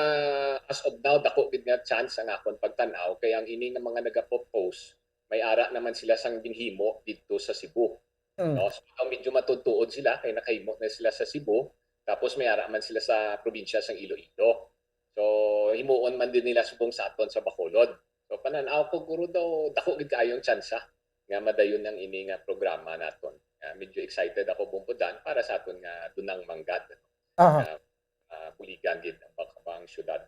as of now dako gid nga chance ang akon pagtan-aw kay ang ini nga mga nagapropose may ara naman sila sang ginhimo didto sa Cebu. Mm. No? So, medyo matuod-tuod sila kay nakahimo na sila sa Cebu, tapos may ara man sila sa probinsya sang Iloilo. So, himuon man din nila subong sa aton sa Bacolod. So, panan-aw ko, guro, daw dako gid kaayo ang tsansa nga madayon ang ini nga programa naton. Ah, medyo excited ako, Bumbudan, para sa aton nga dunang manggad, ano, Aha. nga, ah, buligan gid ang bak-, ang syudad.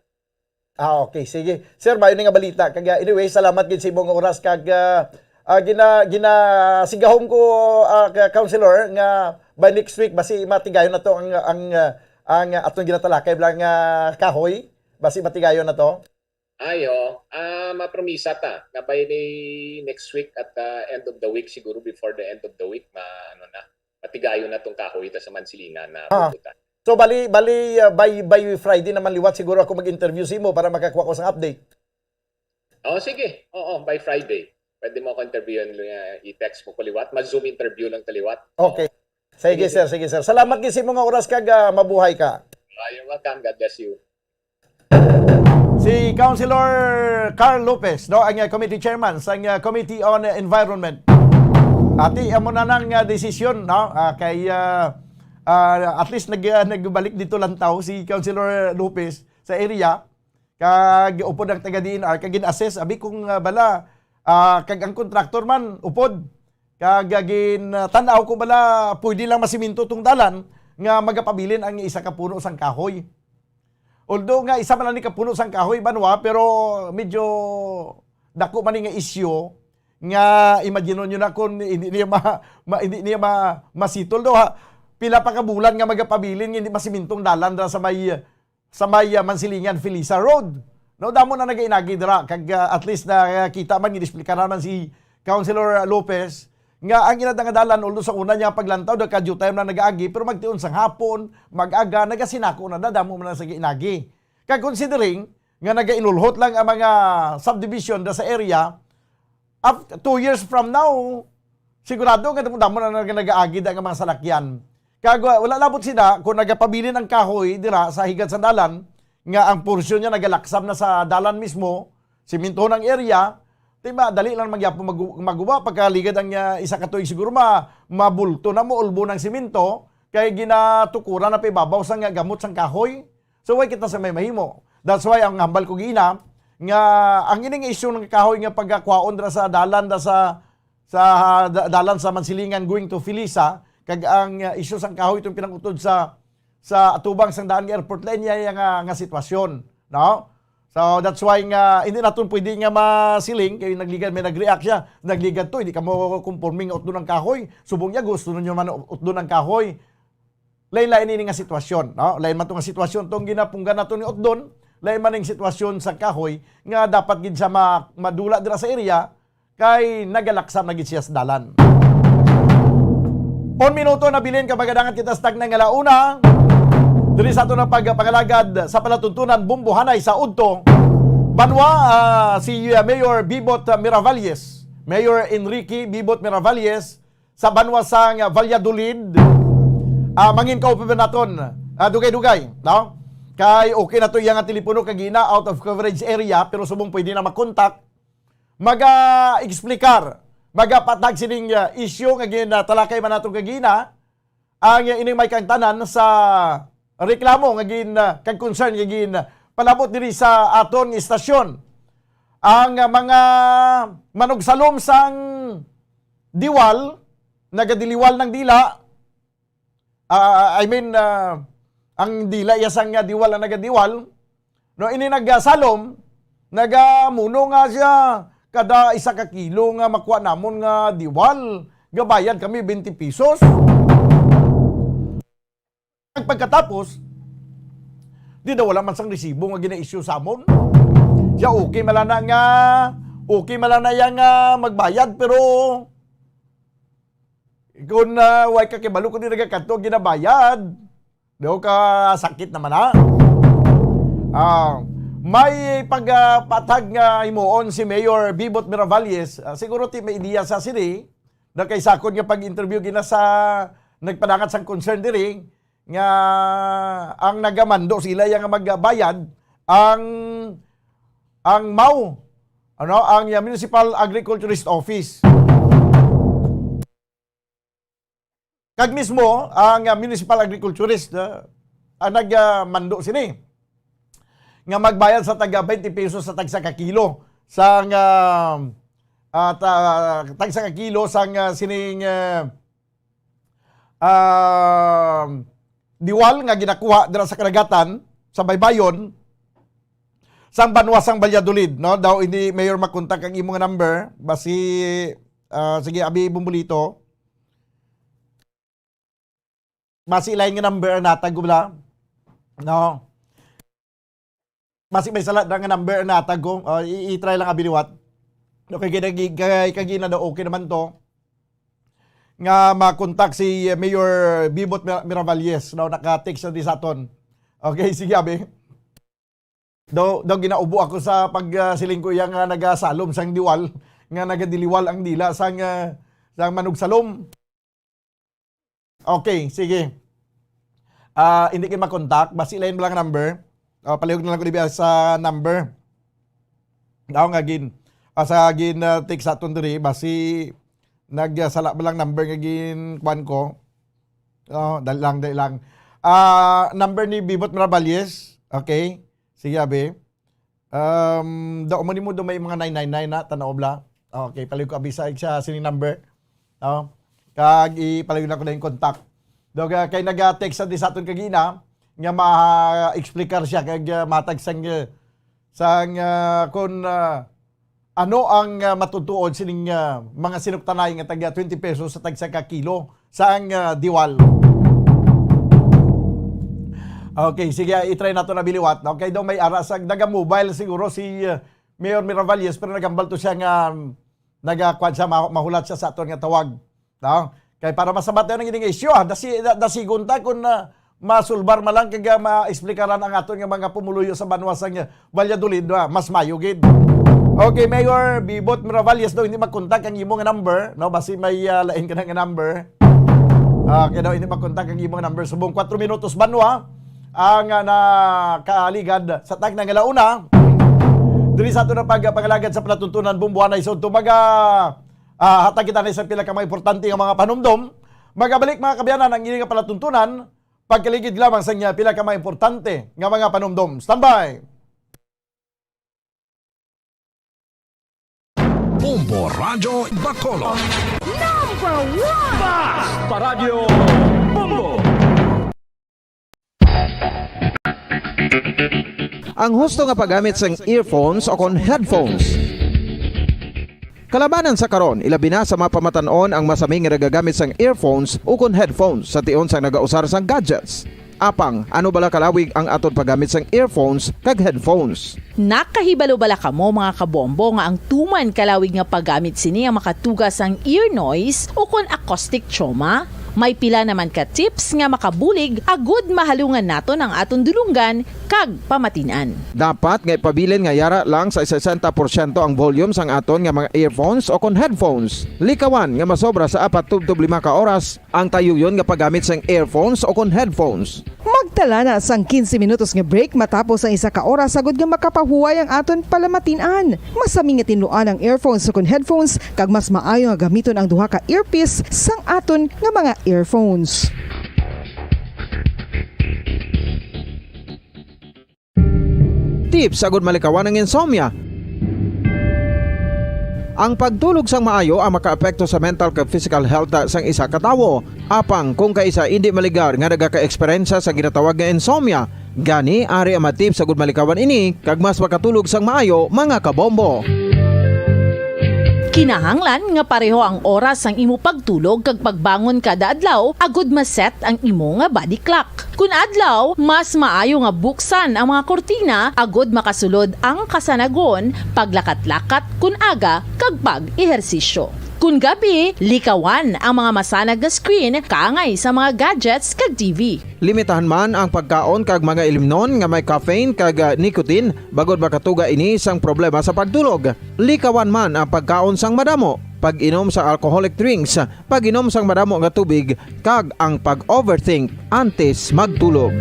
Ah, okay. Sige. Sir, maayo ni nga balita. Kag, ah, anyway, salamat gid sa imong oras. Kag, ah, ah, gina-, ginasigahom ko, ah, ka-, Councilor, nga by next week, basi matigayon na to ang, ang, ah, ang, ah, atong ginatalakay bala nga kahoy. Basi matigayon na to. Ayo, ah, mapromisa ta nga by the next week at, ah, end of the week, siguro before the end of the week, ma-, ano na, matigayon na tong kahoy ta sa Mansilingan na Ah. Bumbudan. So, bali, bali, ah, by, by Friday naman liwat siguro ako mag-interview sa imo para makakuha ko sang update. Oh, sige. Oo, by Friday. Pwede mo ako interviewin, ah, i-text mo ko liwat. Mag-Zoom interview lang ta liwat. Okay. Oo. Sige, Sige, sir, sige. sige, sir. Salamat gid sa imo nga oras kag, ah, mabuhay ka. Ah, you're welcome. God bless you. Si Councilor Carl Lopez, no, ang, ah, committee chairman sang, ah, Committee on Environment. Ati, amo na nang, ah, desisyon, no? Ah, kay, ah, ah, at least nag-, ah, nagbalik dito lang tao si Councilor Lopez sa area. Kag upod ang taga D N R, kag gin-assess, abi kung, ah, bala, ah, kag ang contractor man, upod. Kag, ah, gin, ah, tan-aw ko bala, pwede lang masiminto tong dalan nga magapabilin ang isa ka puno sang kahoy. Although nga isa man lang ni ka puno sang kahoy, banwa, pero medyo dako man ni nga isyu nga imagine nyo na kung hindi niya ma-, ma-, hindi niya ma-, masitol daw, ha. Pila pa ka bulan nga magapabilin nga hindi masimintong dalan dira sa may, sa may, ah, Mansilingan, Felisa Road. No, damo na nagainagi dira, kag, ah, at least na, ah, kita man, ginisplikaran man si Councilor Lopez nga ang ina nga dalan, although sa una niya paglantaw, daw kadyo time na nagaagi, pero magtiun sang hapon, mag-aga, nagasinako na, da-, damo man na sa giinagi. Kag considering nga nagainulhot lang ang mga subdivision da sa area, af-, two years from now, sigurado nga damo na nag-, nagaagi da nga mga salakyan. Kag wa-, wala labot sila kung nagapabilin ang kahoy dira sa higad sa dalan, nga ang porsyon niya nagalaksab na sa dalan mismo, simintohon ang area, di ba, dali lang man gyapon magu-, maguba, pagkaligad ang, ah, isa ka tuig siguro ma-, mabulto na, maulbo ng simento, kay ginatukuran na pa ibabaw sa nga gamot sang kahoy. So, why kita sa may mahimo? That's why ang hambal ko gina nga ang ining issue ng kahoy nga pagkakwaon dira sa dalan da sa, sa da-, dalan sa Mansilingan going to Felisa, kag ang, uh, issue sang kahoy itong pinangutod sa, sa atubang sang daan nga airport, lain niya nga, nga sitwasyon, no? So, that's why nga hindi naton pwede nga masiling kay nagligad, may nag-react siya, nagligad to, hindi ka mo conforming nga utdon ang kahoy. Subong niya gusto ninyo man utdon ang kahoy. Lain-lain ini nga sitwasyon, no? Lain man to nga sitwasyon tong ginapunggan nato ni Otdon, lain man ning sitwasyon sa kahoy nga dapat gid siya ma-, madula dira sa area kay nagalaksab na gid siya sa dalan. Un minuto na bilin ka magadangat kita sa tagna nga launa. Diri sa ato na pagpangalagad sa palatuntunan bumbuhanay sa udto banwa, ah, si, ah, Mayor Bibot Miravalles, Mayor Enrique Bibot Miravalles, sa banwa sang Valladolid. Ah, mangin kaupod naton, ah, dugay-dugay, no? Kay okay na to iya nga telepono kagina, out of coverage area, pero subong pwede na makontak. Maga-explicar, magapatag sining, ah, issue nga ginatalakay man nato kagina, ang, ah, ining may kaangtanan sa reklamo nga gin, ah, kag concern nga gin, ah, palabot diri sa aton istasyon. Ang, ah, mga manugsalom sang diwal, nagadiliwal ng dila, ah, I mean, ah, ang dila iya sang, ah, diwal ang nagadiwal, no, ini nagsalom, nagamuno nga siya, "Kada isa ka kilo nga makuha namon nga diwal, gabayad kami twenty pesos." Pagkatapos, di daw wala man sang resibo nga gina-issue sa amon. Siya, okay man lang na nga, okay man lang na iya nga magbayad, pero kung, ah, way ka kibalo kung di nagakadto ang ginabayad, daw ka sakit naman, ha? Ah, may pagpatag nga himuon si Mayor Bibot Miravalles. Ah, siguro ti may ideya sa sini, na kay sakod nga pag-interview gina sa nagpadangat sang concern diri, nga ang nagamando sila yang magbayad, ang, ang MAO, ano, ang, ah, Municipal Agriculturist Office. Kag mismo ang, ah, Municipal Agriculturist, ah, ang nagmando sini nga magbayad sa taga twenty pesos sa tagsa ka kilo sang, ah, ah, ta-, tagsa ka kilo sang, ah, sining, ah, ah, diwal nga ginakuha dira sa kadagatan, sa baybayon sang banwa sang Valladolid, no? Daw hindi, Mayor, makontak ang imo nga number. Basi, ah, sige, abi, Bumbulito. Basi lain nga number ang natag ko, bala. No? Basi may sala na nga number ang natag ko. Ah, i-, i-try lang, abi, liwat. Okay, kay, kay, kay, kay na daw, okay naman to. Nga makontak si Mayor Bibot Mir-, Miravalles, no? Naka-text na di sa aton. Okay, sige, abi. Daw, daw ginaubo ako sa pag, ah, siling ko iya nga nagasalom sang diwal, nga nagadiliwal ang dila sang, ah, sang manugsalom. Okay, sige. Ah, hindi kayo makontak, basi lain ba lang number? Ah, palihog na lang ko dibi sa number. Daw nga gin, ah, sa gin, ah, text sa aton diri, basi nagsala ba lang number nga gin kuan ko? Oh, dali lang, dali lang. Ah, number ni Bibot Miravalles. Okay. Sige, abi. Um, daw mo nimo daw may mga nine nine nine na, tanaw bla. Okay, palihog ko abi sa, sa sining number. Oh. Kag ipalihog na ko na yung contact. Daw, ah, kay naga-text sa di sa aton kagina nga ma-explicar siya kag, ah, matag sang, ah, sang, ah, kun, ah, ano ang, ah, matutuod sining, ah, mga sinuktanay nga taga twenty pesos sa tagsa ka kilo sang, ah, diwal? Okay, sige, i-try nato na biliwat. Okay, daw may ara sa Naga Mobile siguro si, ah, Mayor Miravalles, pero nagambal to siya nga, um, nagakuan siya, ma-, mahulat siya sa aton nga tawag. No? Kay para masabat na ang ining isyu, ah, dasi-, da-, dasigon ta kung, ah, masulbar man lang kag, ah, maexplikaran ang aton nga mga pumuluyo sa banwa sa, ah, Valladolid, ah, mas mayo gid. Okay, Mayor Bibot Miravalles daw, hindi makontak ang imo nga number, no? Basi may, ah, lain ka na nga number. Ah, kaya daw, hindi makontak ang imo nga number. Subong kwatro minutos banwa ang, ah, nakaligad sa tag na nga launa. Diri sa ato na pagpangalagad sa palatuntunan, Bumbuanay sa Udto, maga-, ah, hatag kita na sa pila ka mga importante nga mga panumdom. Magabalik, mga kaabyanan, ang ini nga palatuntunan, pagkaligid lamang sa niya pila ka mga importante nga mga panumdom. Standby! Bombo Radyo Bacolod. Number one! Bas! Paradyo Bombo! Ang husto nga paggamit sang earphones o kon headphones. Kalabanan sa karon, ilabi na sa mga pamatan-on ang masami nga nagagamit sang earphones ukon headphones sa tion sang nagausar sang gadgets. Apang, ano bala kalawig ang aton paggamit sang earphones kag headphones? Nakahibalo bala kamo, mga kabombo, nga ang tuman kalawig nga paggamit sini ang makatuga sang ear noise ukon acoustic trauma? May pila naman ka tips nga makabulig agud mahalungan naton ang aton dulonggan kag pamatin-an. Dapat nga ipabilin nga yara lang sa sesenta porsyento ang volume sang aton nga mga earphones o kon headphones. Likawan nga masobra sa apat tubtob lima ka oras ang tayuyon nga paggamit sang earphones o kon headphones. Magtala na sang quince minutos nga break matapos ang isa ka oras, agud nga makapahuway ang aton palamatin-an. Masami nga tinluan ang earphones o kon headphones, kag mas maayo nga gamiton ang duha ka earpiece sang aton nga mga earphones. Tips agud malikawan ang insomnia. Ang pagtulog sang maayo ang makaapekto sa mental kag physical health sang isa ka tawo. Apang kung kaisa indi maligar nga nagaka-eksperyensya sa ginatawag nga insomnia, gani ari ang mga tips agud malikawan ini kag mas makatulog sang maayo, mga kabombo. Kinahanglan nga pareho ang oras sang imo pagtulog kag pagbangon kada adlaw agud ma-set ang imo nga body clock. Kun adlaw, mas maayo nga buksan ang mga kurtina agud makasulod ang kasanagon, paglakat-lakat kun aga, kag pag-ehersisyo. Kun gabi, likawan ang mga masanag nga screen kaangay sa mga gadgets kag T V. Limitahan man ang pagkaon kag mga ilimnon nga may caffeine kag, ah, nicotine, bangod makatuga ini sang problema sa pagtulog. Likawan man ang pagkaon sang madamo, pag-inom sa alcoholic drinks, pag-inom sang madamo nga tubig, kag ang pag-overthink antes magtulog.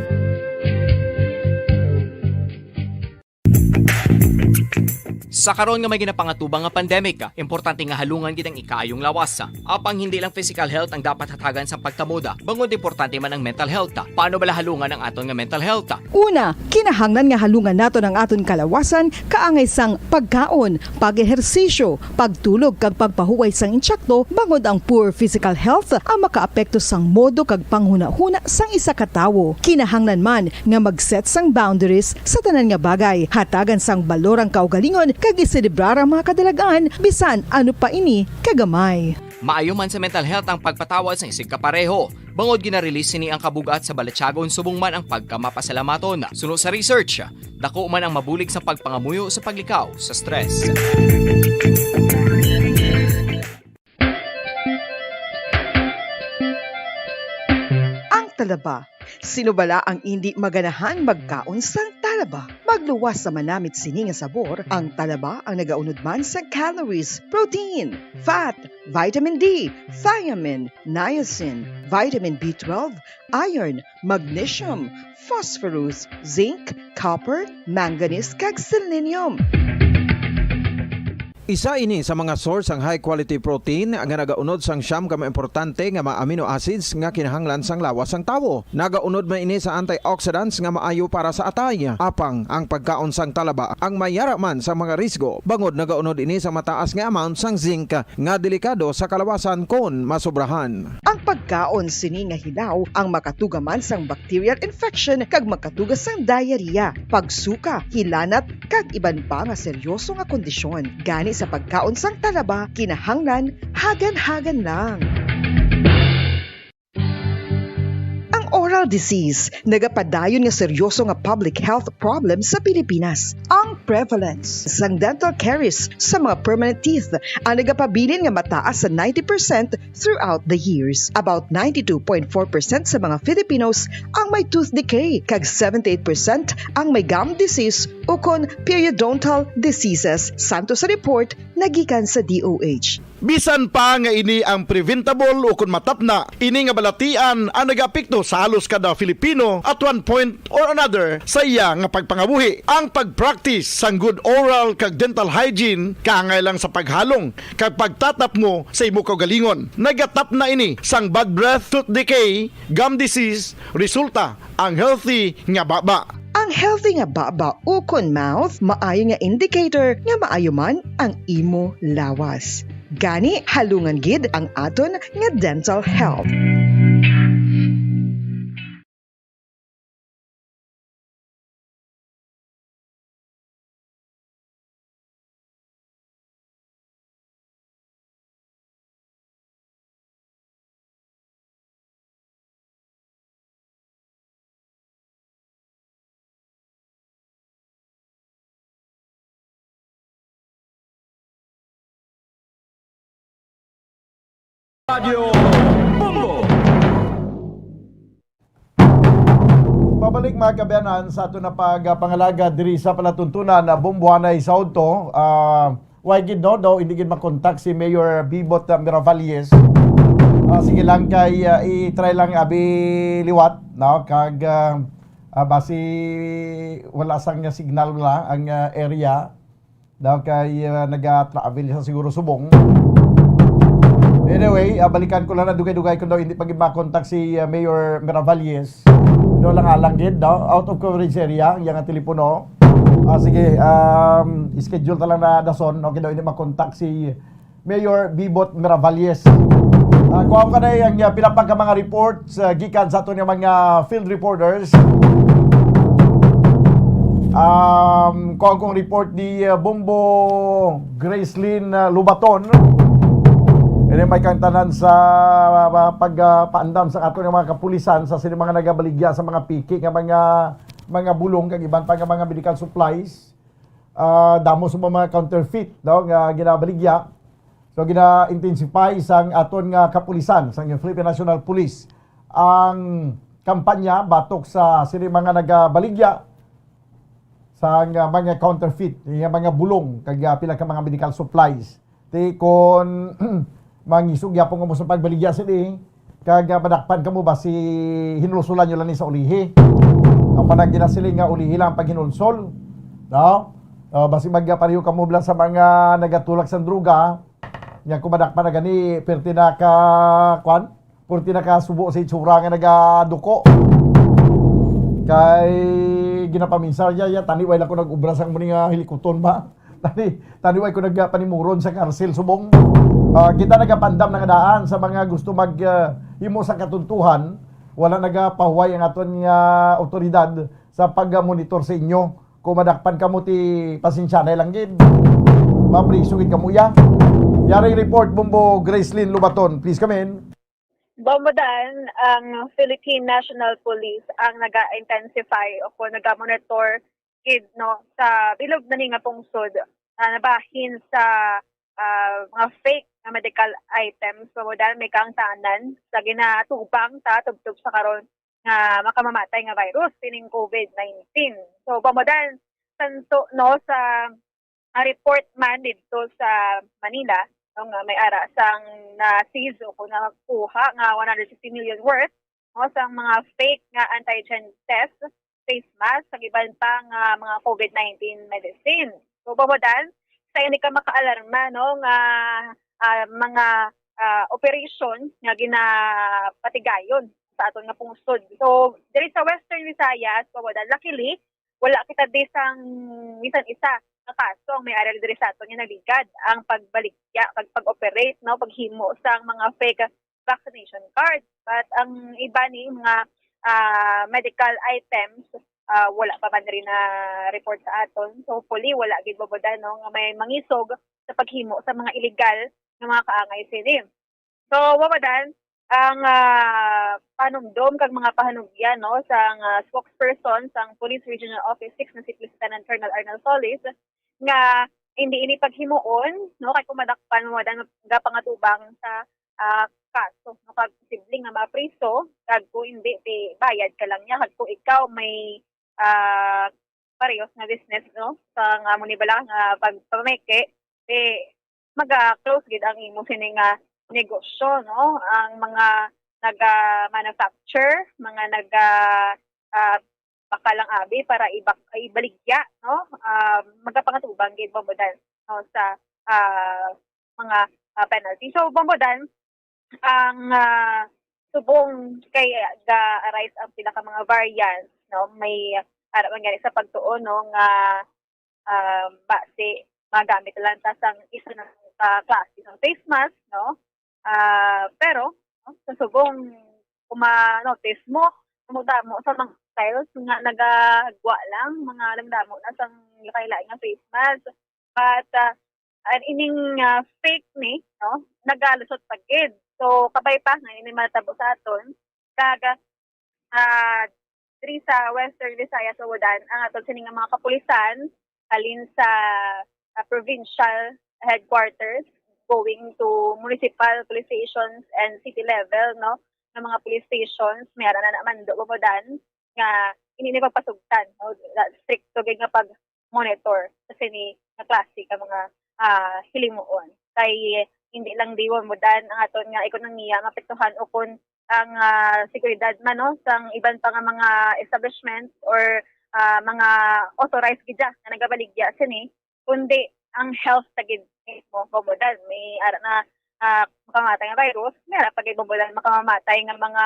Sa karon nga may ginapangatubang nga pandemic, importante nga halungan gid ang ikaayong lawas. Apang hindi lang physical health ang dapat hatagan sa pagtamod, bangod importante man ang mental health. Paano bala halungan ang aton nga mental health? Una, kinahanglan nga halungan naton ang aton kalawasan kaangay sang pagkaon, pag-ehersisyo, pagtulog kag pagpahuway sang intsakto, bangod ang poor physical health ang makaapekto sang modo kag panghunahuna sang isa ka tawo. Kinahanglan man nga mag-set sang boundaries sa tanan nga bagay, hatagan sang balor ang kaugalingon kag iselebrar ang mga kadalagan, bisan ano pa ini kagamay. Maayo man sa mental health ang pagpatawad sa isig kapareho, bangod gina-release sini ang kabug-at sa balatyagon subong man ang pagkamapasalamaton. Suno sa research, dako man ang mabulig sa pagpangamuyo sa paglikaw sa stress. Ang talaba. Sino bala ang indi maganahan magkaon sang talaba? Magluwas sa manamit sini nga sabor, ang talaba ang nagaunod man sa calories, protein, fat, vitamin D, thiamine, niacin, vitamin B twelve, iron, magnesium, phosphorus, zinc, copper, manganese, kag selenium. Isa ini sa mga source sang high quality protein nga nagaunod sang siyam ka mga importante nga mga amino acids nga kinahanglan sang lawas sang tawo. Nagaunod man ini sa antioxidants nga maayo para sa atay. Apang ang pagkaon sang talaba ang may yara man sa mga risgo, bangod nagaunod ini sa mataas nga amount sang zinc nga delikado sa kalawasan kon masobrahan. Ang pagkaon sini nga hilaw ang makatuga man sang bacterial infection kag makatuga sang diarrhea, pagsuka, hilanat, kag iban pa nga seryoso nga kondisyon. Gani sa pagkaon sang talaba, kinahanglan hagan-hagan lang. Ang oral disease nagapadayon nga seryoso nga public health problem sa Pilipinas. Ang prevalence sang dental caries sa mga permanent teeth ang nagapabilin nga mataas sa ninety percent throughout the years. About ninety-two point four percent sa mga Filipinos ang may tooth decay, kag seventy-eight percent ang may gum disease ukon periodontal diseases, santo sa report nagikan sa D O H. Bisan pa nga ini ang preventable ukon matapna, ini nga balatian ang nagaapekto sa halos kada Filipino at one point or another sa iya nga pagpangabuhi. Ang pag-practice sang good oral kag dental hygiene kaangay lang sa paghalong kag pagtatapmo sa imo kaugalingon. Nagatapna ini sang bad breath, tooth decay, gum disease, resulta ang healthy nga baba. Ang healthy nga baba ukon mouth maayo nga indicator nga maayo man ang imo lawas. Gani, halungan gid ang aton nga dental health. Radyo Bombo. Pabalik, mga kaabyanan, sa aton na pagpangalaga diri sa palatuntunan na Bombohanay sa udto. Ah, why gid, no, daw hindi gid makontak si Mayor Bebot, ah, Miravalles. Ah, sige lang kay, ah, i-try lang abi liwat, no, kag, ah, ah, basi wala sang signal wala ang, ah, area. Daw kay, ah, naga-travel siya siguro subong. Anyway, ah, balikan ko lang na dugay-dugay kung daw hindi pa gid makontak si, ah, Mayor Miravalles. No, lang alang gid, no? Out of coverage area ang iyang telepono. Ah, sige, um, schedule ta lang na dason, no? Kay daw hindi makontak si Mayor Bebot Miravalles. Ah, kuha ko na ang, ah, pila pa ka mga reports, ah, gikan sa aton nga mga field reporters. Um, kuha kong report ni, ah, Bombo Gracelyn, ah, Lubaton. Ini may kang tanan sa, ah, pag, ah, paandam sa aton nga mga kapulisan sa sini mga nagabaligya sa mga piki nga mga, mga bulong kag iban pa nga mga medical supplies. Ah, damo sa mga counterfeit, no, nga ginabaligya. So, gina-intensify sang aton nga kapulisan, sang Philippine National Police, ang kampanya batok sa sini mga nagabaligya sang, ah, mga counterfeit, nga mga bulong, kag, ah, pila ka mga medical supplies. Ti kon mangisog gyapon mo sa pagbaligya sini, kag, ah, madakpan kamo ba si hinulsulan nyo lang ni sa ulihi? Ang panag ginasiling nga ulihi lang ang paghinulsol, no? Ah, basi magpareho kamo bala sa mga nagatulak sang droga. Nya kung madakpan na gani, perti na ka, kwan? Perti na ka subo sa itsura nga nagaduko. Kay ginapaminsar niya, ya, tani way lang ko nag-ubra sang muni nga hilikuton ba? Tani, tani way ko nagpanimuron sa karsil subong. Ah, kita nagapandam na nga daan sa mga gusto mag, ah, himo sa katuntuhan, wala nagapahuway ang aton nga awtoridad sa pag-monitor sa inyo. Kung madakpan kamo ti pasensya na lang gid. Mapriso gid kamo ya. Yaring report, Bombo Gracelyn Lubaton. Please come in. Bombo Dan, ang Philippine National Police ang naga-intensify o kung naga-monitor gid, no, sa bilog na ni nga pungsod na nabahin sa, ah, mga fake nga medical items. Bombo Dan, may kaangtanan sa ginatubang sa tubtob sa karon nga makamamatay nga virus, sining COVID nineteen. So, Bombo Dan, tanto, no, sa, ah, report man didto sa Manila, no, nga may ara sang na-seize o kung nakuha nga one hundred fifty million worth, no, sang mga fake nga antigen test, face mask, kag iban pa nga mga COVID nineteen medicine. So, Bombo Dan, sa ini ka makaalarma, no, nga, ah, mga, ah, operation nga ginapatigayon sa aton nga pungsod. So, diri sa Western Visayas, Bombo Dan, luckily, wala kita di sang bisan isa nga kaso ang may ara diri sa aton nga naligad ang pagbaligya, pag, pag-operate, no, paghimo sang mga fake vaccination card. But ang iba ni mga, ah, medical items, ah, wala pa man rin na report sa aton. So, hopefully, wala gid, Bombo Dan, no, nga may mangisog sa paghimo sa mga illegal nga mga kaangay sini. So, Bombo Dan, ang, ah, panumdom kag mga pahanugyan, no, sang, ah, spokesperson sang Police Regional Office six na si Police Lieutenant Colonel Arnel Solis, nga hindi ini paghimuon, no, kay kung madakpan, Bombo Dan, gapangatubang sa, ah, kaso, no, kag posible nga mapriso, kag kung hindi, ti bayad ka lang niya, kag kung ikaw may, ah, parehas nga business, no, sa nga mo ni bala nga pagpameke, eh, maga-close gid ang imo sini nga negosyo, no? Ang mga naga-manufacture, mga naga, ah, baka lang abi para ibak-, ibaligya, no? Ah, magapangatubang gid, Bombo Dan, no, sa, ah, mga, ah, penalty. So, Bombo Dan, ang, ah, subong kay ga-arise ang pila ka mga variants, no? May ara man gani sa pagtuo, no, nga, ah, basi magamit lang ta sang isa na ka klase sang face mask, no? Ah, pero, no, sa subong, kung ma-notice mo, damo-damo sa mga styles nga nagagwa lang, mga damo-damo na sang lain-lain nga face mask. But, ah, an ining, ah, fake ni, no, nagalusot pa gid. So, kabay pa nga ini matabo sa aton, kag, ah, diri sa Western Visayas, Bombo Dan, ang aton sini nga mga kapulisan, halin sa, ah, provincial headquarters, going to municipal police stations and city level, no, nga mga police stations, may ara na naman do, Bombo Dan, nga ini ni pagpasugtan, no, stricto gid nga pag monitor sa sini nga klase ka mga, ah, hilimuon. Kay hindi lang di, Bombo Dan, ang aton nga ekonomiya maapektuhan ukon ang, ah, seguridad man, no, sang iban pa nga mga establishment or, ah, mga authorized gid nga nagabaligya sini, kundi ang health ta gid mismo, Bombo Dan. May ara na, ah, makamatay nga virus, may ara pa gid, Bombo Dan, makamamatay nga mga,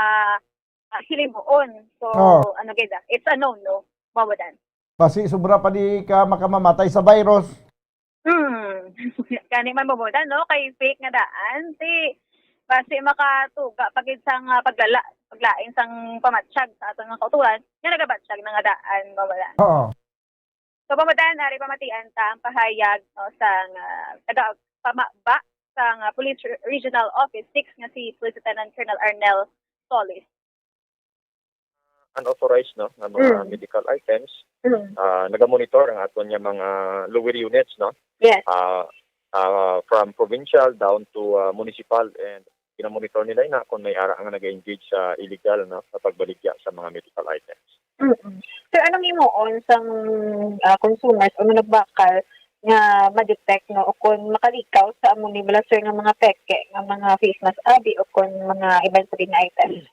ah, hilimuon. So, Oh. ano gid, ah, it's a no-no, Bombo Dan. Basi sobra pa di ka makamamatay sa virus. Hmm. Gani man, Bombo Dan, no? Kay fake nga daan, ti basi makatuga pa gid sang, ah, paglala, paglain sang pamatsyag sa aton nga kautoran, nga nagabatsyag na nga daan, Bombo Dan. Oo. So, Bombo Dan, ari pamatian ta ang pahayag, no, sang, ah, taga pamaba sang, ah, Police Re-, Regional Office six nga si Police Lieutenant Colonel Arnel Solis. Unauthorized, no, nga mga Mm. medical items, Mm. ah, nagamonitor ang aton nga mga lower units, no? Yes. Ah, ah, from provincial down to, ah, municipal, and ginamonitor nila ina kung may ara nga nag-engage sa illegal, no, sa pagbaligya sa mga medical items. Mm-mm. Sir, anong himuon sang, ah, consumers o nagbakal nga ma-detect, no, o kung makalikaw sa amo ni bala, sir, nga mga peke nga mga face mask abi o kung mga iban pa din nga items?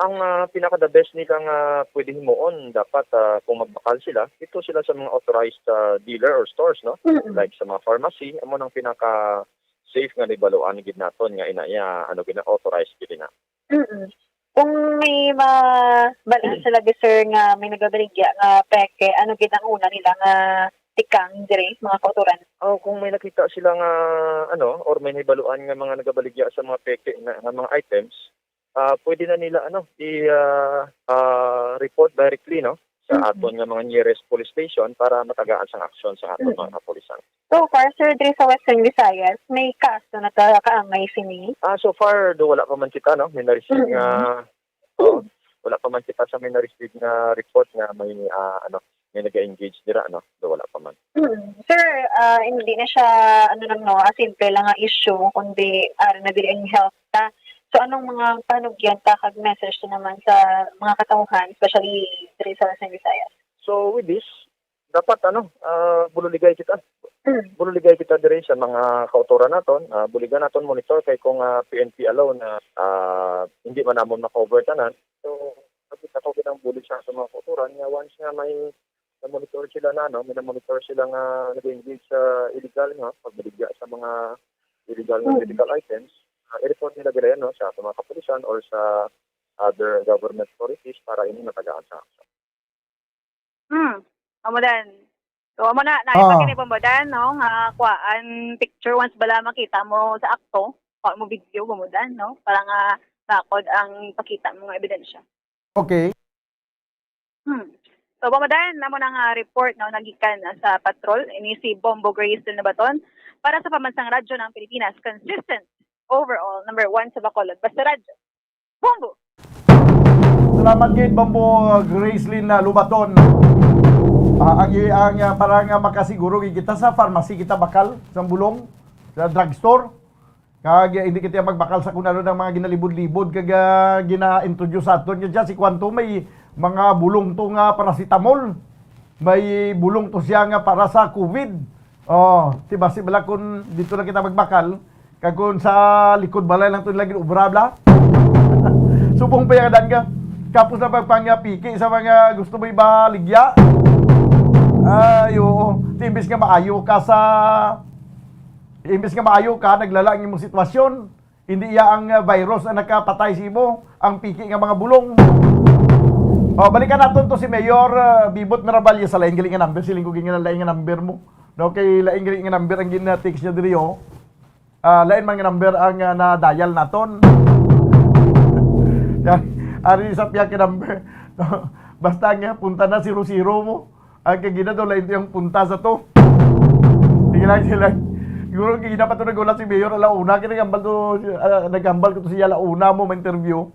Ang, ah, pinaka the best nila nga pwede himuon, dapat, ah, kung magbakal sila, ito sila sa mga authorized, ah, dealer or stores, no? Mm-mm. Like sa mga pharmacy, amo nang pinaka safe nga nahibaluan gid naton nga ina iya, ano gid na, authorized gid na. Mm-mm. Kung may ma-, bal-an sila, sir, nga may nagabaligya nga peke, ano gid ang una nila nga tikang diri, mga kautoran? Oh, kung may nakita sila nga, ano, or may nahibaluan nga mga nagabaligya sa mga peke nga, nga mga items, ah, pwede na nila, ano, i, ah, ah, report directly, no, sa Mm-mm. aton nga mga nearest police station para matagaan sang aksyon sa aton Mm-mm. mga kapulisan. So far, sir, diri sa Western Visayas, may kaso na ta-, kaangay sini? Ah, so far, do wala pa man kita, no? May na-receive Mm-mm. nga, oh, wala pa man kita sa may na-receive nga report nga may, ah, ano, may nag-engage dira, no? Do wala pa man. Mm. Sir, ah, hindi na siya, ano lang, no, ah, simple lang nga issue, kundi, ah, na diri ang health ta. So, anong mga panugyan ta kag message ta naman sa mga katawhan, especially diri sa Western Visayas? So, with this, dapat, ano, ah, bululigay kita. Mm. Bululigay kita diri sa mga kautoran naton, ah, buligan naton monitor kay kung, ah, P N P alone na, ah, hindi man namon ma-cover tanan. So, nakita ko kitang bulig sa, sa mga kautoran nga once nga may na-monitor sila na, no, may na-monitor sila nga nag-engage sa illegal nga pagbaligya sa mga illegal nga Mm. medical items, ah, i-report nila dira yan, no, sa, sa mga kapulisan or sa other government authorities para ini matagaan sa action. Hmm. Amo dan. So, amo na, na Ah. ipakita ni Bombo Dan, no, nga kuhaan picture once bala makita mo sa akto, kuha mo video, Bombo Dan, no, para nga bakod ang pakita mo nga ebidensya. Okay. Hmm. So, Bombo Dan, amo na nga report, no, nagikan sa patrol, ini si Bombo Grace Lubaton para sa Pambansang Radyo ng Pilipinas, consistent, overall, number one sa Bacolod. Basta Radyo. Bombo! Salamat gid, Bombo Gracelyn, ah, Lubaton. Ah, ang, ang, ah, para nga makasiguro gid kita sa pharmacy, kita bakal sa bulong, sa drugstore. Kag, ah, hindi kita magbakal sa kung ano ng mga ginalibod-libod kag, ah, gina-introduce sa aton. Kaya si Kwanto may mga bulong to nga paracetamol. May bulong to siya nga para sa covid. Oh, di ba, si bala kung dito lang kita magbakal, kag kung sa likod balay lang to nila gin-obra, bla? Subong pa yung adan ka. Kapos na pagpangapiki sa mga gusto mo ibaligya. Ay, oo. Di, imbis nga maayo ka sa, imbis nga maayo ka, naglala ang imong sitwasyon. Hindi iya ang, uh, virus ang nakapatay sa imo, ang piki nga mga bulong. Oh, balikan naton to si Mayor, uh, Bibot Miravalle sa lain gali nga number, siling ko gid nga lain nga number mo. No, kay lain gali nga number ang gina-text niya diri, oh. Ah, lain man nga number ang, ah, na-dial naton. Yan. Ari sa piyak nga number. Basta nga, punta na zero zero mo. Ang kagina daw, lain to yung punta sa to. Sige lang, sige lang. Siguro, kagina pa to nag-ulat si Mayor, ala una, kaya naghambal to, ah, naghambal ko to siya, ala una mo, ma-interview.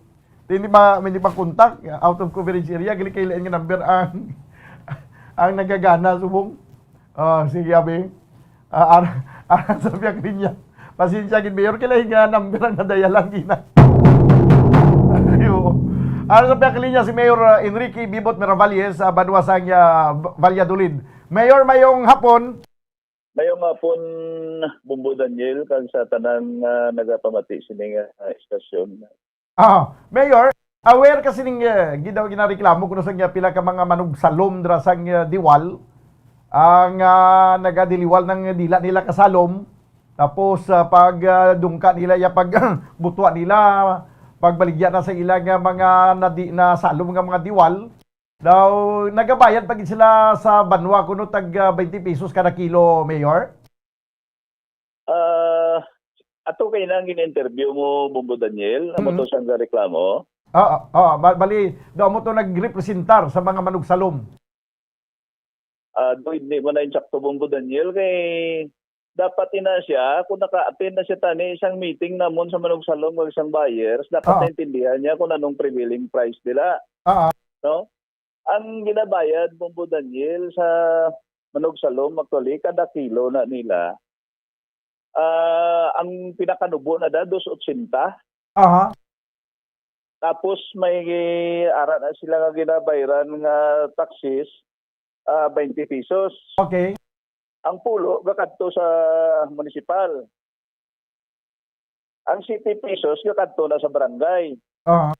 Di, hindi pa, hindi pa contact, out of coverage area, gali kay lain nga number ang, ang nagagana, subong. Oh, sige, abi. Ah, ar-, ar-, sa biyak linya. Pasensya gid, Mayor, kila nga number ang nadayalan gina. Ay, oo. Ara sa biyak linya si Mayor, ah, Enrique Bibot Miravalles, ah, banwa sang, ah, Valladolid. Mayor, mayong hapon. Mayong hapon, Bombo Daniel, kag sa tanan nga nagapamati sining, ah, estasyon. Ah, Mayor, aware ka sining, eh, gina-, ginareklamo kuno sang, eh, pila ka mga manugsalom dira sang, eh, Diwal, ang, ah, nagadiliwal ng dila nila kasalom, tapos, ah, pag, ah, dungka nila, ya pag butwa nila, pagbaligya na sa ila nga mga nadi-, nasalom nga mga Diwal, daw nagabayad pa gid sila sa banwa kuno tag, ah, twenty pesos kada kilo, Mayor? Ah, ato kay na ang gin-interview mo, Bombo Daniel, amo Mm. to sang reklamo? Oo, oo. Ba-, bali, do amo to nagrepresentar sa mga manugsalom. Ah, do hindi man na insakto, Bombo Daniel, kay dapat ina siya, kung naka-attend na siya tani isang meeting namon sa manugsalom o isang buyers, dapat Oo. naintindihan niya kung anong prevailing price nila. Oo. No? Ang ginabayad, Bombo Daniel, sa manugsalom, actually, kada kilo na nila, ah, ang pinakanubo na da, dos otsenta. Aha. Tapos may ara na sila nga ginabayran nga taxes, ah, twenty pesos. Okay. Ang pulo gakadto sa munisipal. Ang siyete pesos gakadto na sa barangay. Aha.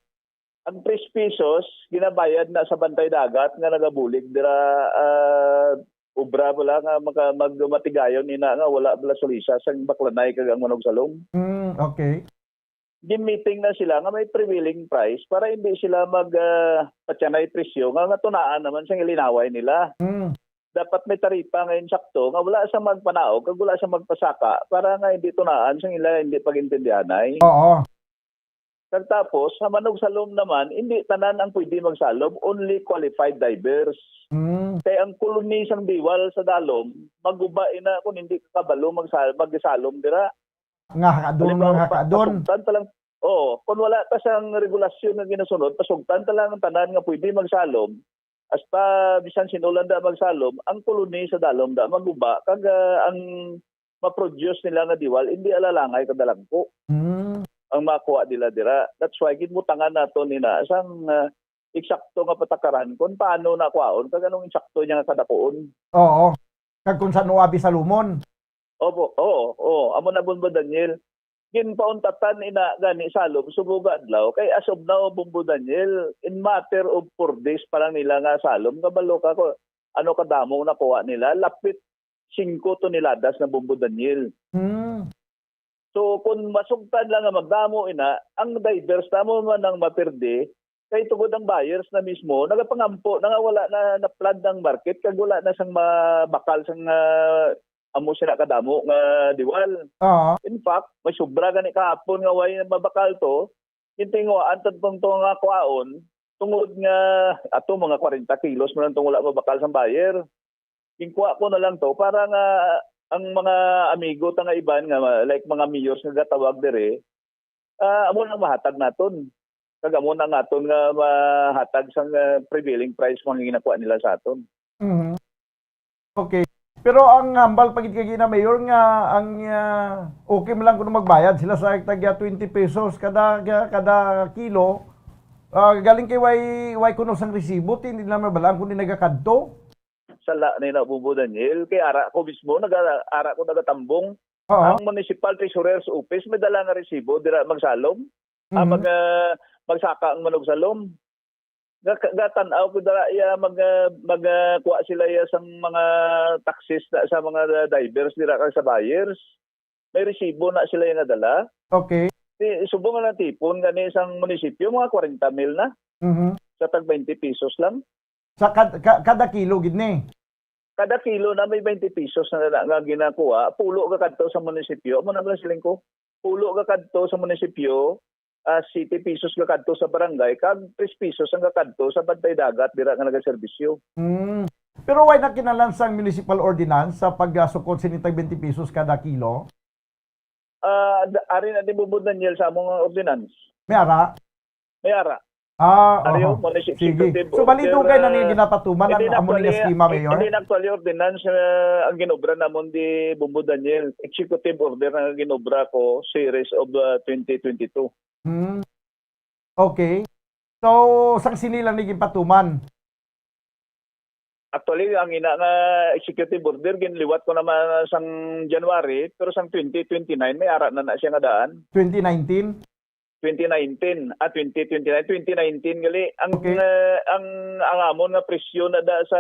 Ang tres pesos ginabayad na sa Bantay Dagat nga nagabulig dira, ah, obra bala nga maka-, mag-, matigayon ina nga wala bala sulisa sang Baklanay kag ang Manugsalom. Mm, okay. Gin-meeting na sila nga may prevailing price para hindi sila mag, ah, patyanay presyo nga, nga tunaan naman sang ilinaway nila. Mm. Dapat may taripa nga insakto nga wala sa magpanaog kag wala sa magpasaka para nga hindi tunaan sang ila hindi pag-intindihanay. Oo. Kag tapos, sa Manugsalom naman, hindi tanan ang pwede magsalom, only qualified divers. Mm. Kay ang koloni sang Diwal sa dalom, maguba ina kung hindi ka kabalo magsa-, magsalom dira. Nga hakadon, Halimbawa, nga pa-, hakadon. pasugtan ta lang, oo, kung wala ta sang regulasyon nga ginasunod, pasugtan ta lang ang tanan nga pwede magsalom, hasta bisan sin-o lang da magsalom, ang koloni sa dalom da maguba, kag, ah, ang ma-produce nila nga Diwal, hindi alalangay kadalangko Mm. ang makuha nila dira. That's why ginbutangan naton ina sang, ah, eksakto nga patakaran kung paano na kuhaon kag anong eksakto niya nga kadakuon. Oo. Kag kung saan o abi salomon. Opo, oo, oo. Amo na, Bombo Daniel. Ginpauntatan ina gani salom subong nga adlaw. Kay as of now, Bombo Daniel, in matter of four days pa lang nila nga salom, kabalo ka ko ano kadamo nakuha nila. Lapit singko toneladas na, Bombo Daniel. Hmm. So, kung masugtan lang nga magdamo ina, ang divers namo man ang maperde, kay tungod ang buyers na mismo nagapangampo na nga wala na na-flood ang market kag wala na sang mabakal sang, ah, amo sila kadamo nga Diwal. Oo. In fact, may sobra gani kahapon nga way mabakal to, gintinguhaan tadtong to nga kuhaon, tungod nga ato mga kwarenta kilos man ang tong wala mabakal sang buyer. Ginkuha ko na lang to para nga ang mga amigo ta nga iban nga, like, mga mayors nga gatawag diri, ah, amo nang mahatag naton. Kag amo na nga aton nga mahatag sang, ah, prevailing price nga ginakuha nila sa aton. Mhm. Okay. Pero ang hambal pa gid kay na, Mayor, nga ang, ah, okay man lang kuno magbayad sila sa tagya twenty pesos kada, kada kilo. Ah, galing kay way, way kuno sang resibo, ti hindi na mabalaan kung di nagakadto. Sala ni na, Bombo Daniel, kay ara ko mismo, naga-, ara ko nagatambong. Oo. Ang Municipal Treasurer's Office may dala nga resibo dira magsalom. Ah, Mhm. mag, ah, magsaka ang Manugsalom. Ga-, gatan-aw ko dira iya mag, ah, mag, ah, kuha sila iya sang mga taxes na, sa mga divers dira kag sa buyers. May resibo na sila iya nga dala. Okay. Di, subong nga natipon gani sang munisipyo, mga kwarenta mil na Mhm. sa tag twenty pesos lang. Sa kad-, ka-, kada kilo gid ni. Kada kilo na may twenty pesos na, na nga ginakuha, pulo ga kadto sa munisipyo. Amo na lang siling ko. Pulo ga kadto sa munisipyo, ah, siyete pesos ga kadto sa barangay, kag tres pesos ang ga kadto sa Bantay Dagat dira nga nagaserbisyo. Hmm. Pero way na kinahanglan sang municipal ordinance sa pagsukot sini tag twenty pesos kada kilo? Ah, d-, ari na ni, Bombo Daniel, sa among ordinance. May ara? May ara. Ah, Ari, oho. oh, mo ni si Sige. executive So, balido order, kay na ah, ginapatuman ang hindi na amo ning actually, schema, Mayor? hindi na actually ordinance, ah, ang ginobra namon di, Bombo Daniel. Executive order ang ginobra ko, series of, ah, twenty twenty-two. Hmm. Okay. So, sang sini lang ni ginpatuman? Actually, ang ina nga executive order, ginliwat ko naman sang January, pero sang twenty twenty-nine, may ara na na siya nga daan. Twenty nineteen? Twenty nineteen, ah, twenty twenty-nine, twenty nineteen gali. Ang, Okay. ah, ang, ang amon nga presyo na da sa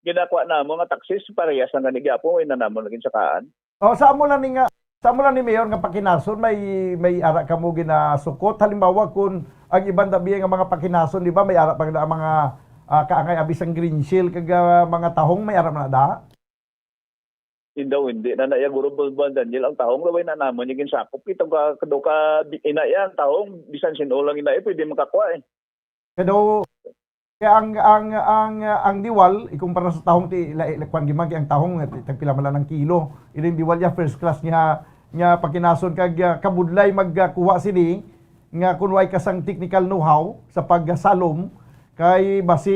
ginakuha namo nga taxes, parehas lang gani gyapon, way na namon lagi sakaan. O, sa amo lang ni nga, sa amo lang ni, Mayor, nga pakinason, may, may ara kamo ginasukot. Halimbawa, kung ang iban tabi nga mga pakinason, di ba, may ara pa na mga, ah, kaangay abi sang green shell kag, ah, mga tahong, may ara man na da? Hindi daw, hindi na na iya, Guro Bon Daniel, ang tahong laway na namon yung ginsakop. Kita ka, kado ka, bi-, ina iya, ang tahong, bisan sin-o lang ina iya, pwede makakuha eh. Kado, kaya ang, ang, ang, ang Diwal, ikumpara sa tahong, ti, la, la, kwan gid man, kay ang tahong, ti, tagpila man lang ang kilo. Ining Diwal ya, first class nga, nga pakinason kag, ah, kabudlay magkuha sini, nga kun way ka sang technical know-how sa pagsalom, kay basi,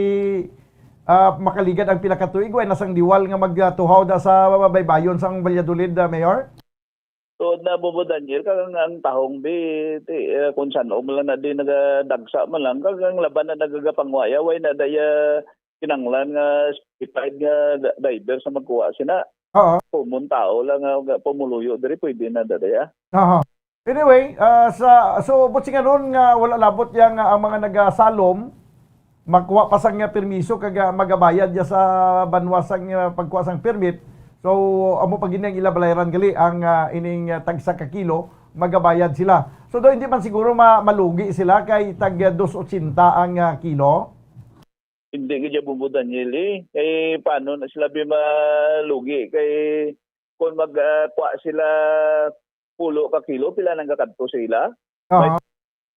ah, makaligad ang pila ka tuig, way na sang Diwal nga magtuhaw da sa baybayon sang Valladolid, ah, Mayor? Tuod na, Bobo Daniel, kag ang, ang tahong bi, ti, eh, kung san-o man lang na di nagadagsa man lang, kag ang laban na nagagapangwaya, way na daya kinanglan nga certified nga da-, diver sa magkuha sina. Oo. Common tao lang nga, nga pumuluyo diri, pwede na da daya. Oo. Anyway, ah, sa, so, buot silingon nga wala labot yang, ah, ang mga nagasalom, magkuha pa sang, ah, permiso kag, ah, magabayad ya sa banwa sang, ah, pagkuha sang permit. So, amo pa gid ang ila balayran gali ang, ah, ining, ah, tagsa ka kilo, magabayad sila. So, do hindi man siguro ma-, malugi sila kay tag, ah, dos ochenta ang, ah, kilo. Hindi gid ya, Bombo Daniel, eh. Kay paano na sila bi malugi? Kay kung mag, ah, kuha sila pulo ka kilo, pila nang gakadto sa ila? Aha.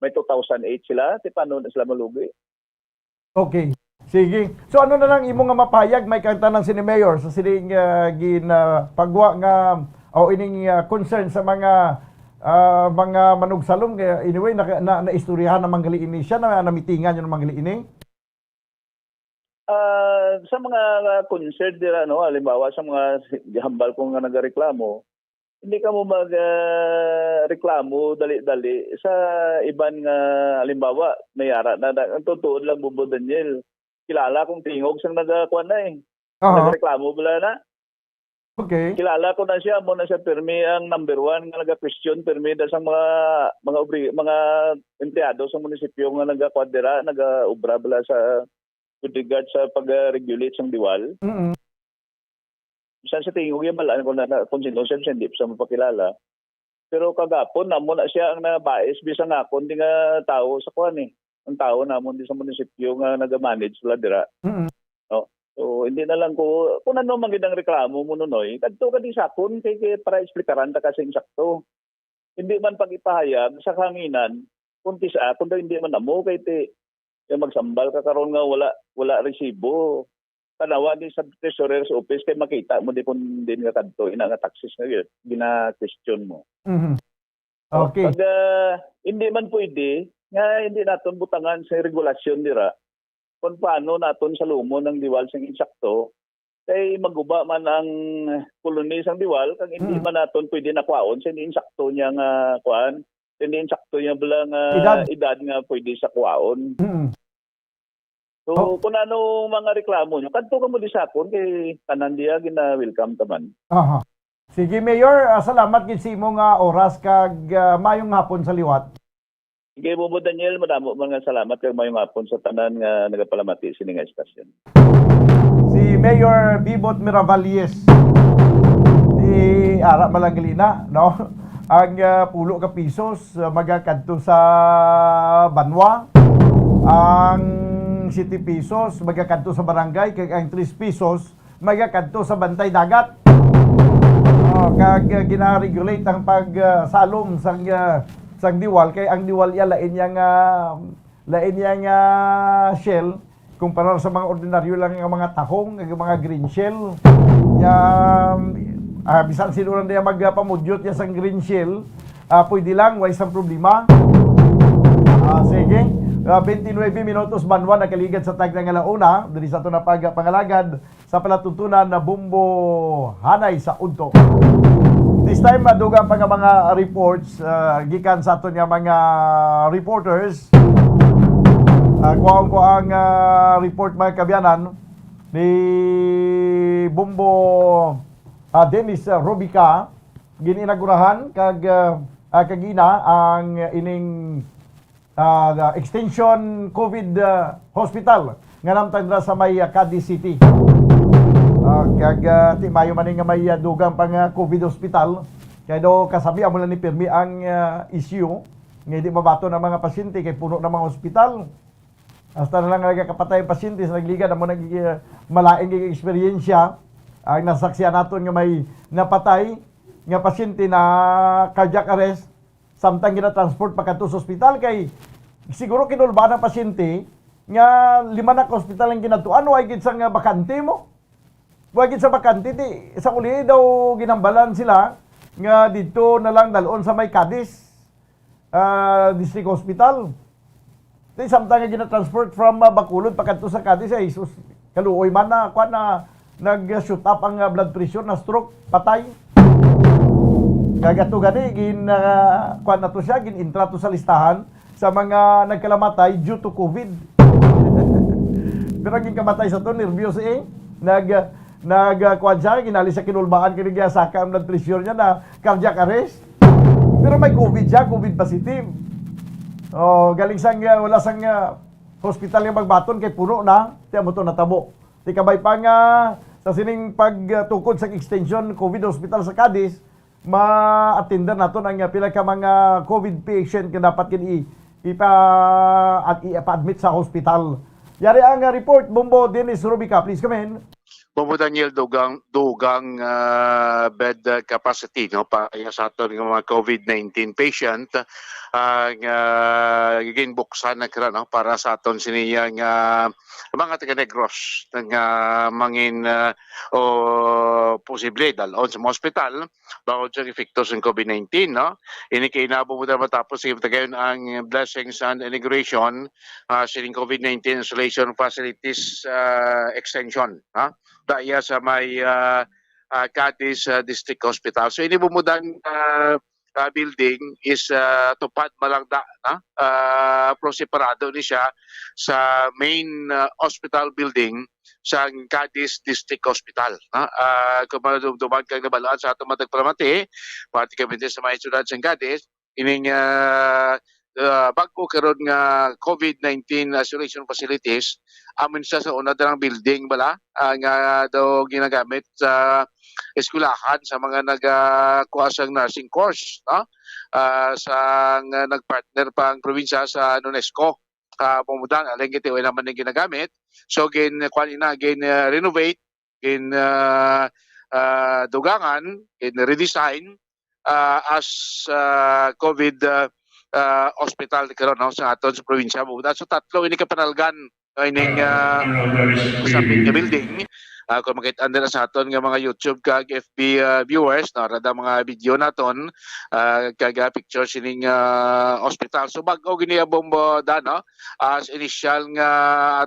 May two thousand eight sila, ti paano na sila malugi? Okay. Sige. So, ano na lang imo nga mapahayag, may kang tanan sini, Mayor, sa sining, ah, gin, ah, pagwa nga, o ining, ah, concern sa mga, ah, mga manugsalom? Kaya, anyway, na, na, naistoryahan naman gali ini siya, na, namitingan yun naman gali ini? Ah, sa mga, ah, concern dira, no, halimbawa sa mga hambal ko nga nagareklamo, hindi kamo mag, ah, reklamo dali-dali sa iban nga, halimbawa, may ara na, na, ang totoo lang, Bombo Daniel, kilala kong tingog sang nagakuan na eh. Aha. Nagareklamo bala na. Okay. Kilala ko na siya, amo na siya pirmi ang number one nga naga-question pirmi da sang mga, mga obri-, mga empleyado sa munisipyo nga nagakuan dira, nagaobra bala sa, with regard sa pag-regulate sang diwal. Mm-mm. Bisan sa tingog yan, balaan ko na, na kung sino siya, siya hindi pa siya mapakilala. Pero kagapon, amo na siya ang nabais bisan nga akon di nga tawo sa kuan eh. Ang tawo namon di sa munisipyo nga nagamanage sila dira. Mm. No? So, hindi na lang ko, kung ano man gid ang reklamo mo, Nunoy, kadto ka di sa akon kay, kay para explikaran ta kasi insakto. Hindi man pag-ipahayag sa kahanginan, kung ti sa akon daw hindi man amo kay ti, kay magsambal ka karon nga wala, wala resibo. Tanawa ni sa treasurer's office kay makita mo di kung din nga kadto ina nga taxes nga yun, gina-question mo. Mhm. Oh, okay. Pag, ah, hindi man pwede nga hindi naton butangan sa regulasyon dira kung paano naton salumon ang diwal sing insakto, kay maguba man ang koloni sang diwal, kag hindi Mm. man naton pwede nakwaon sa hindi insakto niya nga kuan, sa hindi insakto niya bala nga Edad. edad nga pwede sa kwaon. Mm. So, Oh. kung ano mga reklamo nyo, kadto ka mo di sa akon, kay tanan diya gina-welcome ka man. Aha. Sige, Mayor, ah, salamat gid sa imo nga oras kag, ah, mayong hapon sa liwat. Sige, Bombo Daniel, madamo man nga salamat kag mayong hapon sa tanan nga nagapalamati sini nga estasyon. Si Mayor Bibot Miravalles, ni ara man lang gali na, no? Ang, ah, pulo ka pisos, ah, magakadto sa banwa. Ang siete pesos magakadto sa barangay, kag ang tres pesos magakadto sa bantay dagat. Oh, kag, ah, gina-regulate ang pag, ah, salom sang, ah, sang diwal, kay ang diwal iya lain iya nga, lain iya nga shell kumpara sa mga ordinaryo lang nga mga tahong, nga mga green shell. Ya, ah, bisan sino lang diya magpamudyot ya sang green shell, ah, pwede lang, way sang problema. Ah, sige. Ah, twenty-nine minutos banwa nakaligad sa tagna nga launa, diri sa ato na pagpangalagad sa palatuntunan na Bombo Hanay sa Udto. This time, madugang pa nga mga reports, ah, gikan sa aton nga mga reporters. Ah, kuhaon ko ang, ah, report, mga kaabyanan, ni Bombo, ah, Dennis, ah, Robica. Gin-inaugurahan kag, ah, ah, kagina ang ining ah, extension COVID, ah, hospital nga namtang dira sa may, ah, Cadiz City. Ah, kag, ah, ti maayo man ni nga may, ah, dugang pa nga COVID hospital. Kay do kasabi amo lang ni pirmi ang, ah, issue nga hindi mabaton ang mga pasyente kay puno na mga hospital. Hasta na lang nagakapatay ang pasyente sa nagligad amo nag, ah, malain nga eksperyensya ang nasaksihan naton nga may napatay nga pasyente na cardiac arrest. Samtang gina-transport pa kadto sa ospital kay siguro kinulbaan ang pasyente nga lima na ka ospital ang ginadtuan, wa gid sa nga bakante mo. Wa gid sa bakante, ti sa uli daw ginambalan sila nga didto na lang dalon sa may Cadiz, ah, District Hospital. Di samtang nga gina-transport from, ah, Bacolod pakadto sa Cadiz, ay, sus, kaluoy man na, kwan na, nag-shoot up ang, ah, blood pressure, na-stroke, patay. Kag ato gani, gin, ah, kwan na to siya, gin-intra to sa listahan sa mga nagkalamatay due to COVID. Pero ang ginkamatay sa to, nervyos eh. Nag, ah, nag, ah, kwan siya, ginali sa kinulbaan, kini gyasaka ang blood pressure niya na cardiac arrest. Pero may COVID siya, COVID positive. Oh, galing sang, ah, wala sang, ah, hospital nga magbaton kay puno na, ti amo to natabo. Ti kabay pa nga sa sining pagtukod sa extension COVID hospital sa Cadiz, ma-attender naton ang, ah, pila ka mga COVID patient nga dapat gid i-, ipa-, at ipa-admit sa hospital. Yari ang, ah, report, Bombo Dennis Rubica. Please come in. Bombo Daniel, dugang, dugang, ah, bed, ah, capacity, no, para sa aton nga mga COVID nineteen patient, ah, nga ginbuksan na kira, no, para sa aton sini nga mga taga Negros nga mangin, ah, o posible dalon sa mga ospital bangod sa epekto sang COVID nineteen, no? Ini kay inabo mo na matapos sa tagayon ang blessings and inauguration, ah, sining COVID nineteen isolation facilities, ah, extension, ha? Daya sa may, ah, ah, Cadiz, ah, District Hospital. So, ini bumudan, ah, ah, building is, ah, tupad malangda, na? Ah, pero separado ni siya sa main, ah, hospital building sa Cadiz District Hospital, na? Ah, kung madumduman kang nabalaan sa atong matag palamati, particularmente sa mga syudad sa Cadiz, ining, ah, ah, bag-o karon nga COVID nineteen isolation facilities, amo ni siya sa una dalang building bala, ah, nga daw ginagamit sa eskwelahan sa mga nagakuha sang nursing course, no? Ah, sa nga nagpartner pa ang probinsya sa UNESCO, ah, bumudan, alin giti wala naman ning ginagamit. So, gin-, kuwan ina, gin, ah, renovate, gin, ah, ah, dugangan, gin redesign, ah, as, ah, COVID, ah, ah, hospital karon, no, sa aton sa probinsya. Bumudan. So, tatlo ini kapanalgan, no, ining, ah, usapin nga building. Ah, kung makita nila sa aton nga mga YouTube kag F B, ah, viewers, no, rada mga video naton, ah, kag, ah, picture sining, ah, hospital. So, bag-o gini abong, ah, dan, no? As initial nga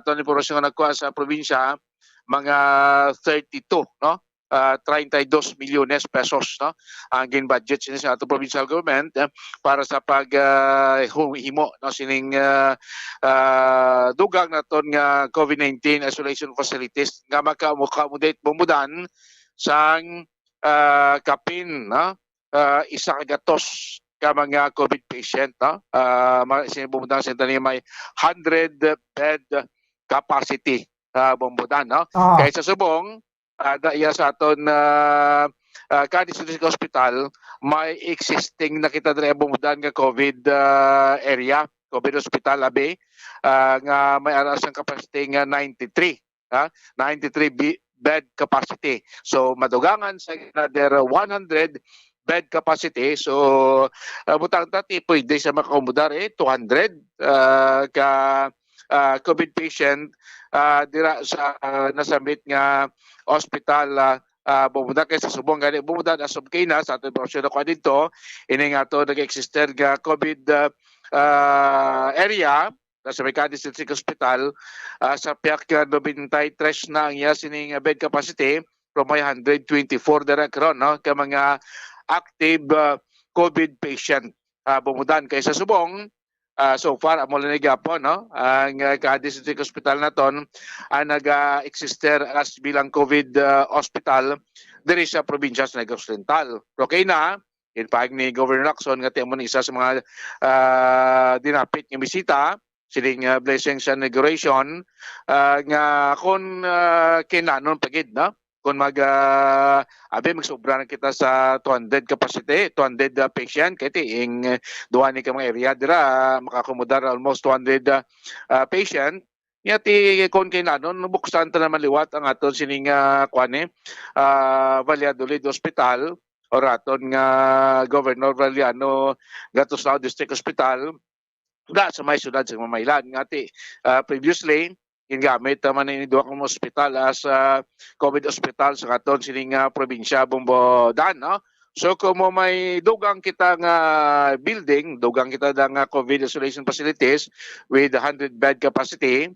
aton impormasyon nga nagkuha sa probinsya, mga thirty-two, no? Ah, treinta y dos milyones pesos, no, ang gin-budget sini sa ato provincial government, eh, para sa pag, ah, hu-, himo, no, sining, ah, ah, dugang naton nga COVID nineteen isolation facilities nga maka-, maka-accommodate bumudan sang, ah, kapin, no, ah, isa ka gatos ka mga COVID patient, no? Ah, ma-, sini bumudan sa may hundred bed capacity, ah, bumudan, no? Ah. Kay sa subong, ah, da-, iya sa aton, ah, ah, Cadiz District Hospital, may existing na kita diri bumudan nga COVID, ah, area, COVID hospital, abi, ah, nga may ara sang capacity nga ninety-three, ha? Ninety-three bi-, bed capacity. So, madugangan sa another one hundred bed capacity. So, ah, butang ta, ti pwede sa makakomodar, eh, two hundred, ah, ka, ah, COVID patient, ah, dira sa, ah, nasambit nga hospital, ah, ah, bumuda kay sa subong gani bumuda as of kaina sa aton impormasyon na kuha dito, ini nga ato nag-exister nga COVID, ah, ah, area na sa may Cadiz District Hospital, ah, sa piyak nga nobenta y tres na ang iya sining bed capacity, pero may hundred twenty-four dira karon, no, ka mga active, ah, COVID patient, ah, bumudan kay sa subong. Ah, so far, amo lang ni gyapon, no? Ang, ah, Cadiz District Hospital naton ang naga-exister as bilang COVID, ah, hospital diri sa probinsya sa Negros Oriental. Pero kay na, ginpahayag ni Governor Lacson nga ti amo ni isa sa mga, ah, dinapit nga bisita sining, ah, blessings and inauguration, ah, nga kung, ah, kinahanglan pa gid, no? Kung mag, ah, abi, magsobra na kita sa two hundred capacity, two hundred, ah, patient, kay ti ing, eh, duha ni ka mga area dira, ah, makakomodar almost two hundred, ah, ah, patient. Nya ti kon kinahanglan, buksan ta naman liwat ang aton sining, ah, kuan, eh, ah, Valladolid Hospital or aton nga Governor Valeriano Gatosnao District Hospital, da sa may siyudad sa Mamaylan. Nga ti, ah, previously, gingamit naman ni duha ka mga ospital as, ah, COVID hospital sa aton sining, ah, probinsya, Bombo Dan, no? So, kung mo may dugang kita nga building, dugang kita da nga COVID isolation facilities with hundred bed capacity,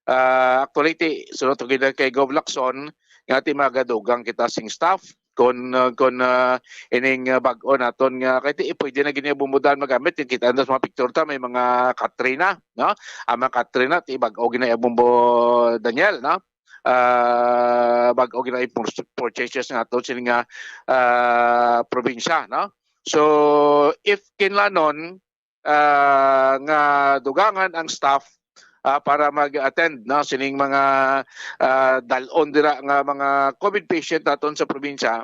ah, actually, ti, sunod to gid kay Gov Lacson, nga ti magadugang kita sing staff, kon, uh, kon, uh, ining, uh, bag-o naton nga, kay ti, pwede na gini bumudan magamit. Kita na sa mga picture ta, may mga Katrina, no? Ang mga Katrina, ti bag-o gina bumbo, Daniel, no? Ah, bag-o gina pur-, purchases nga aton sini nga, ah, probinsya, no? So, if kinlanon, ah, nga dugangan ang staff, ah, para mag-attend, no, sining mga, ah, dal-on dira nga mga COVID patient naton sa probinsya,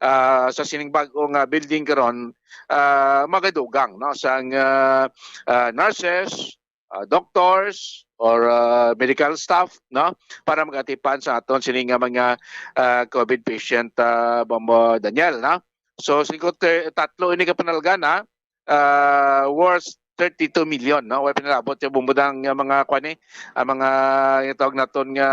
ah, sa sining bag-o nga building karon, ah, magadugang, no, sang, ah, ah, nurses, ah, doctors, or, ah, medical staff, no, para mag-atipan sa aton sini nga mga, ah, COVID patient, ah, Bombo Daniel, no? So, singko te-, tatlo ini ka panalgan, ha? Ah, worth thirty-two million, no? Way pinalabot yung bumbudan nga mga, kwan, eh, ang mga, yung tawag naton nga,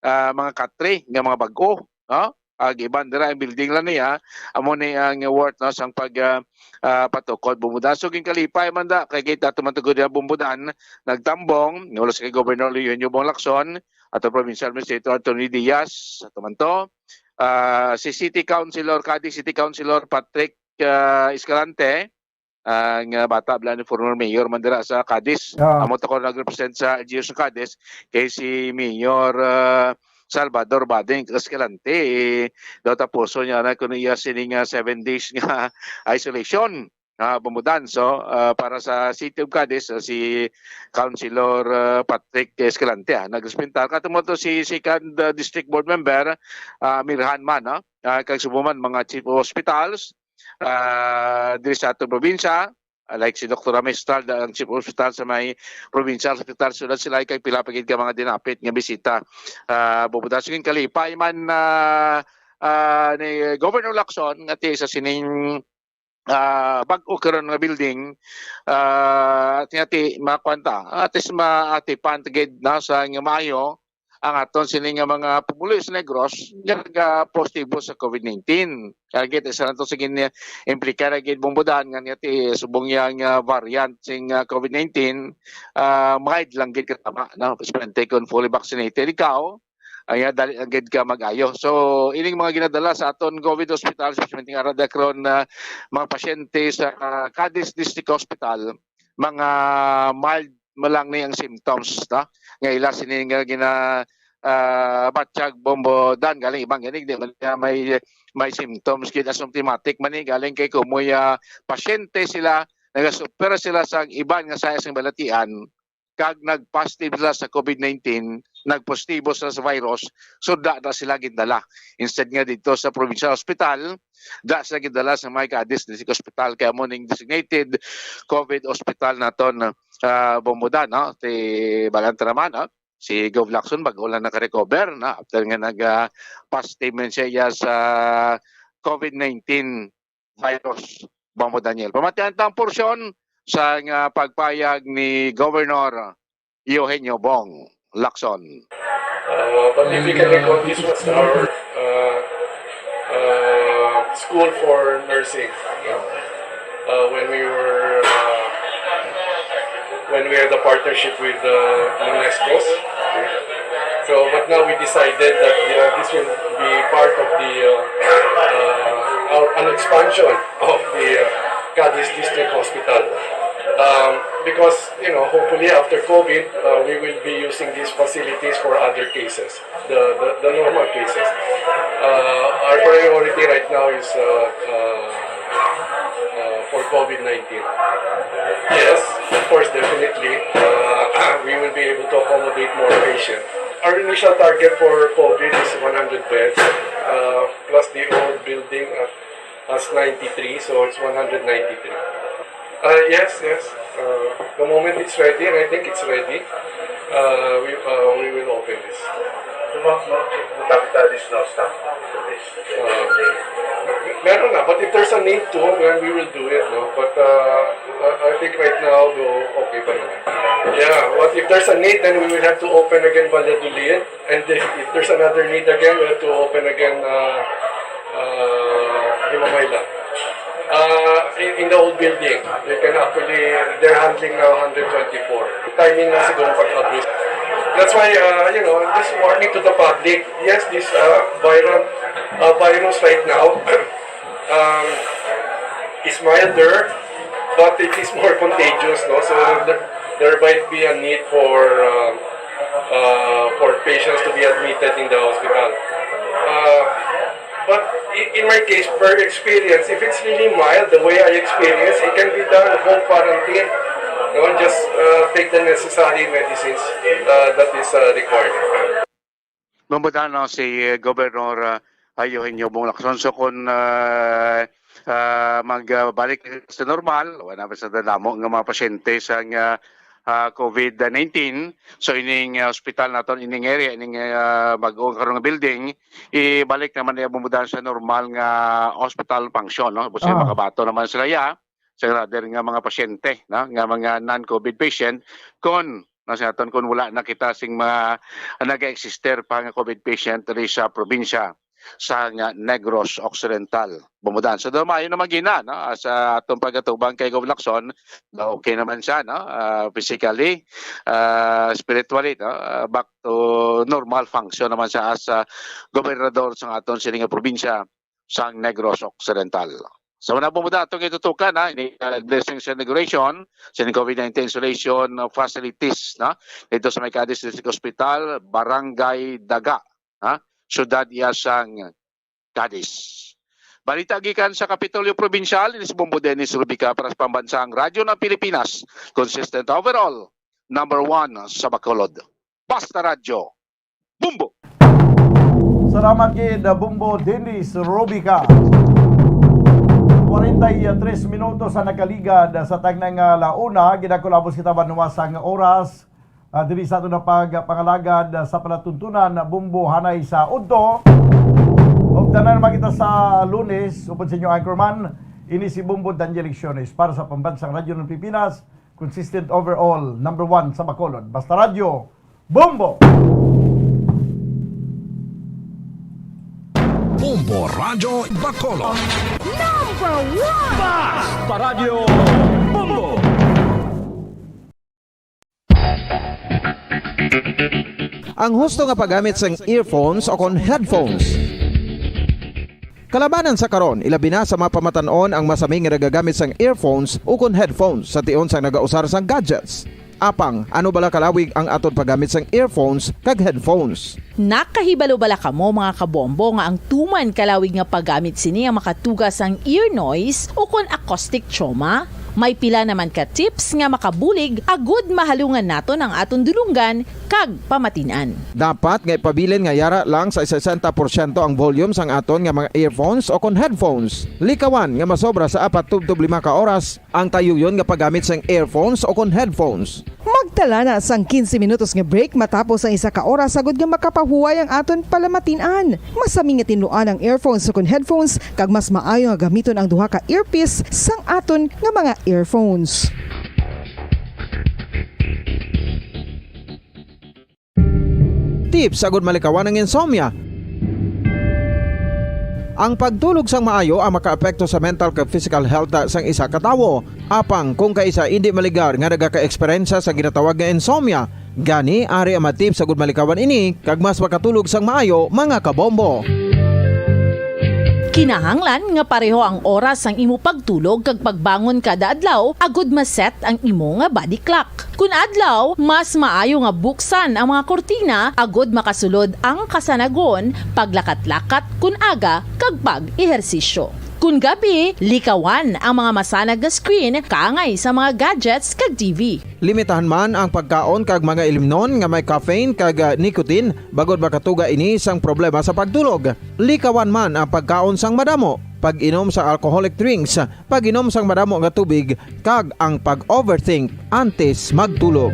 ah, mga katre, nga mga bag-o, no? Ag iban dira ang building lang niya, amo ni ang worth, no, sang pag, ah, ah, patukod bumbudan. So, ginkalipay man da, kay kita tumantugod na bumbudan, nagtambong, nulos kay Governor Eugenio Bong Lacson, ato Provincial Administrator Anthony Diaz, sa tumanto, ah, si City Councilor, Cadiz City Councilor Patrick, ah, Escalante, ah, nga bata bala ni former mayor man dira sa Cadiz. Ah. Amo to ko nag-represent sa L G U sa Cadiz, kay si Mayor, ah, Salvador Bading Escalante, eh, daw tapuson niya na kuno iya sini nga seven days nga isolation, ah, bumbudan. So, ah, para sa City of Cadiz, ah, si Councilor, ah, Patrick Escalante, ah, nagrepresentar. Katumo to si Second, ah, District Board Member, ah, Mirhan man, no? Ah, kag subo man mga chief of hospitals, ah, diri sa aton probinsya, ah, like si Doktor Amistral, ang chief of hospital sa may provincial hospital, sila, sila kay pila pa gid ka mga dinapit nga bisita, ah, bumbudan. So, ginkalipay man, ah, ah, ni Governor Lacson nga ti sa sining, ah, bag-o karon nga building, ah, at nga ti makuan ta, at least maatipan ta gid na sa nga maayo ang aton sini nga mga pumuluyo sa Negros nga nagapositibo sa COVID nineteen. Kaya gid, isa na to sa gin-, implika na gid bumbudan nga niya ti subong yang, ah, variant sing, ah, COVID nineteen, ah, mild lang gid katama, no? Especially kung fully vaccinated ikaw, ay, ah, dali lang gid ka mag-ayo. So, ining mga ginadala sa aton COVID hospital, especially ara da karon, ah, mga pasyente sa, ah, Cadiz District Hospital, mga mild mo lang ni ang symptoms, no? Nga ila sini nga gina, ah, batyag bumbudan, galing ibang gani, di man niya may, may symptoms, gid asymptomatic man ni, galing kay kumoy, ah, pasyente sila, nagasupera sila sa iban nga saya sang balatian, kag nag-positive sila sa COVID nineteen, nagpositibo sila sa virus, so da na sila gindala. Instead nga dito sa provincial hospital, da sila gindala sa may Cadiz District Hospital, kaya mo ning designated COVID hospital naton, ah, bumbudan, no? Ti Balantaraman, no? Si Gov Lacson, bago lang nakarecover, no? After nga nag, ah, positive man siya, iya sa COVID nineteen virus, Bombo Daniel. Pamatian ta ang porsyon sa nga pagpayag ni Governor Eugenio Bong Lacson. Uh, but if we can recall, this was our, uh, uh, school for nursing, you know, uh, when we were, uh, when we had a partnership with, uh, UNESCO. So, but now we decided that, you know, this will be part of the, uh, uh, our, an expansion of the, uh, Cadiz District Hospital. Um, because, you know, hopefully after COVID, uh, we will be using these facilities for other cases, the, the, the normal cases. Uh, our priority right now is, uh, uh, uh, for COVID nineteen. Yes, of course, definitely, uh, we will be able to accommodate more patients. Our initial target for COVID is one hundred beds, uh, plus the old building, uh, has ninety-three, so it's one hundred ninety-three. Uh, yes, yes. Uh, the moment it's ready, and I think it's ready, uh, we, uh, we will open this. So, ma-, ma-, magkakita additional staff for this? Uh, meron na, but if there's a need to, then we will do it, no? But, uh, I, I think right now, though, okay pa naman. Yeah, but if there's a need, then we will have to open again Valladolid. And if, if there's another need again, we have to open again, uh, uh, Himamaylan. Uh, in, in the old building, they can actually, they're handling now hundred twenty-four. Timing lang siguro pag-abri. That's why, uh, you know, just warning to the public. Yes, this, uh, viral, uh, virus right now, um, is milder, but it is more contagious, no? So there, there might be a need for, um, uh, for patients to be admitted in the hospital. Uh, but In my case, per experience, if it's really mild, the way I experience, it can be done home quarantine. You know, just uh, take the necessary medicines uh, that is uh, required. Bumbo, no, si Governor uh, Eugenio Bong Lacson. So kung uh, uh, magbalik sa normal, wala pa sa damo nga mga pasyente sa uh, uh, COVID nineteen. So ining uh, hospital naton, ining area, ining uh, bag-o karon nga building, ibalik naman niya bumudahan sa normal nga hospital function, no? Busa Ah. Makabato naman sila ya sa other nga mga pasyente, no? Nga mga non-COVID patient, kon nasa aton, kung wala na kita sing mga nag-exister pa nga COVID patient diri sa probinsya sa nga Negros Occidental. Bumudahan. So, maayo naman gina, no? Sa atong pagkatubang kay Gov Lacson, okay naman siya, no? Ah, physically, ah, spiritually, no? Ah, back to normal function naman siya as ah, gobernador sa aton sini nga probinsya sang Negros Occidental. So, wala po mo atong itutukan, ha? Ini uh, blessings inauguration sa COVID nineteen isolation uh, facilities, no? Dito sa may Cadiz District Hospital, Barangay Daga, ha? Siyudad iya sang Cadiz. Balita gikan sa Kapitolyo Probinsyal, ini si Bombo Dennis Rubica para sa Pambansang Radyo ng Pilipinas, consistent overall, number one sa Bacolod. Basta Radyo, Bombo! Salamat gid, Bombo Dennis Rubica. Kwarenta y tres minutos ang nakaligad sa tagnang ah, launa. Ginakulabos kita banwa sang oras. Ah, diri sa ato na pagpangalagad ah, sa palatuntunan, Bombo Hanay sa Udto. Ug tanan naman kita sa Lunes, upod sa inyo anchorman, ini si Bombo Daniel Lecciones para sa Pambansang Radyo ng Pilipinas, consistent overall, number one sa Bacolod. Basta Radyo, Bombo! Bombo Radyo Bacolod. Number one! Basta Radyo Bombo! Ang husto nga paggamit sang earphones o kon headphones. Kalabanan sa karon, ilabi na sa mga pamatan-on ang masami nga nagagamit sang earphones o kon headphones sa tion sang nagausar sang gadgets. Apang, ano bala kalawig ang aton paggamit sang earphones kag headphones? Nakahibalo bala kamo, mga kabombo, nga ang tuman kalawig nga paggamit sini ang makatuga sang ear noise o kon acoustic trauma? May pila naman ka tips nga makabulig agud mahalungan naton ang aton dulonggan kag pamatin-an. Dapat nga ipabilin nga yara lang sa sesenta porsyento ang volume sang aton nga mga earphones o kon headphones. Likawan nga masobra sa apat tubtob lima ka oras ang tayuyon nga paggamit sang earphones o kon headphones. Magtala na sang quince minutos nga break matapos ang isa ka oras agud nga makapahuway ang aton palamatin-an. Masami nga tinluan ang earphones ukon headphones, kag mas maayo nga gamiton ang duha ka earpiece sang aton nga mga earphones. Tips agud malikawan ang insomnia. Ang pagtulog sang maayo ang makaapekto sa mental kag physical health sang isa ka tawo. Apang kung kaisa indi maligar nga nagaka-eksperyensya sa ginatawag nga insomnia, gani ari ang mga tips agud malikawan ini kag mas makatulog sang maayo, mga kabombo. Kinahanglan nga pareho ang oras sang imo pagtulog kag pagbangon kada adlaw agud ma-set ang imo nga body clock. Kun adlaw, mas maayo nga buksan ang mga kurtina agud makasulod ang kasanagon, paglakat-lakat kun aga, kag pag-ehersisyo. Kun gabi, likawan ang mga masanag nga screen kaangay sa mga gadgets kag T V. Limitahan man ang pagkaon kag mga ilimnon nga may caffeine kag ah, nicotine bangod makatuga ini sang problema sa pagtulog. Likawan man ang pagkaon sang madamo, pag-inom sa alcoholic drinks, pag-inom sang madamo nga tubig, kag ang pag-overthink antes magtulog.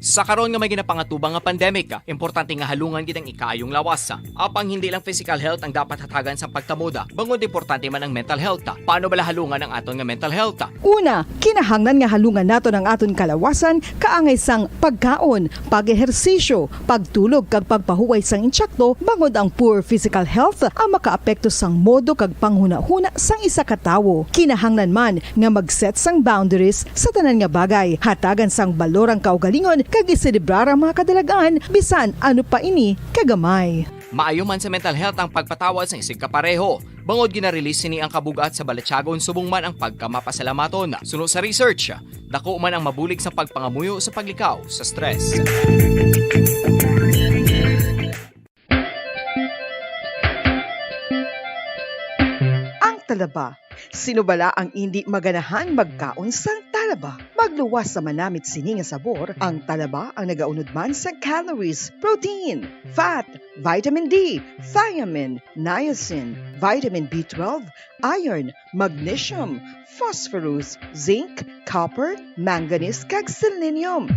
Sa karon nga may ginapangatubang nga pandemic, importante nga halungan gid ang ikaayong lawas. Apang hindi lang physical health ang dapat hatagan sa pagkamoda, bangod importante man ang mental health. Paano bala halungan ang aton nga mental health? Una, kinahanglan nga halungan naton ang aton kalawasan kaangay sang pagkaon, pag-ehersisyo, pagtulog kag pagpahuway sang insakto, bangod ang poor physical health ang makaapekto sang modo kag panghunahuna sang isa ka tawo. Kinahanglan man nga mag-set sang boundaries sa tanan nga bagay, hatagan sang balor ang kaugalingon kag iselebrar ang mga kadalag-an bisan ano pa ini kagamay. Maayo man sa mental health ang pagpatawad sang isigkapareho. Bangod gina-release sini ang kabug-at sa balatyagon subong man ang pagkamapasalamaton. Suno sa research, dako man ang mabulig sa pagpangamuyo sa paglikaw sa stress. Talaba. Sino bala ang indi maganahan magkaon sang talaba? Magluwas sa manamit sini nga sabor, ang talaba ang nagaunod man sang calories, protein, fat, vitamin D, thiamine, niacin, vitamin B twelve, iron, magnesium, phosphorus, zinc, copper, manganese, kag selenium.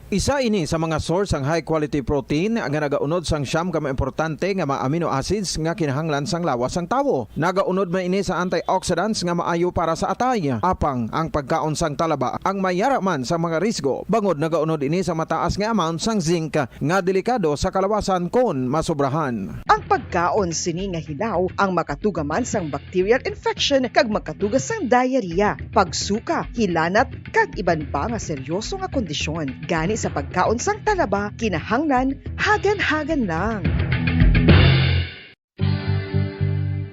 Isa ini sa mga source sang high quality protein nga nagaunod sang siyam ka mga importante nga mga amino acids nga kinahanglan sang lawas sang tawo. Nagaunod man ini sa antioxidants nga maayo para sa atay. Apang ang pagkaon sang talaba ang mayara man sa mga risgo, bangod nagaunod ini sa mataas nga amount sang zinc nga delikado sa kalawasan kon masobrahan. Ang pagkaon sini nga hilaw ang makatuga man sang bacterial infection kag makatuga sang diarrhea, pagsuka, hilanat, kag iban pa nga seryoso nga kondisyon. Gani sa pagkaon sang talaba, kinahanglan hagan-hagan lang.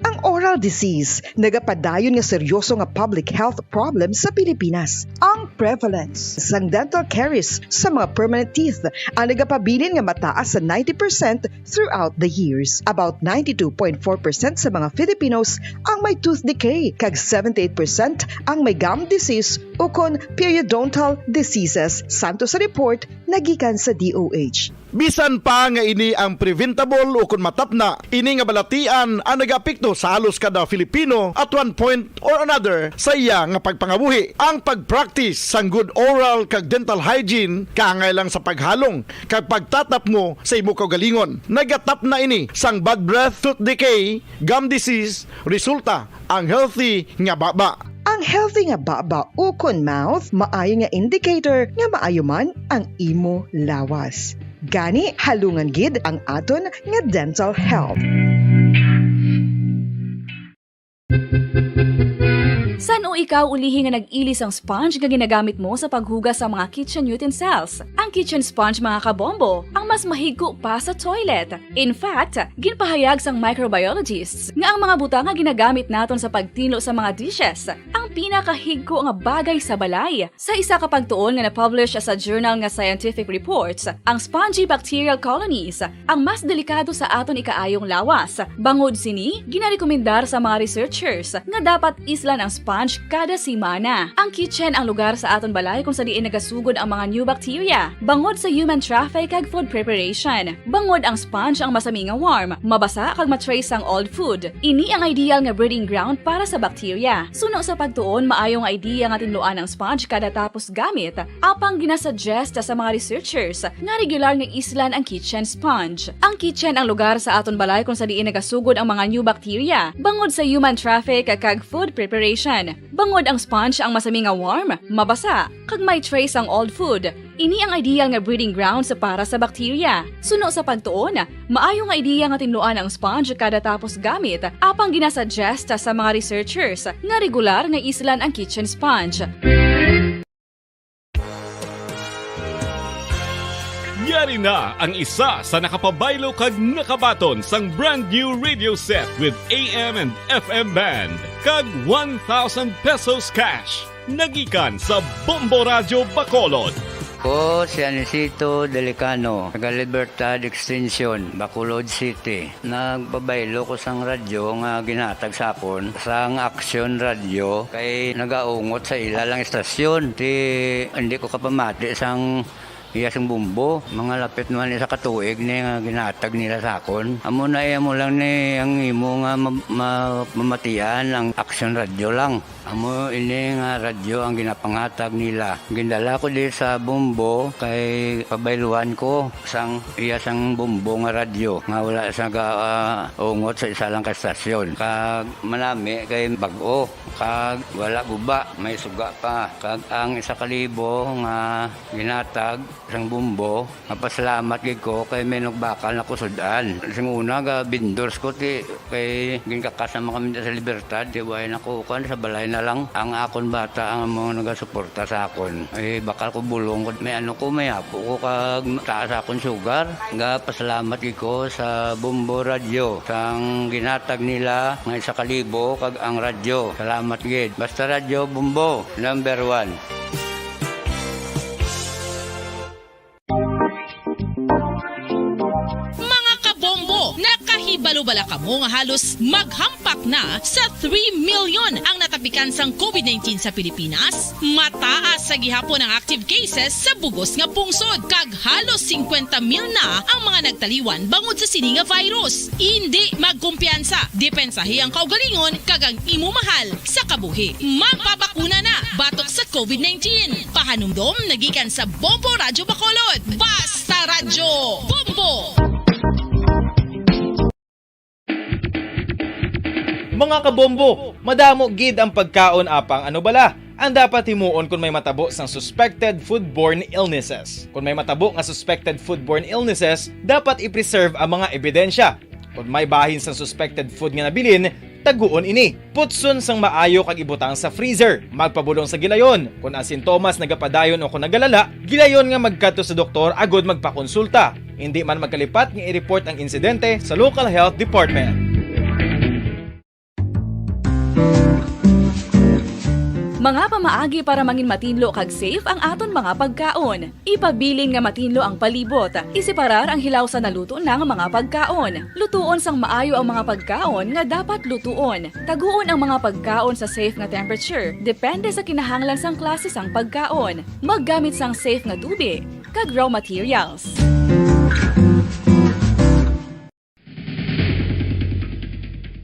Ang oral disease nagapadayon nga seryoso nga public health problem sa Pilipinas. Ang prevalence sang dental caries sa mga permanent teeth ang nagapabilin nga mataas sa ninety percent throughout the years. About ninety-two point four percent sa mga Filipinos ang may tooth decay, kag seventy-eight percent ang may gum disease ukon periodontal diseases, santo sa report nagikan sa D O H. Bisan pa nga ini ang preventable ukon matapna, ini nga balatian ang nagaapekto sa halos kada Filipino at one point or another sa iya nga pagpangabuhi. Ang pag-practice sang good oral kag dental hygiene kaangay lang sa paghalong kag pagtatapngo sa imo kaugalingon. Nagatapna ini sang bad breath, tooth decay, gum disease, resulta ang healthy nga baba. Ang healthy nga baba ukon mouth maayo nga indicator nga maayo man ang imo lawas. Gani, halungan gid ang aton nga dental health. San-o ikaw ulihi nga nag-ili sang sponge nga ginagamit mo sa paghugas sa mga kitchen utensils? Ang kitchen sponge, mga kabombo, ang mas mahigko pa sa toilet. In fact, ginpahayag sang microbiologists nga ang mga butang nga ginagamit naton sa pagtinlo sa mga dishes ang pinakahigko nga bagay sa balay. Sa isa ka pagtuon nga na-publish sa journal nga Scientific Reports, ang spongy bacterial colonies ang mas delikado sa aton ikaayong lawas. Bangod sini, ginarekomendar sa mga researchers nga dapat islan ang sponge kada semana. Ang kitchen ang lugar sa aton balay kung sa diin nagasugod ang mga new bacteria. Bangod sa human traffic kag food preparation, bangod ang sponge ang masami nga warm, mabasa kag ma-trace ang old food. Ini ang ideal nga breeding ground para sa bacteria. Suno sa pagtuon, maayo nga idea nga tinluan ang sponge kada tapos gamit, apang ginasuggest sa mga researchers nga regular nga islan ang kitchen sponge. Ang kitchen ang lugar sa aton balay kung sa diin nagasugod ang mga new bacteria, bangod sa human traffic kag food preparation. Bangod ang sponge ang masami nga warm, mabasa, kag may trace ang old food, ini ang ideal nga breeding grounds para sa bacteria. Suno sa pagtuon, maayo nga ideya nga tinluan ang sponge kada tapos gamit, apang ginasuggest sa mga researchers nga regular nga islan ang kitchen sponge. Yari na ang isa sa nakapabaylo kag nakabaton sang brand new radio set with A M and F M band kag one thousand pesos cash. Nagikan sa Bombo Radyo Bacolod. Ko si Anisito Delicano, taga Libertad Extension, Bacolod City. Nagpabaylo ko sang radyo nga ginhatag sa akon sang Action Radio kay nagaungot sa ila lang istasyon. Ti, hindi ko kapamati sang iya sing bumbo. Mga lapit naman isa ka tuig ni nga ginhatag nila sa akon. Amo na iya mo lang ni ang imo nga ma-, ma-, mamatian ang Action Radio lang. Amo ini nga radyo ang ginapanghatag nila. Gindala ko di sa Bombo kay pabayluan ko sang iya sang Bombo nga radyo nga wala sa ga, ah, ungot sa isa lang ka stasyon. Kag manami kay bag-o, kag wala guba, may suga pa. Kag ang isa ka libo nga ginhatag sang Bombo, mapasalamat gid ko kay may nagbakal na ko sud-an. Sing una, ga vendors ko ti kay ginkakas naman kami sa Libertad, ti way na ko kuan, sa balay na lang. Ang akon bata ang mga nagasuporta sa akon. Eh, bakal ko bulong ko, may ano ko, may apo ko kag taas akon sugar. Ga pasalamat gid ko sa Bombo Radyo sang ginhatag nila nga isa ka libo kag ang radyo. Salamat gid. Basta Radyo Bombo, number one. Mga kabombo, nakahibalo ba Kamo nga halos maghampak na sa three million ang natapikan sang covid nineteen sa Pilipinas, mataas sa gihapon ang active cases sa bugos nga pungsod, kag halos singkwenta mil na ang mga nagtaliwan bangod sa sini nga virus. Indi magkumpiyansa, depensahi ang kaugalingon kag ang imo mahal sa kabuhi. Magpabakuna na batok sa covid nineteen. Pahanumdom nagikan sa Bombo Radyo Bacolod. Basta Radyo, Bombo! Mga kabombo, madamo gid ang pagkaon apang ano bala ang dapat himuon kon may matabo sang suspected foodborne illnesses? Kon may matabo nga suspected foodborne illnesses, dapat i-preserve ang mga ebidensya. Kon may bahin sang suspected food nga nabilin, taguon ini. Putson sang maayo kag ibutang sa freezer. Magpabulong sa gilayon. Kon ang sintomas nagapadayon o kon nagalala, gilayon nga magkadto sa doktor agud magpakonsulta. Indi man magkalipat nga i-report ang insidente sa local health department. Mga pamaagi para mangin matinlo kag safe ang aton mga pagkaon. Ipabilin nga matinlo ang palibot. Iseparar ang hilaw sa naluto na nga mga pagkaon. Lutuon sang maayo ang mga pagkaon nga dapat lutuon. Taguon ang mga pagkaon sa safe nga temperature, depende sa kinahanglan sang klase sang pagkaon. Maggamit sang safe nga tubig kag raw materials.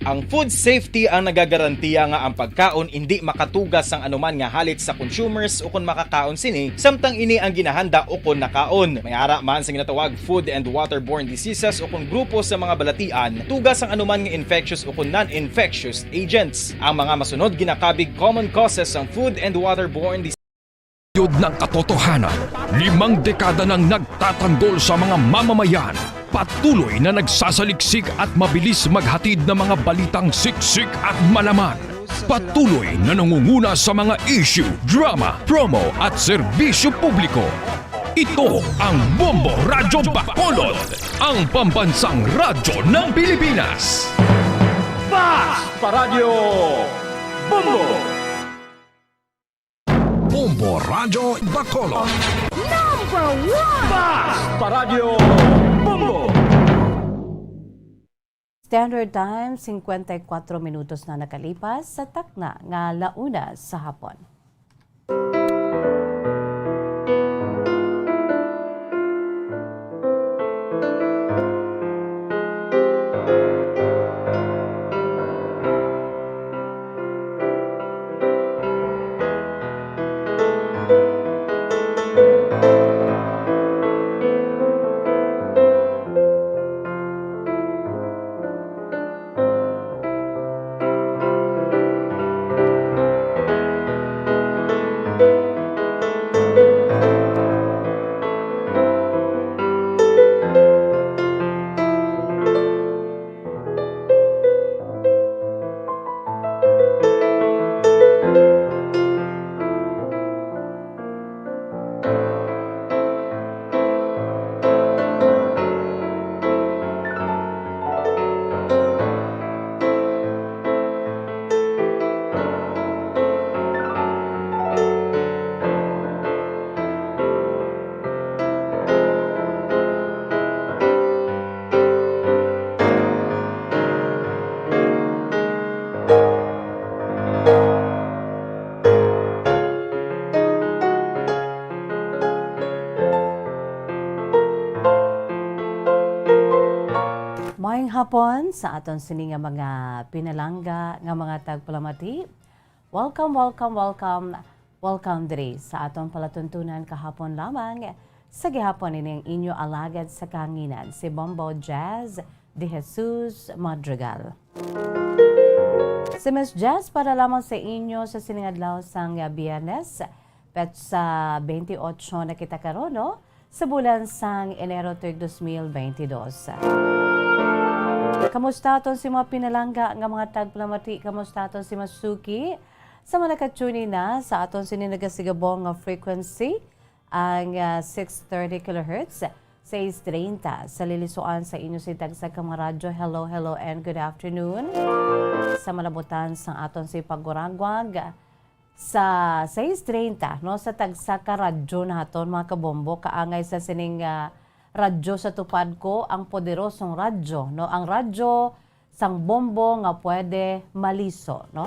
Ang food safety ang nagagarantiya nga ang pagkaon indi makatuga sang anuman nga halit sa consumers ukon makakaon sini, samtang ini ang ginahanda ukon nakaon. May ara man sa ginatawag food and waterborne diseases ukon grupo sa mga balatian, tuga sang anuman nga infectious ukon non-infectious agents. Ang mga masunod ginakabig common causes sang food and waterborne diseases. Yod ng katotohanan, limang dekada nang nagtatanggol sa mga mamamayan, patuloy na nagsasaliksik at mabilis maghatid ng mga balitang siksik at malaman. Patuloy na nangunguna sa mga issue, drama, promo at serbisyo publiko. Ito ang Bombo Radyo Bacolod, ang pambansang radyo ng Pilipinas. Basta Radyo Bombo! Bombo Radyo Bacolod. Number one! Basta Radyo Bombo! Standard Time, singkwenta y kuatro minutos na nakalipas sa takna nga la una sa hapon. Maayong hapon sa aton sini nga mga pinalangga nga mga tagpalamati. Welcome, welcome, welcome, welcome diri sa aton palatuntunan kahapon lamang sa gihapon. Ini ang inyo alagad sa kahanginan, si Bombo Jazz de Jesus Madrigal. Si Miss Jazz para lamang sa inyo sa sining adlaw sang Biyernes, petsa twenty-eight na kita karon, no? Sa bulan sang Enero tuig dos mil beintidos. Kamusta aton si mga pinalangga nga mga tagpalamati? Kamusta aton si Masuki? Sa mga naka-tune in na sa aton sini nagasigabong nga frequency, ang, ah, six thirty kilohertz, sais treinta, sa lilisuan sa inyo si tagsa ka mga radyo. Hello, hello, and good afternoon. Sa malabutan sang aton si paguragwag, sa sais treinta, no, sa tagsa ka radyo naton, mga kabombo, kaangay sa sining, ah, radyo sa tupad ko, ang poderosong radyo, no, ang radyo sang bombo nga pwede maliso, no?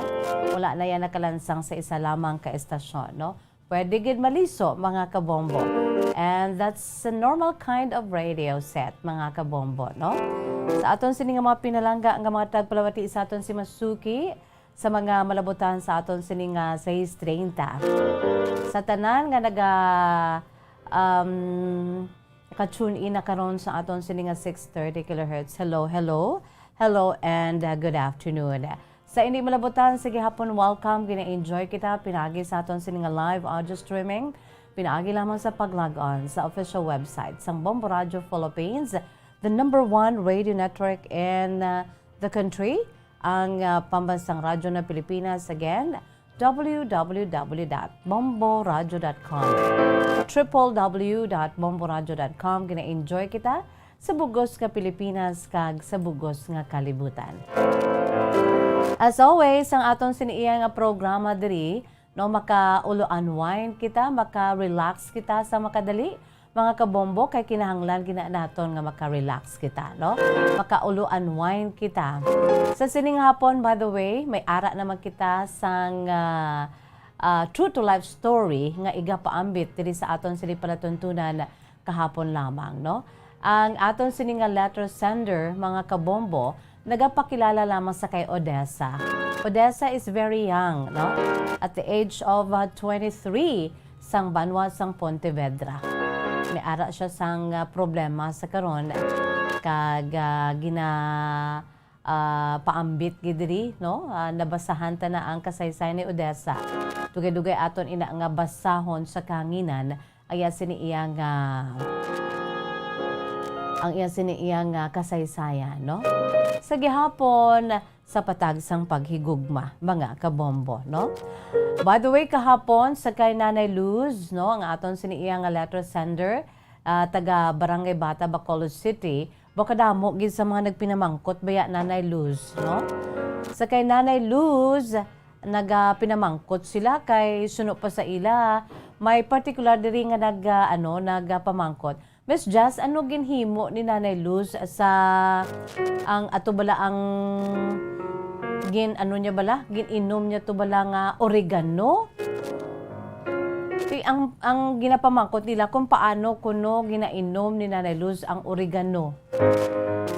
Wala na yan nakalansang sa isa lamang ka estasyon, no? Pwede gid maliso, mga kabombo. And that's a normal kind of radio set, mga kabombo, no? Sa aton sini nga mga pinalangga nga mga tagpalawati sa aton si Masuki, sa mga malabutan sa aton sini nga sais treinta. Sa tanan nga naga, um, ka-tune in na karon sa aton sini nga six thirty kilohertz. Hello, hello. Hello and, uh, good afternoon. Sa hindi malabutan, sige hapon, welcome. Gina-enjoy kita pinagi sa aton sini nga live audio streaming. Pinagi lamang sa pag-log on sa official website sang Bombo Radio Philippines, the number one radio network in, uh, the country, ang, uh, pambansang radyo ng Pilipinas. Again, w w w dot bomboradio dot com. Triple w dot bomboradio dot com. Gina-enjoy kita sa bugos nga Pilipinas kag sa bugos nga kalibutan. As always, ang aton sini iya nga programa diri, no, maka-ulo unwind kita, maka-relax kita sa makadali, mga kabombo, kay kinahanglan gina naton nga maka-relax kita, no? Maka-ulo unwind kita. Sa sining hapon, by the way, may ara naman kita sang, ah, ah, true to life story nga igapaambit diri sa aton sini palatuntunan kahapon lamang, no? Ang aton sini nga letter sender, mga kabombo, nagapakilala lamang sa kay Odessa. Odessa is very young, no? At the age of, uh, twenty-three, sang banwa sang Pontevedra. May ara siya sang, uh, problema sa karon, kag, uh, gina, uh, paambit gid diri, no? Uh, nabasahan ta na ang kasaysayan ni Odessa. Dugay-dugay aton ina nga basahon sa kahanginan, ang iya sini iya nga, ang iya sini iya nga kasaysayan, no? Sa gihapon, sa patag sang paghigugma, mga kabombo, no? By the way, kahapon, sa kay Nanay Luz, no, ang aton sini iya nga letter sender, ah, taga Barangay Bata, Bacolod City, ba kadamo gid sa mga nagpinamangkot baya, Nanay Luz, no? Sa kay Nanay Luz, nagapinamangkot sila kay suno pa sa ila, may partikular diri nga nag, ah, ano, nagapamangkot. Miss Jazz, ano ginhimo ni Nanay Luz sa, ang ato bala ang gin-, ano niya bala? Gin-inom niya to bala nga oregano? Ti-, ang, ang ginapamangkot nila kung paano kuno ginainom ni Nanay Luz ang oregano.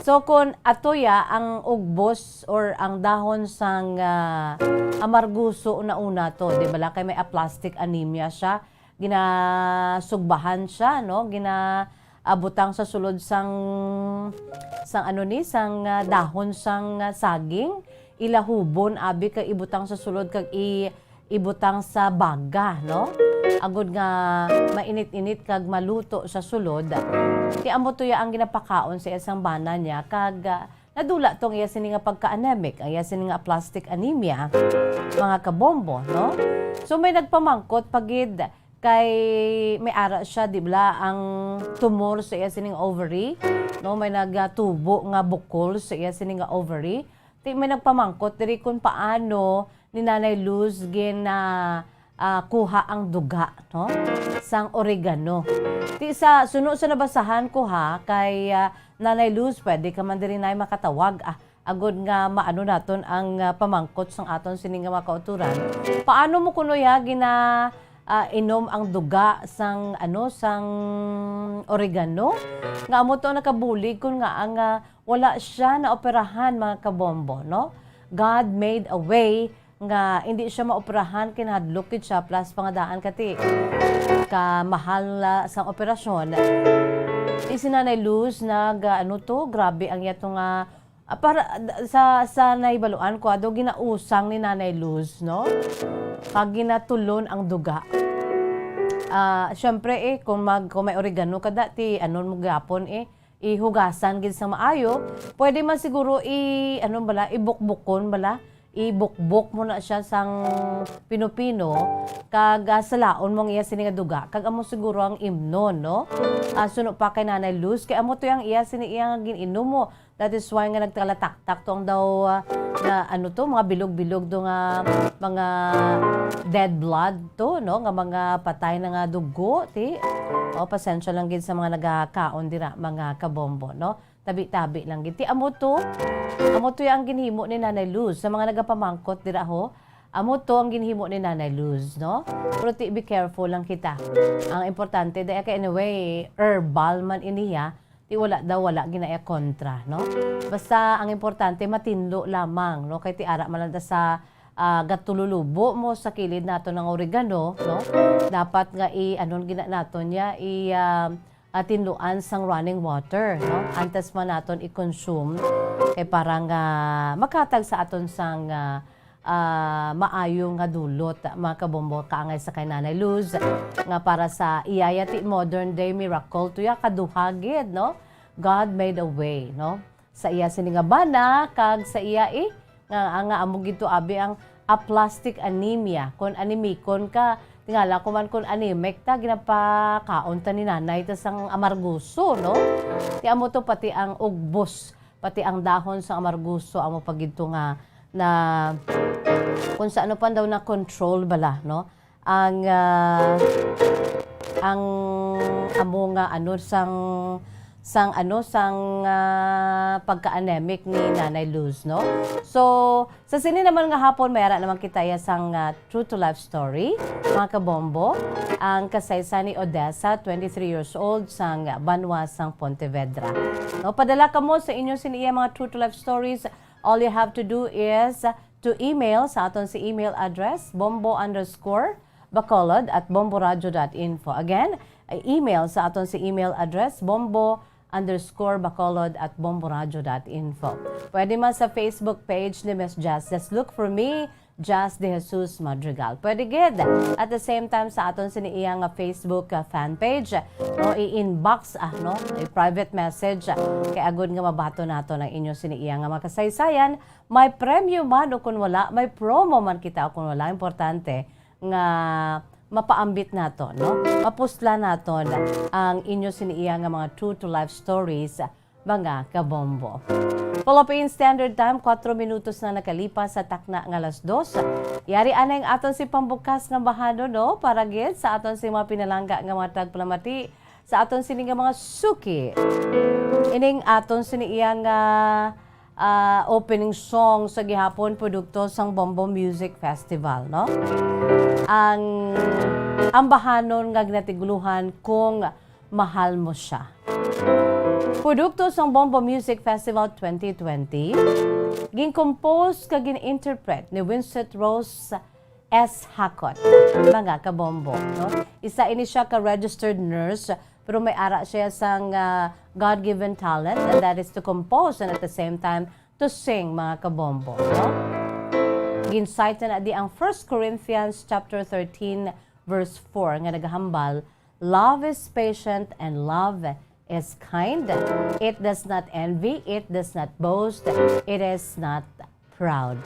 So, kung ato ya ang ugbos or ang dahon sang, ah, amarguso na una to, di bala, kay may aplastic anemia siya, ginasugbahan siya, no? Gina-, ah, butang sa sulod sang, sang ano ni, sang, ah, dahon sang, ah, saging, ilahubon abi kag ibutang sa sulod kag i-, ibutang sa baga, no? Agod nga mainit-init kag maluto sa sulod. Ti amo to ya ang ginapakaon sa iya sang bana niya kag, ah, nadula to ang iya sini nga pagka-anemic, ang iya sini nga aplastic anemia, mga kabombo, no? So, may nagpamangkot pa gid kay may ara siya, di bala, ang tumor sa iya sining ovary, no? May nagatubo nga bukol sa iya sining nga ovary. Ti may nagpamangkot diri kung paano ni Nanay Luz gin, ah, ah, kuha ang duga, no? Sang oregano. Ti sa suno sa nabasahan ko, ha, kay, ah, Nanay Luz, pwede ka man diri nay makatawag, ah, agod nga maano naton ang, ah, pamangkot sang aton sini nga mga kauturan. Paano mo kuno ya gina, ah, inom ang duga sang, ano, sang oregano? Nga amo to ang nakabulig kun nga ang, ah, wala siya naoperahan, mga kabombo, no? God made a way nga hindi siya maoperahan, kinahadlok gid siya, plus pangadaan kati ka mahal, ah, sang operasyon. Ti si Nanay Luz nag, ah, ano to, grabe ang iya to nga, ah, para, sa, sa nahibaluan ko, ado ginausang ni Nanay Luz, no? Pag ginatulon ang duga. Ah, syempre, eh, kung mag-, kung may oregano ka da, ti, ano mo gyapon, eh, ihugasan gid sa maayo. Pwede man siguro i-, ano bala, ibukbukon bala, ibukbok mo na siya sang pino-pino, kag, ah, salaon mo ang iya sini nga duga, kag amo siguro ang imnon, no? Ah, suno pa kay Nanay Luz, kay amo to ang iya sini iya nga gin-inom mo. That is why nga nagkalataktak to ang daw, ah, na ano to, mga bilog-bilog do nga, mga dead blood to, no? Nga mga patay na nga dugo, ti. O, pasensya lang gid sa mga nagakaon dira, mga kabombo, no? tabi-tabi lang gid. Ti amo to, amo to ang ginhimo ni Nanay Luz. Sa mga nagapamangkot dira ho, amo to ang ginhimo ni Nanay Luz, no? Pero ti, be careful lang kita. Ang importante, dahil kay anyway, herbal man iniya, ti wala daw, wala ginaya kontra, no? Basta ang importante, matinlo lamang, no? Kay ti ara man lang ta sa, ah, gatululubo mo sa kilid nato ng oregano, no? Dapat nga i-, ano gina nato niya, i, ah, ah, tinluan sang running water, no? Antes man naton i-consume, kay para nga makatag sa aton sang, ah, ah, maayo nga dulot, mga kabombo, kaangay sa kay Nanay Luz, nga para sa iya ya ti modern day miracle, to ya kaduha gid, no? God made a way, no? Sa iya sini nga bana, kag sa iya, eh, nga, nga amo gid to abi ang aplastic anemia. Kon anemikon ka, tingala ko man kon anemic ta, ginapakaon ta ni nanay ta sang amarguso, no? Ti amo to pati ang ugbos, pati ang dahon sang amarguso, amo pa gid to nga na, kung sa ano pa daw na control bala, no? Ang, ah, ang amo nga ano sang, sang ano, sang, ah, pagka-anemic ni Nanay Luz, no? So, sa sini naman nga hapon, may ara naman kita ya sang, ah, true to life story, mga kabombo, ang kasaysayan ni Odessa, twenty-three years old, sang banwa sang Pontevedra. No, padala kamo sa inyo sini iya mga true to life stories. All you have to do is to email sa aton si email address, bombo underscore bacolod at bomboradio dot info. Again, email sa aton si email address, bombo underscore bacolod at bomboradio dot info. Pwede man sa Facebook page ni Miss Jazz. Just look for me, Jazz De Jesus Madrigal. Pwede gid. At the same time, sa aton sini iya nga Facebook, ah, fan page, no, i-inbox, ah, no, i-private message, ah, kay agud nga mabaton naton ang inyo sini iya nga mga kasaysayan. May premyo man o kun wala, may promo man kita o kun wala, importante nga mapaambit nato, no? Mapuslan naton ang inyo sini iya nga mga true to life stories, mga kabombo. Philippine Standard Time, kuwatro minutos na nakalipas sa takna nga alas dos. Yari anay ang aton si pambukas nga bahano, no? Para gid sa aton si mga pinalangga nga mga tagpalamati, sa aton sini nga mga suki. Ining aton sini iya nga, ah, opening song sa gihapon, produkto sang Bombo Music Festival, no? Ang, ang bahanon nga ginatiguluhan Kung Mahal Mo Siya. Produkto sang Bombo Music Festival twenty twenty, gin-compose kag gin-interpret ni Winsett Rose S. Hakot, mga kabombo, no? Isa ini siya ka registered nurse, pero may ara siya sang, ah, God-given talent, and that is to compose and at the same time to sing, mga kabombo, no? Gin-cite na di ang First Corinthians chapter thirteen, verse four, nga nagahambal, "Love is patient and love is kind. It does not envy, it does not boast, it is not proud."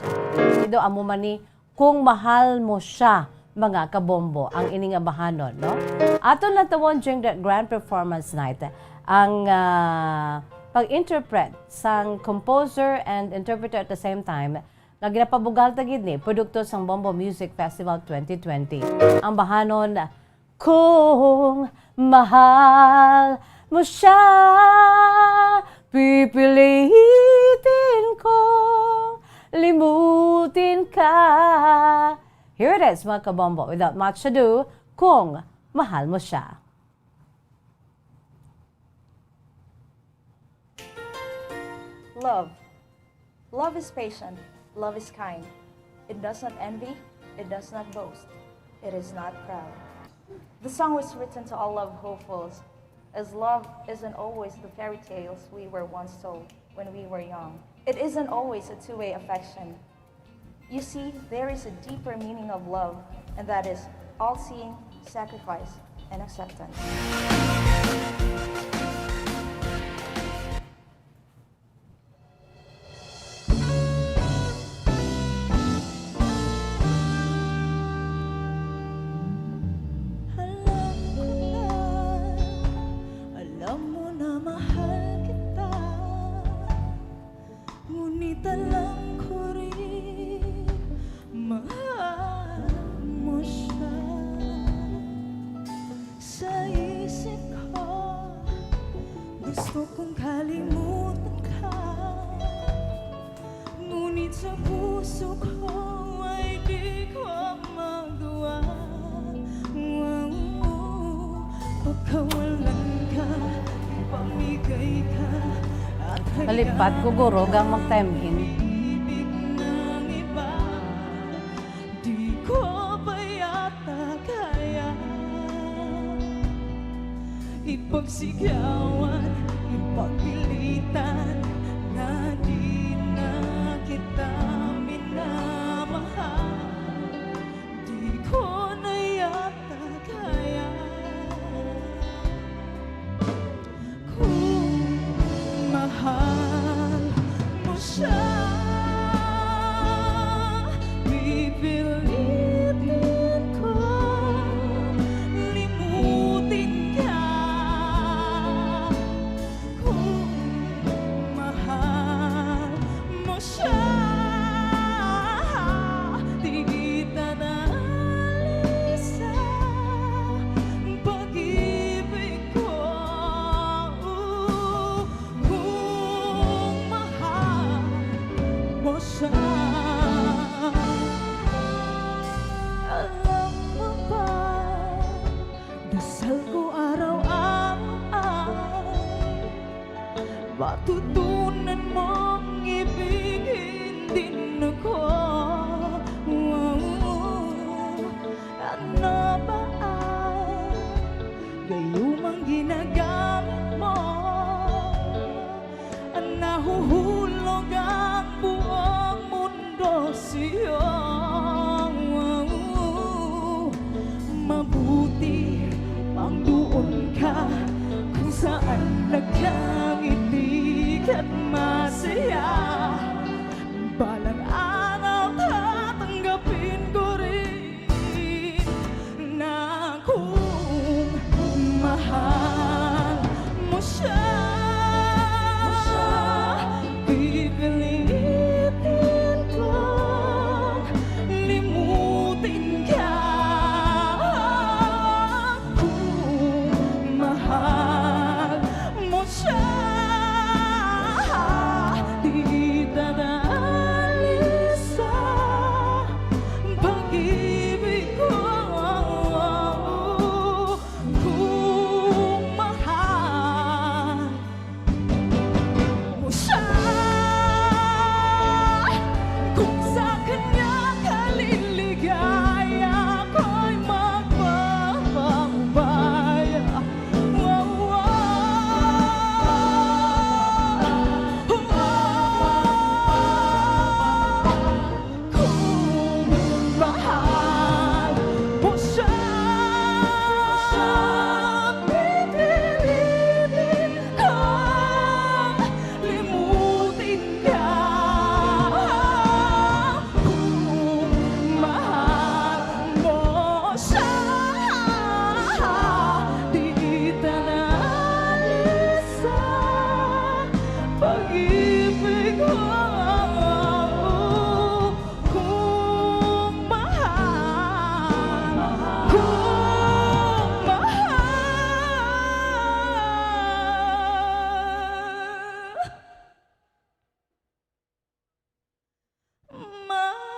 Ido amo man ni, "Kung Mahal Mo Siya," mga kabombo, ang ini nga bahanon, no? Aton lantawon during the grand performance night ang, ah, pag-interpret sang composer and interpreter at the same time nga ginapabugal ta gid ni produkto sang Bombo Music Festival twenty twenty. Ang bahanon, "Kung mahal mo siya, pipilitin kong limutin ka." Here it is, mga kabombo. Without much ado, "Kung Mahal Mo Siya." Love. Love is patient. Love is kind. It does not envy. It does not boast. It is not proud. The song was written to all love hopefuls, as love isn't always the fairy tales we were once told when we were young. It isn't always a two-way affection. You see, there is a deeper meaning of love, and that is all-seeing sacrifice and acceptance. Alam ko na, alam mo na mahal kita. Ngunit alam ko rin, mahal mo siya. Sa isip ko, Lipat ko, guro, gang mag-time in. Di ko pa yata kaya ipagsigawan, ipagpilitan na di na kita minamahal. Di ko na yata kaya. Kung mahal mo siya, pipilitin ko limutin ka. Kung mahal mo siya, di kita na alis sa pag-ibig ko. Kung mahal mo siya, alam mo ba, dasal ko araw-araw, matutunan mong ibigin din ako. Ano ba ang gayumang ginagamit mo? Nahuhulog ang buong mundo sa'yo. Mabuti pang doon ka kung saan nagkangiti ka't masaya. Balang araw tatanggapin ko rin na kung mahal mo siya, pipilitin kong limutin ka. Kung mahal mo siya, di kita na alis sa pag-ibig ko. Kung mahal mo siya, kung sa kanya ka liligaya, ako'y magpapaubaya. Wow, wow. Wow. Kung mahal mo siya, pipilitin kong limutin ka. Kung mahal mo siya, di kita na alis sa pag-ibig mo. Kung mahal, kung mahal, mahal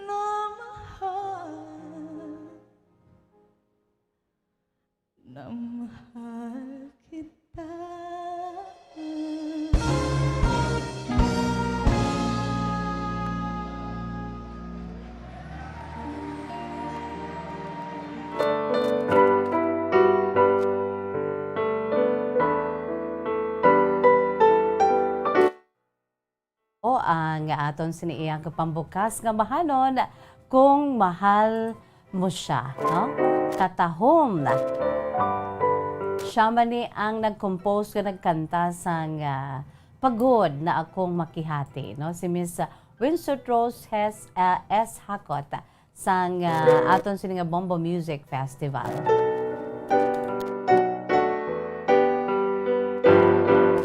na mahal. Na mahal kita. O ang aton sini iyang pambukas nga mahanon, Kung Mahal Mo Siya, no? Katahom na. Siya man ni ang nag-compose nga nagkanta sang, ah, Pagod na Akong Makihati, no? Si Miss Winsort Rose Hes-, ah, S. Hakot sang, ah, aton sini nga Bombo Music Festival.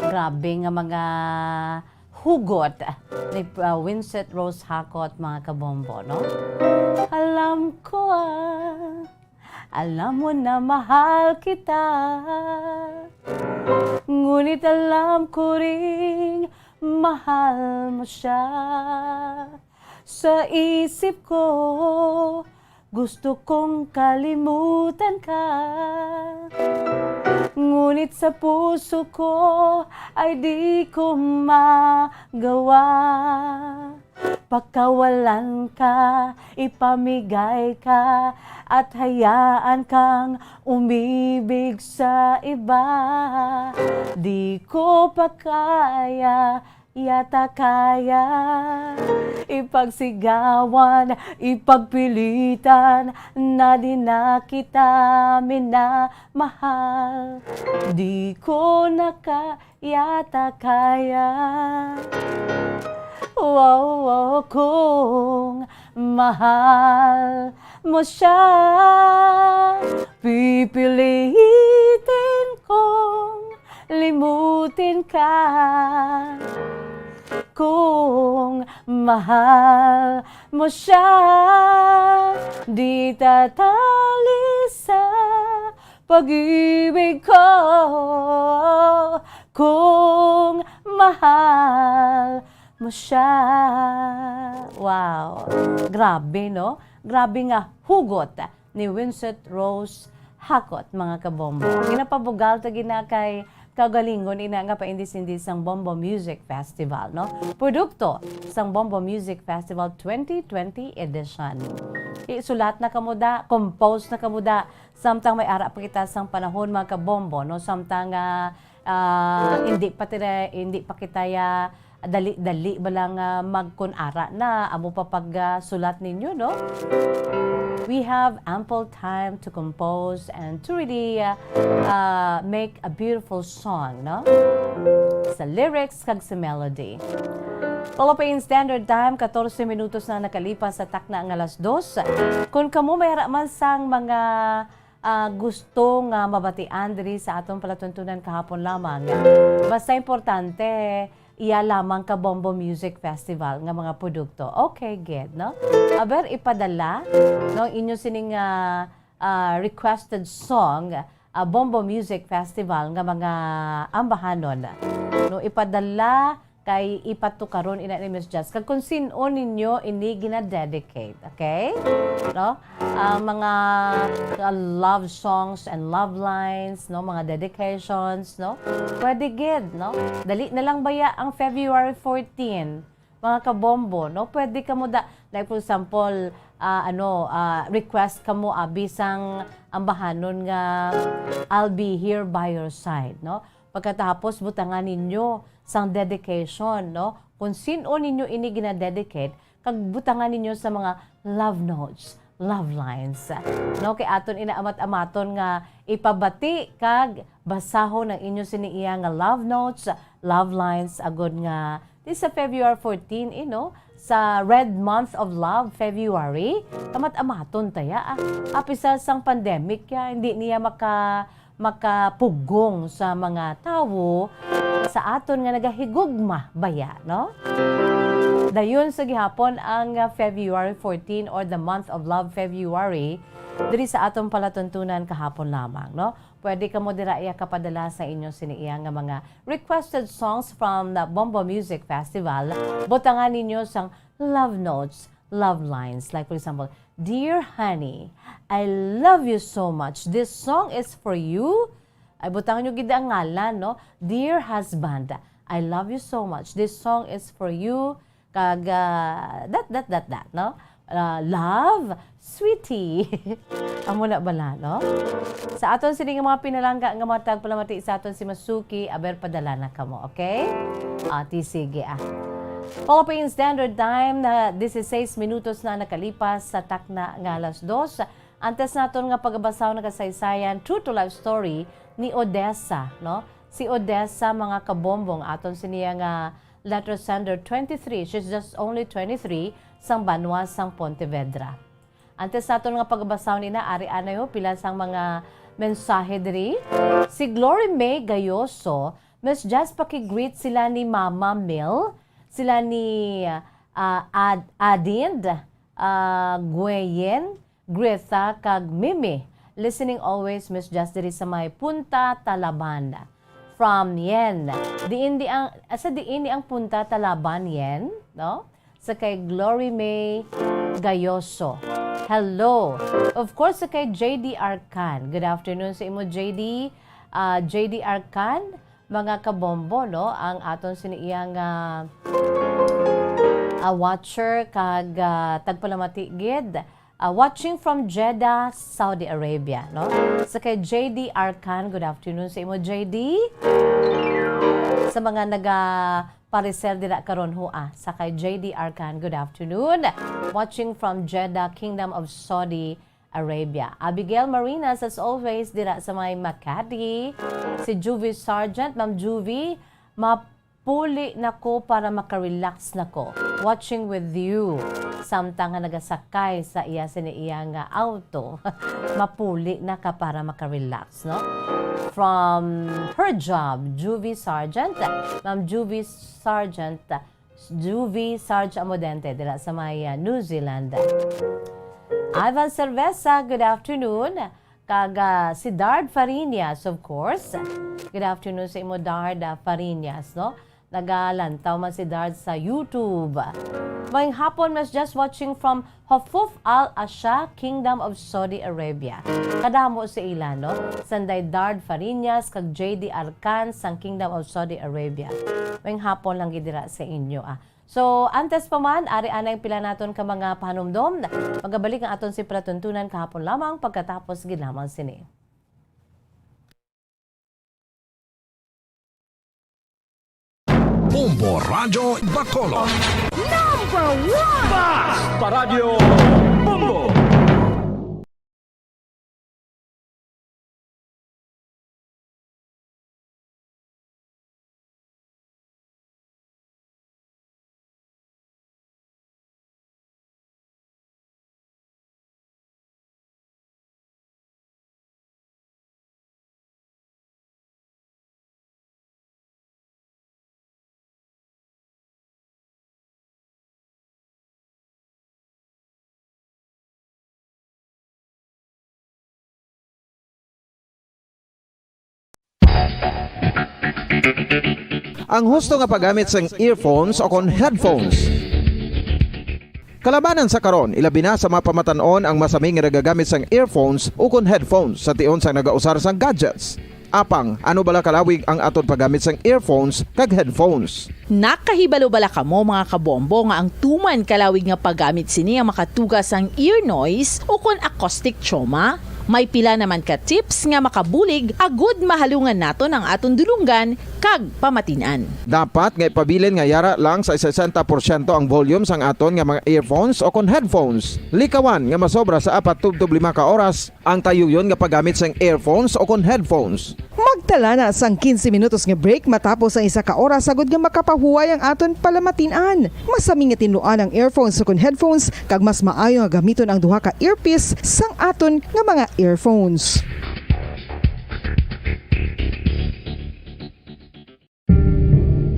Grabe nga mga hugot ni, ah, Winsort Rose Hakot, mga kabombo, no? Alam ko, ah, alam mo na mahal kita. Ngunit alam ko ring mahal mo siya. Sa isip ko, Gusto kong kalimutan ka, ngunit sa puso ko ay di ko magawa. Pakawalan ka, ipamigay ka, at hayaan kang umibig sa iba. Di ko pa kaya, yata kaya, ipagsigawan, ipagpilitan, na di na kita minamahal. Di ko na ka yata kaya. Wow, wow, kung mahal mo siya, pipilitin kong limutin ka. Kung mahal mo siya, di tatali sa pag-ibig ko. Kung mahal mo siya. Wow. Grabe, no? Grabe nga hugot ni Winsett Rose Hakot, mga kabombo. Ginapabugal ta gina kay kaugalingon ina nga paindis-indis sang Bombo Music Festival, no? Produkto sang Bombo Music Festival twenty twenty edition. Isulat na kamo da, compose na kamo da, samtang may ara pa kita sang panahon, mga kabombo, no? Samtang, ah, ah, hindi pa tira, hindi pa kita ya dali-dali ba lang, ah, magkunara na amo pa pag, ah, sulat ninyo, no? We have ample time to compose and to really, ah, ah, make a beautiful song, no? Sa lyrics kag sa melody. Philippine Standard Time, katorse minutos na nakalipas sa takna nga alas dos. Kung kamo may ara man sang mga ah, gusto nga mabatian diri sa aton palatuntunan kahapon lamang. Basta importante, iya lamang ka Bombo Music Festival nga mga produkto. Okay, good, no? Aber, ipadala, no, inyo sining, ah, ah, requested song, ah, Bombo Music Festival nga mga ambahanon. No, ipadala kay ipatukaron ina ni Miss Jazz. Kag kung sin-o ninyo ini gina-dedicate, okay? No? Ah, mga, ah, love songs and love lines, no? Mga dedications, no? Pwede gid, no? Dali na lang baya ang February fourteen, mga kabombo, no? Pwede kamo da, like, for example, ah, ano, ah, request kamo abi sang ambahanon nga "I'll Be Here by Your Side," no? Pagkatapos, butangan ninyo sang dedication, no? Kung sin-o ninyo ini gina-dedicate, kag butangan ninyo sa mga love notes, love lines, no? Kay aton ina amat-amaton nga ipabati kag basahon ang inyo sini iya nga love notes, love lines, agod nga di sa February fourteen, eh, no? Sa Red Month of Love, February, amat-amaton ta ya, ah. Apisar sang pandemic ya, hindi niya maka-, makapugong sa mga tawo sa aton nga nagahigugma baya, no? Dayon sa gihapon ang, ah, February fourteen or the Month of Love February diri sa aton palatuntunan kahapon lamang, no? Pwede kamo dira iya kapadala sa inyo sini iya nga mga requested songs from the Bombo Music Festival. Butangan ninyo sang love notes, love lines. Like, for example, "Dear honey, I love you so much. This song is for you." Ay, butang nyo gid ang ngalan, no? "Dear husband, I love you so much. This song is for you." Kag, ah, that, that, that, that, no? Ah, "Love, sweetie." Amo na bala, no? Sa aton sini nga mga pinalangga nga mga tagpalamati sa aton si Masuki, aber, padala na kamo, okay? Ah, ti sige, ah. Philippine Standard Time na dieciséis minutos na nakalipas sa takna nga alas dos. Antes naton nga pagabasahon ang kasaysayan, true to life story ni Odessa, no? Si Odessa, mga kabombong, aton siniya nga letter sender, twenty-three. She's just only twenty-three, sang banwa sang Pontevedra. Antes naton nga pagbasahon ina, ari anay ho, pila sang mga mensahe diri. Si Glory May Gayoso, "Miss Jazz, paki-greet sila ni Mama Mel, sila ni, ah, Ad-, Adind, ah, Gueyen, Greta, kag Mimi. Listening always, Miss Jazz, diri sa may Punta Talaban." From Yen. Diin di ang, sa diin ni ang Punta Talaban, Yen, no? sa kay Glory May Gayoso. Hello. Of course, sa kay J D Arcan. Good afternoon sa imo, J D. Ah, J D Arcan, mga kabombo, no? Ang aton sini iya nga, ah, watcher kag, ah, tagpalamati gid. Ah, watching from Jeddah, Saudi Arabia, no? Sa kay J D Arcan, good afternoon sa imo, J D. Sa mga naga pareser dira karon, hua, sa kay J D Arcan, good afternoon. Watching from Jeddah, Kingdom of Saudi Arabia. Abigail Marinas, as always, dira sa may Makati. Si Juvie Sargent, Ma'am Juvie, mapuli na ko para makarelax na ko. Watching with you. Samtang nga nagasakay sa iya sini iya nga auto, mapuli na ka para makarelax, no? From her job, Juvie Sargent, Ma'am Juvie Sargent, Juvie Sarge Amodente, dira sa may, ah, New Zealand. Ivan Cerveza, good afternoon. Kag, ah, si Dard Fariñas, of course. Good afternoon sa imo, Dard, ah, Fariñas, no? Nagalantaw man si Dard sa YouTube. Maayong hapon, mas just watching from Hufuf Al Asha, Kingdom of Saudi Arabia. Kadamo sa ila, no? Sanday Dard Fariñas kag J D Arcan sang Kingdom of Saudi Arabia. Maayong hapon lang gid dira sa inyo, ah. So, antes pa man, ari anay ang pila naton ka mga pahanumdom. Magabalik ang aton si palatuntunan kahapon lamang pagkatapos gid lamang sini. Bombo Radyo Bacolod. Number one! Basta Radyo Bombo! Ang husto nga paggamit sang earphones o kon headphones. Kalabanan sa karon, ilabi na sa mga pamatan-on ang masami nga nagagamit sang earphones ukon headphones sa tion sang nagausar sang gadgets. Apang, ano bala kalawig ang aton paggamit sang earphones kag headphones? Nakahibalo bala kamo, mga kabombo, nga ang tuman kalawig nga paggamit sini ang makatuga sang ear noise ukon acoustic trauma? May pila naman ka tips nga makabulig agud mahalungan naton ang aton dulonggan kag pamatin-an. Dapat nga ipabilin nga yara lang sa sesenta porsyento ang volume sang aton nga mga earphones o kon headphones. Likawan nga masobra sa apat tubtob lima ka oras ang tayuyon nga paggamit sang earphones o kon headphones. Magtala na sang quince minutos nga break matapos ang isa ka oras agud nga makapahuway ang aton palamatin-an. Masami nga tinluan ang earphones o kon headphones, kag mas maayo nga gamiton ang duha ka earpiece sang aton nga mga earphones.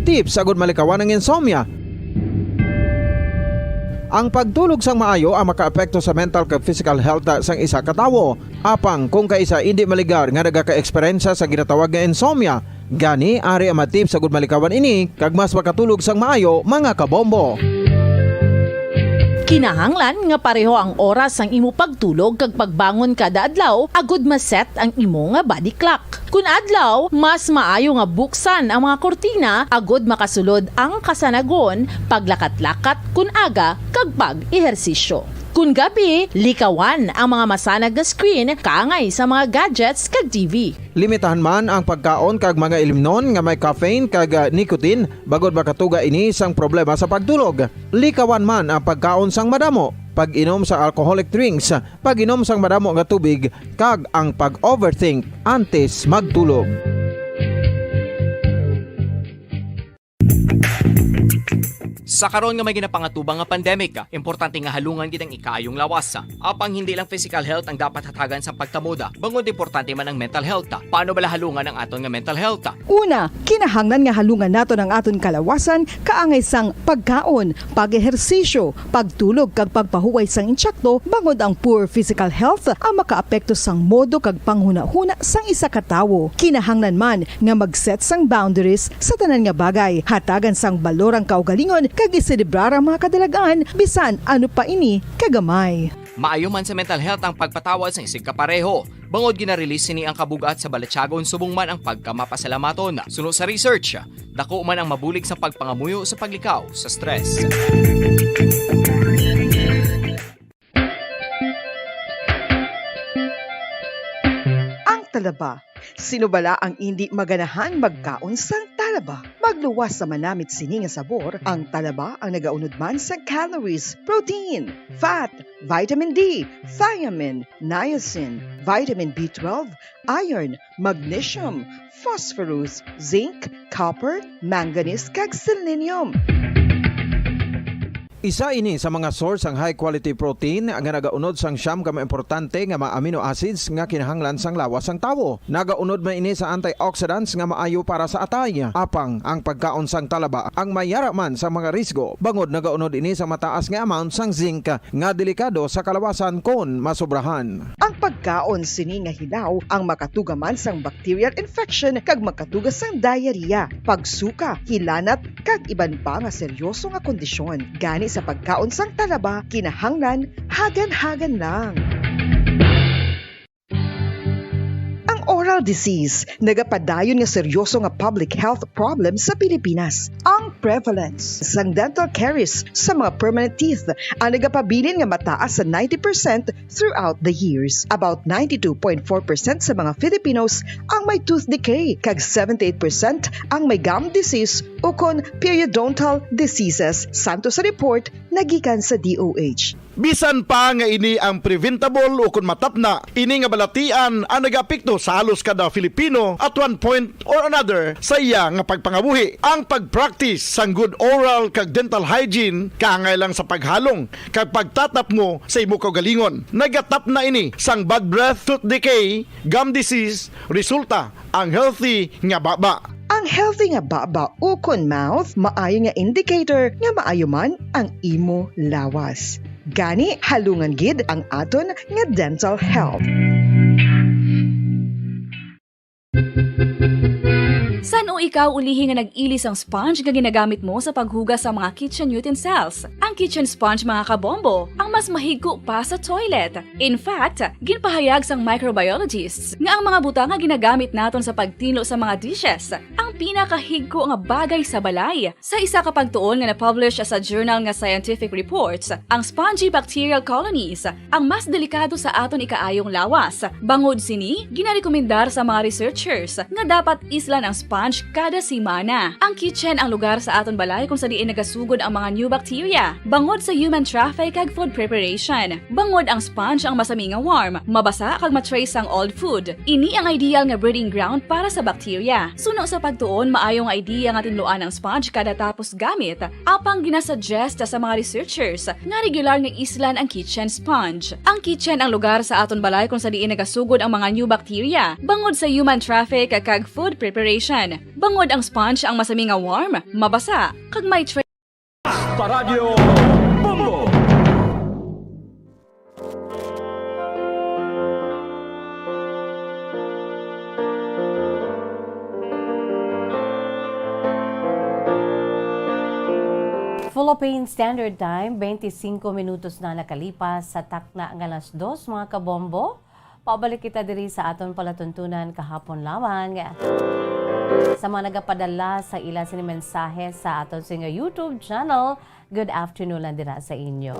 Tips agud malikawan ang insomnia. Ang pagtulog sang maayo ang makaapekto sa mental kag physical health sang isa ka tawo. Apang kung kaisa indi maligar nga nagakaeksperyensya sa ginatawag nga insomnia, gani ari ang mga tips agud malikawan ini kag mas makatulog sang maayo, mga kabombo. Kinahanglan nga pareho ang oras sang imo pagtulog kag pagbangon kada adlaw agud ma-set ang imo nga body clock. Kun adlaw, mas maayo nga buksan ang mga kurtina agud makasulod ang kasanagon, paglakat-lakat kun aga, kag pag-ehersisyo. Kun gabi, likawan ang mga masanag nga screen kaangay sa mga gadgets kag T V. Limitahan man ang pagkaon kag mga ilimnon nga may caffeine kag, ah, nicotine, bangod makatuga ini sang problema sa pagtulog. Likawan man ang pagkaon sang madamo, pag-inom sa alcoholic drinks, pag-inom sang madamo nga tubig, kag ang pag-overthink antes magtulog. Sa karon nga may ginapangatubang nga pandemic, importante nga halungan gid ang ikaayong lawas. Apang hindi lang physical health ang dapat hatagan sa pagkamoda, bangod importante man ang mental health. Paano bala halungan ang aton nga mental health? Una, kinahanglan nga halungan naton ang aton kalawasan kaangay sang pagkaon, pag-ehersisyo, pagtulog kag pagpahuway sang insakto, bangod ang poor physical health ang makaapekto sang modo kag panghunahuna sang isa ka tawo. Kinahanglan man nga mag-set sang boundaries sa tanan nga bagay, hatagan sang balor ang kaugalingon kag Giselebrar ang mga kadalagan bisan ano pa ini kagamay. Maayo man sa mental health ang pagpatawad sang isigkapareho, bangod gina-release sini ang kabug-at sa balatyagon subong man ang pagkamapasalamaton. Suno sa research, dako man ang mabulig sa pagpangamuyo sa paglikaw sa stress. Ang talaba. Sino bala ang indi maganahan magkaon sang talaba? Magluwas sa manamit sini nga sabor, ang talaba ang nagaunod man sa calories, protein, fat, vitamin D, thiamine, niacin, vitamin B twelve, iron, magnesium, phosphorus, zinc, copper, manganese, kag selenium. Isa ini sa mga source sang high quality protein nga nagaunod sang siyam ka mga importante nga mga amino acids nga kinahanglan sang lawas sang tawo. Nagaunod man ini sa antioxidants nga maayo para sa atay. Apang ang pagkaon sang talaba ang may yara man sa mga risgo, bangod nagaunod ini sa mataas nga amount sang zinc nga delikado sa kalawasan kon masobrahan. Ang pagkaon sini nga hilaw ang makatuga man sang bacterial infection kag makatuga sang diarrhea, pagsuka, hilanat, kag iban pa nga seryoso nga kondisyon. Gani sa pagkaon sang talaba, kinahanglan hagan-hagan lang. Ang oral disease nagapadayon nga seryoso nga public health problem sa Pilipinas. Ang prevalence sang dental caries sa mga permanent teeth ang nagapabilin nga mataas sa ninety percent throughout the years. About ninety-two point four percent sa mga Filipinos ang may tooth decay, kag seventy-eight percent ang may gum disease ukon periodontal diseases, santo sa report nga gikan sa D O H. Bisan pa nga ini ang preventable ukon matapna, ini nga balatian ang nagaapekto sa halos kada Filipino at one point or another sa iya nga pagpangabuhi. Ang pag-practice sang good oral kag dental hygiene kaangay lang sa paghalong kag pagtatapngo sa imo kaugalingon. Nagatapna ini sang bad breath, tooth decay, gum disease, resulta ang healthy nga baba. Ang healthy nga baba ukon mouth maayo nga indicator nga maayo man ang imo lawas. Gani, halungan gid ang aton nga dental health. San-o ikaw ulihi nga nag-ili sang sponge nga ginagamit mo sa paghugas sa mga kitchen utensils? Ang kitchen sponge, mga kabombo, ang mas mahigko pa sa toilet. In fact, ginpahayag sang microbiologists nga ang mga butang nga ginagamit naton sa pagtinlo sa mga dishes ang pinakahigko nga bagay sa balay. Sa isa ka pagtuon nga na-publish sa journal nga Scientific Reports, ang spongy bacterial colonies ang mas delikado sa aton ikaayong lawas. Bangod sini, ginarekomendar sa mga researchers nga dapat islan ang sponge kada semana. Ang kitchen ang lugar sa aton balay kung sa diin nagasugod ang mga new bacteria, bangod sa human traffic kag food preparation. Bangod ang sponge ang masami nga warm, mabasa kag ma-trace sang old food. Ini ang ideal nga breeding ground para sa bacteria. Suno sa pagtuon, maayo nga idea nga tinluan ang sponge kada tapos gamit. Apang ginasuggest sa mga researchers nga regular nga islan ang kitchen sponge. Ang kitchen ang lugar sa aton balay kung sa diin nagasugod ang mga new bacteria, bangod sa human traffic kag food preparation. Bangod ang sponge ang masami nga warm, mabasa, kag may trace. Paradyo Bombo! Philippine Standard Time, twenty-five minutos na nakalipas sa takna nga alas dos, mga kabombo. Pabalik kita diri sa aton palatuntunan kahapon lamang. Sa mga nagapadala sa ila sini mensahe sa aton sini nga YouTube channel, good afternoon lang dira sa inyo.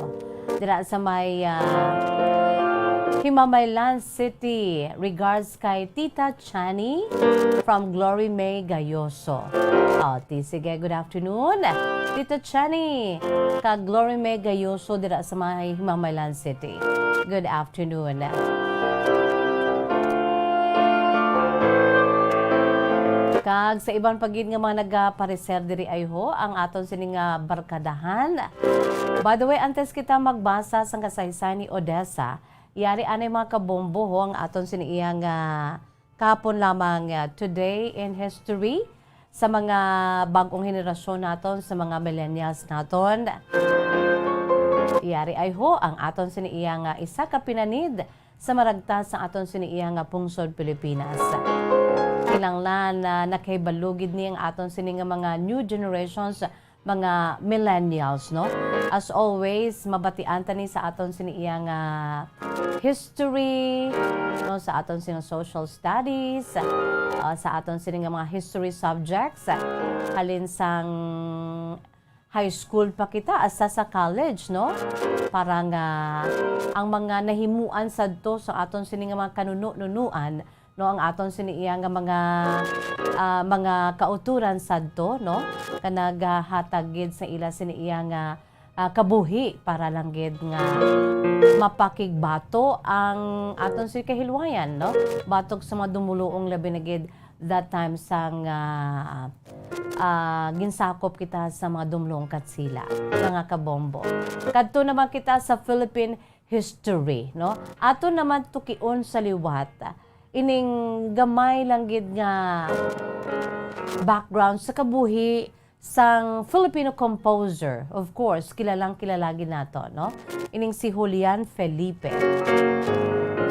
Dira sa may, ah, Himamaylan City, regards kay Tita Chani from Glory May Gayoso. Oh, ti, sige, good afternoon, Tita Chani, kag Glory May Gayoso dira sa may Himamaylan City. Good afternoon. Kag sa iban pa gid nga mga nagapareser diri, ay ho, ang aton sini nga barkadahan. By the way, antes kita magbasa sang kasaysayan ni Odessa, yari anay, mga kabombo, ho, ang aton sini iya nga kahapon lamang, ah, Today in History sa mga bag-ong henerasyon naton, sa mga millennials naton. Yari ay ho ang aton sini iya nga isa ka pinanid sa maragtas sa aton sini iya nga pungsod Pilipinas. Kinahanglan na nakahibalo gid ni ang aton sini nga mga new generations mga millennials, no? As always, mabatian ta ni sa aton sini iya nga history, no, sa aton sini social studies, ah, sa aton sini nga mga history subjects, halin sang high school pa kita, asa sa college, no? Para nga ang mga nahimuan sadto sa aton sini nga mga kanuno-nunuan, no, ang aton sini iya nga mga, ah, mga kauturan sadto, no, nga nagahatag gid sa ila sini iya nga, ah, kabuhi para lang gid nga mapakigbato ang aton sini kahilwayan, no, batok sa mga dumuluong, labi na gid that time sang, ah, ah, ginsakop kita sa mga dumuluong Katsila, mga kabombo. Kadto naman kita sa Philippine history, no? Ato naman tukion sa liwat ining gamay lang gid nga background sa kabuhi sang Filipino composer. Of course, kilalang kilala gid nato, no? Ining si Julian Felipe.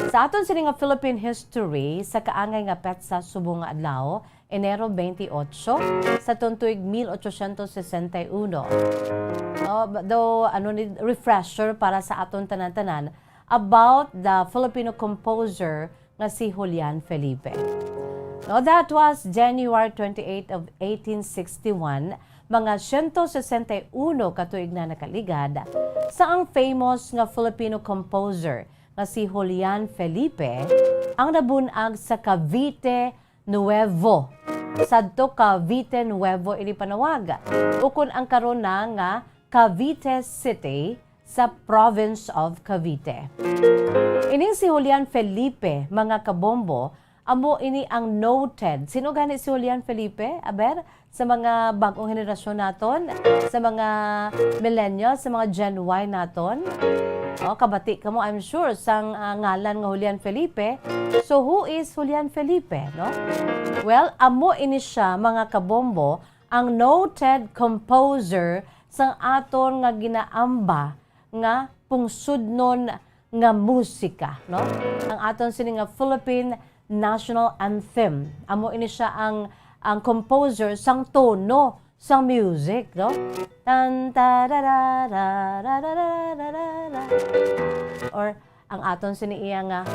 Sa aton sini nga Philippine history, sa kaangay nga petsa subong nga adlaw, Enero twenty-eight, sa tuig mil ochocientos sesenta y uno. Oh, ba-, though, ano ni, refresher para sa aton tanan-tanan about the Filipino composer nga si Julian Felipe. No, that was January twenty-eight of eighteen sixty-one, mga siyento sesenta y uno ka tuig na nakaligad, sa ang famous nga Filipino composer nga si Julian Felipe ang nabun-ag sa Cavite Nuevo. Sadto Cavite Nuevo ini panawag, ukon ang karon na nga Cavite City sa province of Cavite. Ining si Julian Felipe, mga kabombo, amo ini ang noted. Sino gani si Julian Felipe? Aber, sa mga bag-ong henerasyon naton, sa mga millennials, sa mga Gen Y naton. Oh, kabati kamo, I'm sure, sang, ah, ngalan nga Julian Felipe. So, who is Julian Felipe, no? Well, amo ini siya, mga kabombo, ang noted composer sang aton nga ginaamba nga pungsudnon nga musika, no? Ang aton sini nga Philippine National Anthem. Amo ini siya ang, ang composer sang tono sang music, no? Tan, ta, ra, ra, ra, ra, ra, ra, ra, ra, ra. Or ang aton sini iya nga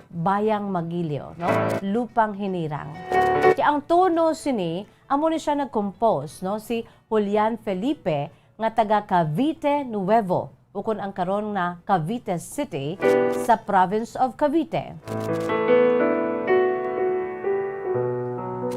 Bayang Magiliw, no? Lupang Hinirang. Kaya ang tono sini, amo ni siya nag-compose, no? Si Julian Felipe nga taga Cavite Nuevo, ukon ang karon na Cavite City, sa province of Cavite.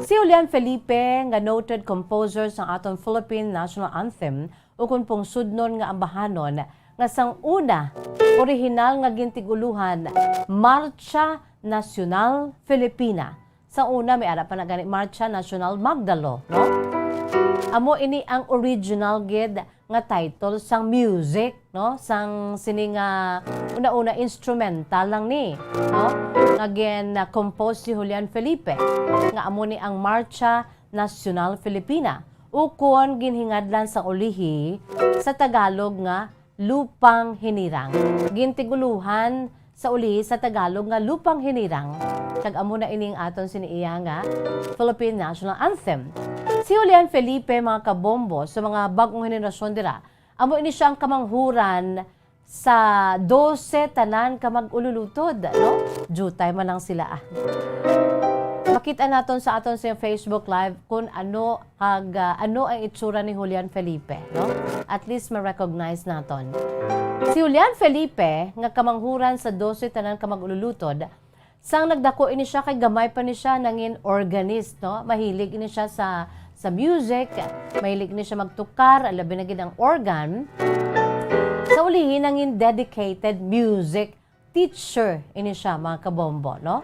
Si Julian Felipe, nga noted composer sang aton Philippine National Anthem, ukon pungsudnon nga ambahanon, nga sang una, orihinal nga gintig-ulohan, Marcha Nacional Filipina. Sa una, may ara pa na gani, Marcha Nacional Magdalo, no? Amo ini ang original gid nga title sang music, no? Sang sini nga una-una instrumental lang ni, no? Nga gin, ah, compose si Julian Felipe, nga amo ni ang Marcha Nacional Filipina, ukon ginhingadlan sa ulihi sa Tagalog nga Lupang Hinirang. Gintig-ulohan sa uli sa Tagalog nga Lupang Hinirang, kag amo na ining aton sini iya nga Philippine National Anthem. Si Julian Felipe, mga kabombo, sa mga bag-ong henerasyon dira, amo ini siya ang kamanghuran sa dose tanan ka mag-ululutod, no? Jutay man lang sila, ah. Makita naton sa aton sa Facebook Live kung ano kag, ah, ano ang itsura ni Julian Felipe, no? At least ma-recognize naton. Si Julian Felipe, nga kamanghuran sa dose tanan ka mag-ululutod, sang nagdako ini siya kay gamay pa ni siya nangin organist, no? Mahilig ini siya sa, sa music, mahilig ini siya magtukar, labi na gid ang organ. Sa ulihi, nangin dedicated music teacher ini siya, mga kabombo, no?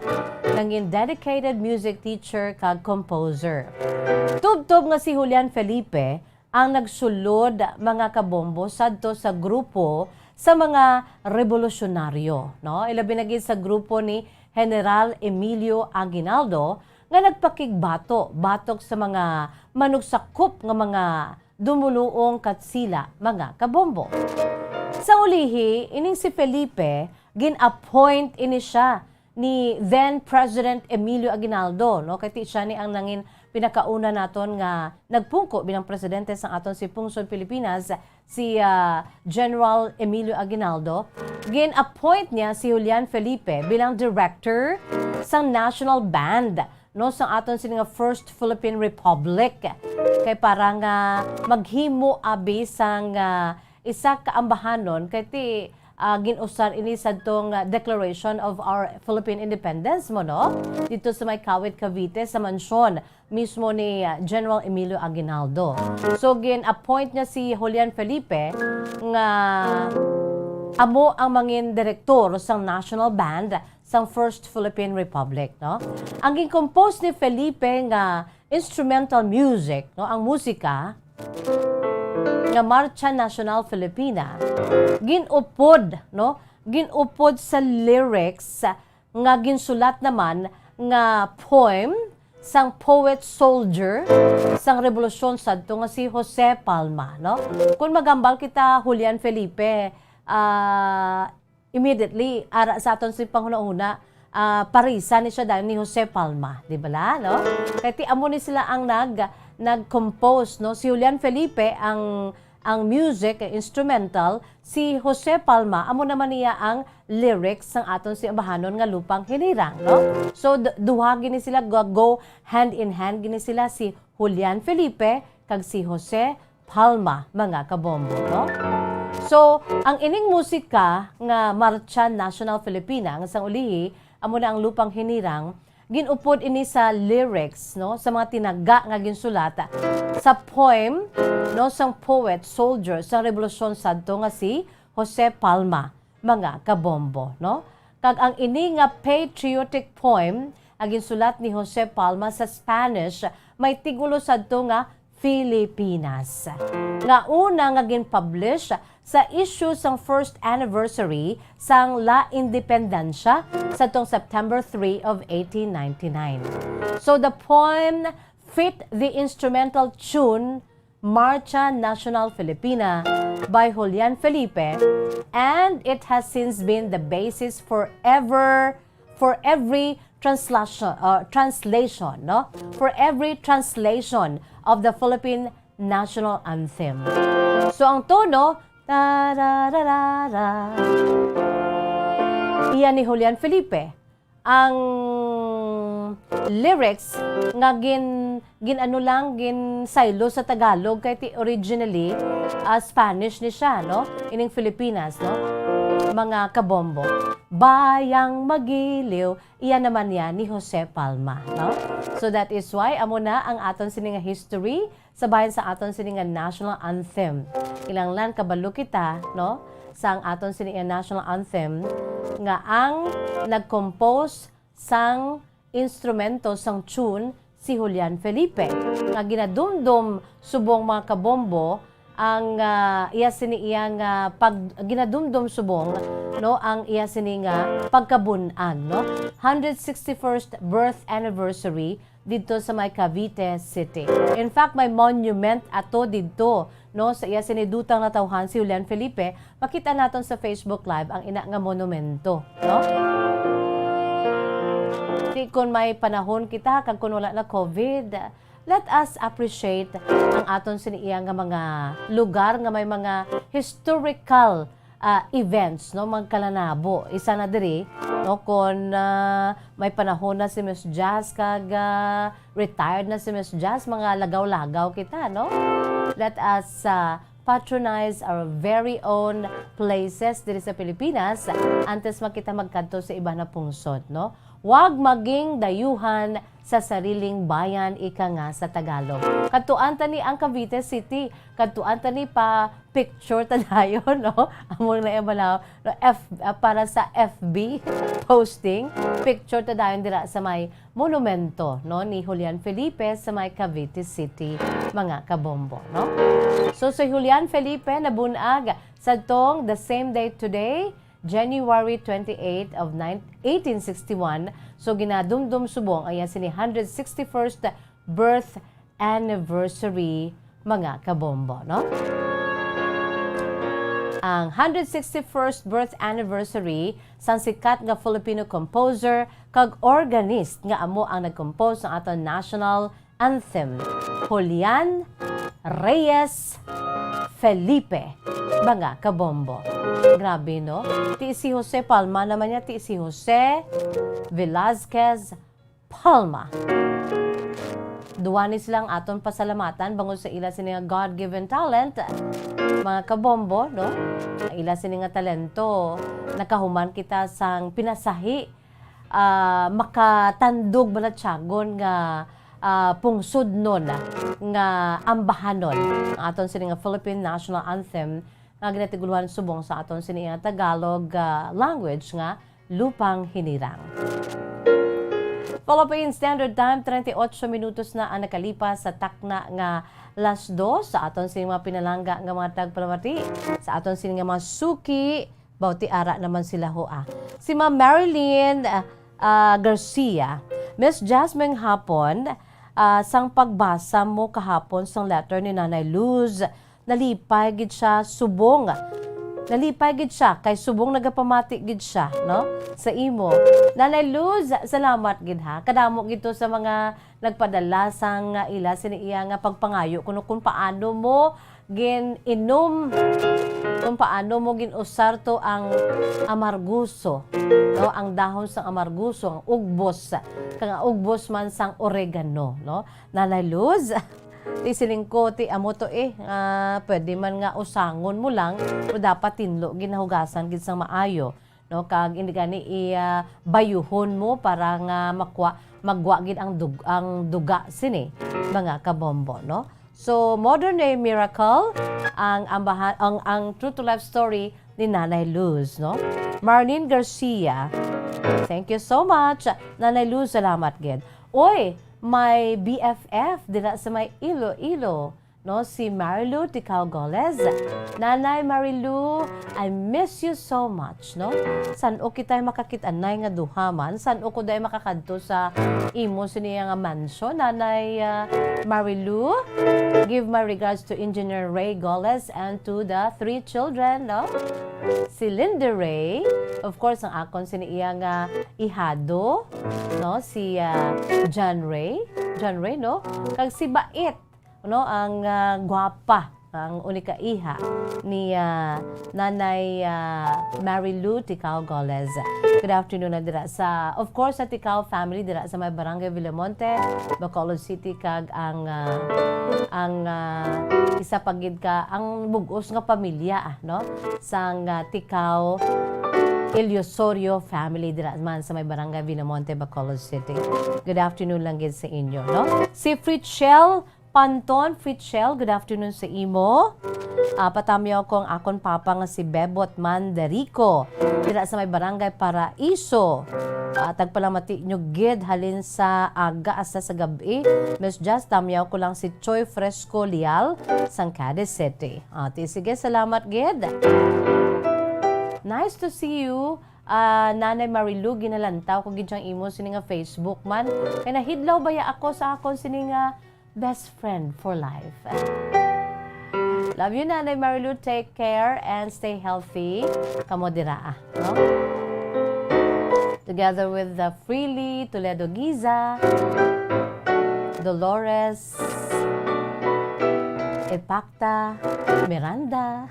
Nangin dedicated music teacher kag composer. Tubtob nga si Julian Felipe ang nagsulod, mga kabombo, sadto sa grupo sa mga rebolusyonaryo, no? Ilabi na gid sa grupo ni General Emilio Aguinaldo nga nagpakigbato batok sa mga manugsakop nga mga dumuluong Katsila, mga kabombo. Sa ulihi, ining si Felipe, gin-appoint ini siya ni then President Emilio Aguinaldo, no? Kay ti siya ni ang nangin pinakauna naton nga nagpungko bilang presidente sang aton si Pungsod Pilipinas, si, ah, General Emilio Aguinaldo, gin-appoint niya si Julian Felipe bilang director sang National Band, no, sang aton sini nga First Philippine Republic. Kay para nga maghimo abi sang, ah, isa ka ambahanon, kay ti, ah, gin-usar ini sadtong, ah, Declaration of our Philippine Independence mo, no? Dito sa may Kawit, Cavite, sa mansyon mismo ni, ah, General Emilio Aguinaldo. So, gin-appoint niya si Julian Felipe nga amo ang mangin direktor sang National Band sang First Philippine Republic, no? Ang gin-compose ni Felipe nga instrumental music, no, ang musika nga Marcha Nacional Filipina, gin-upod, no, gin-upod sa lyrics nga ginsulat naman nga poem sang poet soldier sang rebolusyon sadto nga si Jose Palma, no? Kung magambal kita, Julian Felipe, ah, immediately, ara sa aton si panghunahuna, ah, parisan ni siya dayon ni Jose Palma, di ba la, no? Kay ti amo ni sila ang nag-, nag-compose, no? Si Julian Felipe ang, ang music, eh, instrumental, si Jose Palma, amo naman niya ang lyrics sang aton si ambahanon nga Lupang Hinirang, no? So, d-, duha gini sila, go, go hand in hand gini sila, si Julian Felipe kag si Jose Palma, mga kabombo, no? So, ang ining musika nga Marcha Nacional Filipina nga sang ulihi, amo na ang Lupang Hinirang, gin-upod ini sa lyrics, no, sa mga tinaga nga ginsulat sa poem, no, sang poet soldier sang rebolusyon sadto nga si Jose Palma, mga kabombo, no? Kag ang ini nga patriotic poem nga ginsulat ni Jose Palma sa Spanish may tigulo sadto nga Filipinas, nga una nga gin-publish sa issue sang first anniversary sang La Independencia sadtong September three of eighteen ninety-nine. So the poem fit the instrumental tune Marcha Nacional Filipina by Julian Felipe, and it has since been the basis forever for every translation, uh, translation, no? For every translation of the Philippine national anthem. So, ang tono, ta-ra-ra-ra-ra, iya ni Julian Felipe. Ang lyrics nga gin-, gin-ano lang, ginsaylo sa Tagalog, kay ti originally, ah, Spanish ni siya, no? Ining Filipinas, no? Mga kabombo. Bayang Magiliw, iya naman niya ni Jose Palma, no? So that is why amo na ang aton sini nga history sa bahin sa aton sini nga national anthem. Kinahanglan kabalo kita, no, sang aton sini nga national anthem nga ang nag-compose sang instrumento sang tune si Julian Felipe, nga ginadumdom subong, mga kabombo, ang, ah, iya sini iya nga pag-, ginadumdom subong, no, ang iya sini nga pagkabun-ag, no, hundred sixty-first birth anniversary didto sa may Cavite City. In fact, may monument ato didto, no, sa iya sini dutang natawhan si Julian Felipe. Makita naton sa Facebook Live ang ina nga monumento, no? Di, kun may panahon kita, kag kun wala na COVID, let us appreciate ang aton sini iya nga mga lugar nga may mga historical, ah, events, no, mga kalanabo. Isa na diri, no, kun, ah, may panahon na si Miss Jazz kag, ah, retired na si Miss Jazz, mga lagaw-lagaw kita, no? Let us, ah, patronize our very own places diri sa Pilipinas antes man kita magkadto sa iban nga pungsod, no? Wag maging dayuhan sa sariling bayan, ika nga sa Tagalog. Kadtuan ta ni ang Cavite City, kadtuan ta ni pa picture ta dayon, no? Amo na yung balaw, no? F, ah, para sa F B posting, picture ta dayon dira sa may monumento, no, ni Julian Felipe sa may Cavite City, mga kabombo, no? So, si Julian Felipe nabun-ag sadtong the same day today, January twenty-eight of nine, eighteen sixty-one. So, ginadumdom subong ang iya sini hundred sixty-first birth anniversary, mga kabombo, no? Ang hundred sixty-first birth anniversary sang sikat nga Filipino composer kag organist nga amo ang nag-compose sang aton national Anthem, Julian Reyes Felipe, mga kabombo. Grabe, no? Ti si Jose Palma naman niya, ti si Jose Velasquez Palma. Duwa ni sila ang aton pasalamatan bangod sa ila sini nga God-given talent, mga kabombo, no? Ang ila sini nga talento, nakahuman kita sang pinasahi, ah, makatandog balatyagon nga, ah, pungsodnon nga ambahanon ang aton sini nga Philippine National Anthem nga ginatiguluhan subong sa aton sini nga Tagalog, ah, language nga Lupang Hinirang. Philippine Standard Time, treinta y ocho minutos na ang nakalipas sa takna nga las dos. Sa aton sini mga pinalangga nga mga tagpalamati, sa aton sini nga mga suki, bawti ara naman sila ho, ah. Si Ma'am Marilyn, ah, ah, Garcia, Miss Jasmine Hapon, ah, sang pagbasa mo kahapon sang letter ni Nanay Luz, nalipay gid siya subong. Nalipay gid siya kay subong nagapamati gid siya, no? Sa imo. Nanay Luz, salamat gid ha. Kadamo gid to sa mga nagpadala sang ila sini iya nga pagpangayo kuno kung paano mo gin-inom, kung paano mo gin-usar to ang amarguso, no? Ang dahon sang amarguso, ang ugbos, kag ang ugbos man sang oregano, no? Nanay Luz, ti siling ko, ti amo to eh, nga pwede man nga usangon mo lang, pero dapat tinlo ginahugasan gid sang maayo, no? Kag indi gani i, ah, bayuhon mo para nga makwa, magwa gid ang dug-, ang duga sini, mga kabombo, no? So, modern day miracle ang ambahan, ang, ang true to life story ni Nanay Luz, no? Marlene Garcia, thank you so much. Nanay Luz, salamat gid. Oy, my B F F dira sa may Iloilo, no, si Marilu Ticao Goles. Nanay Marilu, I miss you so much, no? San-o kita makakit-anay nga duha man? San-o ko day makakadto sa imo sini nga mansion, Nanay, ah, Marilu? Give my regards to Engineer Ray Goles and to the three children, no? Si Linda Ray, of course, ang akon sini iya nga ihado, no? Si, ah, John Ray. John Ray, no? Kag si Bait, no? Ang, ah, gwapa, ang unika iha ni, ah, Nanay, ah, Marilu Ticao Goles. Good afternoon na dira sa, of course, sa Ticao family dira sa may Barangay Villamonte, Bacolod City, kag ang, ah, ang, ah, isa pa gid ka, ang bug-os nga pamilya, ah, no? Sang, ah, Ticao Iliosorio family dira man sa may Barangay Villamonte, Bacolod City. Good afternoon lang gid sa inyo, no? Si Fritz Shell Panton, Fritz Shell, good afternoon sa imo. Ah, patamyaw ko ang akon papa nga si Bebot Manderico, dira sa may Barangay Paraiso. Ah, tagpalamati nyo gid halin sa aga hasta sa gab-i. Miss Jazz, tamyaw ko lang si Choi Fresco Lial, sang Cadiz City. Ah, ti, sige, salamat gid. Nice to see you. Ah, Nanay Marilu, ginalantaw ko gid sang imo sini nga Facebook man. Kay nahidlaw baya ako sa akon sini nga best friend for life. Love you, Nanay Marilu. Take care and stay healthy. Kamo dira, ah, no? Together with the Freely Toledo Giza, Dolores, Epacta, Miranda,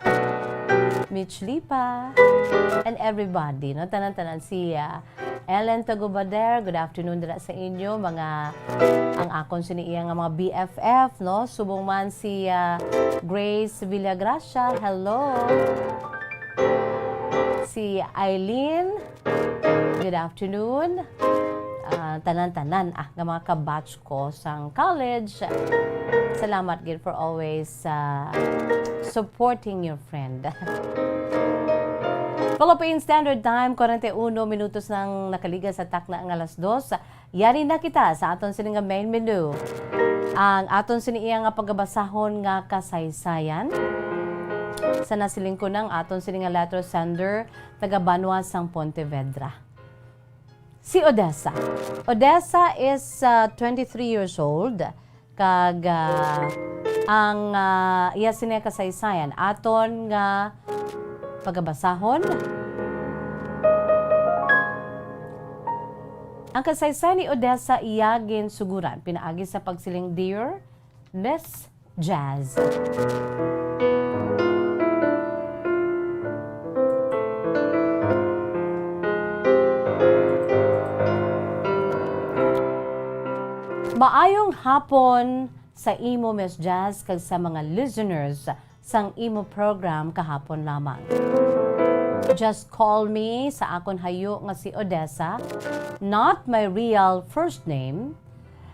Mitch Lipa, and everybody, no? Tanan-tanan, si, ah, Ellen Tagubader, good afternoon dira sa inyo, mga, ang akon sini iya nga mga B F F, no? Subong man si, ah, Grace Villagracia, hello. Si Eileen, good afternoon. Ah, tanan-tanan, ah, nga mga kabatch ko sang college. Salamat gid for always, ah, supporting your friend. Philippine Standard Time, kwarenta y uno minutos nang nakaligas sa takna nga alas dos. Yari na kita sa aton sini nga main menu. Ang aton sini iya nga pagabasahon nga kasaysayan. Sa nasiling ko nang aton sini nga letter sender, taga Banwa sang Pontevedra. Si Odessa. Odessa is, uh, twenty-three years old. Kag, ah, ang, ah, iya sini kasaysayan aton nga pagabasahon. Ang kasaysayan ni Odessa iya ginsuguran pinaagi sa pagsiling, "Dear Miss Jazz." Maayong hapon sa imo, Miss Jazz, kag sa mga listeners sang imo program kahapon lamang. Just call me sa akon hayo nga si Odessa, not my real first name.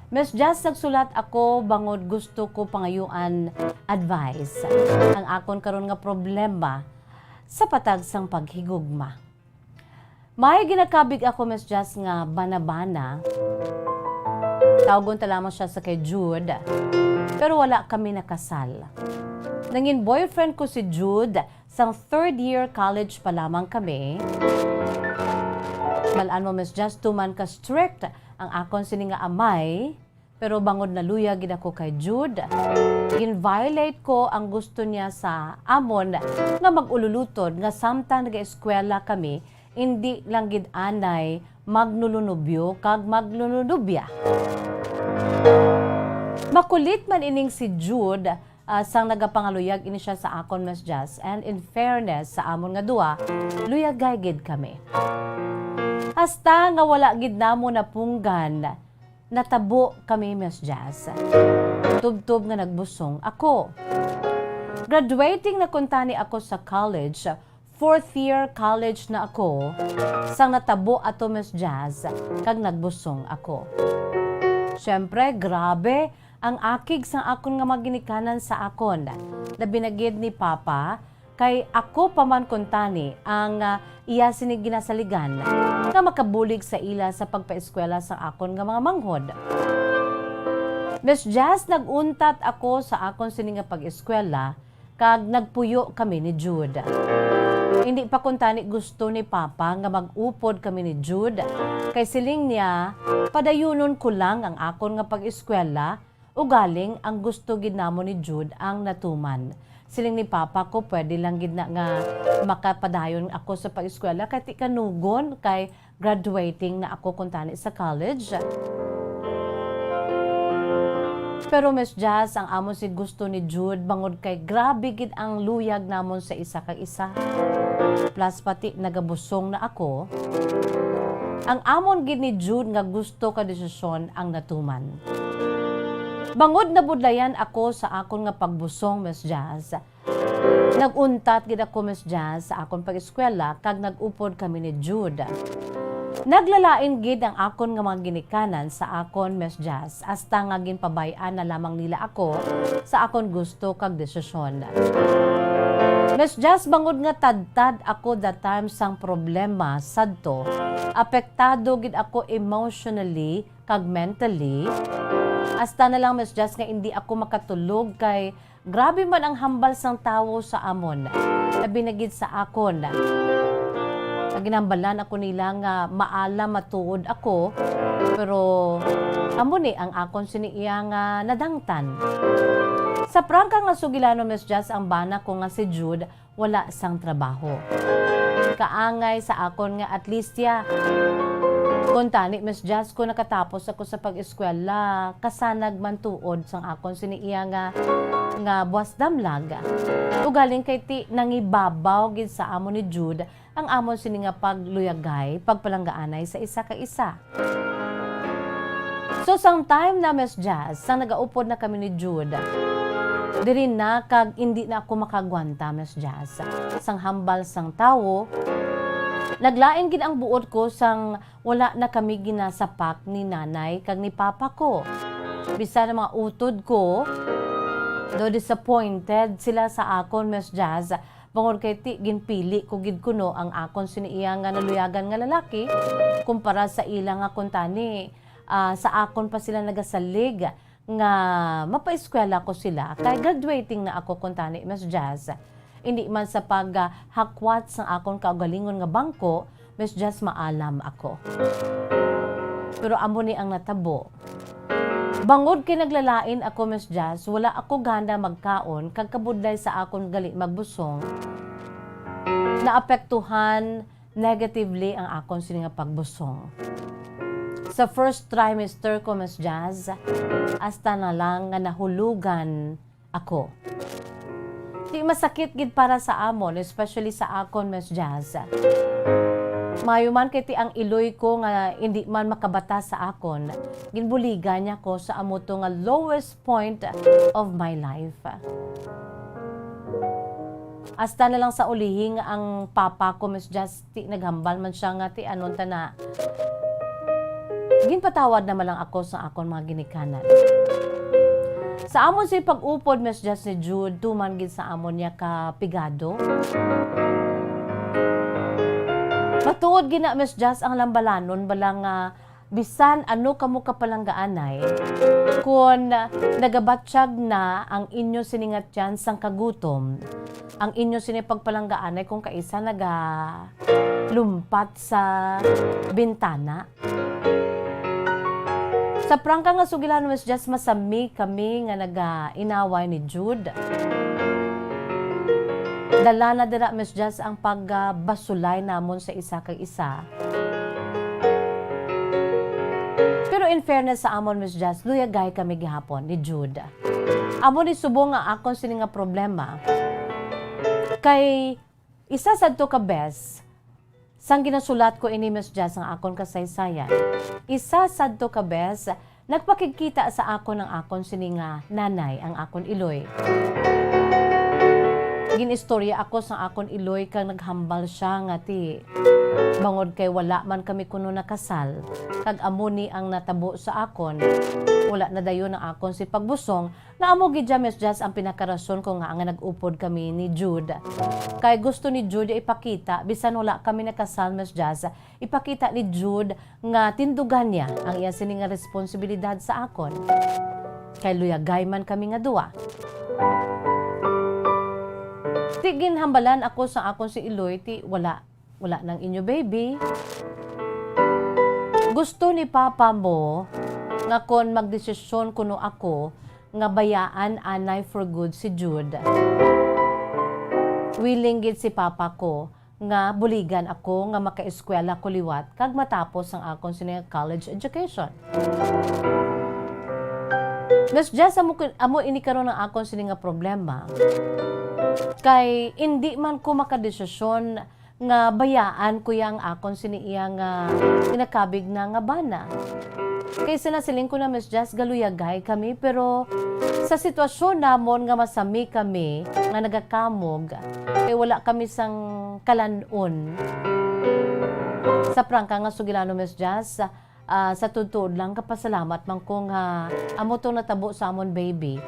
Miss Jazz, nagsulat ako bangod gusto ko pangayuan advice. Ang akon karon nga problema sa patag sang paghigugma. May ginakabig ako, Miss Jazz, nga bana-bana. Tawgon ta lamang siya sa kay Jude. Pero wala kami nakasal. Nangin boyfriend ko si Jude sang third year college pa lamang kami. Balaan mo, Miss Jazz, tuman ka strict ang akon sini nga amay. Pero bangod naluyag gid ako kay Jude, gin-violate ko ang gusto niya sa amon nga mag-ululutod nga samtang nagaeskwela kami, indi lang gid anay magnulunubyo kag magnulunubya. Makulit man ining si Jude, ah, sang nagapangaluyag ini siya sa akon, Miss Jazz, and in fairness sa amon nga duha, luyagay gid kami. Hasta nga wala gid namo napunggan, natabo kami, Miss Jazz. Tubtob nga nagbusong ako. Graduating na kuntani ako sa college, fourth year college na ako, sang natabo ato, Miss Jazz, kag nagbusong ako. Siyempre, grabe ang akig sang akon nga mga ginikanan sa akon. Labi na gid ni Papa, kay ako pa man kuntani ang, ah, iya sini ginasaligan nga makabulig sa ila sa pagpaeskwela sa akon nga mga manghod. Miss Jazz, nag-untat ako sa akon sini nga pag-eskwela kag nagpuyo kami ni Jude. Hindi pa kuntani gusto ni Papa nga mag-upod kami ni Jude, kay siling niya, padayunon ko lang ang akon nga pag-eskwela. Ugaling ang gusto gid namon ni Jude ang natuman. Siling ni Papa ko, pwede lang gid na nga makapadayon ako sa pag-eskwela kay ti kanugon kay graduating na ako kuntani sa college. Pero, Miss Jazz, ang amon si gusto ni Jude bangod kay grabe gid ang luyag namon sa isa kag isa. Plus pati nagabusong na ako. Ang amon gid ni Jude nga gusto ka desisyon ang natuman. Bangod nabudlayan ako sa akon nga pagbusong, Miss Jazz, nag-untat gid ako, Miss Jazz, sa akon pag-eskwela kag nag-upod kami ni Jude. Naglalain gid ang akon nga mga ginikanan sa akon, Miss Jazz, hasta nga ginpabay-an na lamang nila ako sa akon gusto kag desisyon. Miss Jazz, bangod nga tadtad ako that time sang problema sadto, apektado gid ako emotionally kag mentally. Hasta na lang, Miss Jazz, nga indi ako makatulog kay grabe man ang hambal sang tawo sa amon, labi na gid sa akon. Naginhambalan ako nila nga maalam matuod ako, pero amo ni ang akon sini iya nga nadangtan. Sa prangka nga sugilanon, Miss Jazz, ang bana ko nga si Jude wala sang trabaho. Kaangay sa akon nga at least ya. Kuntani, Miss Jazz, ko nakatapos ako sa pag-eskwela, kasanag man tuod sang akon sini iya nga, nga buwas damlag. Ugaling kay ti nangibabaw gid sa amon ni Jude ang amon sini nga pagluyagay, pagpalanggaanay sa isa ka isa. So, sang time na, Miss Jazz, sang nagaupod na kami ni Jude, diri na kag indi na ako makagwanta, Miss Jazz, sang hambal sang tawo. Naglain gid ang buot ko sang wala na kami ginasapak ni nanay kag ni papa ko. Bisan ang mga utod ko, do disappointed sila sa akon, Miss Jazz, bangod kay ti ginpili ko gid kuno ang akon sini iya nga naluyagan nga lalaki kumpara sa ila nga kuntani, ah, sa akon pa sila nagasalig nga mapaeskwela ko sila kay graduating na ako kuntani, Miss Jazz. Indi man sa paghakwat sang akon kaugalingon nga bangko, Miss Jazz, maalam ako. Pero amo ni ang natabo. Bangod kay naglalain ako, Miss Jazz, wala ako gana magkaon kag kabudlay sa akon gali magbusong, naapektuhan negatively ang akon sini nga pagbusong. Sa first trimester ko, Miss Jazz, hasta na lang nga nahulugan ako. Di masakit gid para sa amon, especially sa akon, Miss Jazz. Maayo man kay ti ang iloy ko nga indi man makabata sa akon, ginbuligan niya ko sa amo to nga lowest point of my life. Hasta na lang sa ulihi nga ang papa ko, Miss Jazz, ti naghambal man siya nga ti anon ta na. Ginpatawad naman lang ako sa akon mga ginikanan. Sa amon si pag-upod, Miss Jazz, ni Jude, tuman gid sa amon niya ka pigado. Matuod gina, Miss Jazz, ang lambalanon bala nga bisan ano kamo kapalanggaanay, kun nagabatyag na ang inyo sini nga tiyan sang kagutom, ang inyo sini pagpalanggaanay kung kaisa nagalumpat sa bintana. Sa prangka nga sugilanon, Miss Jazz, masami kami nga nagainaway ni Jude. Dala na dira, Miss Jazz, ang pagbasulay namon sa isa kag isa. Pero in fairness sa amon, Miss Jazz, luyagay kami gihapon ni Jude. Amo ni subong nga akon sini nga problema. Kay isa sadto ka bes, sang ginasulat ko ini, Miss Jazz, ang akon kasaysayan, isa sadto ka bes, nagpakigkita sa akon ang akon sini nga nanay, ang akon iloy. Ginistorya ako sang akon iloy kag naghambal siya nga ti bangod kay wala man kami kuno nakasal, kag amo ni ang natabo sa akon, wala na dayon ang akon si pagbusong, nga amo gid dya, Miss Jazz, ang pinakarason ko nga nga nag-upod kami ni Jude. Kay gusto ni Jude ipakita, bisan wala kami nakasal, Miss Jazz, ipakita ni Jude nga tindugan niya ang iya sini nga responsibilidad sa akon. Kay luyagay man kami nga duwa. Ti ginhambalan ako sa akon si Iloy, ti wala, wala nang inyo baby. Gusto ni Papa mo nga kon magdesisyon kuno ako nga bayaan anay for good si Jude. Willing gid si Papa ko nga buligan ako nga makaeskwela ko liwat kag matapos ang akon sini nga college education. Miss Jazz, amo, amo ini karon ang akon sini nga problema. Kay indi man ko makadesisyon nga bayaan ko ya ang akon sini iya nga ginakabig na nga bana. Kay sa nasiling ko na, Miss Jazz, galuyagay kami, pero sa sitwasyon namon nga masami kami nga nagakamog, kay wala kami sang kalan-on. Sa prangka nga sugilanon, Miss Jazz, ah, sa tuod-tuod lang, kapasalamat man ko nga amo to natabo sa amon baby.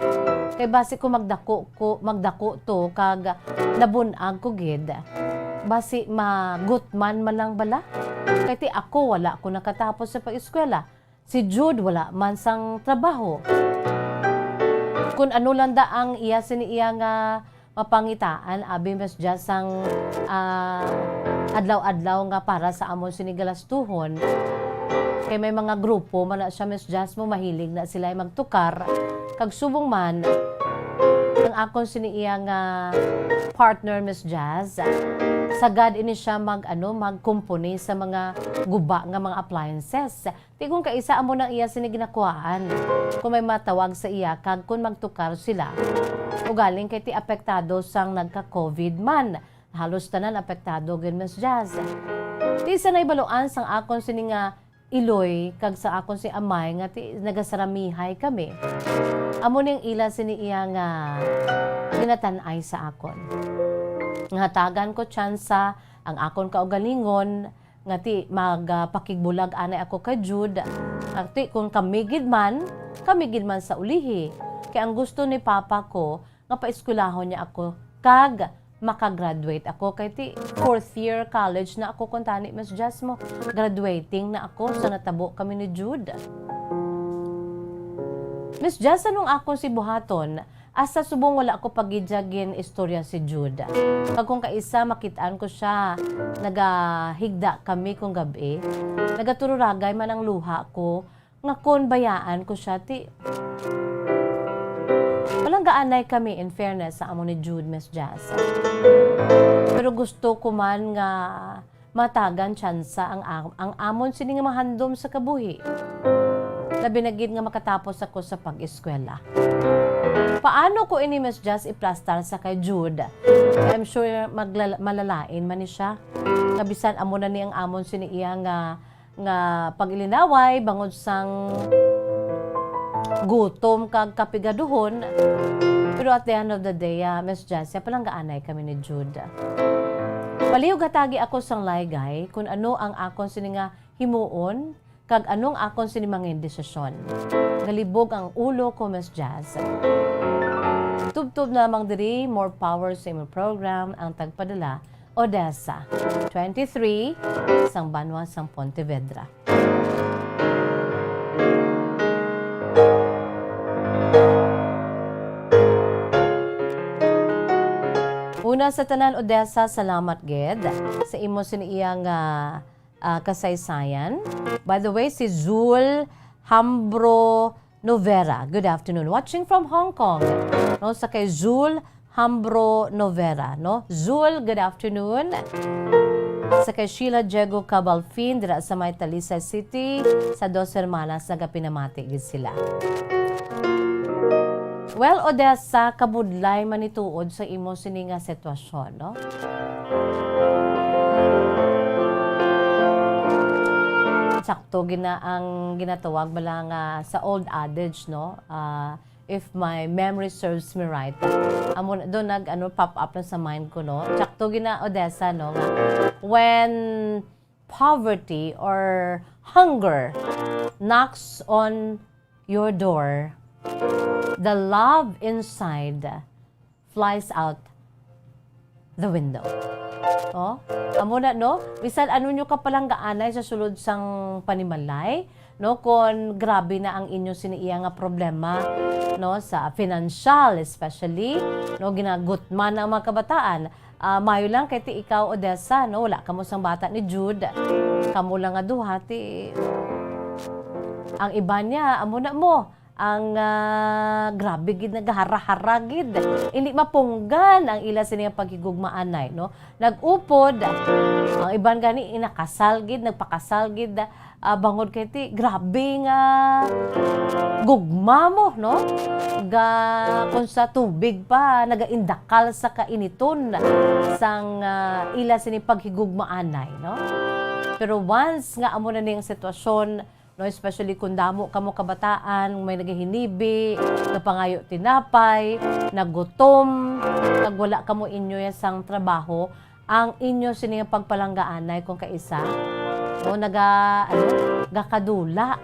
Kay basi ko magdako ko, magdako to kag nabun-ag ko gid, basi magutman man lang bala. Kay ti ako, wala ko nakatapos sa pag-eskwela. Si Jude wala man sang trabaho. Kun ano lang da ang iya sini iya nga mapangitaan, abi, Miss Jazz, sang, ah, adlaw-adlaw nga para sa amon sini galastuhon. Kay may mga grupo man na siya, Miss Jazz, mo mahilig na sila magtukar. Kag subong man, ang akon sini iya nga partner, Miss Jazz, sagad ini siya mag, ano, magkumpuni sa mga guba nga mga appliances. Ti kung kaisa amo nang iya sini ginakuhaan, kung may matawag sa iya kag kung magtukar sila. Ugaling kay ti apektado sang nagka-covid man. Halos tanan apektado gid, Miss Jazz. Ti sa naibaluan sang akon sini nga iloy kag sa akon si amay nga ti nagasaramihay kami. Amo ning ila sini iya nga ginatan-ay sa akon. Nga hatagan ko tsansa ang akon kaugalingon, nga ti magpakigbulag anay ako kay Jude. Nga ti kung kami gid man, kami gid man sa ulihi. Kay ang gusto ni Papa ko nga paeskwelahon niya ako kag makagraduate ako kay ti fourth year college na ako kuntani, Miss Jazz, mo. Graduating na ako sa natabo kami ni Jude. Miss Jazz, anong akon si buhaton? Hasta subong wala ko pa gid siya gin-istorya si Jude. Kag kung kaisa, makit-an ko siya, nagahigda kami kung gab-i. Nagatururagay man ang luha ko, nga kon bayaan ko siya, ti palanggaanay kami, in fairness sa amo ni Jude, Miss Jazz. Pero gusto ko man nga matagan tsansa ang, am- ang amon sini nga mahandom sa kabuhi. Labi na gid nga makatapos ako sa pag-eskwela. Paano ko ini, Miss Jazz, iplastar sa kay Jude? I'm sure maglala- malalain man ni siya. Nga bisan amo na ni ang amon sini iya nga, nga pag-ilinaway bangod sang gutom kag kapigaduhon. Pero at the end of the day, ah, Miss Jazz, palanggaanay kami ni Jude. Palihog hatagi ako sang laygay kung ano ang akon sini nga himuon kag anong akon sini mangin desisyon. Ngalibog ang ulo ko, Miss Jazz. Tubtob na lamang diri, more power sa imong program, ang tagpadala, Odessa, twenty-three, sang banwa sang Pontevedra. Una sa tanan, Odessa, salamat gid sa imo sini iya nga, ah, kasaysayan. By the way, si Zul Hambro Novera, good afternoon. Watching from Hong Kong. No, sa kay Zul Hambro Novera, no? Zul, good afternoon. Sa kay Sheila Diego Cabalfin, dira sa may Talisay City, sa Dos Hermanas, nagapinamati gid sila. Well, Odessa, kabudlay man ni tuod sa imo sini nga sitwasyon, no? Sakto gina ang ginatawag bala nga sa old adage, no? Ah, if my memory serves me right. Amo na, do nag, ano, pop up na sa mind ko, no? Sakto gina, Odessa, no? Nga, when poverty or hunger knocks on your door, the love inside flies out the window. Oh, amo na, no? Bisan ano nyo kapalanggaanay sa sulod sang panimalay, no? Kon grabe na ang inyo sini iya nga problema, no? Sa financial, especially, no? Ginagutman ang mga kabataan. Ah, mayo lang kay ti ikaw, Odessa, no? Wala kamo sang bata ni Jude. Kamo lang nga duha, ti ang iban niya, amo na mo. Ang, ah, grabe gid, nagahara-hara gid. Hindi mapunggan ang ila sini nga paghigugmaanay, no? Nag-upod. Ang iban gani, inakasal gid, nagpakasal gid, ah, bangod kay ti, grabe nga gugma mo, no? Ga, kung sa tubig pa, nagaindakal sa kainiton sang, ah, ila sini paghigugmaanay, no? Pero once nga amo na ning sitwasyon, no, especially kung damo kamo kabataan, may nagahinibi, napangayo tinapay, nagutom, kag wala kamo inyo sang trabaho, ang inyo sini nga pagpalanggaanay kung kaisa, no, naga, ano, gakadula.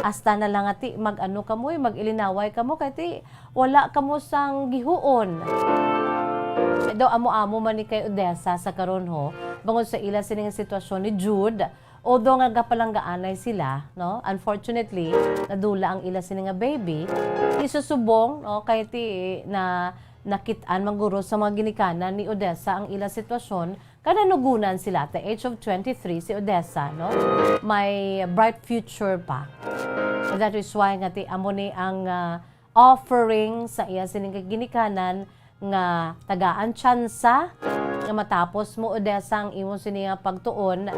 Hasta na lang ati mag-ano kamo, eh, mag-ilinaway kamo, kay ti wala kamo sang gihuon. Daw amo-amo man ni kay Odessa sa karon, ho, bangod sa ila sini nga sitwasyon ni Jude, although nga gapalanggaanay sila, no? Unfortunately, nadula ang ila sini nga baby. Isusubong, no? Kay ti na nakit-an man guro sa mga ginikanan ni Odessa ang ila sitwasyon, kananugunan sila at the age of twenty-three si Odessa, no? May bright future pa. That is why nga ti amo ni ang, ah, offering sa iya sining ginikanan nga tagaan tsansa nga matapos mo, Odessa, ang imo sini nga pagtuon,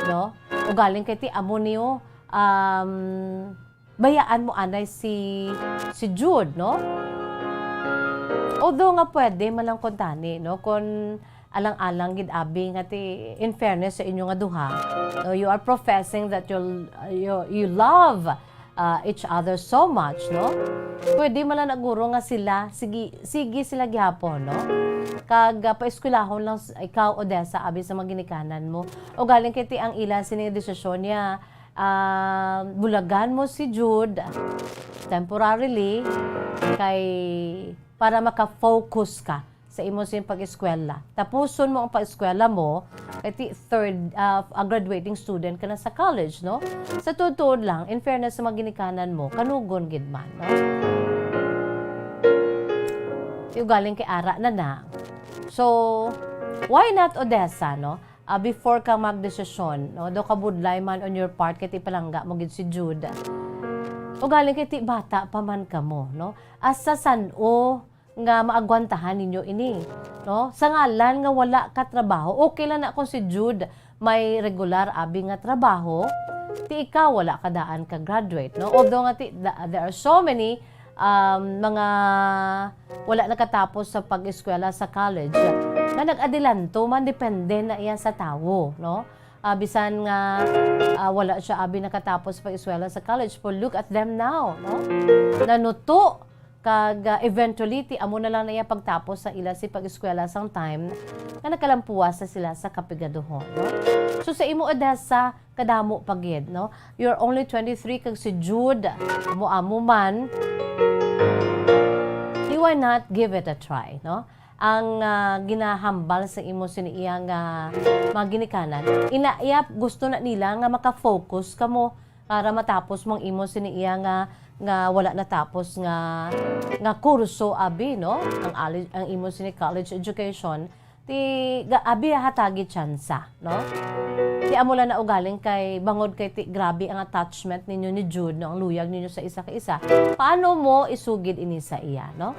no? Ugaling kay ti amo niyo, um, bayaan mo anay si, si Jude, no? Although nga pwede man lang kuntani, no? Kung alang-alang gid abi nga ti, in fairness sa inyo nga duha, no, you are professing that you, you, you love, uh, each other so much, no? Pwede man lang na guro nga sila, sige, sige sila gihapon, no? Kag, uh, paeskwelahon lang s-, ikaw, Odessa, abi sa mga ginikanan mo. Ugaling kay ti ang ila sini nga desisyon niya, ah, bulagan mo si Jude temporarily kay para maka-focus ka sa imo sing pag-eskwela. Tapuson mo ang pag-eskwela mo kay ti third, ah, a graduating student ka na sa college, no? Sa tuod-tuod lang, in fairness sa mga ginikanan mo, kanugon gid man, no? Ti ugaling kay ara na na. So, why not Odessa, no? Ah, before ka magdesisyon, no? Daw kabudlay man on your part, kay ti palangga mo gid si Jude. Ugaling kay ti bata pa man kamo, no? Asa san-o nga maagwantahan ninyo ini, no? Sa ngalan nga wala ka trabaho, okay lang na kung si Jude may regular abi nga trabaho, ti ikaw wala ka daan ka graduate, no? Although nga ti, da- there are so many, um, mga wala nakatapos sa pag-eskwela sa college nga nag-adilanto man, depende na iya sa tawo, no? Ah, bisan nga, ah, wala siya abi nakatapos pag-eskwela sa college, but look at them now, no? Nanuto kag, ah, eventually ti amo na lang na iya pagtapos sa ila si pag-eskwela sang time nga nakalampuas na sila sa kapigaduhon, no? So sa imo, Odessa, kadamo pa gid, no? You're only twenty-three kag si Jude, amo-amo man. Di why not give it a try, no? Ang, ah, ginahambal sa imo sini iya nga mga ginikanan, ina iya gusto na nila nga maka-focus kamo para matapos mo ang imo sini iya nga, nga wala natapos nga, nga kurso, abi, no? Ang ali-, ang imo sini college education, ti ga-, abi, hatagi tsansa, no? Ti amo lang na ugaling kay bangod kay ti grabe ang attachment ninyo ni Jude, no? Ang luyag ninyo sa isa ka isa. Paano mo isugid ini sa iya, no?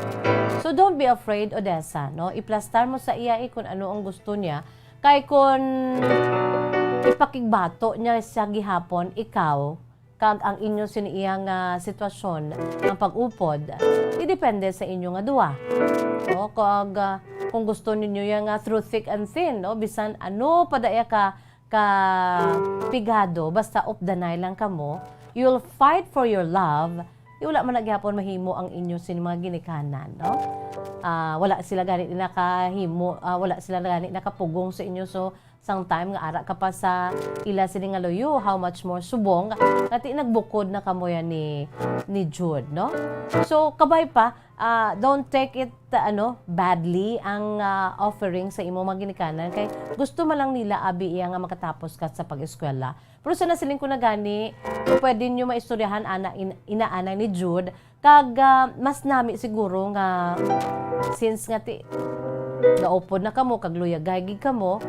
So don't be afraid, Odessa, no? Iplastar mo sa iya, eh, kung ano ang gusto niya. Kay kung ipakigbato niya siya gihapon, ikaw, kag ang inyo sini iya nga sitwasyon, ang pag-upod, idepende sa inyo nga duha. No? Kag, ah, kung gusto ninyo iya nga through thick and thin, no? Bisan ano pa da iya ka, ka pigado, basta updanay lang kamo, you'll fight for your love, di wala man na gihapon mahimo ang inyo sini mga ginikanan, no? Ah, wala sila gani nakahimo, ah, wala sila gani nakapugong sa inyo, so sang time nga ara ka pa sa ila sini nga luyo, how much more subong nga ti nagbukod na kamo yan ni, ni Jude, no? So, kabay pa, ah, don't take it, ah, ano, badly ang, ah, offering sa imo mga ginikanan, kay gusto man lang nila abi iya nga makatapos ka sa pag-eskwela. Pero sa nasiling ko na gani, pwede nyo maistoryahan ana in, inaanay ni Jude, kag, ah, mas nami siguro nga since nga ti naupod na kamo kag luyagay gid kamo,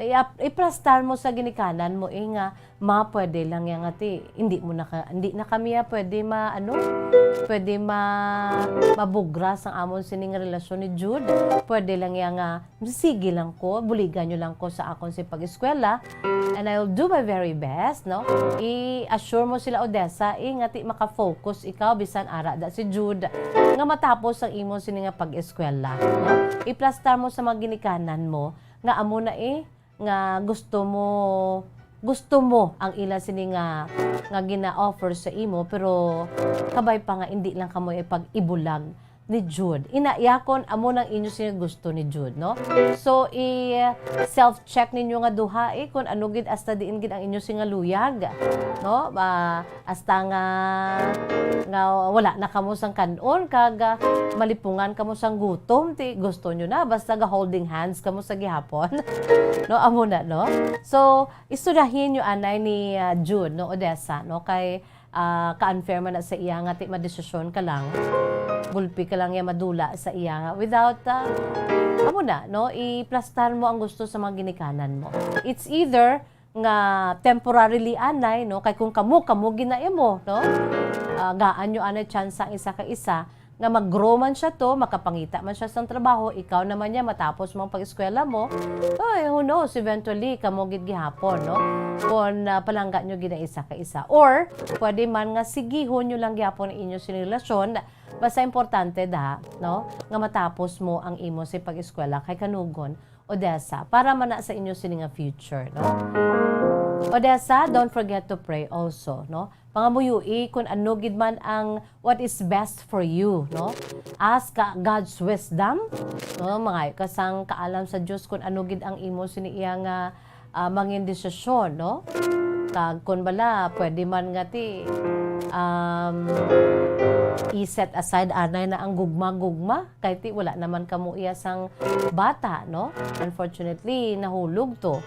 i-, iplastar mo sa ginikanan mo, eh, nga, "Ma, pwede lang yan nga ti hindi mo na ka, hindi na kami, ah, pwede ma, ano, pwede ma, mabugra sang amon sining relasyon ni Jude. Pwede lang yan nga sige lang ko, buligan nyo lang ko sa akon si pag-eskwela, and I'll do my very best," no? I-assure mo sila, Odessa, eh, nga ti maka-focus ikaw bisan ara da si Jude nga matapos ang imo sini nga pag-eskwela, no? Iplastar mo sa mga ginikanan mo nga amo na, eh, nga gusto mo, gusto mo ang ila sini nga, nga gina-offer sa imo, pero kabay pa nga indi lang kamo ipag-ibulag ni Jude. Ina, yakon amo nang inyo sini gusto ni Jude, no? So, i-self-check ninyo nga duha, eh, kung ano gid hasta diin gid ang inyo sini nga luyag, no? Ah, hasta nga, nga wala na kamo sang kan-on, kag, ah, malipungan kamo sang gutom, ti gusto nyo na, basta ga-holding hands kamo sa gihapon. No, amo na, no? So, istoryahin nyo anay ni, ah, Jude, no, Odessa, no? Kay, ah, ka-unfair man na sa iya nga ti madesisyon ka lang. Gulpi ka lang iya madula sa iya nga without, ah, amo na, no? Iplastar mo ang gusto sa mga ginikanan mo. It's either nga temporarily anay, no? Kay kung kamo, kamo gina imo, no? Ah, gaan nyo anay tsansa ang isa ka isa nga mag-grow man siya to, makapangita man siya sang trabaho, ikaw naman niya matapos mo ang pag-eskwela mo. Oy, who knows, eventually kamo gid gihapon, no? Kung, ah, palangga nyo gid ang isa ka isa. Or pwede man nga sigihon nyo lang gihapon ang inyo sini relasyon, basta importante da, no? Nga matapos mo ang imo si pag-eskwela kay kanugon Odessa, para man na sa inyo sini nga future, no? Odessa, don't forget to pray also, no? Pangamuyoi kung ano gid man ang what is best for you, no? Ask ka God's wisdom, no? Mangayo ka sang kaalam sa Dios kung ano gid ang imo sini iya nga, ah, mangin desisyon, no? Kag kun bala, pwede man nga ti, um, i-set aside anay na ang gugma-gugma. Kay ti wala naman kamo iya sang bata, no? Unfortunately, nahulog to.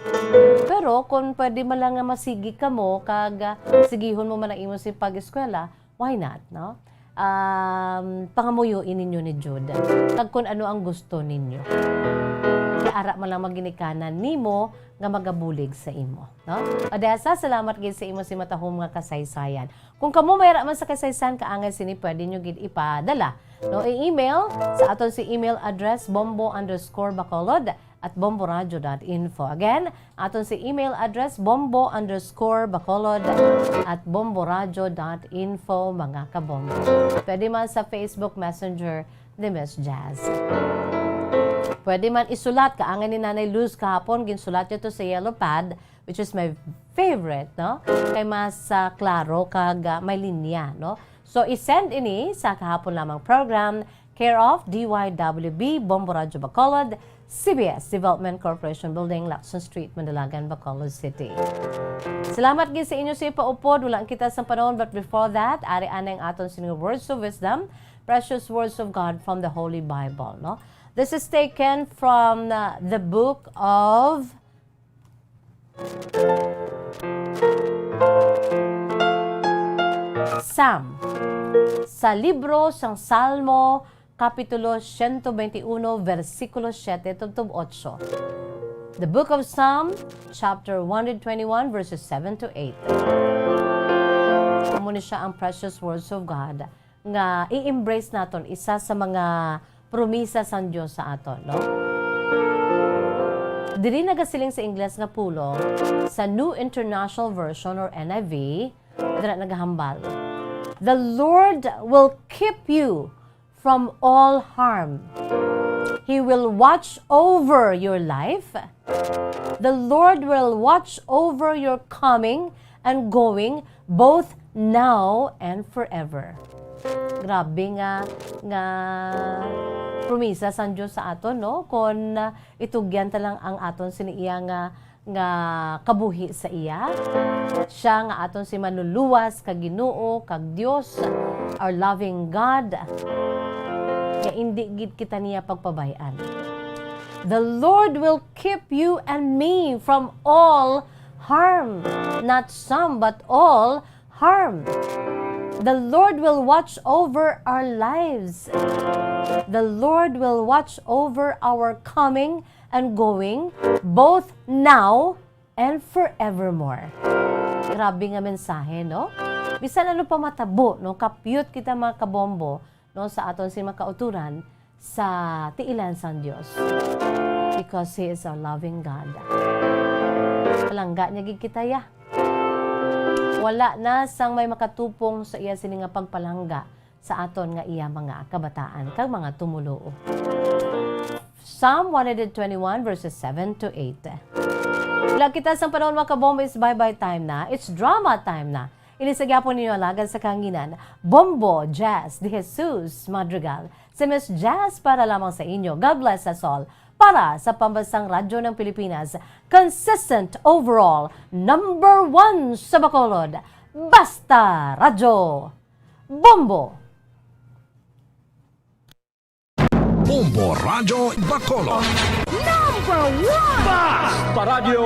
Pero kung pwede man lang nga masigi kamo kag, ah, sigihon mo man ang imo sing pag-eskwela, why not, no? Um, pangamuyoi ninyo ni Jude kag kung ano ang gusto ninyo. Kay ara man lang maginikanan nimo nga magabulig sa imo, no? Odessa, salamat gid sa imo simatahom nga kasaysayan. Kung kamo may ara man sa kasaysayan kaangay sini, pwede nyo gid ipadala, no? I-email sa aton si email address, bombo underscore bacolod at bomboradio dot info. Again, aton si email address, bombo underscore bacolod at bomboradio dot info, mga kabombo. Pwede man sa Facebook Messenger ni Miss Jazz. Pwede man isulat, kaangay ni Nanay Luz kahapon, ginsulat niya to sa yellow pad, which is my favorite, no? Kay mas, ah, klaro kag, ah, may linya, no? So, i-send ini sa kahapon lamang program, care of D Y W B, Bombo Radyo Bacolod, C B S Development Corporation Building, Lacson Street, Mandalagan, Bacolod City. Salamat gid sa inyo sa paupod. Wala kita sa panahon, but before that, ari anay ang aton sining words of wisdom, precious words of God from the Holy Bible, no? This is taken from, uh, the book of Psalm. Sa libro sang Salmo, Kapitulo siyento benti uno, bersikulo siyete tubtob otso. The Book of Psalm, chapter one hundred twenty-one, verses seven to eight. Amo ni siya ang precious words of God nga i-embrace naton, isa sa mga promisa sang Dios sa aton, no? Diri nagasiling sa Ingles nga pulong, sa New International Version or N I V, dira nagahambal, "The Lord will keep you from all harm. He will watch over your life. The Lord will watch over your coming and going, both now and forever." Grabe nga, nga promisa sang Dios sa aton, no? Kon, ah, itugyan ta lang ang aton sini iya nga, nga kabuhi sa iya. Siya nga aton si Manluluwas, kag Ginoo, kag Dios, our loving God, nga indi gid kita niya pagpabay-an. "The Lord will keep you and me from all harm." Not some, but all harm. "The Lord will watch over our lives. The Lord will watch over our coming and going, both now and forevermore." Grabe nga mensahe, no? Bisan ano pa matabo, no? Kapyot kita, mga kabombo, no, sa aton sini mga kauturan sa tiilan sang Dios. Because He is a loving God. Palangga niya gid kita, ya. Wala na sang may makatupong sa iya sini nga pagpalangga sa aton nga iya mga kabataan kag mga tumoluo. Psalm one hundred twenty-one, verses seven to eight. Wala kita sang panahon, mga kabombo, it's bye-bye time na. It's drama time na. Ini sa gyapon ninyo alagad sa kahanginan, Bombo Jazz de Jesus Madrigal. Si Miss Jazz para lamang sa inyo. God bless us all. Para sa Pambansang Radyo ng Pilipinas, consistent overall, number one sa Bacolod, Basta Radyo, Bombo! Bombo Radyo Bacolod. Number one! Basta Radyo!